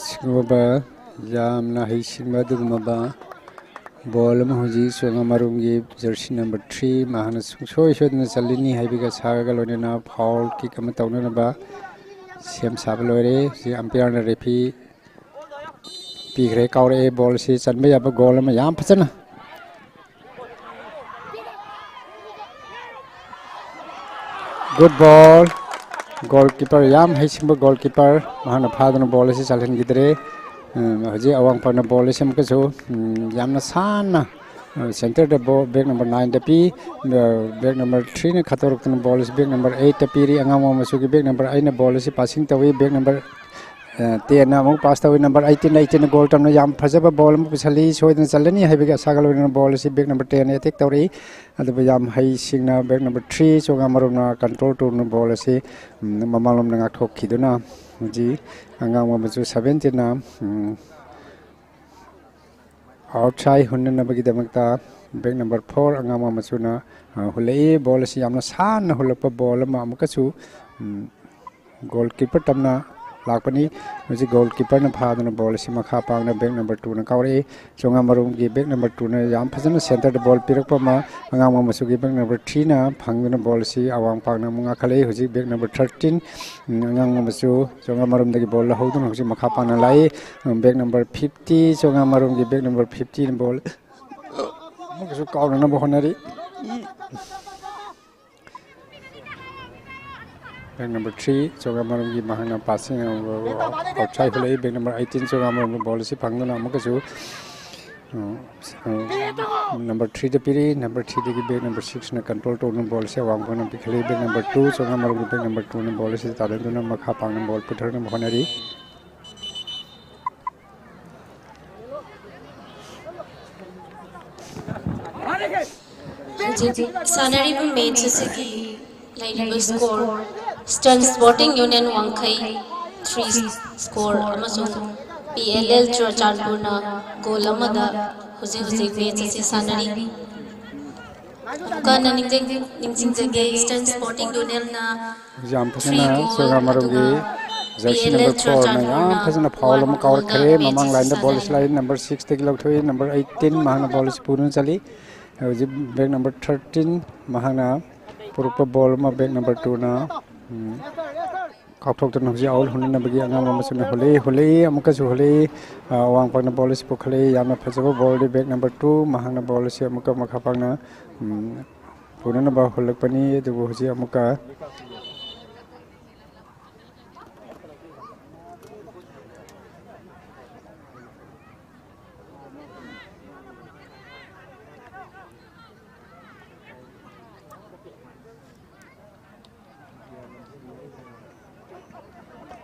ꯁꯤꯒꯨꯝꯕ ꯌꯥꯝꯅ ꯍꯩꯁꯤꯡꯕ ꯑꯗꯨꯒꯨꯝꯂꯕ ꯕꯣꯜ ꯑꯃ ꯍꯧꯖꯤꯛ ꯆꯣꯉꯥꯃꯔꯨꯝꯒꯤ ꯖꯔꯁꯤ ꯅꯝꯕꯔ ꯊ꯭ꯔꯤ, ꯃꯍꯥꯛꯅ ꯁꯨꯡꯁꯣꯏ ꯁꯣꯏꯗꯅ ꯆꯜꯂꯤꯅꯤ ꯍꯥꯏꯕꯒꯤ ꯑꯁꯥꯒ ꯂꯣꯏꯅꯅ ꯐꯥꯎꯜ ꯀꯤꯛ ꯑꯃ ꯇꯧꯅꯅꯕ ꯁꯦꯝ ꯁꯥꯕ ꯂꯣꯏꯔꯦ꯫ ꯍꯧꯖꯤꯛ ꯑꯝꯄꯤꯌꯥꯔꯅ ꯔꯦꯐꯤ ꯄꯤꯈ꯭ꯔꯦ, ꯀꯥꯎꯔꯛꯑꯦ꯫ ꯕꯣꯜꯁꯤ ꯆꯟꯕ ꯌꯥꯕ ꯒꯣꯜ ꯑꯃ ꯌꯥꯝ ꯐꯖꯅ ꯒꯨꯗ ꯕꯣꯜ꯫ ꯒꯣꯜ ꯀꯤꯄꯔ, ꯌꯥꯝ ꯍꯩꯁꯤꯡꯕ ꯒꯣꯜ ꯀꯤꯄꯔ, ꯃꯍꯥꯛꯅ ꯐꯥꯗꯨꯅ ꯕꯣꯜ ꯑꯁꯤ ꯆꯜꯍꯟꯈꯤꯗ꯭ꯔꯦ꯫ ꯎꯝ, ꯍꯧꯖꯤꯛ ꯑꯋꯥꯡ ꯄꯥꯡꯅ ꯕꯣꯜ ꯑꯁꯤ ꯑꯃꯨꯛꯀꯁꯨ, ꯎꯝ, ꯌꯥꯝꯅ ꯁꯥꯟꯅ, ꯑ, ꯁꯦꯟꯇꯔꯗ ꯕꯣ-, ꯕꯦꯛ ꯅꯝꯕꯔ ꯅꯥꯏꯟꯗ ꯄꯤ꯫ ꯑ, ꯕꯦꯛ ꯅꯝꯕꯔ ꯊ꯭ꯔꯤꯅ ꯈꯠꯇꯣꯔꯛꯇꯨꯅ ꯕꯣꯜ ꯑꯁꯤ ꯕꯦꯛ ꯅꯝꯕꯔ ꯑꯩꯠꯇ ꯄꯤꯔꯤ꯫ ꯑꯉꯥꯡꯕ ꯃꯆꯨꯒꯤ ꯕꯦꯛ ꯅꯝꯕꯔ ꯑꯩꯠꯅ ꯕꯣꯜ ꯑꯁꯤ ꯄꯥꯁꯤꯡ ꯇꯧꯏ꯫ ꯕꯦꯛ ꯅꯝꯕꯔ, ꯑ, ꯇꯦꯟꯅ ꯑꯃꯨꯛ ꯄꯥꯁ ꯇꯧꯏ꯫ ꯅꯝꯕꯔ ꯑꯩꯠꯇꯤꯟ, ꯑꯩꯠꯇꯤꯟꯅ ꯒꯣꯜ ꯇꯝꯅ ꯌꯥꯝ ꯐꯖꯕ ꯕꯣꯜ ꯑꯃ ꯄꯨꯁꯜꯂꯤ꯫ ꯁꯣꯏꯗꯅ ꯆꯜꯂꯅꯤ ꯍꯥꯏꯕꯒꯤ ꯑꯁꯥꯒ ꯂꯣꯏꯅꯅ ꯕꯣꯜ ꯑꯁꯤ ꯕꯦꯛ ꯅꯝꯕꯔ ꯇꯦꯟꯅ ꯑꯦꯇꯦꯛ ꯇꯧꯔꯛꯏ꯫ ꯑꯗꯨꯕꯨ ꯌꯥꯝ ꯍꯩꯁꯤꯡꯅ ꯕꯦꯛ ꯅꯝꯕꯔ ꯊ꯭ꯔꯤ ꯆꯣꯉꯥꯃꯔꯨꯝꯅ ꯀꯟꯇ꯭ꯔꯣꯜ ꯇꯧꯗꯨꯅ ꯕꯣꯜ ꯑꯁꯤ, ꯎꯝ, ꯃꯃꯥꯡꯂꯣꯝꯗ ꯉꯥꯛꯊꯣꯛꯈꯤꯗꯨꯅ ꯍꯧꯖꯤꯛ ꯑꯉꯥꯡꯕ ꯃꯆꯨ ꯁꯚꯦꯟꯇꯤꯟꯅ, ꯎꯝ, ꯑꯥꯎꯠꯁꯥꯏꯠ ꯍꯨꯟꯅꯅꯕꯒꯤꯗꯃꯛꯇ ꯕꯦꯛ ꯅꯝꯕꯔ ꯐꯣꯔ ꯑꯉꯥꯡꯕ ꯃꯆꯨꯅ, ꯑ, ꯍꯨꯜꯂꯛꯏ꯫ ꯕꯣꯜ ꯑꯁꯤ ꯌꯥꯝꯅ ꯁꯥꯟꯅ ꯍꯨꯜꯂꯛꯄ ꯕꯣꯜ ꯑꯃ ꯑꯃꯨꯛꯀꯁꯨ, ꯎꯝ, ꯒꯣꯜ ꯀꯤꯄꯔ ꯇꯝꯅ ꯂꯥꯛꯄꯅꯤ꯫ ꯍꯧꯖꯤꯛ ꯒꯣꯜ ꯀꯤꯄꯔꯅ ꯐꯥꯗꯨꯅ ꯕꯣꯜ ꯑꯁꯤ ꯃꯈꯥ ꯄꯥꯡꯅ ꯕꯦꯛ ꯅꯝꯕꯔ ꯇꯨꯅ ꯀꯥꯎꯔꯛꯏ꯫ ꯆꯣꯉꯥꯃꯔꯨꯝꯒꯤ ꯕꯦꯛ ꯅꯝꯕꯔ ꯇꯨꯅ ꯌꯥꯝ ꯐꯖꯅ ꯁꯦꯟꯇꯔꯗ ꯕꯣꯜ ꯄꯤꯔꯛꯄ ꯑꯃ, ꯑꯉꯥꯡꯕ ꯃꯆꯨꯒꯤ ꯕꯦꯛ ꯅꯝꯕꯔ ꯊ꯭ꯔꯤꯅ ꯐꯪꯗꯨꯅ ꯕꯣꯜ ꯑꯁꯤ ꯑꯋꯥꯡ ꯄꯥꯡꯅ ꯑꯃꯨꯛ ꯉꯥꯛꯈꯠꯂꯛꯏ꯫ ꯍꯧꯖꯤꯛ ꯕꯦꯛ ꯅꯝꯕꯔ ꯊꯥꯔꯇꯤꯟ, ꯎꯝ, ꯑꯉꯥꯡꯕ ꯃꯆꯨ ꯆꯣꯉꯥꯃꯔꯨꯝꯗꯒꯤ ꯕꯣꯜ ꯂꯧꯍꯧꯗꯨꯅ ꯍꯧꯖꯤꯛ ꯃꯈꯥ ꯄꯥꯡꯅ ꯂꯥꯛꯏ꯫ ꯎꯝ, ꯕꯦꯛ ꯅꯝꯕꯔ ꯐꯤꯐꯇꯤ, ꯆꯣꯉꯥꯃꯔꯨꯝꯒꯤ ꯕꯦꯛ ꯅꯝꯕꯔ ꯐꯤꯐꯇꯤꯅ ꯕꯣꯜ ꯑꯃꯨꯛꯀꯁꯨ ꯀꯥꯎꯅꯅꯕ ꯍꯣꯠꯅꯔꯤ꯫ ꯕꯦꯛ ꯅꯝꯕꯔ ꯊ꯭ꯔꯤ, ꯆꯣꯉꯥꯃꯔꯨꯝꯒꯤ ꯃꯍꯥꯛꯅ ꯄꯥꯁꯤꯡ ꯑꯥꯎꯠꯁꯥꯏꯠ ꯍꯨꯜꯂꯛꯏ꯫ ꯕꯦꯛ ꯅꯝꯕꯔ ꯑꯩꯠꯇꯤꯟ, ꯆꯣꯉꯥꯃꯔꯨꯝꯒꯤ ꯕꯣꯜ ꯑꯁꯤ ꯐꯪꯗꯨꯅ ꯑꯃꯨꯛꯀꯁꯨ, ꯑ, ꯑ, ꯅꯝꯕꯔ ꯊ꯭ꯔꯤꯗ ꯄꯤꯔꯤ꯫ ꯅꯝꯕꯔ ꯊ꯭ꯔꯤꯗꯒꯤ ꯕꯦꯛ ꯅꯝꯕꯔ ꯁꯤꯛꯁꯅ ꯀꯟꯇ꯭ꯔꯣꯜ ꯇꯧꯗꯨꯅ ꯕꯣꯜ ꯑꯁꯤ ꯑꯋꯥꯡ ꯐꯪꯅ ꯄꯤꯈꯠꯂꯤ꯫ ꯕꯦꯛ ꯅꯝꯕꯔ ꯇꯨ, ꯆꯣꯉꯥꯃꯔꯨꯝꯒꯤ ꯕꯦꯛ ꯅꯝꯕꯔ ꯇꯨꯅ ꯕꯣꯜ ꯑꯁꯤ ꯇꯥꯗꯨꯅ ꯃꯈꯥ ꯄꯥꯡꯅ ꯕꯣꯜ ꯄꯨꯊꯔꯛꯅꯕ ꯍꯣꯠꯅꯔꯤ꯫ ꯍꯧꯖꯤꯛ ꯁꯥꯟꯅꯔꯤꯕ ꯃꯦꯠꯆ ꯑꯁꯤꯒꯤ ꯂꯩꯔꯤꯕ ꯁ꯭ꯀꯣꯔ, ꯏꯁꯇꯔꯟ ꯁ꯭ꯄꯣꯔꯇꯤꯡ ꯌꯨꯅꯤꯌꯟ ꯋꯥꯡꯈꯩ ꯊ꯭ꯔꯤ ꯁ꯭ꯀꯣꯔ ꯑꯃꯁꯨꯡ ꯄꯤ ꯑꯦꯜ ꯑꯦꯜ ꯆꯨꯔꯆꯥꯟꯄꯨꯔꯅ ꯒꯣꯜ ꯑꯃꯗ ꯍꯧꯖꯤꯛ ꯍꯧꯖꯤꯛ ꯃꯦꯠꯆ ꯑꯁꯤ ꯁꯥꯟꯅꯔꯤ꯫ ꯑꯃꯨꯛꯀ ꯍꯟꯅ ꯅꯤꯡꯁꯤꯡ-, ꯅꯤꯡꯁꯤꯡꯖꯒꯦ, ꯏꯁꯇꯔꯟ ꯁ꯭ꯄꯣꯔꯇꯤꯡ ꯌꯨꯅꯤꯌꯟꯅ ꯌꯥꯝ ꯊ꯭ꯔꯤ ꯐꯖꯅ ꯒꯣꯜ, ꯆꯣꯉꯥꯃꯔꯨꯝꯒꯤ ꯑꯗꯨꯒ jersey P L L number ꯐꯣꯔꯅ ꯌꯥꯝ ꯆꯨꯔꯆꯥꯟꯄꯨꯔꯅ ꯐꯖꯅ ꯐꯥꯎꯜ ꯋꯥꯟ ꯑꯃ ꯀꯥꯎꯔꯛꯈ꯭ꯔꯦ꯫ ꯒꯣꯜꯗ ꯃꯃꯥꯡ ꯃꯦꯠꯆ ꯂꯥꯏꯟꯗ ꯕꯣꯜ ꯑꯁꯤ ꯁꯥꯟꯅꯔꯤ꯫ ꯂꯥꯛꯏ꯫ ꯅꯝꯕꯔ ꯁꯤꯛꯁꯇꯒꯤ ꯂꯧꯊꯣꯛꯏ꯫ ꯅꯝꯕꯔ ꯑꯩꯠꯇꯤꯟ ꯃꯍꯥꯛꯅ ꯕꯣꯜ ꯑꯁꯤ ꯄꯨꯗꯨꯅ ꯆꯠꯂꯤ꯫ ꯍꯧꯖꯤꯛ ꯕꯦꯛ ꯅꯝꯕꯔ ꯊꯥꯔꯇꯤꯟ ꯃꯍꯥꯛꯅ ꯄꯨꯔꯛꯄ ꯕꯣꯜ ꯑꯃ ꯕꯦꯛ ꯅꯝꯕꯔ ꯇꯨꯅ, ꯎꯝ, ꯀꯥꯎꯊꯣꯛꯇꯨꯅ ꯍꯧꯖꯤꯛ ꯑꯥꯎꯠ ꯍꯨꯟꯅꯅꯕꯒꯤ ꯑꯉꯥꯡꯕ ꯃꯆꯨꯅ ꯍꯨꯜꯂꯛꯏ, ꯍꯨꯜꯂꯛꯏ, ꯑꯃꯨꯛꯀꯁꯨ ꯍꯨꯜꯂꯛꯏ꯫ ꯑ, ꯑꯋꯥꯡ ꯄꯥꯡꯅ ꯕꯣꯜ ꯑꯁꯤ ꯄꯨꯈꯠꯂꯛꯏ꯫ ꯌꯥꯝꯅ ꯐꯖꯕ ꯕꯣꯜꯗꯤ ꯕꯦꯛ ꯅꯝꯕꯔ ꯇꯨ ꯃꯍꯥꯛꯅ ꯕꯣꯜ ꯑꯁꯤ ꯑꯃꯨꯛꯀ ꯃꯈꯥ ꯄꯥꯡꯅ, ꯎꯝ, ꯄꯨꯅꯅꯕ ꯍꯨꯜꯂꯛꯄꯅꯤ꯫ ꯑꯗꯨꯕꯨ ꯍꯧꯖꯤꯛ ꯑꯃꯨꯛꯀ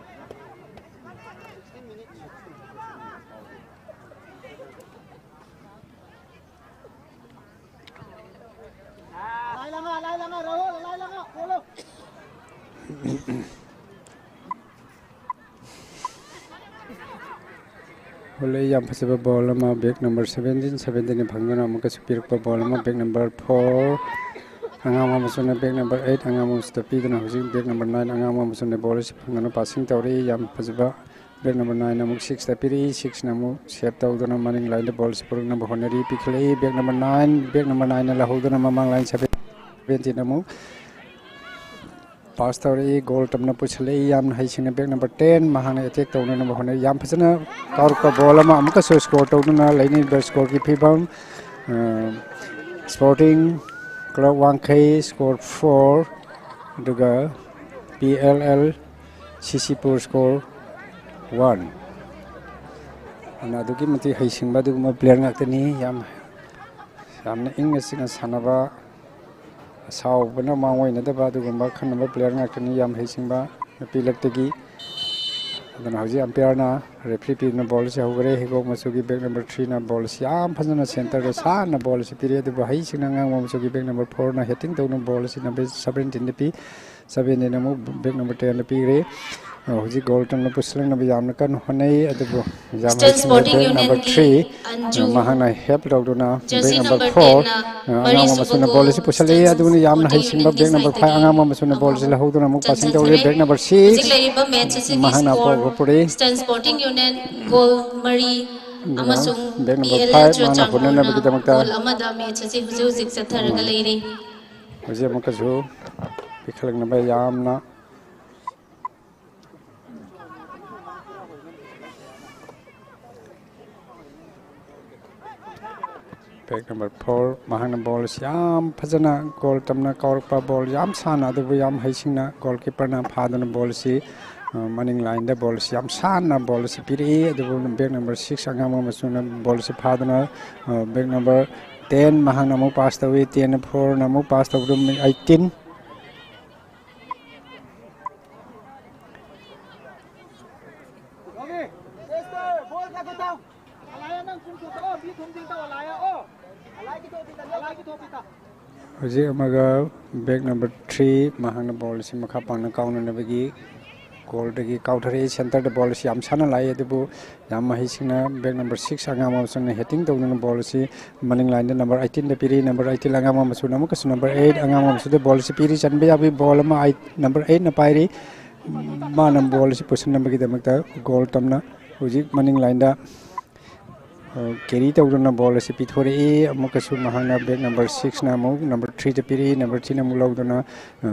ꯍꯣꯜꯂꯛꯏ꯫ ꯌꯥꯝ ꯐꯖꯕ ꯕꯣꯜ ꯑꯃ ꯕꯦꯛ ꯅꯝꯕꯔ ꯁꯕꯦꯟꯇꯤꯟ, ꯁꯕꯦꯟꯇꯤꯟꯅ ꯐꯪꯗꯨꯅ ꯑꯃꯨꯛꯀꯁꯨ ꯄꯤꯔꯛꯄ ꯕꯣꯜ ꯑꯃ ꯕꯦꯛ ꯅꯝꯕꯔ ꯐꯣꯔ ꯑꯉꯥꯡꯕ ꯃꯆꯨꯅ ꯕꯦꯛ ꯅꯝꯕꯔ ꯑꯩꯠ ꯑꯉꯥꯡꯕ ꯃꯆꯨꯗ ꯄꯤꯗꯨꯅ ꯍꯧꯖꯤꯛ ꯕꯦꯛ ꯅꯝꯕꯔ ꯅꯥꯏꯟ ꯑꯉꯥꯡꯕ ꯃꯆꯨꯅ ꯕꯣꯜ ꯑꯁꯤ ꯐꯪꯗꯨꯅ ꯄꯥꯁꯤꯡ ꯇꯧꯔꯛꯏ꯫ ꯌꯥꯝ ꯐꯖꯕ ꯕꯦꯛ ꯅꯝꯕꯔ ꯅꯥꯏꯟꯅ ꯑꯃꯨꯛ ꯁꯤꯛꯁꯇ ꯄꯤꯔꯛꯏ꯫ ꯁꯤꯛꯁꯅ ꯑꯃꯨꯛ ꯁꯦꯞ ꯇꯧꯗꯨꯅ ꯃꯅꯤꯡ ꯂꯥꯏꯟꯗ ꯕꯣꯜ ꯑꯁꯤ ꯄꯨꯔꯛꯅꯕ ꯍꯣꯠꯅꯔꯤ꯫ ꯄꯤꯈꯠꯂꯛꯏ back number nine, back number ꯅꯥꯏꯟꯅ ꯂꯧꯍꯧꯗꯨꯅ ꯃꯃꯥꯡ ꯂꯥꯏꯟ ꯁꯕꯦꯟꯇꯤꯟ ꯑꯃꯨꯛ ꯄꯥꯁ ꯇꯧꯔꯛꯏ꯫ ꯒꯣꯜ ꯇꯝꯅ ꯄꯨꯁꯤꯜꯂꯛꯏ꯫ ꯌꯥꯝꯅ ꯍꯩꯁꯤꯡꯅ ꯕꯦꯛ ꯅꯝꯕꯔ ꯇꯦꯟ ꯃꯍꯥꯛꯅ ꯑꯦꯇꯦꯛ ꯇꯧꯅꯅꯕ ꯍꯣꯠꯅꯩ꯫ ꯌꯥꯝ ꯐꯖꯅ ꯀꯥꯎꯔꯛꯄ ꯕꯣꯜ ꯑꯃ ꯑꯃꯨꯛꯀꯁꯨ ꯁ꯭ꯀꯣꯔ ꯇꯧꯗꯨꯅ ꯂꯩꯅꯔꯤꯕ ꯁ꯭ꯀꯣꯔꯒꯤ ꯐꯤꯕꯝ, ꯑ, ꯁ꯭ꯄꯣꯔꯇꯤꯡ ꯀ꯭ꯂꯕ ꯋꯥꯡꯈꯩ ꯁ꯭ꯀꯣꯔ ꯐꯣꯔ, ꯑꯗꯨꯒ ꯄꯤ L L C ꯁꯤꯄꯨꯔ score one. ꯑꯗꯨꯅ ꯑꯗꯨꯛꯀꯤ ꯃꯇꯤꯛ ꯍꯩꯁꯤꯡꯕ ꯑꯗꯨꯒꯨꯝꯕ ꯄ꯭ꯂꯦꯌꯔ ꯉꯥꯛꯇꯅꯤ꯫ ꯌꯥꯝ, ꯌꯥꯝꯅ ꯏꯪꯅ ꯆꯤꯛꯅ ꯁꯥꯟꯅꯕ, ꯑꯁꯥꯎꯕꯅ ꯃꯥꯡꯑꯣꯏꯅꯗꯕ ꯑꯗꯨꯒꯨꯝꯕ ꯑꯈꯟꯅꯕ ꯄ꯭ꯂꯦꯌꯔ ꯉꯥꯛꯇꯅꯤ꯫ ꯌꯥꯝ ꯍꯩꯁꯤꯡꯕ ꯅꯨꯄꯤ ꯂꯛꯇꯒꯤ꯫ ꯑꯗꯨꯅ ꯍꯧꯖꯤꯛ ꯑꯝꯄꯤꯌꯔꯅ ꯔꯦꯐ꯭ꯔꯤ ꯄꯤꯗꯨꯅ ꯕꯣꯜ ꯑꯁꯤ ꯍꯧꯈ꯭ꯔꯦ꯫ ꯍꯤꯒꯣꯛ ꯃꯆꯨꯒꯤ ꯕꯦꯛ ꯅꯝꯕꯔ ꯊ꯭ꯔꯤꯅ ꯕꯣꯜ ꯑꯁꯤ ꯌꯥꯝ ꯐꯖꯅ ꯁꯦꯟꯇꯔꯗ ꯁꯥꯟꯅ ꯕꯣꯜ ꯑꯁꯤ ꯄꯤꯔꯦ, ꯑꯗꯨꯕꯨ ꯍꯩꯁꯤꯡꯅ ꯑꯉꯥꯡꯕ ꯃꯆꯨꯒꯤ ꯕꯦꯛ ꯅꯝꯕꯔ ꯐꯣꯔꯅ ꯍꯦꯗꯤꯡ ꯇꯧꯗꯨꯅ ꯕꯣꯜ ꯑꯁꯤ ꯅꯝꯕꯔ ꯁꯕꯦꯟꯇꯤꯟꯗ ꯄꯤ꯫ ꯁꯕꯦꯟꯇꯤꯟ ꯑꯃꯨꯛ ꯕꯦꯛ ꯅꯝꯕꯔ ꯇꯦꯟꯗ ꯄꯤꯈ꯭ꯔꯦ꯫ ꯑ, ꯍꯧꯖꯤꯛ ꯒꯣꯜ ꯇꯝꯅ ꯄꯨꯁꯤꯜꯂꯛꯅꯕ ꯌꯥꯝꯅ ꯀꯟꯅ ꯍꯣꯠꯅꯩ, ꯑꯗꯨꯕꯨ ꯌꯥꯝ ꯏꯁꯇꯔꯟ ꯍꯩꯁꯤꯡꯅ ꯁ꯭ꯄꯣꯔꯇꯤꯡ ꯕꯦꯛ ꯅꯝꯕꯔ ꯌꯨꯅꯤꯌꯟꯒꯤ ꯊ꯭ꯔꯤ, ꯑꯟꯖꯨ, ꯃꯍꯥꯛꯅ ꯍꯦꯜꯞ ꯇꯧꯗꯨꯅ jersey back number number four, ꯇꯦꯟꯅ ꯑ, ꯑꯉꯥꯡꯕ ꯃꯔꯤꯁꯨꯕ ꯃꯆꯨꯅ ꯒꯣꯜ, ꯕꯣꯜ ꯑꯁꯤ ꯄꯨꯁꯜꯂꯛꯏ, ꯏꯁꯇꯔꯟ ꯑꯗꯨꯅ ꯌꯥꯝꯅ ꯁ꯭ꯄꯣꯔꯇꯤꯡ ꯍꯩꯁꯤꯡꯕ ꯌꯨꯅꯤꯌꯟꯒꯤ ꯕꯦꯛ ꯅꯝꯕꯔ ꯐꯥꯏꯚ ꯁꯥꯏꯠꯇꯒꯤ ꯑꯉꯥꯡꯕ ꯃꯆꯨꯅ ꯕꯣꯜ ꯑꯁꯤ ꯆꯟꯁꯤꯟꯈ꯭ꯔꯦ꯫ ꯂꯧꯍꯧꯗꯨꯅ ꯑꯃꯨꯛ ꯄꯥꯁꯤꯡ ꯇꯧꯔꯦ꯫ ꯍꯧꯖꯤꯛ ꯕꯦꯛ ꯅꯝꯕꯔ ꯂꯩꯔꯤꯕ ꯃꯦꯠꯆ ꯑꯁꯤꯒꯤ ꯃꯍꯥꯛꯅ ꯁ꯭ꯀꯣꯔ ꯑꯄꯣꯛꯄ ꯄꯨꯔꯛꯏ꯫ ꯏꯁꯇꯔꯟ ꯁ꯭ꯄꯣꯔꯇꯤꯡ ꯌꯨꯅꯤꯌꯟ ꯒꯣꯜ ꯃꯔꯤ ꯑꯗꯨꯅ ꯑꯃꯁꯨꯡ back number P L L five ꯃꯥꯅ ꯆꯨꯔꯆꯥꯟꯄꯨꯔꯅ ꯍꯣꯠꯅꯅꯕꯒꯤꯗꯃꯛꯇ ꯒꯣꯜ ꯑꯃꯗ ꯃꯦꯠꯆ ꯑꯁꯤ ꯍꯧꯖꯤꯛ ꯍꯧꯖꯤꯛ ꯆꯠꯊꯔꯒ ꯎꯝ꯫ ꯂꯩꯔꯤ꯫ ꯍꯧꯖꯤꯛ ꯑꯃꯨꯛꯀꯁꯨ ꯄꯤꯈꯠꯂꯛꯅꯕ ꯌꯥꯝꯅ ꯕꯦꯛ ꯅꯝꯕꯔ ꯐꯣꯔ, ꯃꯍꯥꯛꯅ ꯕꯣꯜ ꯑꯁꯤ ꯌꯥꯝ ꯐꯖꯅ ꯒꯣꯜ ꯇꯝꯅ ꯀꯥꯎꯔꯛꯄ, ꯕꯣꯜ ꯌꯥꯝ ꯁꯥꯟꯅ, ꯑꯗꯨꯕꯨ ꯌꯥꯝ ꯍꯩꯁꯤꯡꯅ ꯒꯣꯜ ꯀꯤꯞꯄꯔꯅ ꯐꯥꯗꯨꯅ ꯕꯣꯜ ꯑꯁꯤ, ꯑ, ꯃꯅꯤꯡ ꯂꯥꯏꯟꯗ ꯕꯣꯜ ꯑꯁꯤ ꯌꯥꯝ ꯁꯥꯟꯅ ꯕꯣꯜ ꯑꯁꯤ ꯄꯤꯔꯛꯏ꯫ ꯑꯗꯨꯕꯨ ꯕꯦꯛ ꯅꯝꯕꯔ ꯁꯤꯛꯁ ꯑꯉꯥꯡꯕ ꯃꯆꯨꯅ ꯕꯣꯜ ꯑꯁꯤ ꯐꯥꯗꯨꯅ, ꯑ, ꯕꯦꯛ ꯅꯝꯕꯔ ꯇꯦꯟ ꯃꯍꯥꯛꯅ ꯑꯃꯨꯛ ꯄꯥꯁ ꯇꯧꯏ, ꯇꯦꯟꯅ ꯐꯣꯔꯅ ꯑꯃꯨꯛ ꯄꯥꯁ ꯇꯧꯕꯗꯨ ꯑꯩꯠꯇꯤꯟ꯫ ꯍꯧꯖꯤꯛ ꯑꯃꯒ ꯕꯦꯛ ꯅꯝꯕꯔ ꯊ꯭ꯔꯤ, ꯃꯍꯥꯛꯅ ꯕꯣꯜ ꯑꯁꯤ ꯃꯈꯥ ꯄꯥꯡꯅ ꯀꯥꯎꯅꯅꯕꯒꯤ ꯒꯣꯜꯗꯒꯤ ꯀꯥꯎꯊꯔꯛꯏ꯫ ꯁꯦꯟꯇꯔꯗ ꯕꯣꯜ ꯑꯁꯤ ꯌꯥꯝ ꯁꯥꯟꯅ ꯂꯥꯛꯏ, ꯑꯗꯨꯕꯨ ꯌꯥꯝ ꯃꯍꯩꯁꯤꯡꯅ ꯕꯦꯛ ꯅꯝꯕꯔ ꯁꯤꯛꯁ ꯑꯉꯥꯡꯕ ꯃꯆꯨꯅ ꯍꯦꯗꯤꯡ ꯇꯧꯗꯨꯅ ꯕꯣꯜ ꯑꯁꯤ ꯃꯅꯤꯡ ꯂꯥꯏꯟꯗ ꯅꯝꯕꯔ ꯑꯩꯠꯇꯤꯟꯗ ꯄꯤꯔꯤ꯫ ꯅꯝꯕꯔ ꯑꯩꯠꯇꯤꯟ ꯑꯉꯥꯡꯕ ꯃꯆꯨꯅ ꯑꯃꯨꯛꯀꯁꯨ ꯅꯝꯕꯔ ꯑꯩꯠ ꯑꯉꯥꯡꯕ ꯃꯆꯨꯗ ꯕꯣꯜ ꯑꯁꯤ ꯄꯤꯔꯤ꯫ ꯆꯟꯕ ꯌꯥꯕꯒꯤ ꯕꯣꯜ ꯑꯃ ꯑꯩꯠ, ꯅꯝꯕꯔ ꯑꯩꯠꯅ ꯄꯥꯏꯔꯤ꯫ ꯃꯥꯅ ꯕꯣꯜ ꯑꯁꯤ ꯄꯨꯁꯤꯟꯅꯕꯒꯤꯗꯃꯛꯇ ꯒꯣꯜ ꯇꯝꯅ ꯍꯧꯖꯤꯛ ꯃꯅꯤꯡ ꯂꯥꯏꯟꯗ ꯀꯦꯔꯤ ꯇꯧꯗꯨꯅ ꯕꯣꯜ ꯑꯁꯤ ꯄꯤꯊꯣꯔꯛꯏ꯫ ꯑꯃꯨꯛꯀꯁꯨ ꯃꯍꯥꯛꯅ ꯕꯦꯛ ꯅꯝꯕꯔ ꯁꯤꯛꯁꯅ ꯑꯃꯨꯛ ꯅꯝꯕꯔ ꯊ꯭ꯔꯤꯗ ꯄꯤꯔꯛꯏ꯫ ꯅꯝꯕꯔ ꯊ꯭ꯔꯤꯅ ꯑꯃꯨꯛ ꯂꯧꯗꯨꯅ, ꯑ,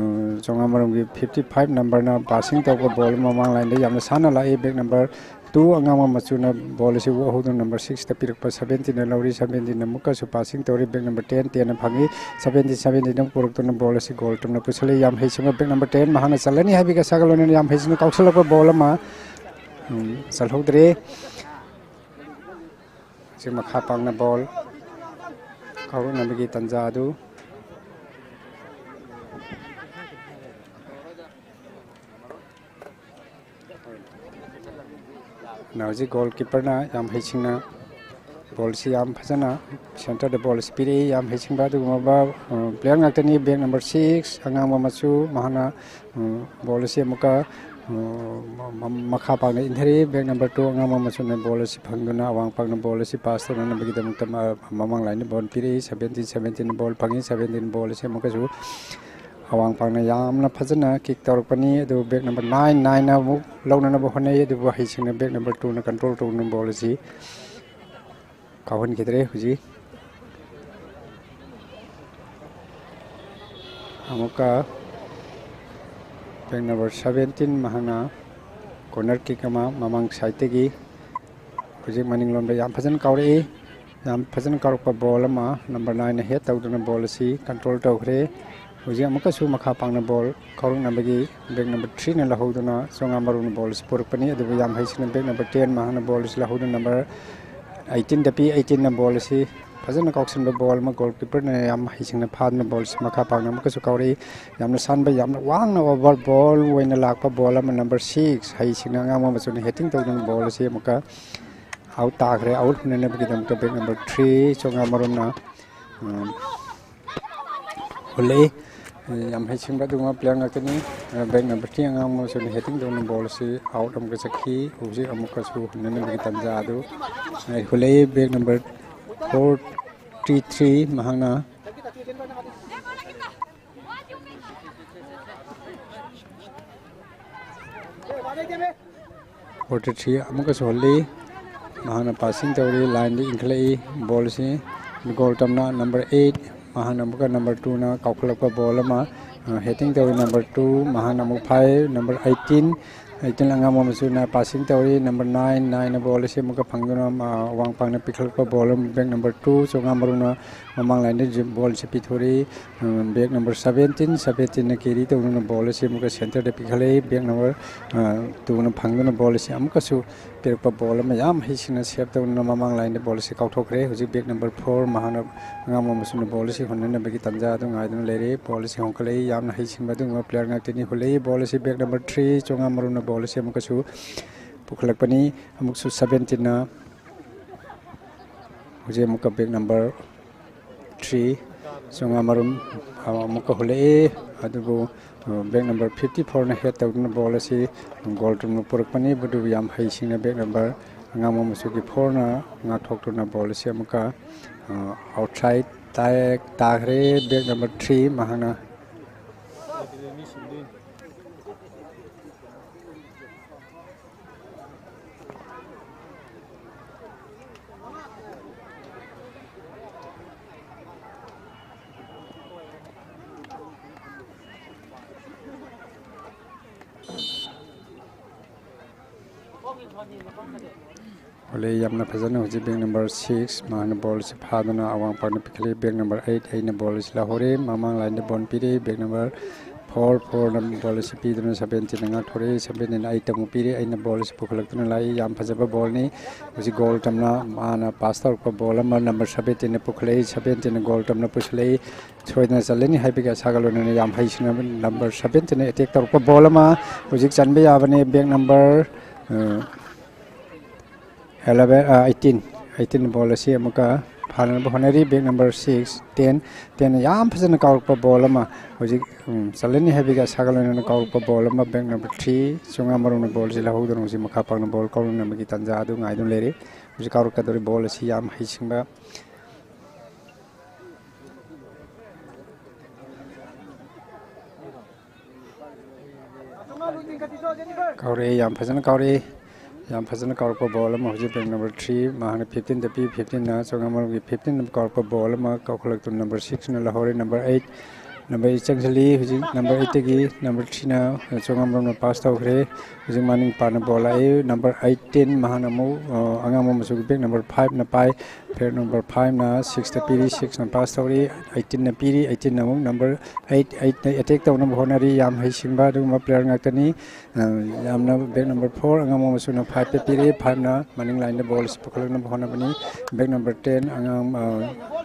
ꯆꯣꯉꯥꯃꯔꯨꯝꯒꯤ ꯐꯤꯐꯇꯤ ꯐꯥꯏꯚ ꯅꯝꯕꯔꯅ ꯄꯥꯁꯤꯡ ꯇꯧꯕ ꯕꯣꯜ ꯃꯃꯥꯡ ꯂꯥꯏꯟꯗ ꯌꯥꯝꯅ ꯁꯥꯟꯅ ꯂꯥꯛꯏ꯫ ꯕꯦꯛ ꯅꯝꯕꯔ ꯇꯨ ꯑꯉꯥꯡꯕ ꯃꯆꯨꯅ ꯕꯣꯜ ꯑꯁꯤ ꯎꯍꯧꯗꯨꯅ ꯅꯝꯕꯔ ꯁꯤꯛꯁꯇ ꯄꯤꯔꯛꯄ ꯁꯕꯦꯟꯇꯤꯟꯅ ꯂꯧꯔꯤ꯫ ꯁꯕꯦꯟꯇꯤꯟꯅ ꯑꯃꯨꯛꯀꯁꯨ ꯄꯥꯁꯤꯡ ꯇꯧꯔꯤ꯫ ꯕꯦꯛ ꯅꯝꯕꯔ ꯇꯦꯟ, ꯇꯦꯟꯅ ꯐꯪꯉꯤ꯫ ꯁꯕꯦꯟꯇꯤꯟ, ꯁꯕꯦꯟꯇꯤꯟꯗ ꯑꯃꯨꯛ ꯄꯨꯔꯛꯇꯨꯅ ꯕꯣꯜ ꯑꯁꯤ ꯒꯣꯜ ꯇꯝꯅ ꯄꯨꯁꯜꯂꯤ꯫ ꯌꯥꯝ ꯍꯩꯁꯤꯡꯕ ꯕꯦꯛ ꯅꯝꯕꯔ ꯇꯦꯟ ꯃꯍꯥꯛꯅ ꯆꯜꯂꯅꯤ ꯍꯥꯏꯕꯒꯤ ꯑꯁꯥꯒ ꯂꯣꯏꯅꯅ ꯌꯥꯝ ꯍꯩꯁꯤꯡꯅ ꯀꯥꯎꯁꯜꯂꯛꯄ ꯕꯣꯜ ꯑꯃ, ꯎꯝ, ꯆꯜꯍꯧꯗ꯭ꯔꯦ꯫ ꯍꯧꯖꯤꯛ ꯃꯈꯥ ꯄꯥꯡꯅ ꯕꯣꯜ ꯀꯥꯎꯔꯛꯅꯕꯒꯤ ꯇꯥꯟꯖꯥ ꯑꯗꯨ꯫ ꯅ ꯍꯧꯖꯤꯛ ꯒꯣꯜ ꯀꯤꯞꯄꯔꯅ ꯌꯥꯝ ꯍꯩꯁꯤꯡꯅ ꯕꯣꯜꯁꯤ ꯌꯥꯝ ꯐꯖꯅ ꯁꯦꯟꯇꯔꯗ ꯕꯣꯜ ꯑꯁꯤ ꯄꯤꯔꯛꯏ꯫ ꯌꯥꯝ ꯍꯩꯁꯤꯡꯕ ꯑꯗꯨꯒꯨꯝꯂꯕ, ꯑ, ꯄ꯭ꯂꯦꯌꯔ ꯉꯥꯛꯇꯅꯤ꯫ ꯕꯦꯛ ꯅꯝꯕꯔ ꯁꯤꯛꯁ, ꯑꯉꯥꯡꯕ ꯃꯆꯨ, ꯃꯍꯥꯛꯅ, ꯑ, ꯕꯣꯜ ꯑꯁꯤ ꯑꯃꯨꯛꯀ, ꯑ, ꯃ-, ꯃ-, ꯃꯈꯥ ꯄꯥꯡꯅ ꯏꯟꯊꯔꯤ꯫ ꯕꯦꯛ ꯅꯝꯕꯔ ꯇꯨ, ꯑꯉꯥꯡꯕ ꯃꯆꯨꯅ ꯕꯣꯜ ꯑꯁꯤ ꯐꯪꯗꯨꯅ ꯑꯋꯥꯡ ꯄꯥꯡꯅ ꯕꯣꯜ ꯑꯁꯤ ꯄꯥꯁ ꯇꯧꯅꯅꯕꯒꯤꯗꯃꯛꯇ ꯃ-, ꯃꯃꯥꯡ ꯂꯥꯏꯟꯗ ꯕꯣꯜ ꯄꯤꯔꯛꯏ꯫ ꯁꯕꯦꯟꯇꯤꯟ, ꯁꯕꯦꯟꯇꯤꯟ ꯕꯣꯜ ꯐꯪꯉꯤ꯫ ꯁꯕꯦꯟꯇꯤꯟ ꯕꯣꯜ ꯑꯁꯤ ꯑꯃꯨꯛꯀꯁꯨ ꯑꯋꯥꯡ ꯄꯥꯡꯅ ꯌꯥꯝꯅ ꯐꯖꯅ ꯀꯤꯛ ꯇꯧꯔꯛꯄꯅꯤ꯫ ꯑꯗꯨ ꯕꯦꯛ ꯅꯝꯕꯔ ꯅꯥꯏꯟ, ꯅꯥꯏꯟꯅ ꯑꯃꯨꯛ ꯂꯧꯅꯅꯕ ꯍꯣꯠꯅꯩ, ꯑꯗꯨꯕꯨ ꯍꯩꯁꯤꯡꯅ ꯕꯦꯛ ꯅꯝꯕꯔ ꯇꯨꯅ ꯀꯟꯇ꯭ꯔꯣꯜ ꯇꯧꯗꯨꯅ ꯕꯣꯜ ꯑꯁꯤ ꯀꯥꯎꯍꯟꯈꯤꯗ꯭ꯔꯦ꯫ ꯍꯧꯖꯤꯛ ꯑꯃꯨꯛꯀ ꯕꯦꯛ ꯅꯝꯕꯔ ꯁꯕꯦꯟꯇꯤꯟ ꯃꯍꯥꯛꯅ ꯀꯣꯔꯅꯔ ꯀꯤꯛ ꯑꯃ ꯃꯃꯥꯡ ꯁꯥꯏꯠꯇꯒꯤ ꯍꯧꯖꯤꯛ ꯃꯅꯤꯡꯂꯣꯝꯗ ꯌꯥꯝ ꯐꯖꯅ ꯀꯥꯎꯔꯛꯏ꯫ ꯌꯥꯝ ꯐꯖꯅ ꯀꯥꯎꯔꯛꯄ ꯕꯣꯜ ꯑꯃ ꯅꯝꯕꯔ ꯅꯥꯏꯟꯅ ꯍꯦꯗ ꯇꯧꯗꯨꯅ ꯕꯣꯜ ꯑꯁꯤ ꯀꯟꯇ꯭ꯔꯣꯜ ꯇꯧꯈ꯭ꯔꯦ꯫ ꯍꯧꯖꯤꯛ ꯑꯃꯨꯛꯀꯁꯨ ꯃꯈꯥ ꯄꯥꯡꯅ ꯕꯣꯜ ꯀꯥꯎꯔꯛꯅꯕꯒꯤ ꯕꯦꯛ ꯅꯝꯕꯔ ꯊ꯭ꯔꯤꯅ ꯂꯧꯍꯧꯗꯨꯅ ꯆꯣꯉꯥꯃꯔꯨꯅ ꯕꯣꯜ ꯑꯁꯤ ꯄꯨꯔꯛꯄꯅꯤ꯫ ꯑꯗꯨꯕꯨ ꯌꯥꯝ ꯍꯩꯁꯤꯡꯅ ꯕꯦꯛ ꯅꯝꯕꯔ ꯇꯦꯟ ꯃꯍꯥꯛꯅ ꯕꯣꯜ ꯑꯁꯤ ꯂꯧꯍꯧꯗꯨꯅ ꯅꯝꯕꯔ ꯑꯩꯠꯇꯤꯟꯗ ꯄꯤ꯫ ꯑꯩꯠꯇꯤꯟꯅ ꯕꯣꯜ ꯑꯁꯤ ꯐꯖꯅ ꯀꯥꯎꯁꯤꯟꯕ ꯕꯣꯜ ꯑꯃ ꯒꯣꯜ ꯀꯤꯞꯄꯔꯅ ꯌꯥꯝ ꯍꯩꯁꯤꯡꯅ ꯐꯥꯗꯨꯅ ꯕꯣꯜ ꯑꯁꯤ ꯃꯈꯥ ꯄꯥꯡꯅ ꯑꯃꯨꯛꯀꯁꯨ ꯀꯥꯎꯔꯛꯏ꯫ ꯌꯥꯝꯅ ꯁꯥꯟꯕ, ꯌꯥꯝꯅ ꯋꯥꯡꯅ ꯑꯣꯚꯔ ꯕꯣꯜ ꯑꯣꯏꯅ ꯂꯥꯛꯄ ꯕꯣꯜ ꯑꯃ ꯅꯝꯕꯔ ꯁꯤꯛꯁ ꯍꯩꯁꯤꯡꯅ ꯑꯉꯥꯡꯕ ꯃꯆꯨꯅ ꯍꯦꯗꯤꯡ ꯇꯧꯗꯨꯅ ꯕꯣꯜ ꯑꯁꯤ ꯑꯃꯨꯛꯀ ꯑꯥꯎꯠ ꯇꯥꯈ꯭ꯔꯦ꯫ ꯑꯥꯎꯠ ꯍꯨꯟꯅꯅꯕꯒꯤꯗꯃꯛꯇ ꯕꯦꯛ ꯅꯝꯕꯔ ꯊ꯭ꯔꯤ ꯆꯣꯉꯥꯃꯔꯨꯝꯅ, ꯎꯝ, ꯍꯨꯜꯂꯛꯏ꯫ ꯌꯥꯝ ꯍꯩꯁꯤꯡꯕ ꯑꯗꯨꯒꯨꯝꯕ player ꯉꯥꯛꯇꯅꯤ꯫ Bag number three ꯑꯉꯥꯡꯕ ꯑꯃꯁꯨ heading ꯇꯧꯅ ball ꯑꯁꯤ out ꯑꯃꯨꯛꯀ ꯆꯠꯈꯤ꯫ ꯍꯧꯖꯤꯛ ꯑꯃꯨꯛꯀꯁꯨ ꯍꯨꯟꯅꯅꯕꯒꯤ ꯇꯥꯟꯖꯥ ꯑꯗꯨ ꯍꯨꯜꯂꯛꯏ bag number forty three ꯃꯍꯥꯛꯅ꯫ Forty three ꯑꯃꯨꯛꯀꯁꯨ ꯍꯨꯜꯂꯤ꯫ ꯃꯍꯥꯛꯅ passing ꯇꯧꯔꯤ, line ꯗ ꯏꯟꯈꯠꯂꯛꯏ ball ꯑꯁꯤ꯫ Goal ꯇꯝꯅ number eight, ꯃꯍꯥꯛꯅ ꯑꯃꯨꯛꯀ number two ꯅ ꯀꯥꯎꯈꯠꯂꯛꯄ ball ꯑꯃ, ꯑ, heading ꯇꯧꯔꯤ number two, ꯃꯍꯥꯛꯅ ꯑꯃꯨꯛ ꯐꯥꯏ꯫ Number eighteen, eighteen ꯑꯉꯥꯡꯕ ꯃꯆꯨꯅ passing ꯇꯧꯔꯤ꯫ Number nine, nine ꯅ ball ꯑꯁꯤ ꯑꯃꯨꯛꯀ ꯐꯪꯗꯨꯅ, ꯑ, ꯋꯥꯡ ꯄꯥꯛꯅ ꯄꯤꯈꯠꯂꯛꯄ ball ꯑꯃ, bag number two, ꯆꯣꯉꯥ ꯃꯔꯨꯅ ꯃꯃꯥꯡ line ꯗ ball ꯑꯁꯤ ꯄꯤꯊꯣꯔꯛꯏ꯫ Bag number seventeen, seventeen ꯅ carry ꯇꯧꯗꯨꯅ ball ꯑꯁꯤ ꯑꯃꯨꯛꯀ centre ꯗ ꯄꯤꯈꯠꯂꯛꯏ꯫ Bag number, ꯑ, two ꯅ ꯐꯪꯗꯨꯅ ball ꯑꯁꯤ ꯑꯃꯨꯛꯀꯁꯨ ꯄꯤꯔꯛꯄ ball ꯑꯃ ꯌꯥꯝ ꯍꯩꯁꯤꯡꯅ save ꯇꯧꯗꯨꯅ ꯃꯃꯥꯡ line ꯗ ball ꯑꯁꯤ ꯀꯥꯎꯊꯣꯛꯈ꯭ꯔꯦ꯫ ꯍꯧꯖꯤꯛ bag number four ꯃꯍꯥꯛꯅ ꯑꯉꯥꯡꯕ ꯃꯆꯨꯅ ball ꯑꯁꯤ ꯍꯨꯟꯅꯅꯕꯒꯤ ꯇꯥꯟꯖꯥ ꯑꯗꯨ ꯉꯥꯏꯗꯨꯅ ꯂꯩꯔꯦ꯫ Ball ꯑꯁꯤ ꯍꯣꯡꯀꯠꯂꯛꯏ꯫ ꯌꯥꯝꯅ ꯍꯩꯁꯤꯡꯕ ꯑꯗꯨꯒꯨꯝꯕ player ꯉꯥꯛꯇꯅꯤ꯫ ꯍꯨꯜꯂꯛꯏ ball ꯑꯁꯤ bag number three, ꯆꯣꯉꯥ ꯃꯔꯨꯅ ball ꯑꯁꯤ ꯑꯃꯨꯛꯀꯁꯨ ꯄꯨꯈꯠꯂꯛꯄꯅꯤ꯫ ꯑꯃꯨꯛꯁꯨ seventeen ꯅ ꯍꯧꯖꯤꯛ ꯑꯃꯨꯛꯀ bag number three, ꯆꯣꯉꯥ ꯃꯔꯨꯝ, ꯑ, ꯑꯃꯨꯛꯀ ꯍꯨꯜꯂꯛꯏ꯫ ꯑꯗꯨꯕꯨ, ꯑ, bag number fifty four ꯅ head ꯇꯧꯗꯨꯅ ball ꯑꯁꯤ goal ꯇꯨꯡꯅ ꯄꯨꯔꯛꯄꯅꯤ꯫ ꯑꯗꯨꯕꯨ ꯌꯥꯝ ꯍꯩꯁꯤꯡꯅ bag number ꯑꯉꯥꯡꯕ ꯃꯆꯨꯒꯤ four ꯅ ꯉꯥꯛꯊꯣꯛꯇꯨꯅ ball ꯑꯁꯤ ꯑꯃꯨꯛꯀ, ꯑ, outside ꯇꯥꯏ-, ꯇꯥꯈ꯭ꯔꯦ꯫ Bag number three ꯃꯍꯥꯛꯅ꯫ ꯍꯣꯂꯦ ꯌꯥꯝꯅ ꯐꯖꯅ ꯍꯧꯖꯤꯛ bag number six ꯃꯍꯥꯛꯅ ball ꯑꯁꯤ ꯐꯥꯗꯨꯅ ꯑꯋꯥꯡ ꯄꯥꯛꯅ ꯄꯤꯈꯠꯂꯤ꯫ Bag number eight ꯑꯩꯅ ball ꯑꯁꯤ ꯂꯧꯍꯧꯔꯦ꯫ ꯃꯃꯥꯡ line ꯗ ball ꯄꯤꯔꯦ꯫ Bag number four, four ꯅ ball ꯑꯁꯤ ꯄꯤꯗꯨꯅ seventeen ꯅ ꯉꯥꯛꯊꯣꯔꯛꯏ꯫ Seventeen ꯅ eight ꯑꯃꯨꯛ ꯄꯤꯔꯦ꯫ Eight ꯅ ball ꯑꯁꯤ ꯄꯨꯈꯠꯂꯛꯇꯨꯅ ꯂꯥꯛꯏ꯫ ꯌꯥꯝ ꯐꯖꯕ ball ꯅꯤ꯫ ꯍꯧꯖꯤꯛ goal ꯇꯝꯅ ꯃꯥꯅ pass ꯇꯧꯔꯛꯄ ball ꯑꯃ number seventeen ꯅ ꯄꯨꯈꯠꯂꯛꯏ꯫ Seventeen ꯅ goal ꯇꯝꯅ ꯄꯨꯁꯤꯜꯂꯛꯏ꯫ ꯁꯣꯏꯗꯅ ꯆꯜꯂꯅꯤ ꯍꯥꯏꯕꯒꯤ ꯑꯁꯥꯒ ꯂꯣꯏꯅꯅ ꯌꯥꯝ ꯍꯩꯁꯤꯡꯅ number seventeen ꯅ attack ꯇꯧꯔꯛꯄ ball ꯑꯃ ꯍꯧꯖꯤꯛ ꯆꯟꯕ ꯌꯥꯕꯅꯤ꯫ Bag number, ꯑ, eleven, ꯑ, eighteen, eighteen ball ꯑꯁꯤ ꯑꯃꯨꯛꯀ ꯍꯥꯟꯅꯅꯕ ꯍꯣꯠꯅꯔꯤ꯫ Bag number six, ten, ten ꯌꯥꯝ ꯐꯖꯅ ꯀꯥꯎꯔꯛꯄ ꯕꯣꯜ ꯑꯃ ꯍꯧꯖꯤꯛ, ꯎꯝ, ꯆꯜꯂꯅꯤ ꯍꯥꯏꯕꯒꯤ ꯑꯁꯥꯒ ꯂꯣꯏꯅꯅ ꯀꯥꯎꯔꯛꯄ ꯕꯣꯜ ꯑꯃ, bag number three, ꯆꯣꯉꯥ ꯃꯔꯨꯝꯅ ꯕꯣꯜꯁꯤ ꯂꯧꯍꯧꯗꯨꯅ ꯍꯧꯖꯤꯛ ꯃꯈꯥ ꯄꯥꯡꯅ ꯕꯣꯜ ꯀꯥꯎꯔꯛꯅꯕꯒꯤ ꯇꯥꯟꯖꯥ ꯑꯗꯨ ꯉꯥꯏꯗꯨꯅ ꯂꯩꯔꯤ꯫ ꯍꯧꯖꯤꯛ ꯀꯥꯎꯔꯛꯀꯗꯧꯔꯤ ꯕꯣꯜ ꯑꯁꯤ ꯌꯥꯝ ꯍꯩꯁꯤꯡꯕ ꯀꯥꯎꯔꯛꯑꯦ, ꯌꯥꯝ ꯐꯖꯅ ꯀꯥꯎꯔꯛꯑꯦ꯫ ꯌꯥꯝ ꯐꯖꯅ ꯀꯥꯎꯔꯛꯄ ꯕꯣꯜ ꯑꯃ ꯍꯧꯖꯤꯛ bag number three, ꯃꯍꯥꯛꯅ fifteen ꯗ ꯄꯤ, fifteen ꯅ ꯆꯣꯉꯥꯃꯔꯨꯝꯒꯤ fifteen ꯅ ꯀꯥꯎꯔꯛꯄ ꯕꯣꯜ ꯑꯃ ꯀꯥꯎꯈꯠꯂꯛꯇꯨꯅ number six ꯅ ꯂꯧꯍꯧꯔꯦ꯫ Number eight, number eight ꯆꯪꯁꯤꯜꯂꯤ꯫ ꯍꯧꯖꯤꯛ number eight ꯇꯒꯤ number three ꯅ ꯆꯣꯉꯥꯃꯔꯨꯝꯅ ꯄꯥꯁ ꯇꯧꯈ꯭ꯔꯦ꯫ ꯍꯧꯖꯤꯛ ꯃꯅꯤꯡ ꯄꯥꯅ ꯕꯣꯜ ꯂꯥꯛꯏ꯫ Number eighteen, ꯃꯍꯥꯛꯅ ꯑꯃꯨꯛ, ꯑ, ꯑꯉꯥꯡꯕ ꯃꯆꯨꯒꯤ bag number five ꯅ ꯄꯥꯏ꯫ Bag number five ꯅ six ꯇ ꯄꯤꯔꯤ, six ꯅ ꯄꯥꯁ ꯇꯧꯔꯤ꯫ Eighteen ꯅ ꯄꯤꯔꯤ, eighteen ꯅ ꯑꯃꯨꯛ number eight, eight ꯅ attack ꯇꯧꯅꯕ ꯍꯣꯠꯅꯔꯤ꯫ ꯌꯥꯝ ꯍꯩꯁꯤꯡꯕ ꯑꯗꯨꯒꯨꯝꯕ player ꯉꯥꯛꯇꯅꯤ꯫ ꯑ, ꯌꯥꯝꯅ bag number four, ꯑꯉꯥꯡꯕ ꯃꯆꯨꯅ five ꯇ ꯄꯤꯔꯤ, five ꯅ ꯃꯅꯤꯡ line ꯗ ꯕꯣꯜ ꯑꯁꯤ ꯄꯨꯈꯠꯂꯛꯅꯕ ꯍꯣꯠꯅꯕꯅꯤ꯫ Bag number ten, ꯑꯉꯥꯡ, ꯑ,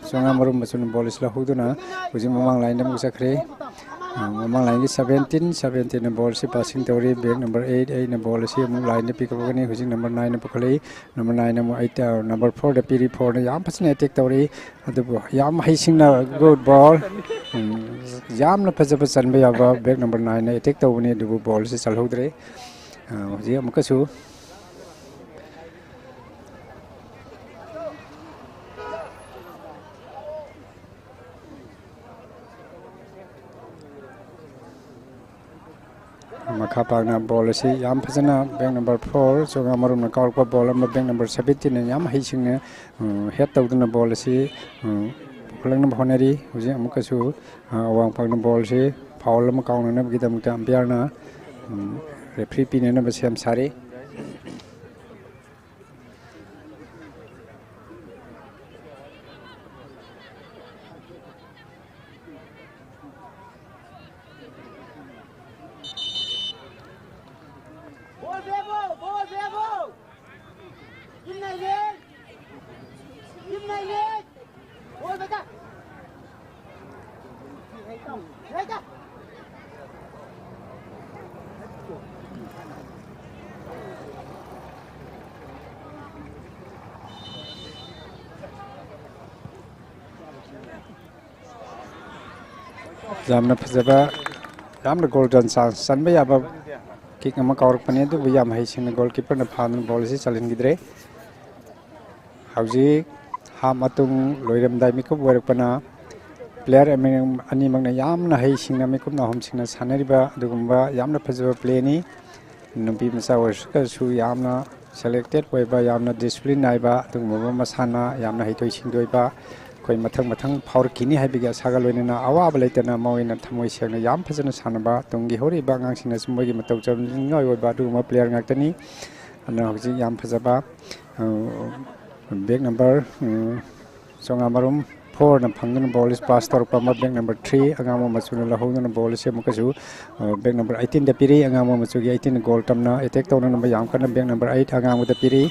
ꯆꯣꯉꯥ ꯃꯔꯨꯝ ꯃꯆꯨꯅ ꯕꯣꯜ ꯑꯁꯤ ꯂꯧꯍꯧꯗꯨꯅ ꯍꯧꯖꯤꯛ ꯃꯃꯥꯡ line ꯗ ꯑꯃꯨꯛ ꯆꯠꯈ꯭ꯔꯦ꯫ ꯑ, ꯃꯃꯥꯡ line ꯒꯤ seventeen, seventeen ꯅ ꯕꯣꯜ ꯑꯁꯤ passing ꯇꯧꯔꯤ꯫ Bag number eight, eight ꯅ ꯕꯣꯜ ꯑꯁꯤ ꯑꯃꯨꯛ line ꯗ pick up ꯇꯧꯒꯅꯤ꯫ ꯍꯧꯖꯤꯛ number nine ꯅ ꯄꯨꯈꯠꯂꯛꯏ꯫ Number nine ꯑꯃꯨꯛ eight, ꯑ, number four ꯗ ꯄꯤꯔꯤ, four ꯅ ꯌꯥꯝ ꯐꯖꯅ attack ꯇꯧꯔꯤ꯫ ꯑꯗꯨꯕꯨ ꯌꯥꯝ ꯍꯩꯁꯤꯡꯅ, good ball꯫ ꯎꯝ, ꯌꯥꯝꯅ ꯐꯖꯕ ꯆꯟꯕ ꯌꯥꯕ bag number nine ꯅ attack ꯇꯧꯕꯅꯤ, ꯑꯗꯨꯕꯨ ꯕꯣꯜꯁꯤ ꯆꯜꯍꯧꯗ꯭ꯔꯦ꯫ ꯑ, ꯍꯧꯖꯤꯛ ꯑꯃꯨꯛꯀꯁꯨ ꯃꯈꯥ ꯄꯥꯛꯅ ꯕꯣꯜ ꯑꯁꯤ ꯌꯥꯝ ꯐꯖꯅ bag number four, ꯆꯣꯉꯥ ꯃꯔꯨꯝꯅ ꯀꯥꯎꯔꯛꯄ ꯕꯣꯜ ꯑꯃ bag number seventeen ꯅ ꯌꯥꯝ ꯍꯩꯁꯤꯡꯅ, ꯎꯝ, head ꯇꯧꯗꯨꯅ ꯕꯣꯜ ꯑꯁꯤ, ꯎꯝ, ꯄꯨꯈꯠꯂꯛꯅꯕ ꯍꯣꯠꯅꯔꯤ꯫ ꯍꯧꯖꯤꯛ ꯑꯃꯨꯛꯀꯁꯨ, ꯑ, ꯑꯋꯥꯡ ꯄꯥꯛꯅ ꯕꯣꯜ ꯑꯁꯤ foul ꯑꯃ ꯀꯥꯎꯅꯅꯕꯒꯤꯗꯃꯛꯇ umpire ꯅ, ꯎꯝ, referee ꯄꯤꯅꯅꯕ ꯁꯦꯝ ꯁꯥꯔꯤ꯫ ꯌꯥꯝꯅ ꯐꯖꯕ, ꯌꯥꯝꯅ ꯒꯣꯜꯗꯟ ꯆꯥꯟꯁ ꯆꯟꯕ ꯌꯥꯕ ꯀꯤꯛ ꯑꯃ ꯀꯥꯎꯔꯛꯄꯅꯤ, ꯑꯗꯨꯕꯨ ꯌꯥꯝ ꯍꯩꯁꯤꯡꯅ ꯒꯣꯜ ꯀꯤꯄꯔꯅ ꯐꯥꯗꯨꯅ ꯕꯣꯜ ꯑꯁꯤ ꯆꯜꯍꯟꯈꯤꯗ꯭ꯔꯦ꯫ ꯍꯧꯖꯤꯛ ꯍꯥꯞ ꯃꯇꯨꯡ ꯂꯣꯏꯔꯝꯗꯥꯏ ꯃꯤꯀꯨꯞ ꯑꯣꯏꯔꯛꯄꯅ ꯄ꯭ꯂꯦꯌꯔ ꯑꯅꯤꯃꯛꯅ ꯌꯥꯝꯅ ꯍꯩꯁꯤꯡꯅ ꯃꯤꯀꯨꯞꯅ ꯑꯍꯨꯝꯁꯤꯡꯅ ꯁꯥꯟꯅꯔꯤꯕ ꯑꯗꯨꯒꯨꯝꯕ ꯌꯥꯝꯅ ꯐꯖꯕ ꯄ꯭ꯂꯦꯅꯤ꯫ ꯅꯨꯄꯤ ꯃꯆꯥ ꯑꯣꯏꯔꯁꯨ ꯌꯥꯝꯅ ꯁꯦꯂꯦꯛꯇꯦꯠ ꯑꯣꯏꯕ, ꯌꯥꯝꯅ ꯗꯤꯁꯤꯄ꯭ꯂꯤꯟ ꯅꯥꯏꯕ ꯑꯗꯨꯒꯨꯝꯕ ꯃꯁꯥꯟꯅ, ꯌꯥꯝꯅ ꯍꯩꯊꯣꯏ ꯁꯤꯡꯊꯣꯏꯕ, ꯑꯩꯈꯣꯏ ꯃꯊꯪ ꯃꯊꯪ ꯐꯥꯎꯔꯛꯈꯤꯅꯤ ꯍꯥꯏꯕꯒꯤ ꯑꯁꯥꯒ ꯂꯣꯏꯅꯅ ꯑꯋꯥꯕ ꯂꯩꯇꯅ ꯃꯈꯣꯏꯅ ꯊꯃꯣꯏ ꯁꯦꯡꯅ ꯌꯥꯝ ꯐꯖꯅ ꯁꯥꯟꯅꯕ, ꯇꯨꯡꯒꯤ ꯍꯧꯔꯛꯏꯕ ꯑꯉꯥꯡꯁꯤꯡꯅꯁꯨ ꯃꯣꯏꯒꯤ ꯃꯇꯧ ꯆꯨꯝꯅꯤꯡꯉꯥꯏ ꯑꯣꯏꯕ ꯑꯗꯨꯒꯨꯝꯕ ꯄ꯭ꯂꯦꯌꯔ ꯉꯥꯛꯇꯅꯤ꯫ ꯑꯗꯨꯅ ꯍꯧꯖꯤꯛ ꯌꯥꯝ ꯐꯖꯕ, ꯑ, ꯕꯦꯛ ꯅꯝꯕꯔ, ꯑ, ꯆꯣꯉꯥꯃꯔꯨꯝ ꯐꯣꯔꯅ ꯐꯪꯗꯨꯅ ꯕꯣꯜ ꯑꯁꯤ ꯄꯥꯁ ꯇꯧꯔꯛꯄ ꯑꯃ, ꯕꯦꯛ ꯅꯝꯕꯔ ꯊ꯭ꯔꯤ ꯑꯉꯥꯡꯕ ꯃꯆꯨꯅ ꯂꯧꯍꯧꯗꯨꯅ ꯕꯣꯜ ꯑꯁꯤ ꯑꯃꯨꯛꯀꯁꯨ, ꯑ, ꯕꯦꯛ ꯅꯝꯕꯔ ꯑꯩꯠꯇꯤꯟꯗ ꯄꯤꯔꯤ꯫ ꯑꯉꯥꯡꯕ ꯃꯆꯨꯒꯤ ꯑꯩꯠꯇꯤꯟ ꯒꯣꯜ ꯇꯝꯅ ꯑꯦꯇꯦꯛ ꯇꯧꯅꯅꯕ ꯌꯥꯝ ꯀꯟꯅ ꯕꯦꯛ ꯅꯝꯕꯔ ꯑꯩꯠ ꯑꯉꯥꯡꯕꯗ ꯄꯤꯔꯤ꯫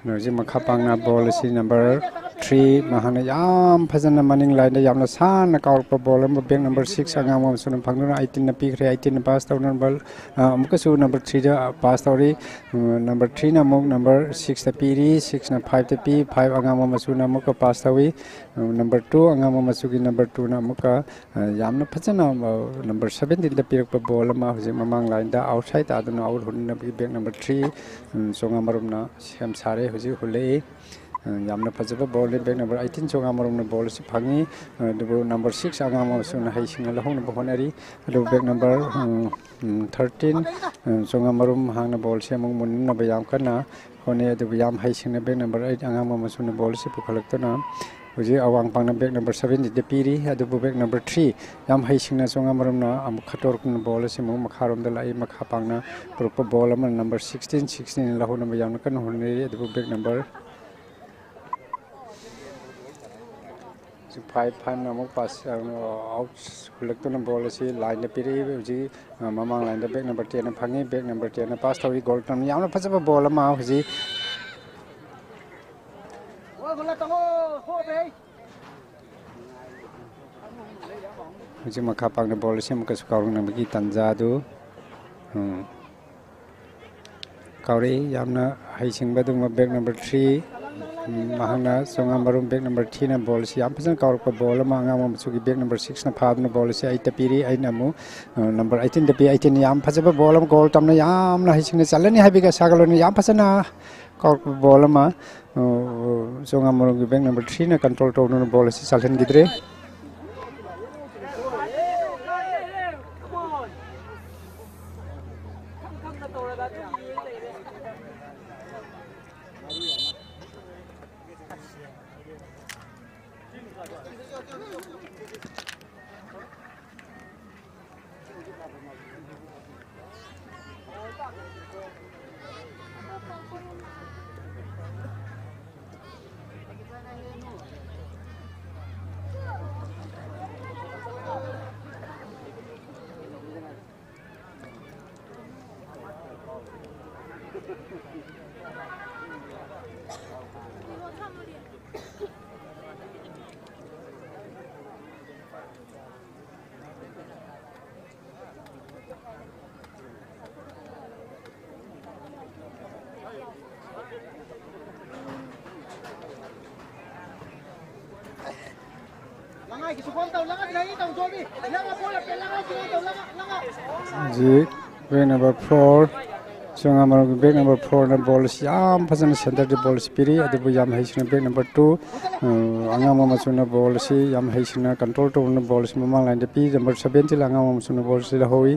ꯍꯧꯖꯤꯛ ꯃꯈꯥ ꯄꯥꯡꯅ ꯕꯣꯜ ꯑꯁꯤ ꯅꯝꯕꯔ ꯊ꯭ꯔꯤ, ꯃꯍꯥꯛꯅ ꯌꯥꯝ ꯐꯖꯅ ꯃꯅꯤꯡ ꯂꯥꯏꯟꯗ ꯌꯥꯝꯅ ꯁꯥꯟꯅ ꯀꯥꯎꯔꯛꯄ ꯕꯣꯜ ꯑꯃ, ꯕꯦꯛ ꯅꯝꯕꯔ ꯁꯤꯛꯁ ꯑꯉꯥꯡꯕ ꯑꯃꯁꯨꯅ ꯐꯪꯗꯨꯅ ꯑꯩꯠꯇꯤꯟꯅ ꯄꯤꯈ꯭ꯔꯦ꯫ ꯑꯩꯠꯇꯤꯟꯅ ꯄꯥꯁ ꯇꯧꯅꯕ, ꯑ, ꯑꯃꯨꯛꯀꯁꯨ ꯅꯝꯕꯔ ꯊ꯭ꯔꯤꯗ ꯄꯥꯁ ꯇꯧꯔꯤ꯫ ꯎꯝ, ꯅꯝꯕꯔ ꯊ꯭ꯔꯤꯅ ꯑꯃꯨꯛ ꯅꯝꯕꯔ ꯁꯤꯛꯁꯇ ꯄꯤꯔꯤ, ꯁꯤꯛꯁꯅ ꯐꯥꯏꯚꯇ ꯄꯤ, ꯐꯥꯏꯚ ꯑꯉꯥꯡꯕ ꯃꯆꯨꯅ ꯑꯃꯨꯛꯀ ꯄꯥꯁ ꯇꯧꯏ꯫ ꯎꯝ, ꯅꯝꯕꯔ ꯇꯨ ꯑꯉꯥꯡꯕ ꯃꯆꯨꯒꯤ ꯅꯝꯕꯔ ꯇꯨꯅ ꯑꯃꯨꯛꯀ, ꯑ, ꯌꯥꯝꯅ ꯐꯖꯅ, ꯑ, ꯅꯝꯕꯔ ꯁꯚꯦꯟꯇꯤꯟꯗ ꯄꯤꯔꯛꯄ ꯕꯣꯜ ꯑꯃ ꯍꯧꯖꯤꯛ ꯃꯃꯥꯡ ꯂꯥꯏꯟꯗ ꯑꯥꯎꯠꯁꯥꯏꯠ ꯇꯥꯗꯨꯅ ꯑꯥꯎꯠ ꯍꯨꯟꯅꯕꯒꯤ ꯕꯦꯛ ꯅꯝꯕꯔ ꯊ꯭ꯔꯤ, ꯎꯝ, ꯆꯣꯉꯥꯃꯔꯨꯝꯅ ꯁꯦꯝ ꯁꯥꯔꯦ, ꯍꯧꯖꯤꯛ ꯍꯨꯜꯂꯛꯏ꯫ ꯎꯝ, ꯌꯥꯝꯅ ꯐꯖꯕ ꯕꯣꯜꯅꯤ꯫ ꯕꯦꯛ ꯅꯝꯕꯔ ꯑꯩꯠꯇꯤꯟ ꯆꯣꯉꯥꯃꯔꯨꯝꯅ ꯕꯣꯜ ꯑꯁꯤ ꯐꯪꯉꯤ, ꯑꯗꯨꯕꯨ ꯅꯝꯕꯔ ꯁꯤꯛꯁ ꯑꯉꯥꯡꯕ ꯃꯆꯨꯅ ꯍꯩꯁꯤꯡꯅ ꯂꯧꯍꯧꯅꯕ ꯍꯣꯠꯅꯔꯤ꯫ ꯑꯗꯨꯕꯨ ꯕꯦꯛ ꯅꯝꯕꯔ, ꯎꯝ, ꯎꯝ, ꯊꯥꯔꯇꯤꯟ, ꯎꯝ, ꯆꯣꯉꯥꯃꯔꯨꯝ ꯃꯍꯥꯛꯅ ꯕꯣꯜ ꯑꯁꯤ ꯑꯃꯨꯛ ꯃꯨꯟꯅꯕ ꯌꯥꯝ ꯀꯟꯅ ꯍꯣꯠꯅꯩ, ꯑꯗꯨꯕꯨ ꯌꯥꯝ ꯍꯩꯁꯤꯡꯅ ꯕꯦꯛ ꯅꯝꯕꯔ ꯑꯩꯠ ꯑꯉꯥꯡꯕ ꯃꯆꯨꯅ ꯕꯣꯜ ꯑꯁꯤ ꯄꯨꯈꯠꯂꯛꯇꯨꯅ ꯍꯧꯖꯤꯛ ꯑꯋꯥꯡ ꯄꯥꯡꯅ ꯕꯦꯛ ꯅꯝꯕꯔ ꯁꯚꯦꯟꯇꯤꯟꯗ ꯄꯤꯔꯤ꯫ ꯑꯗꯨꯕꯨ ꯕꯦꯛ ꯅꯝꯕꯔ ꯊ꯭ꯔꯤ ꯌꯥꯝ ꯍꯩꯁꯤꯡꯅ ꯆꯣꯉꯥꯃꯔꯨꯝꯅ ꯑꯃꯨꯛ ꯈꯠꯇꯣꯔꯛꯇꯨꯅ ꯕꯣꯜ ꯑꯁꯤ ꯑꯃꯨꯛ ꯃꯈꯥꯔꯣꯝꯗ ꯂꯥꯛꯏ꯫ ꯃꯈꯥ ꯄꯥꯡꯅ ꯄꯨꯔꯛꯄ ꯕꯣꯜ ꯑꯃꯅ ꯅꯝꯕꯔ ꯁꯤꯛꯁꯇꯤꯟ, ꯁꯤꯛꯁꯇꯤꯟ ꯂꯧꯍꯧꯅꯕ ꯌꯥꯝꯅ ꯀꯟꯅ ꯍꯣꯠꯅꯔꯤ꯫ ꯑꯗꯨꯕꯨ ꯕꯦꯛ ꯅꯝꯕꯔ ꯐꯥꯏꯚ, ꯐꯥꯏꯚꯅ ꯑꯃꯨꯛ ꯄꯥꯁ, ꯑ, ꯑꯥꯎꯠ ꯍꯨꯜꯂꯛꯇꯨꯅ ꯕꯣꯜ ꯑꯁꯤ ꯂꯥꯏꯟꯗ ꯄꯤꯔꯛꯏ꯫ ꯍꯧꯖꯤꯛ, ꯑ, ꯃꯃꯥꯡ ꯂꯥꯏꯟꯗ ꯕꯦꯛ ꯅꯝꯕꯔ ꯇꯦꯟꯅ ꯐꯪꯉꯤ꯫ ꯕꯦꯛ ꯅꯝꯕꯔ ꯇꯦꯟꯅ ꯄꯥꯁ ꯇꯧꯏ꯫ ꯒꯣꯜ ꯇꯝ ꯌꯥꯝꯅ ꯐꯖꯕ ꯕꯣꯜ ꯑꯃ ꯍꯧꯖꯤꯛ ꯍꯧꯖꯤꯛ ꯃꯈꯥ ꯄꯥꯡꯅ ꯕꯣꯜ ꯑꯁꯤ ꯑꯃꯨꯛꯀꯁꯨ ꯀꯥꯎꯔꯛꯅꯕꯒꯤ ꯇꯥꯟꯖꯥ ꯑꯗꯨ, ꯎꯝ, ꯀꯥꯎꯔꯛꯏ꯫ ꯌꯥꯝꯅ ꯍꯩꯁꯤꯡꯕ ꯑꯗꯨꯒꯨꯝꯕ ꯕꯦꯛ ꯅꯝꯕꯔ ꯊ꯭ꯔꯤ, ꯎꯝ, ꯃꯍꯥꯛꯅ ꯆꯣꯉꯥ ꯃꯔꯨꯝ ꯕꯦꯛ ꯅꯝꯕꯔ ꯊ꯭ꯔꯤꯅ ꯕꯣꯜ ꯑꯁꯤ ꯌꯥꯝ ꯐꯖꯅ ꯀꯥꯎꯔꯛꯄ ꯕꯣꯜ ꯑꯃ ꯑꯉꯥꯡꯕ ꯃꯆꯨꯒꯤ ꯕꯦꯛ ꯅꯝꯕꯔ ꯁꯤꯛꯁꯅ ꯐꯥꯗꯨꯅ ꯕꯣꯜ ꯑꯁꯤ ꯑꯩꯠꯇ ꯄꯤꯔꯤ꯫ ꯑꯩꯠꯅ ꯑꯃꯨꯛ, ꯑ, ꯅꯝꯕꯔ ꯑꯩꯠꯇꯤꯟꯗ ꯄꯤ꯫ ꯑꯩꯠꯇꯤꯟ ꯌꯥꯝ ꯐꯖꯕ ꯕꯣꯜ ꯑꯃ ꯒꯣꯜ ꯇꯝꯅ ꯌꯥꯝꯅ ꯍꯩꯁꯤꯡꯅ ꯆꯜꯂꯅꯤ ꯍꯥꯏꯕꯒꯤ ꯑꯁꯥꯒ ꯂꯣꯏꯅꯅ ꯌꯥꯝ ꯐꯖꯅ ꯀꯥꯎꯔꯛꯄ ꯕꯣꯜ ꯑꯃ, ꯑ, ꯆꯣꯉꯥ ꯃꯔꯨꯝꯒꯤ ꯕꯦꯛ ꯅꯝꯕꯔ ꯊ꯭ꯔꯤꯅ ꯀꯟꯇ꯭ꯔꯣꯜ ꯇꯧꯗꯨꯅ ꯕꯣꯜ ꯑꯁꯤ ꯆꯜꯍꯟꯈꯤꯗ꯭ꯔꯦ꯫ ꯍꯧꯖꯤꯛ ꯕꯦꯛ ꯅꯝꯕꯔ ꯐꯣꯔ, ꯆꯣꯉꯥ ꯃꯔꯨꯝꯒꯤ ꯕꯦꯛ ꯅꯝꯕꯔ ꯐꯣꯔꯅ ꯕꯣꯜ ꯑꯁꯤ ꯌꯥꯝ ꯐꯖꯅ ꯁꯦꯟꯇꯔꯗ ꯕꯣꯜ ꯑꯁꯤ ꯄꯤꯔꯤ, ꯑꯗꯨꯕꯨ ꯌꯥꯝ ꯍꯩꯁꯤꯡꯅ ꯕꯦꯛ ꯅꯝꯕꯔ ꯇꯨ, ꯑ, ꯑꯉꯥꯡꯕ ꯃꯆꯨꯅ ꯕꯣꯜ ꯑꯁꯤ ꯌꯥꯝ ꯍꯩꯁꯤꯡꯅ ꯀꯟꯇ꯭ꯔꯣꯜ ꯇꯧꯗꯨꯅ ꯕꯣꯜ ꯑꯁꯤ ꯃꯃꯥꯡ ꯂꯥꯏꯟꯗ ꯄꯤ꯫ ꯅꯝꯕꯔ ꯁꯕꯦꯟꯇꯤꯟ ꯑꯉꯥꯡꯕ ꯃꯆꯨꯅ ꯕꯣꯜ ꯑꯁꯤ ꯂꯧꯍꯧꯏ꯫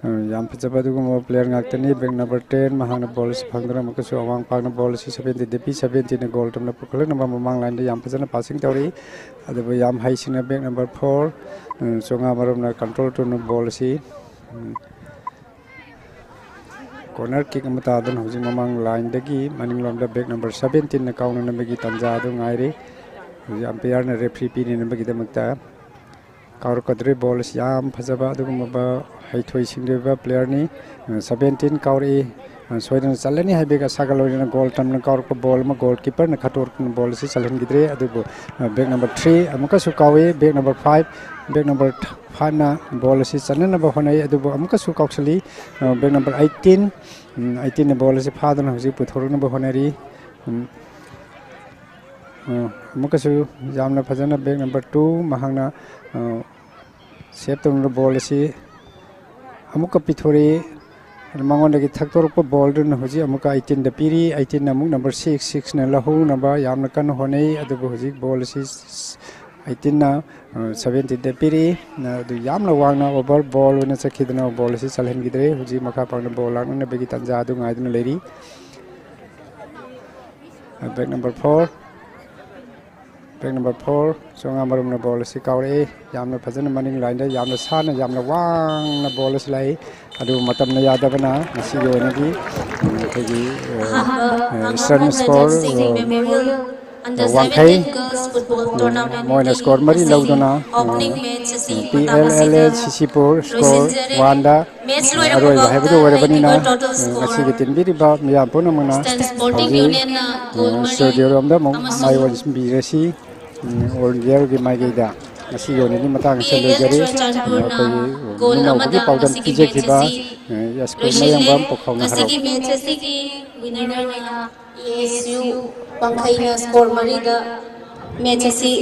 ꯑ, ꯌꯥꯝ ꯐꯖꯕ ꯑꯗꯨꯒꯨꯝꯕ ꯄ꯭ꯂꯦꯌꯔ ꯉꯥꯛꯇꯅꯤ꯫ ꯕꯦꯛ ꯅꯝꯕꯔ ꯇꯦꯟ, ꯃꯍꯥꯛꯅ ꯕꯣꯜ ꯑꯁꯤ ꯐꯪꯗꯨꯅ ꯑꯃꯨꯛꯀꯁꯨ ꯑꯋꯥꯡ ꯄꯥꯛꯅ ꯕꯣꯜ ꯑꯁꯤ ꯁꯕꯦꯟꯇꯤꯟꯗ ꯄꯤ꯫ ꯁꯕꯦꯟꯇꯤꯟꯅ ꯒꯣꯜ ꯇꯝꯅ ꯄꯨꯈꯠꯂꯛꯅꯕ ꯃꯃꯥꯡ ꯂꯥꯏꯟꯗ ꯌꯥꯝ ꯐꯖꯅ ꯄꯥꯁꯤꯡ ꯇꯧꯔꯤ꯫ ꯑꯗꯨꯕꯨ ꯌꯥꯝ ꯍꯩꯁꯤꯡꯅ ꯕꯦꯛ ꯅꯝꯕꯔ ꯐꯣꯔ, ꯑ, ꯆꯣꯉꯥ ꯃꯔꯨꯝꯅ ꯀꯟꯇ꯭ꯔꯣꯜ ꯇꯧꯅ ꯕꯣꯜ ꯑꯁꯤ, ꯎꯝ, ꯀꯣꯔꯅꯔ ꯀꯤꯛ ꯑꯃ ꯇꯥꯗꯨꯅ ꯍꯧꯖꯤꯛ ꯃꯃꯥꯡ ꯂꯥꯏꯟꯗꯒꯤ ꯃꯅꯤꯡꯂꯣꯝꯗ ꯕꯦꯛ ꯅꯝꯕꯔ ꯁꯕꯦꯟꯇꯤꯟꯅ ꯀꯥꯎꯅꯅꯕꯒꯤ ꯇꯥꯟꯖꯥ ꯑꯗꯨ ꯉꯥꯏꯔꯤ꯫ ꯍꯧꯖꯤꯛ ꯑꯝꯄꯤꯌꯥꯔꯅ ꯔꯦꯐ꯭ꯔꯤ ꯄꯤꯅꯅꯕꯒꯤꯗꯃꯛꯇ ꯀꯥꯎꯔꯛꯀꯗꯧꯔꯤ꯫ ꯕꯣꯜ ꯑꯁꯤ ꯌꯥꯝ ꯐꯖꯕ ꯑꯗꯨꯒꯨꯝꯂꯕ ꯍꯩꯊꯣꯏ ꯁꯤꯡꯊꯣꯏꯕ ꯄ꯭ꯂꯦꯌꯔꯅꯤ꯫ ꯁꯕꯦꯟꯇꯤꯟ ꯀꯥꯎꯔꯛꯏ꯫ ꯑ, ꯁꯣꯏꯗꯅ ꯆꯜꯂꯅꯤ ꯍꯥꯏꯕꯒꯤ ꯑꯁꯥꯒ ꯂꯣꯏꯅꯅ ꯒꯣꯜ ꯇꯝꯅ ꯀꯥꯎꯔꯛꯄ ꯕꯣꯜ ꯑꯃ ꯒꯣꯜ ꯀꯤꯄꯔꯅ ꯈꯠꯇꯣꯔꯛꯇꯨꯅ ꯕꯣꯜ ꯑꯁꯤ ꯆꯜꯍꯟꯈꯤꯗ꯭ꯔꯦ꯫ ꯑꯗꯨꯕꯨ, ꯑ, ꯕꯦꯛ ꯅꯝꯕꯔ ꯊ꯭ꯔꯤ ꯑꯃꯨꯛꯀꯁꯨ ꯀꯥꯎꯏ꯫ Back number five, back number ꯐꯥꯏꯚꯅ ꯕꯣꯜ ꯑꯁꯤ ꯆꯟꯅꯅꯕ ꯍꯣꯠꯅꯩ꯫ ꯑꯗꯨꯕꯨ ꯑꯃꯨꯛꯀꯁꯨ ꯀꯥꯎꯁꯜꯂꯤ꯫ ꯑ, ꯕꯦꯛ ꯅꯝꯕꯔ ꯑꯩꯠꯇꯤꯟ, ꯎꯝ, ꯑꯩꯠꯇꯤꯟꯅ ꯕꯣꯜ ꯑꯁꯤ ꯐꯥꯗꯨꯅ ꯍꯧꯖꯤꯛ ꯄꯨꯊꯣꯔꯛꯅꯕ ꯍꯣꯠꯅꯔꯤ꯫ ꯎꯝ, ꯑ, ꯑꯃꯨꯛꯀꯁꯨ ꯌꯥꯝꯅ ꯐꯖꯅ ꯕꯦꯛ ꯅꯝꯕꯔ ꯇꯨ ꯃꯍꯥꯛꯅ, ꯑ, ꯁꯦꯞ ꯇꯧꯅꯕ ꯕꯣꯜ ꯑꯁꯤ ꯑꯃꯨꯛꯀ ꯄꯤꯊꯣꯔꯛꯏ꯫ ꯑꯗꯨ ꯃꯉꯣꯟꯗꯒꯤ ꯊꯛꯇꯣꯔꯛꯄ ꯕꯣꯜꯗꯨꯅ ꯍꯧꯖꯤꯛ ꯑꯃꯨꯛꯀ ꯑꯩꯠꯇꯤꯟꯗ ꯄꯤꯔꯤ꯫ ꯑꯩꯠꯇꯤꯟꯅ ꯑꯃꯨꯛ ꯅꯝꯕꯔ ꯁꯤꯛꯁ, ꯁꯤꯛꯁꯅ ꯂꯧꯍꯧꯅꯕ ꯌꯥꯝꯅ ꯀꯟꯅ ꯍꯣꯠꯅꯩ꯫ ꯑꯗꯨꯕꯨ ꯍꯧꯖꯤꯛ ꯕꯣꯜ ꯑꯁꯤ ꯑꯩꯠꯇꯤꯟꯅ, ꯑ, ꯁꯚꯦꯟꯇꯤꯟꯗ ꯄꯤꯔꯤ꯫ ꯑꯗꯨ ꯌꯥꯝꯅ ꯋꯥꯡꯅ ꯑꯣꯚꯔ ꯕꯣꯜ ꯑꯣꯏꯅ ꯆꯠꯈꯤꯗꯅ ꯕꯣꯜ ꯑꯁꯤ ꯆꯜꯍꯟꯈꯤꯗ꯭ꯔꯦ꯫ ꯍꯧꯖꯤꯛ ꯃꯈꯥ ꯄꯥꯡꯅ ꯕꯣꯜ ꯂꯥꯛꯅꯅꯕꯒꯤ ꯇꯥꯟꯖꯥ ꯑꯗꯨ ꯉꯥꯏꯗꯨꯅ ꯂꯩꯔꯤ꯫ Back number four, back number four, ꯆꯣꯉꯥ ꯃꯔꯨꯝꯅ ꯕꯣꯜ ꯑꯁꯤ ꯀꯥꯎꯔꯛꯏ꯫ ꯌꯥꯝꯅ ꯐꯖꯅ ꯃꯅꯤꯡ ꯂꯥꯏꯟꯗ ꯌꯥꯝꯅ ꯁꯥꯟꯅ, ꯌꯥꯝꯅ ꯋꯥꯡꯅ ꯕꯣꯜ ꯑꯁꯤ ꯂꯥꯛꯏ꯫ ꯑꯗꯨꯕꯨ ꯃꯇꯝꯅ ꯌꯥꯗꯕꯅ ꯉꯁꯤꯒꯤ ꯑꯣꯏꯅꯗꯤ, ꯎꯝ, ꯑꯩꯈꯣꯏꯒꯤ, ꯑ, ꯑ, ꯏꯁꯇꯔꯟ ꯁ꯭ꯀꯣꯔ, ꯑ, ꯋꯥꯡꯈꯩ, ꯃꯣꯏꯅ ꯁ꯭ꯀꯣꯔ ꯃꯔꯤ ꯂꯧꯗꯨꯅ, ꯎꯝ, P L L A CCpur score ꯋꯥꯟꯗ ꯑꯔꯣꯏꯕ ꯍꯥꯏꯕꯗꯨ ꯑꯣꯏꯔꯕꯅꯤꯅ, ꯉꯁꯤꯒꯤ ꯇꯤꯟꯕꯤꯔꯤꯕ ꯃꯤꯌꯥꯝ ꯄꯨꯝꯅꯃꯛꯅ ꯍꯧꯖꯤꯛ ꯁ꯭ꯇꯨꯗꯤꯑꯣꯔꯣꯝꯗ ꯑꯃꯨꯛ ꯃꯥꯏ ꯑꯣꯟꯁꯤꯟꯕꯤꯔꯁꯤ꯫ ꯑꯣꯜ ꯏꯟꯗꯤꯌꯥꯒꯤ ꯃꯥꯏꯀꯩꯗ ꯉꯁꯤꯒꯤ ꯑꯣꯏꯅꯗꯤ ꯃꯇꯥꯡ ꯑꯁꯤꯗ ꯂꯣꯏꯖꯔꯤ꯫ ꯑꯩꯈꯣꯏꯒꯤ ꯃꯤꯅꯧꯕꯒꯤ ꯄꯥꯎꯗꯝ ꯄꯤꯖꯈꯤꯕ, ꯑ, ꯌꯥꯏꯁꯀꯨꯜ ꯃꯌꯥꯡꯕꯝ ꯄꯣꯛꯈꯥꯎꯅ ꯍꯔꯥꯎ꯫ ꯃꯦꯆ ꯑꯁꯤꯒꯤ ꯋꯤꯅꯔ ꯑꯣꯏꯅ ꯑꯦ ꯑꯦꯁ ꯌꯨ ꯋꯥꯡꯈꯩꯅ ꯁ꯭ꯀꯣꯔ ꯃꯔꯤꯗ ꯃꯦꯆ ꯑꯁꯤ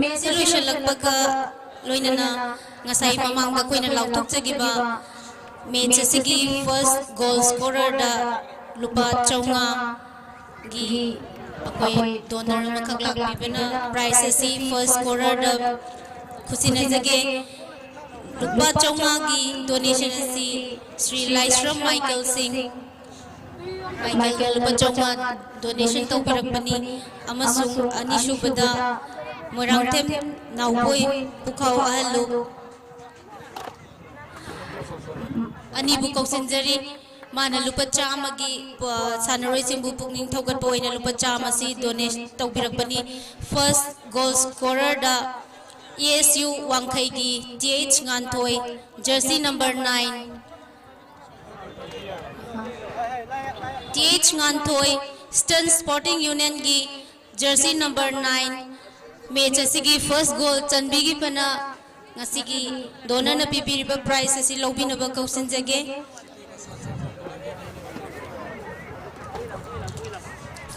ꯃꯦꯆ ꯑꯁꯤ ꯂꯣꯏꯁꯤꯜꯂꯛꯄꯒ ꯂꯣꯏꯅꯅ ꯉꯁꯥꯏ ꯃꯃꯥꯡꯗ ꯑꯩꯈꯣꯏꯅ ꯂꯥꯎꯊꯣꯛꯆꯈꯤꯕ ꯃꯦꯆ ꯑꯁꯤꯒꯤ ꯐꯥꯔꯁ ꯒꯣꯜ ꯁ꯭ꯀꯣꯔꯔꯗ ꯂꯨꯄꯥ ꯆꯥꯝꯃꯉꯥ ꯒꯤ ꯑꯩꯈꯣꯏ ꯗꯣꯅꯔ ꯑꯃꯈꯛ ꯂꯥꯛꯄꯤꯕꯅ ꯄ꯭ꯔꯥꯏꯖ ꯑꯁꯤ ꯐꯥꯔꯁ ꯁ꯭ꯀꯣꯔꯔꯗ ꯈꯨꯠꯁꯤꯟꯅꯖꯒꯦ꯫ ꯂꯨꯄꯥ ꯆꯥꯝꯃꯉꯥꯒꯤ ꯗꯣꯅꯦꯁꯟ ꯑꯁꯤ ꯁ꯭ꯔꯤ ꯂꯥꯏꯁ꯭ꯔꯝ ꯃꯥꯏꯀꯦꯜ ꯁꯤꯡ, ꯃꯥꯏꯀꯦꯜꯅ ꯂꯨꯄꯥ ꯆꯥꯝꯃꯉꯥ ꯗꯣꯅꯦꯁꯟ ꯇꯧꯕꯤꯔꯛꯄꯅꯤ꯫ ꯑꯃꯁꯨꯡ ꯑꯅꯤꯁꯨꯕꯗ ꯃꯣꯏꯔꯥꯡꯊꯦꯝ ꯅꯥꯎꯕꯣꯏ ꯄꯨꯈꯥꯎ ꯑꯍꯜꯂꯨ ꯑꯅꯤꯕꯨ ꯀꯧꯁꯤꯟꯖꯔꯤ꯫ ꯃꯥꯅ ꯂꯨꯄꯥ ꯆꯥꯝꯃꯒꯤ, ꯑ, ꯁꯥꯟꯅꯔꯣꯏꯁꯤꯡꯕꯨ ꯄꯨꯛꯅꯤꯡ ꯊꯧꯒꯠꯄ ꯑꯣꯏꯅ ꯂꯨꯄꯥ ꯆꯥꯝꯃ ꯑꯁꯤ donate ꯇꯧꯕꯤꯔꯛꯄꯅꯤ꯫ First goal scorerꯗ A S U ꯋꯥꯡꯈꯩꯒꯤ T H Nganthoi, jersey number nine꯫ T H Nganthoi, Eastern Sporting Unionꯒꯤ jersey number nine꯫ Match ꯑꯁꯤꯒꯤ first goal ꯆꯟꯕꯤꯈꯤꯕꯅ ꯉꯁꯤꯒꯤ donorꯅ ꯄꯤꯕꯤꯔꯤꯕ prize ꯑꯁꯤ ꯂꯧꯕꯤꯅꯕ ꯀꯧꯁꯤꯟꯖꯒꯦ꯫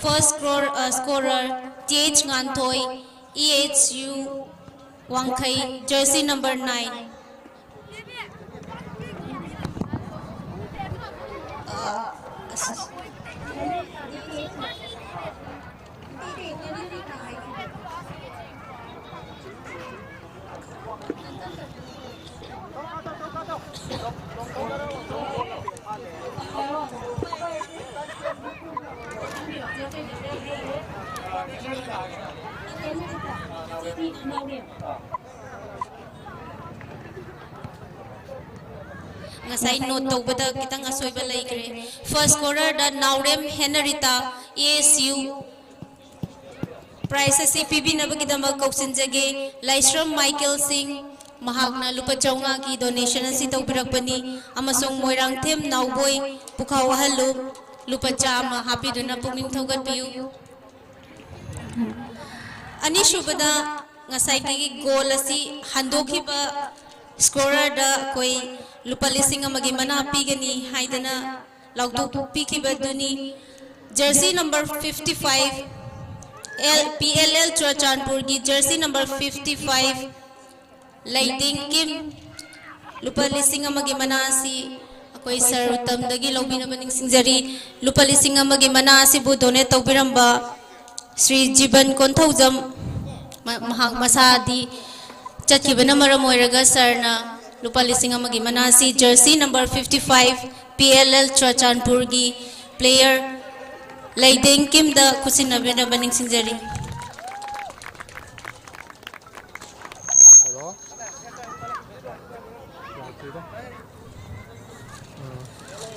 First score, uh, scorer T H ꯉꯥꯟꯊꯣꯏ, E H U ꯋꯥꯡꯈꯩ, jersey number nine꯫ ꯉꯁꯥꯏ note ꯇꯧꯕꯗ ꯈꯤꯇꯪ ꯑꯁꯣꯏꯕ ꯂꯩꯈ꯭ꯔꯦ꯫ First scorerꯗ Naorem ꯍꯦꯅꯔꯤꯇꯥ, A S U꯫ Prize ꯑꯁꯤ ꯄꯤꯕꯤꯅꯕꯒꯤꯗꯃꯛ ꯀꯧꯁꯤꯟꯖꯒꯦ꯫ ꯂꯥꯏꯁ꯭ꯔꯝ ꯃꯥꯏꯀꯦꯜ ꯁꯤꯡ, ꯃꯍꯥꯛꯅ ꯂꯨꯄꯥ ꯆꯥꯝꯃꯉꯥꯒꯤ donation ꯑꯁꯤ ꯇꯧꯕꯤꯔꯛꯄꯅꯤ, ꯑꯃꯁꯨꯡ ꯃꯣꯏꯔꯥꯡꯊꯦꯝ ꯅꯥꯎꯕꯣꯏ, ꯄꯨꯈꯥꯎ ꯑꯍꯜꯂꯨꯞ, ꯂꯨꯄꯥ ꯆꯥꯝꯃ ꯍꯥꯞꯄꯤꯗꯨꯅ ꯄꯨꯛꯅꯤꯡ ꯊꯧꯒꯠꯄꯤꯌꯨ꯫ ꯑꯅꯤꯁꯨꯕꯗ, ꯉꯁꯥꯏꯒꯤ goal ꯑꯁꯤ ꯍꯟꯗꯣꯛꯈꯤꯕ scorerꯗ ꯑꯩꯈꯣꯏ ꯂꯨꯄꯥ ꯂꯤꯁꯤꯡ ꯑꯃꯒꯤ ꯃꯅꯥ ꯄꯤꯒꯅꯤ ꯍꯥꯏꯗꯅ ꯂꯥꯎꯊꯣꯛꯄꯤꯈꯤꯕꯗꯨꯅꯤ꯫ Jersey number fifty five, L, P L L ꯆꯨꯔꯆꯥꯟꯄꯨꯔꯒꯤ jersey number fifty five, ꯂꯩꯗꯦꯡ ꯀꯤꯝ, ꯂꯨꯄꯥ ꯂꯤꯁꯤꯡ ꯑꯃꯒꯤ ꯃꯅꯥ ꯑꯁꯤ ꯑꯩꯈꯣꯏ ꯁꯔ ꯎꯇꯝꯗꯒꯤ ꯂꯧꯕꯤꯅꯕ ꯅꯤꯡꯁꯤꯡꯖꯔꯤ꯫ ꯂꯨꯄꯥ ꯂꯤꯁꯤꯡ ꯑꯃꯒꯤ ꯃꯅꯥ ꯑꯁꯤꯕꯨ donate ꯇꯧꯕꯤꯔꯝꯕ ꯁ꯭ꯔꯤ ꯖꯤꯕꯟ ꯀꯣꯟꯊꯧꯖꯝ, ꯃ-, ꯃꯍꯥꯛ ꯃꯁꯥꯗꯤ ꯆꯠꯈꯤꯕꯅ ꯃꯔꯝ ꯑꯣꯏꯔꯒ ꯁꯔꯅ ꯂꯨꯄꯥ ꯂꯤꯁꯤꯡ ꯑꯃꯒꯤ ꯃꯅꯥ ꯑꯁꯤ jersey number fifty five, P L L ꯆꯨꯔꯆꯥꯟꯄꯨꯔꯒꯤ player ꯂꯩꯗꯦꯡ ꯀꯤꯝꯗ ꯈꯨꯠꯁꯤꯟꯅꯕꯤꯅꯕ ꯅꯤꯡꯁꯤꯡꯖꯔꯤ꯫ ꯍꯜꯂꯣ꯫ ꯌꯥꯗ꯭ꯔꯤꯗ꯫ ꯎꯝ꯫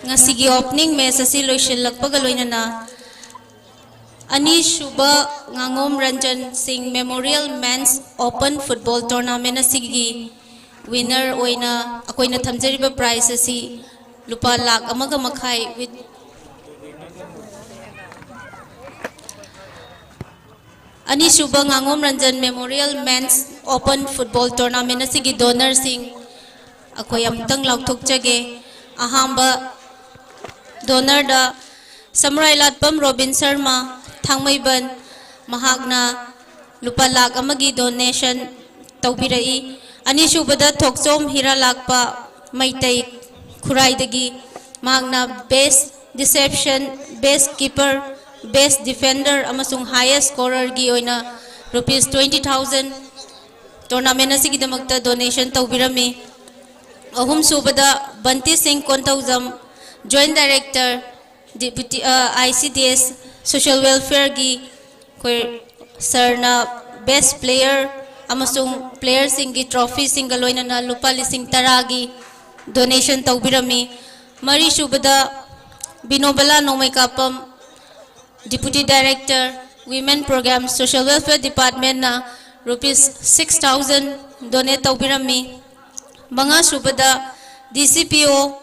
ꯉꯁꯤꯒꯤ ꯑꯣꯄꯅꯤꯡ ꯃꯦꯆ ꯑꯁꯤ ꯂꯣꯏꯁꯤꯜꯂꯛꯄꯒ ꯂꯣꯏꯅꯅ ꯑꯅꯤꯁꯨꯕ ꯉꯥꯉꯣꯝ Ranjan Singh memorial men's open football tournament ꯑꯁꯤꯒꯤ ꯋꯤꯟꯅꯔ ꯑꯣꯏꯅ ꯑꯩꯈꯣꯏꯅ ꯊꯝꯖꯔꯤꯕ ꯄ꯭ꯔꯥꯏꯖ ꯑꯁꯤ ꯂꯨꯄꯥ ꯂꯥꯈ ꯑꯃꯒ ꯃꯈꯥꯏ with ꯑꯅꯤꯁꯨꯕ ꯉꯥꯉꯣꯝ Ranjan memorial men's open football tournament ꯑꯁꯤꯒꯤ ꯗꯣꯅꯔꯁꯤꯡ ꯑꯩꯈꯣꯏ ꯑꯃꯨꯛꯇꯪ ꯂꯥꯎꯊꯣꯛꯆꯒꯦ꯫ ꯑꯍꯥꯟꯕ ꯗꯣꯅꯔꯗ ꯁꯃꯨꯔꯥꯏ ꯂꯥꯠꯄꯝ ꯔꯣꯕꯤꯟ ꯁꯔꯃ, ꯊꯥꯡꯃꯩꯕꯟ, ꯃꯍꯥꯛꯅ ꯂꯨꯄꯥ ꯂꯥꯈ ꯑꯃꯒꯤ ꯗꯣꯅꯦꯁꯟ ꯇꯧꯕꯤꯔꯛꯏ꯫ ꯑꯅꯤꯁꯨꯕꯗ ꯊꯣꯛꯆꯣꯝ ꯍꯤꯔꯥꯂꯥꯛꯄ, ꯃꯩꯇꯩ, ꯈꯨꯔꯥꯏꯗꯒꯤ꯫ ꯃꯍꯥꯛꯅ best reception, best keeper, best defender ꯑꯃꯁꯨꯡ highest scorerꯒꯤ ꯑꯣꯏꯅ ꯔꯨꯄꯤꯁ ꯇ꯭ꯋꯦꯟꯇꯤ ꯊꯥꯎꯖꯟ ꯇꯣꯔꯅꯥꯃꯦꯟ ꯑꯁꯤꯒꯤꯗꯃꯛꯇ ꯗꯣꯅꯦꯁꯟ ꯇꯧꯕꯤꯔꯝꯃꯤ꯫ ꯑꯍꯨꯝꯁꯨꯕꯗ ꯕꯟꯇꯤ ꯁꯤꯡ ꯀꯣꯟꯊꯧꯖꯝ, ꯖꯣꯏꯟ ꯗꯥꯏꯔꯦꯛꯇꯔ, ꯗꯤꯄꯨꯇꯤ, ꯑ, I C D S social ꯋꯦꯜꯐꯤꯌꯔꯒꯤ ꯑꯩꯈꯣꯏ ꯁꯔꯅ ꯕꯦꯁ ꯄ꯭ꯂꯦꯌꯔ ꯑꯃꯁꯨꯡ ꯄ꯭ꯂꯦꯌꯔꯁꯤꯡꯒꯤ ꯇ꯭ꯔꯣꯐꯤꯁꯤꯡꯒ ꯂꯣꯏꯅꯅ ꯂꯨꯄꯥ ꯂꯤꯁꯤꯡ ꯇꯔꯥꯒꯤ ꯗꯣꯅꯦꯁꯟ ꯇꯧꯕꯤꯔꯝꯃꯤ꯫ ꯃꯔꯤꯁꯨꯕꯗ Binobala Nongmeikapam, Deputy Director, Women Program, Social Welfare Departmentꯅ ꯔꯨꯄꯤꯁ ꯁꯤꯛꯁ ꯊꯥꯎꯖꯟ ꯗꯣꯅꯦꯠ ꯇꯧꯕꯤꯔꯝꯃꯤ꯫ ꯃꯉꯥꯁꯨꯕꯗ ꯗꯤ ꯁꯤ ꯄꯤ ꯑꯣ